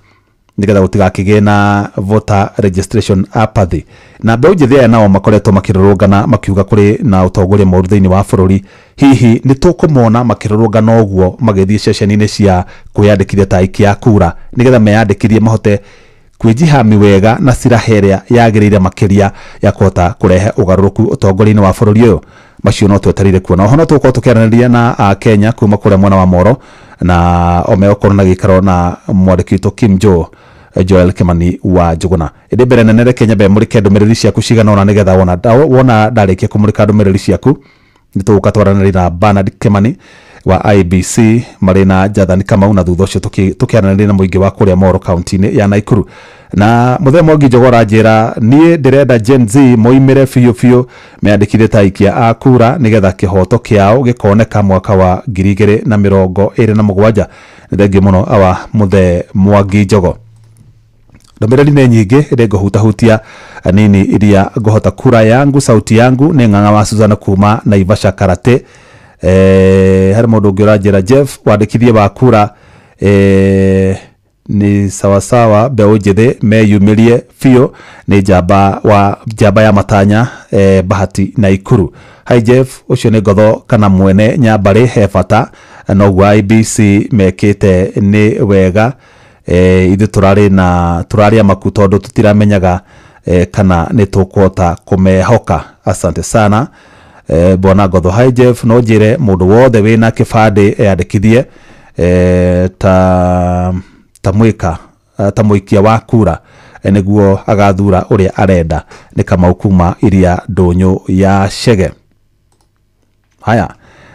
nĩgetha gũtigakĩgĩe na voter registration apathy. Na mbeũ njĩthĩ aya nao makoretwo makĩrũrũngana makiuga kũrĩ na ũtongoria mũũru thĩinĩ wa bũrũri, hihi nĩ tũkũmona makĩrũrũngana ũguo magĩthiĩ ceceni-inĩ cia kwĩyandĩkithia ta aikia a kura nĩgetha meyandĩkithie mahote Kwĩjihami wega na siraha ĩrĩa yagĩrĩire makĩria ya kũhota kũrehe ũgarũrũku ũtongoria-inĩ wa bũrũri ũyũ. Macio no twetereire kuona. Oho no tũgũkorwo tũkĩaranĩria na Akenya kuma kũrĩa mwena wa Moro na omegũkorwo na gĩikaro na mwandĩki witũ Kim Joe Joel Kimani wa Njuguna. Ĩndĩ mbere nene reke nyambe mũrĩke ndũmĩrĩri ciaku cigana ũna nĩgetha wona ndarĩkia kũmũrĩka ndũmĩrĩri ciaku nĩ tũgũka twaranĩria na Bernard Kimani wa IBC marĩ na Jathani Kamau na thutha ũcio tũkĩaranĩria na mũingĩ wa kũrĩa Moro kaunti-inĩ ya Naikuru. Na Mũthee Mwangi Njogora njĩra niĩ ndĩrenda Gen Z moimĩre biũ biũ meyandĩkithie ta aikia a kura nĩgetha kĩhoto kĩao gĩkoneka mwaka wa 2027. Nĩ thengiũ mũno awa Mũthee Mwangi Njogo. Ndũmĩrĩri nĩ nyingĩ ĩndĩ ngũhutahutia nini iria ngũhota. Kura yangu sauti yangu nĩ ng'ang'a wa Suzana kuma Naivasha Karate. Harĩ mũndũ ũngĩ ũranjĩra Jeff wandĩkithie wa kura ni sawasawa mbeũ njĩthĩ meyumĩrie biũ nĩ njamba ya matanya Bahati Naikuru. Hi Jeff, ũcio nĩ ngotho kana mwene nyambarĩ he bata noguo IBC mekĩte nĩ wega. Ithuĩ tũrarĩ amaku tondũ tũtiramenyaga kana nĩ tũkũhota kũmehoka. Asante sana bwana Ngotho. Hi Jeff, no njĩre mũndũ wothe wĩna kĩbandĩ eyandĩkithie ta mũikia wa kura nĩguo agathura ũrĩa arenda. Nĩ Kamau kuma iria ndũnyũ ya Chege. Haya,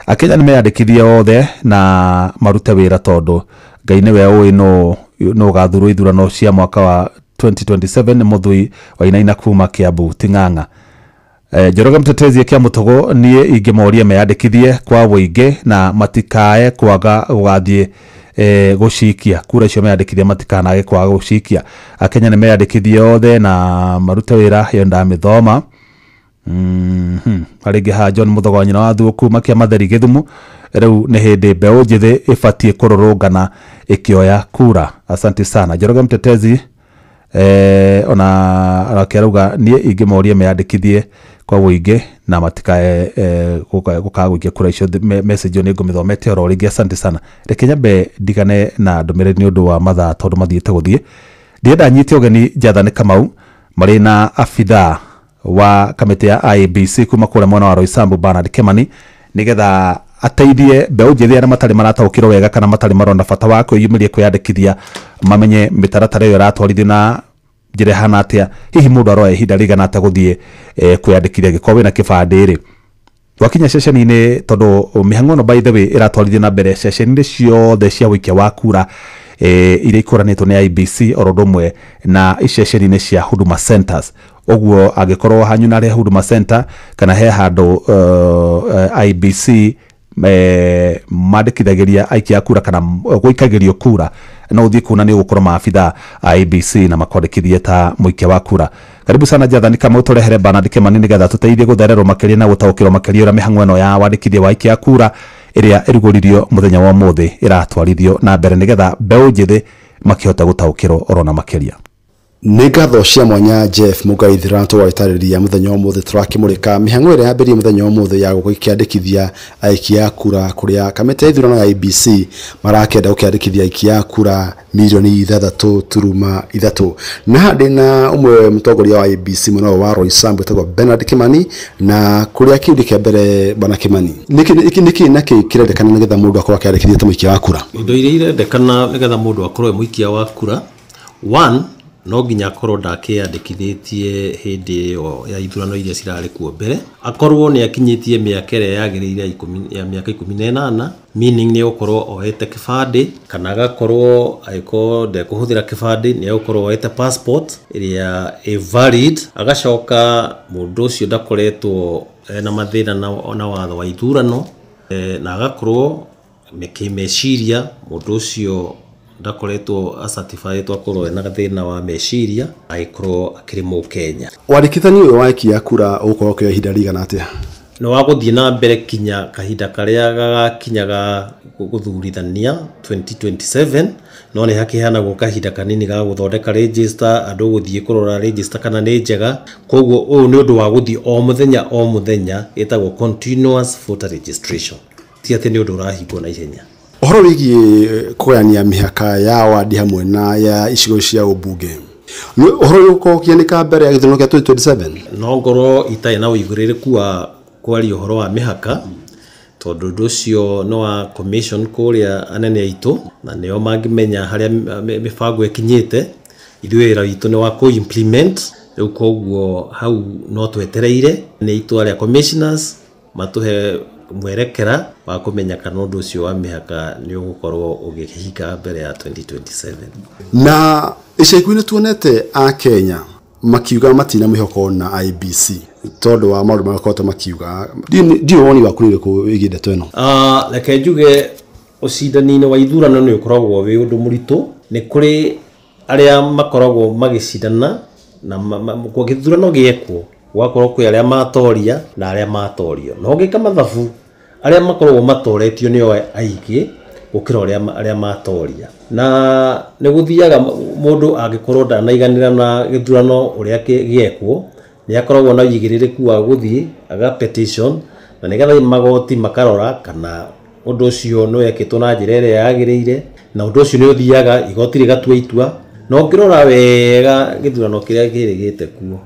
Akenya nĩ meyandĩkithie othe na marute wĩra tondũ Ngai nĩwe ũĩ no ũgathurwo ithurano cia mwaka wa 2027. Nĩ Mũthui Wainaina kuma Kiambu Ting'ang'a. Njoroge Mtetezi kia Mũtũgũ niĩ ingĩmoria meyandĩkithie kwa wũingĩ na matikae kwaga gũgathiĩ gũcikia kura icio meyandĩkithie matikanage kwaga gũcikia. Akenya nĩ meyandĩkithie othe na marute wĩra, ĩyo ndamĩthoma. Harĩngĩ haha John Mũthogo wa nyina wa Thuo kuma Kĩamatheri Gĩthumo. Rĩu nĩ hĩndĩ mbeũ njĩthĩ ĩbatiĩ kũrũrũngana ĩkĩoya kura. Asante sana Njoroge Mtetezi. Ona arauga niĩ ingĩmoria meyandĩkithie kwa wũingĩ na matikae gũkaga gũikia kura icio. Message ĩyo nĩ ngũmĩthomete oro rĩngĩ. Asante sana. Reke nyambe ndigane na ndũmĩrĩri nĩ ũndũ wa mathaa tondũ mathiĩte gũthiĩ. Ndĩrenda nyite ũgeni Jathani Kamau marĩ na abithaa wa kamĩtĩ ya IEBC kuma kũrĩa mwena wa Roysambu Bernard Kimani nĩgetha ateithie mbeũ njĩthĩ arĩa matarĩ marataũkĩrwo wega kana matarĩ marona bata wa kwĩyumĩria kwĩyandĩkithia mamenye mĩtaratara ĩyo ĩratwarithio na njĩra ĩhana atĩa. Hihi mũndũ aroya ihinda rĩigana atĩa gũthiĩ kwĩyandĩkithia angĩkorwo wĩna kĩbandĩ rĩ. Twakinya ceceni-inĩ tondũ mĩhang'o ĩno by the way ĩratwarithio na mbere ceceni-inĩ ciothe cia ũikia wa kura iria ikũranĩtwo nĩ IEBC oro ũndũ ũmwe na iceceni-inĩ cia Huduma Centers. Ũguo angĩkorwo hanyu na harĩa Huduma Center kana he handũ IEBC mandĩkithagĩria aikia a kura kana gũikagĩrio kura no ũthiĩ kuona nĩ ũgũkorwo maabithaa a IEBC na makwandĩkithie ta mũikia wa kura. Karibu sana Jathani Kamau tũrehere Bernard Kimani nĩgetha tũteithie gũthererwo makĩria na gũtaũkĩrwo makĩria ũrĩa mĩhang'o ĩno ya wandĩkithia wa aikia a kura ĩrĩa ĩrugũririo mũthenya wa ũmũthĩ ĩratwarithio na mbere nĩgetha mbeũ njĩthĩ makĩhota gũtaũkĩrwo orona makĩria. Nĩ ngatho cia mwanya Jeff Mũngai Thiranto wa itarĩria mũthenya wa ũmũthĩ tũrakĩmũrĩka mĩhang'o ĩrĩa yambĩrĩirie mũthenya wa ũmũthĩ ya gũkĩandĩkithia aikia a kura kũrĩa kamĩtĩ ya ithurano ya IEBC marakĩenda gũkĩandĩkithia aikia a kura milioni 6.3. Na haha ndĩna ũmwe mũtongoria wa IEBC mwena ũyũ wa Roysambu wĩtagwo Bernard Kimani na kũrĩa kĩũria kĩa mbere bwana Kimani nĩkĩ na kĩ kĩrendekana nĩgetha mũndũ akorwo akĩandĩkithia ta mũikia wa kura? Indo iria irendekana nĩgetha mũndũ akorwo e mũikia wa kura, one, no nginya akorwo ndakĩyandĩkithĩtie hĩndĩ ĩyo ya ithurano iria cirarĩ kuo mbere, akorwo nĩ akinyĩtie mĩaka ĩrĩa yagĩrĩire ya mĩaka 18, meaning nĩ egũkorwo oete kĩbandĩ kana agakorwo angĩkorwo ndekũhũthĩra kĩbandĩ nĩ egũkorwo oete passport ĩrĩa ĩ valid. Agacoka mũndũ ũcio ndakoretwo ena mathĩna na watho wa ithurano na agakorwo kĩmeciria mũndũ ũcio ndakoretwo acertified akorwo ena thĩna wa meciria agĩkorwo akĩrĩ mũkenya. Wandĩkithania ũyũ wa aikia a kura ũgũkorwo ũkĩoya ihinda rĩigana atĩa? Nĩ wa gũthiĩ na mbere kinya kahinda karĩa gagakinyaga gũthurithania 2027, no nĩ hakĩheanagwo kahinda kanini ga gũthondeka register, andũ gũthiĩ kũrora register kana nĩ njega. Koguo ũyũ nĩ ũndũ wa gũthiĩ o mũthenya o mũthenya, ĩtagwo continuous voter registration, ti atĩ nĩ ũndũ ũrahingwo na ihenya. Ũhoro wĩgiĩ kũgayania mĩhaka ya wadi hamwe na ya icigo cia ũmbunge Ũhoro ũyũ ũkorwo ũkĩanĩka mbere ya gĩthurano kĩa 2027? No ngorwo itarĩ na ũigĩrĩrĩku wa kwaria ũhoro wa mĩhaka, tondũ ũndũ ũcio nĩ wa commission kũrĩa anene aitũ, na nĩo mangĩmenya harĩa mĩbango ĩkinyĩte. Ithuĩ wĩra witũ nĩ wa kũ-implement. Rĩu koguo hau no twetereire nĩ itua rĩa commissioners matũhe mwerekera wa kũmenya kana ũndũ ũcio wa mĩhaka nĩ ũgũkorwo ũgĩhinga mbere ya 2027. Na ica ikuhĩ nĩ tuonete a Kenya makiuga matina mwĩhoko na IBC tondũ wa maũndũ makoretwo makiuga. Ndiũ woni waku nĩ ũrĩkũ wĩgiĩ ndeto ĩno? Reke njuge ũcindani-inĩ wa ithurano nĩ ũkoragwo wĩ ũndũ mũritũ. Nĩ kũrĩ arĩa makoragwo magĩcindana na gĩthurano gĩekwo gwakorwo kwĩ arĩa matoria na arĩa matorio, na ũngĩka mathabu arĩa makoragwo matoretio nĩo aingĩ gũkĩra arĩa matoria. Na nĩ gũthiaga mũndũ angĩkorwo ndanaiganĩra na gĩthurano ũrĩa gĩekwo, nĩ akoragwo na ũigĩrĩrĩku wa gũthiĩ aga petition, na nĩgetha magoti makarora kana ũndũ ũcio nĩ wekĩtwo na njĩra ĩrĩa yagĩrĩire, na ũndũ ũcio nĩ ũthiaga igoti rĩgatua itua. Na ũngĩrora wega gĩthurano kĩrĩa kĩrĩgĩte kuo,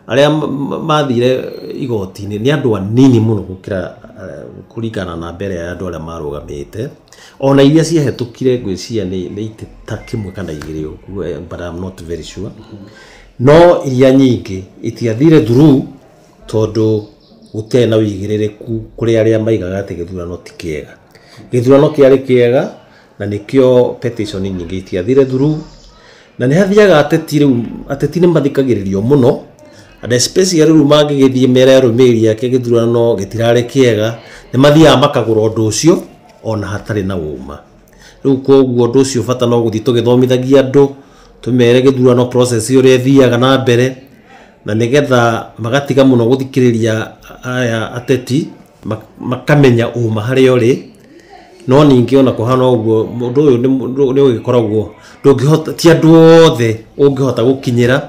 arĩa mathire igoti-inĩ nĩ andũ anini mũno gũkĩra kũringana na mbere ya andũ arĩa marũgamĩte. Ona iria ciahetũkire ngwĩciria nĩ itĩ ta kĩmwe kana igĩrĩ ũguo, but I'm not very sure. No iria nyingĩ itiathire through tondũ gũtiarĩ na ũigĩrĩrĩku kũrĩ arĩa maigaga atĩ gĩthurano ti kĩega. Gĩthurano kĩarĩ kĩega na nĩkĩo petition nyingĩ itiathire through. Na nĩ hathiaga ateti rĩu, ateti nĩ mathikagĩrĩrio mũno, and especially rĩu mangĩgĩthiĩ mere arũmĩrĩri ake gĩthurano gĩtirarĩ kĩega, nĩ mathiaga makagũra ũndũ ũcio ona hatarĩ na ũma. Rĩu koguo ũndũ ũcio bata no gũthiĩ tũgĩthomithagia andũ, tũmere gĩthurano process ũrĩa ĩthiaga na mbere, na nĩgetha magatiga mũno gũthikĩrĩria aya ateti, makamenya ũma harĩa ũrĩ. No ningĩ ona kũhana ũguo, mũndũ ũyũ nĩ ũgĩkoragwo ndũngĩhota, ti andũ othe ũngĩhota gũkinyĩra,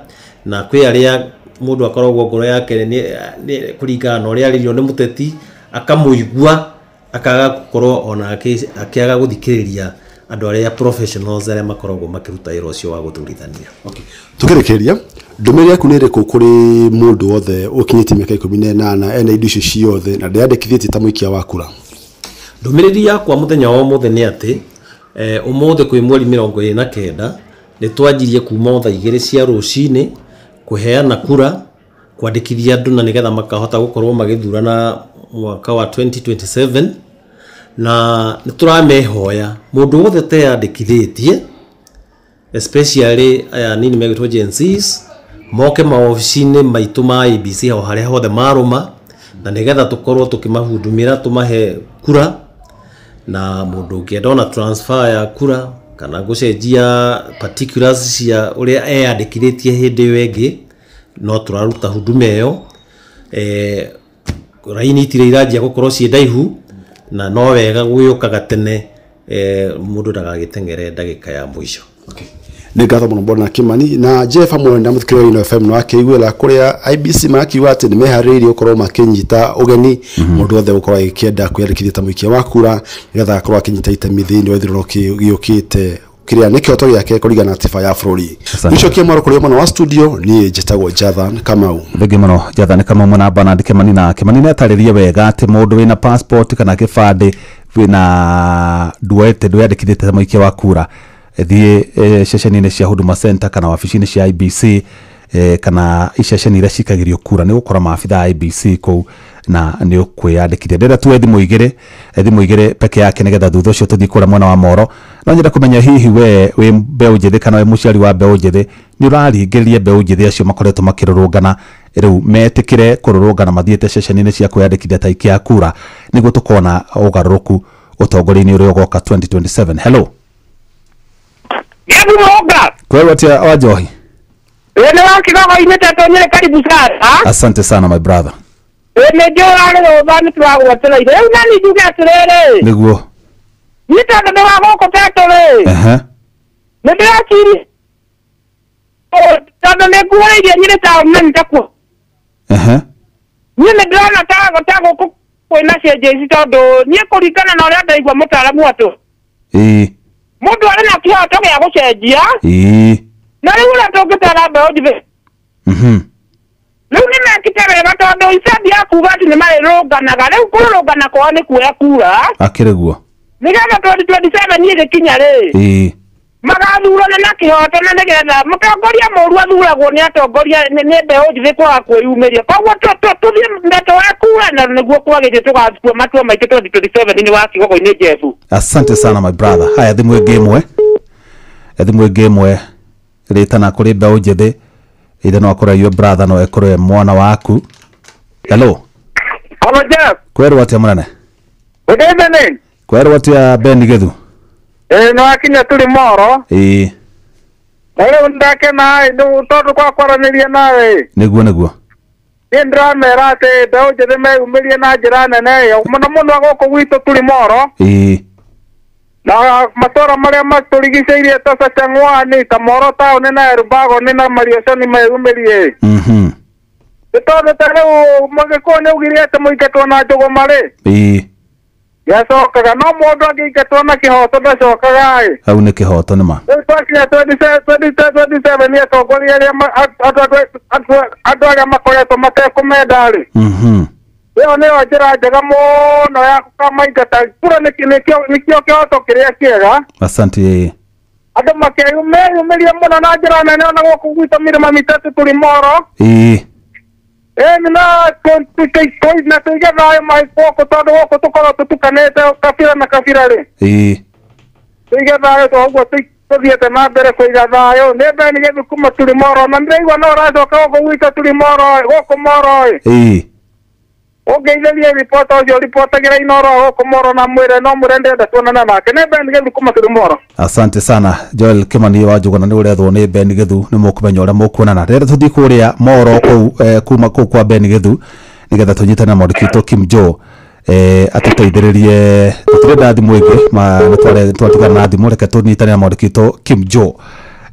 na kwĩ arĩa mũndũ akoragwo ngoro yake nĩ kũringana na ũrĩa arĩrio nĩ mũteti, akamũigua akaga gũkorwo ona akĩaga gũthikĩrĩria andũ arĩa professionals arĩa makoragwo makĩruta wĩra ũcio wa gũthurithania. Tũkĩrĩkĩrĩria, ndũmĩrĩri yaku nĩ ĩrĩkũ kũrĩ mũndũ wothe ũkinyĩtie mĩaka 18 ena indo icio ciothe na ndeyandĩkithĩtie ta mũikia wa kura? Ndũmĩrĩri yakwa mũthenya wa ũmũthĩ nĩ atĩ ũmũthĩ kwĩ mweri 29 nĩ twanjirie kuma thaa 2 cia rũcinĩ kũheana kura, kwandĩkithia andũ na nĩgetha makahota gũkorwo magĩthurana mwaka wa 2027. Na nĩ tũramehoya mũndũ wothe ũteyandĩkithĩtie, especially aya nini megwĩtwo Gen Zs, moke maobici-inĩ maitũ ma IEBC o harĩa hothe marũma, na nĩgetha tũkorwo tũkĩmahudumĩra tũmahe kura. Na mũndũ ũngĩenda ona transfer ya kura kana gũcenjia particulars cia ũrĩa eyandĩkithĩtie hĩndĩ ĩyo ĩngĩ, no tũraruta huduma ĩyo. Raini itirĩ iranjia gũkorwo ciĩ ndaihu, na no wega gwĩũkaga tene, mũndũ ndagagĩteng'ere ndagĩka ya mũico. Nĩ ngatho mũno Bwana Kimani. Na Jeff hamwe na mũthikĩrĩria wa FM no akĩiguĩra kũrĩa IBC makiuga atĩ nĩ meharĩrĩirie gũkorwo makĩnyita ũgeni mũndũ wothe gũkorwo agĩkĩenda kwĩyandĩkithia ta mũikia wa kura, nĩgetha akorwo akĩnyita itemi thĩinĩ wa gĩthurano gĩũkĩte kĩrĩa nĩ kĩhoto gĩake kũringana na katiba ya bũrũri. Gĩcokie mwaro kũrĩ mwena wa studio, niĩ njĩtagwo Jathan Kamau. Thengi mũno Jathan Kamau na Bernard Kimani. Na Kimani nĩ atarĩrie wega atĩ mũndũ wĩna passport kana kĩbandĩ wĩna nduete ndwĩyandĩkithĩtie ta mũikia wa kura, thiĩ ceceni-inĩ cia Huduma Center kana wabici-inĩ cia IBC, kana iceceni iria cikagĩrio kura, nĩ gũkora maabitha a IBC kũu na nĩ ũkwĩyandĩkithia. Ndĩrenda tuoe thimũ igĩrĩ peke yake nĩgetha thutha ũcio tũthiĩ kũrĩa mwena wa Moro. No nyende kũmenya hihi we wĩ mbeũ njĩthĩ kana wĩ mũciari wa mbeũ njĩthĩ, nĩ ũraringĩrĩria mbeũ njĩthĩ acio makoretwo makĩrũrũngana rĩu metĩkĩre kũrũrũngana mathiĩte ceceni-inĩ cia kwĩyandĩkithia ta aikia a kura, nĩguo tũkona ũgarũrũku ũtongoria-inĩ ũrĩa ũgoka 2027. Hello. Kwa atia wa Njohi? Nĩ wakigogo-inĩ tetũ nyĩrĩ, karibu sana. Asante sana my brother. Nĩ njũrarĩ rũtha nĩ tũragwetereire. Rĩu nani njuge atĩrĩrĩ, nĩguo niĩ tondũ nĩ wa gũkũ tetũ rĩ, nĩ ndĩreciria tondũ nĩ nguhĩrĩirie Nyĩrĩ taũni na nĩtakuo. Niĩ nĩ ndĩrona ta gũkũ kwĩna cenjia ici, tondũ niĩ kũringana na ũrĩa ndaigua mũtaaramu atũ, mũndũ arĩ na kĩhoto gĩa gũcenjia, Na rĩu ũrĩa tũngĩtara mbeũ njĩthĩ rĩu nĩ mekĩte wega tondũ icendi ya kuga atĩ nĩ marĩrũnganaga rĩu kũrũrũngana kwao nĩ kuoya kura akĩrĩ guo nĩgetha 2027 ĩgĩkinya rĩ magathurana na kĩhoto na nĩgetha mũtongoria mũru athuragwo nĩ atongoria nĩ mbeũ njĩthĩ kwaga kwĩyumĩria koguo tũthiĩ na twoe kura na nĩguo kwagĩrĩire tũgatua matua maitũ 2027 nĩ wa Kigogo-inĩ Jebu. Asante sana my brother. Haya thimũ ĩngĩ ĩmwe thimũ ĩngĩ ĩmwe rĩtana kũrĩ mbeũ njĩthĩ ithe no akorwo your brother no ekorwo mwana waku. Hello. Hello Jeff. Kwerwo atĩa mũnene? Good evening. Kwerwo atĩa Ben Githu? No akinya tũrĩ Moro. Na rĩu ndakena tondũ kwa kwaranĩria nawe. Nĩguo nĩguo. Niĩ ndĩramera atĩ mbeũ njĩthĩ meyumĩrie na njĩra nene mũno mũno gũkũ gwitũ tũrĩ Moro. Na matũra marĩa matũrigicĩirie ta Sachang'wani ta Moro taũni na Elbago na Mariashoni meyumĩrie. Nĩ tondũ ta rĩu Mũgĩkũyũ nĩ augire atĩ mũingatwo na njũgũma rĩ. Yacokaga no mũndũ angĩingatwo na kĩhoto ndacokaga ĩ. Hau nĩ kĩhoto nĩ ma. Rĩu twakinya 2027 nĩ atongoria arĩa andũ arĩa makoretwo matekũmenda rĩ. Ĩyo nĩyo njĩra njega mũno ya kũmaingata kura nĩkĩo kĩhoto kĩrĩa kĩega. Asante. Andũ makeyumĩria mũno na njĩra nene ona gũkũ gwitũ mĩrĩma mĩtatũ tũrĩ Moro. Na na tuige thayũ gũkũ tondũ gũkũ tũkorwo tũtukanĩte kabira na kabira rĩ. Tuige thayũ to ũguo tũthiĩte na mbere kũiga thayũ nĩ Ben Githu kuma tũrĩ Moro na ndĩraigua no ũracoka gũkũ gwitũ tũrĩ Moro gũkũ Moro ĩ. Ũngeithĩrie ribota ũcio ribotagĩra Inoro gũkũ Moro na mwĩre no mwĩre ndĩrenda tuonana nake nĩ Ben Githu kuma tũrĩ Moro. Asante sana Joel Kimani wa Njuguna nĩ ũrethwo nĩ Ben Githu nĩ mũkũmenya ũrĩa mũkuonana rĩrĩa tũthiĩ kũrĩa Moro kũu kuma kũu kwa Ben Githu nĩgetha tũnyitane na mwandĩki witũ Kim Joe atũteithĩrĩrie tũtirenda thimũ ĩngĩ nĩ twatigana na thimũ reke tũnyitane na mwandĩki witũ Kim Joe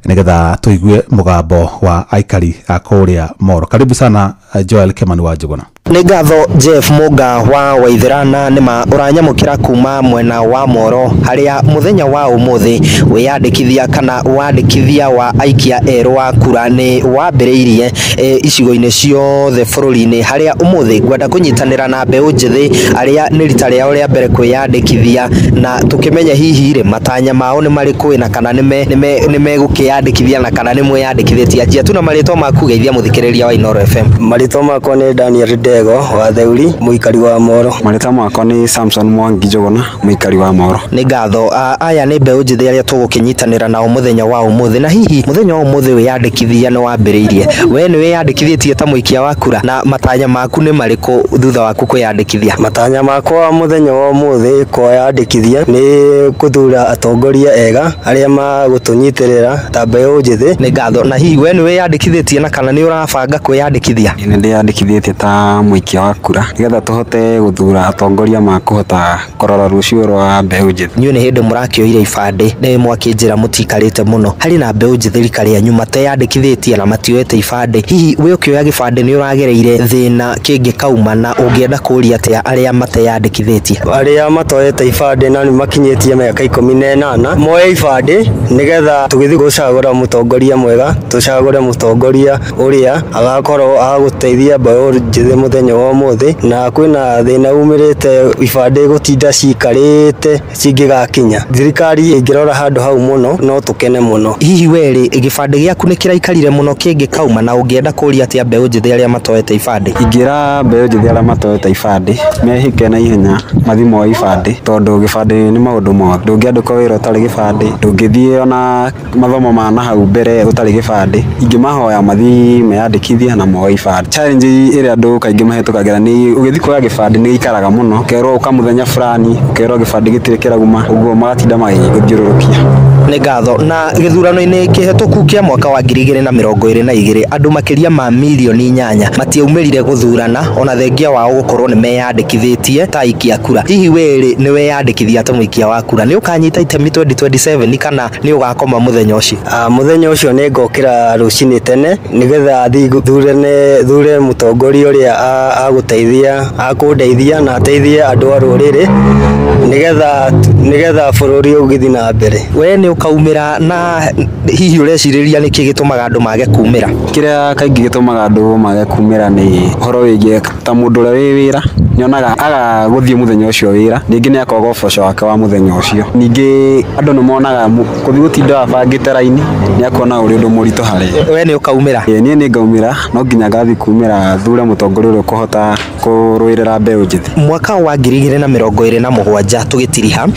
nĩgetha tũigue mũgambo wa aikari a kũrĩa Moro. Karibu sana Joel Kimani wa Njuguna. Nĩ ngatho Jeff Mũnga wa Waithĩrana nĩma ũranyamũkĩra kuma mwena wa Moro harĩa mũthenya wa ũmũthĩ wĩyandĩkithia kana wandĩkithia wa aikia erũ wa kura nĩ wambĩrĩirie icigo-inĩ ciothe bũrũri-inĩ harĩa ũmũthĩ ngwenda kũnyitanĩra na mbeũ njĩthĩ arĩa nĩ rita rĩao rĩa mbere kwĩyandĩkithia na tũkĩmenye hihi rĩ matanya mao nĩ marĩkũ na kana nĩ megũkĩyandĩkithia na kana nĩ mwĩyandĩkithĩtie. Anjia tu na marĩtwa maku geithia mũthikĩrĩria wa Inoro FM. Marĩtwa makwa nĩ Daniel Ndego wa Theuri mũikari wa Moro. Marĩtwa makwa nĩ Samson Mwangi Njuguna mũikari wa Moro. Nĩ ngatho. Aya nĩ mbeũ njĩthĩ arĩa tũgũkĩnyitanĩra nao mũthenya wa ũmũthĩ na hihi mũthenya wa ũmũthĩ wĩyandĩkithia nĩ wambĩrĩirie we nĩ wĩyandĩkithĩtie ta mũikia wa kura na matanya maku nĩ marĩkũ thutha waku kwĩyandĩkithia? Matanya makwa mũthenya wa ũmũthĩ kwĩyandĩkithia nĩ gũthura atongoria ega arĩa magũtũnyitĩrĩra ta mbeũ njĩthĩ. Nĩ ngatho. Na hihi we nĩ wĩyandĩkithĩtie na kana nĩ ũrabanga kwĩyandĩkithia? Nĩ ndĩyandĩkithĩtie ta mũikia wa kura nĩgetha tũhote gũthura atongoria makũhota kũrora rũciũ rwa mbeũ njĩthĩ. Inyuĩ nĩ hĩndĩ mũrakĩoire ibandĩ nĩ mwakĩnjĩra mũtikarĩte mũno harĩ na mbeũ njĩthĩ rika rĩanyu mateyandĩkithĩtie na matioete ibandĩ hihi we ũkĩoya gĩbandĩ nĩ ũragereire thĩna kĩngĩkauma na ũngĩenda kũũria atĩa arĩa mateyandĩkithĩtie? Arĩa matoete ibandĩ na nĩ makinyĩtie mĩaka 18 moe ibandĩ nĩgetha tũgĩthiĩ gũcagũra mũtongoria mwega tũcagũre mũtongoria ũrĩa agakorwo agũteithia mbeũ njĩthĩ mũthenya wa ũmũthĩ na kwĩna thĩna umĩrĩte ibandĩ gũtinda cikarĩte cingĩgakinya thirikari ĩngĩrora handũ hau mũno no tũkene mũno. Hihi we rĩ gĩbandĩ gĩaku nĩ kĩraikarire mũno kĩngĩkauma na ũngĩenda kũũria atĩa mbeũ njĩthĩ arĩa matoete ibandĩ? Ingĩra mbeũ njĩthĩ arĩa matoete ibandĩ mehĩke na ihenya mathiĩ moe ibandĩ tondũ gĩbandĩ nĩ maũndũ mothe ndũngĩandĩkwo wĩra ũtarĩ gĩbandĩ ndũngĩthiĩ ona mathomo ma nahau mbere ũtarĩ gĩbandĩ ingĩmahoya mathiĩ meyandĩkithie na moe ibandĩ. Challenge ĩrĩa andũ kaingĩ mahĩtũkagĩra nĩ ũgĩthiĩ kuoya gĩbandĩ nĩ gĩikaraga mũno ũkerwo ũka mũthenya fulani ũkerwo gĩbandĩ gĩtirĩ kĩrauma ũguo magatinda magĩgũthiũrũrũkia. Nĩ ngatho. Na gĩthurano-inĩ kĩhetũku kĩa mwaka wa 2022 andũ makĩria ma mirioni 8 matiaumĩrire gũthurana ona thengia wao gũkorwo nĩ meyandĩkithĩtie ta aikia kura. Hihi we rĩ nĩ weyandĩkithia ta mũikia wa kura nĩ ũkanyita itemi 2027 kana nĩ ũgakoma mũthenya ũcio? Mũthenya ũcio nĩ ngokĩra rũcinĩ tene nĩgetha thiĩ thure mũtongoria ũrĩa agũteithia akũndeithia na ateithie andũ a rũrĩrĩ nĩgetha bũrũri ũgĩthiĩ na mbere. We nĩ ũkaumĩra na hihi ũrecirĩria nĩkĩ gĩtũmaga andũ mage kumĩra? Kĩrĩa kaingĩ gĩtũmaga andũ mage kumĩra nĩ ũhoro wĩgiĩ ta mũndũ ũrĩa wĩ wĩra nĩonaga aga gũthiĩ mũthenya ũcio wĩra, ningĩ nĩ akoga ũboco wake wa mũthenya ũcio. Ningĩ andũ nĩ monaga kũthiĩ gũtinda abangĩte raini nĩ akuona ũrĩ ũndũ mũritũ harĩ. We nĩ ũkaumĩra? Niĩ nĩ ngaumĩra, no nginya ngathiĩ kumĩra thure mũtongoria ũrĩa ũkũhota kũrũĩrĩra mbeũ njĩthĩ. Mwaka wa 2027 tũgĩtiriha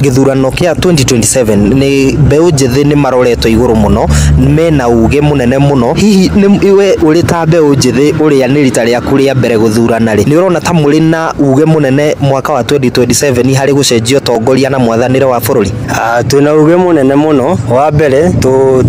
gĩthurano kĩa 2027 nĩ mbeũ njĩthĩ nĩ maroretwo igũrũ mũno, mena uge mũnene mũno. Hihi we ũrĩ ta mbeũ njĩthĩ ũrĩa nĩ rita rĩaku rĩa mbere gũthurana rĩ, nĩ ũrona ta mũrĩ na uge mũnene mwaka wa 2027 harĩ gũcenjia ũtongoria na mwathanĩre wa bũrũri? Twĩna uge mũnene mũno. Wa mbere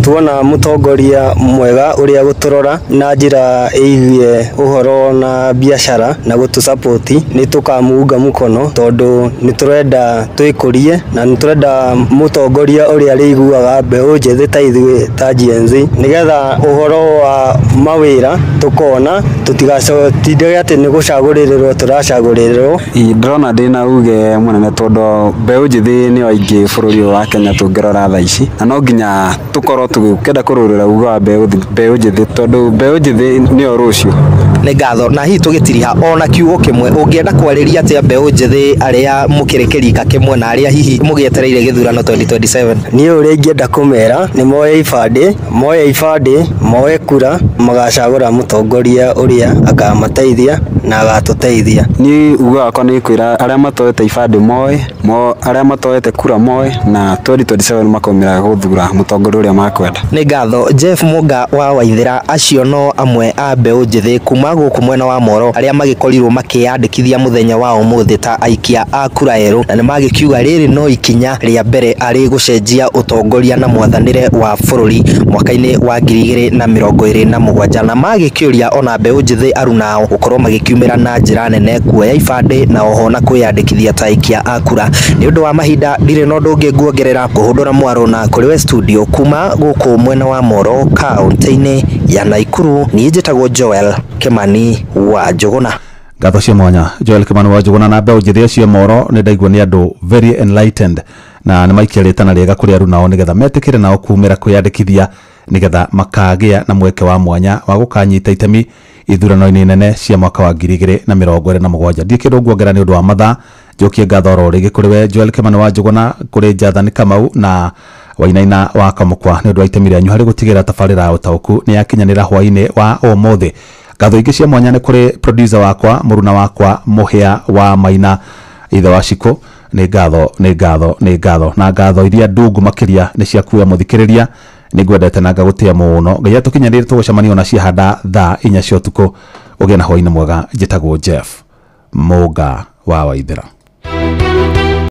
tuona mũtongoria mwega ũrĩa gũtũrora na njĩra ĩgiĩ ũhoro na biacara na gũtũsapoti, nĩ tũkamuunga mũkono tondũ nĩ tũrenda twĩkũrie na nĩ tũrenda mũtongoria ũrĩa arĩiguaga mbeũ njĩthĩ ta ithuĩ ta Gen Z, nĩgetha ũhoro wa mawĩra tũkona, tũtigatindage atĩ nĩ gũcagũrĩrĩrwo tũracagũrĩrĩrwo. Ndĩrona ndĩna uge mũnene tondũ mbeũ njĩthĩ nĩo aingĩ bũrũri ũyũ wa Kenya tũngĩrora thaa ici, na no nginya tũkorwo tũkĩenda kũrũĩrĩra uge wa mbeũ njĩthĩ tondũ mbeũ njĩthĩ nĩyo rũciũ. Nĩ ngatho. Na hihi tũgĩtiriha ona kiugo kĩmwe, ũngĩenda kwarĩria atĩa mbeũ njĩthĩ arĩa mũkĩrĩ kĩrika kĩmwe na arĩa hihi mũgĩetereire gĩthurano 2027? Niĩ ũrĩa ingĩenda kũmera nĩ moe ibandĩ, moe kura, magacagũra mũtongoria ũrĩa akamateithia na agatũteithia. Niĩ uge wakwa nĩ kwĩra arĩa matoete ibandĩ moe, arĩa matoete kura moe, na 2027 makaumĩra gũthura mũtongoria ũrĩa makwenda. Nĩ ngatho. Jeff Mũnga wa Waithĩra, acio no amwe a mbeũ njĩthĩ kuma gũkũ mwena wa Moro arĩa magĩkorirwo makĩyandĩkithia mũthenya wa ũmũthĩ ta aikia a kura erũ, na nĩ magĩkiuga rĩrĩ no ikinya rĩa mbere arĩ gũcenjia ũtongoria na mwathanĩre wa bũrũri mwaka-inĩ wa 2027, na magĩkĩũria ona mbeũ njĩthĩ arunao gũkorwo magĩkiumĩra na njĩra nene kuoya ibandĩ na oho na kwĩyandĩkithia ta aikia a kura. Nĩ ũndũ wa mahinda ndirĩ na ũndũ ũngĩ nguongerera, kũhũndũra mwaro na kũrĩ we studio kuma gũkũ mwena wa Moro kaunti-inĩ ya Naikuru. Niĩ njĩtagwo Joel Kimani wa Njũgũna. Ngatho cia mwanya Joel Kimani wa Njũgũna. Na mbeũ njĩthĩ acio Moro nĩ ndaigua nĩ andũ very enlightened na nĩ maikia rĩtana rĩega kũrĩ arunao nĩgetha metĩkĩre nao kumĩra kwĩyandĩkithia nĩgetha makagĩa na mweke wa mwanya wa gũkanyita itemi ithurano-inĩ nene cia mwaka wa 2027. Ndiĩ kĩndũ nguongerera nĩ ũndũ wa mathaa, njokie ngatho oro rĩngĩ kũrĩ we Joel Kimani wa Njũgũna, kũrĩ Jathani Kamau na Wainaina wa Kamũkwa nĩ ũndũ wa itemi rĩanyu harĩ gũtigĩrĩra tabarĩra ya ũtaũku nĩ yakinyanĩra hwaĩ-inĩ wa ũmũthĩ. Ngatho ingĩ cia mwanya nĩ kũrĩ producer wakwa mũruna wakwa Mũhĩa wa Maina ithe wa Shiko. Nĩ ngatho, nĩ ngatho, nĩ ngatho. Na ngatho iria ndungu makĩria nĩ ciaku we mũthikĩrĩria, nĩ ngwendete na ngagũtĩa mũno. Ngai atũkinyanĩrie tũgũcemania ona ciahanda thaa 4 cia ũtukũ. Ũgĩe na hwaĩ-inĩ mwega. Njĩtagwo Jeff Mũnga wa Waithĩra.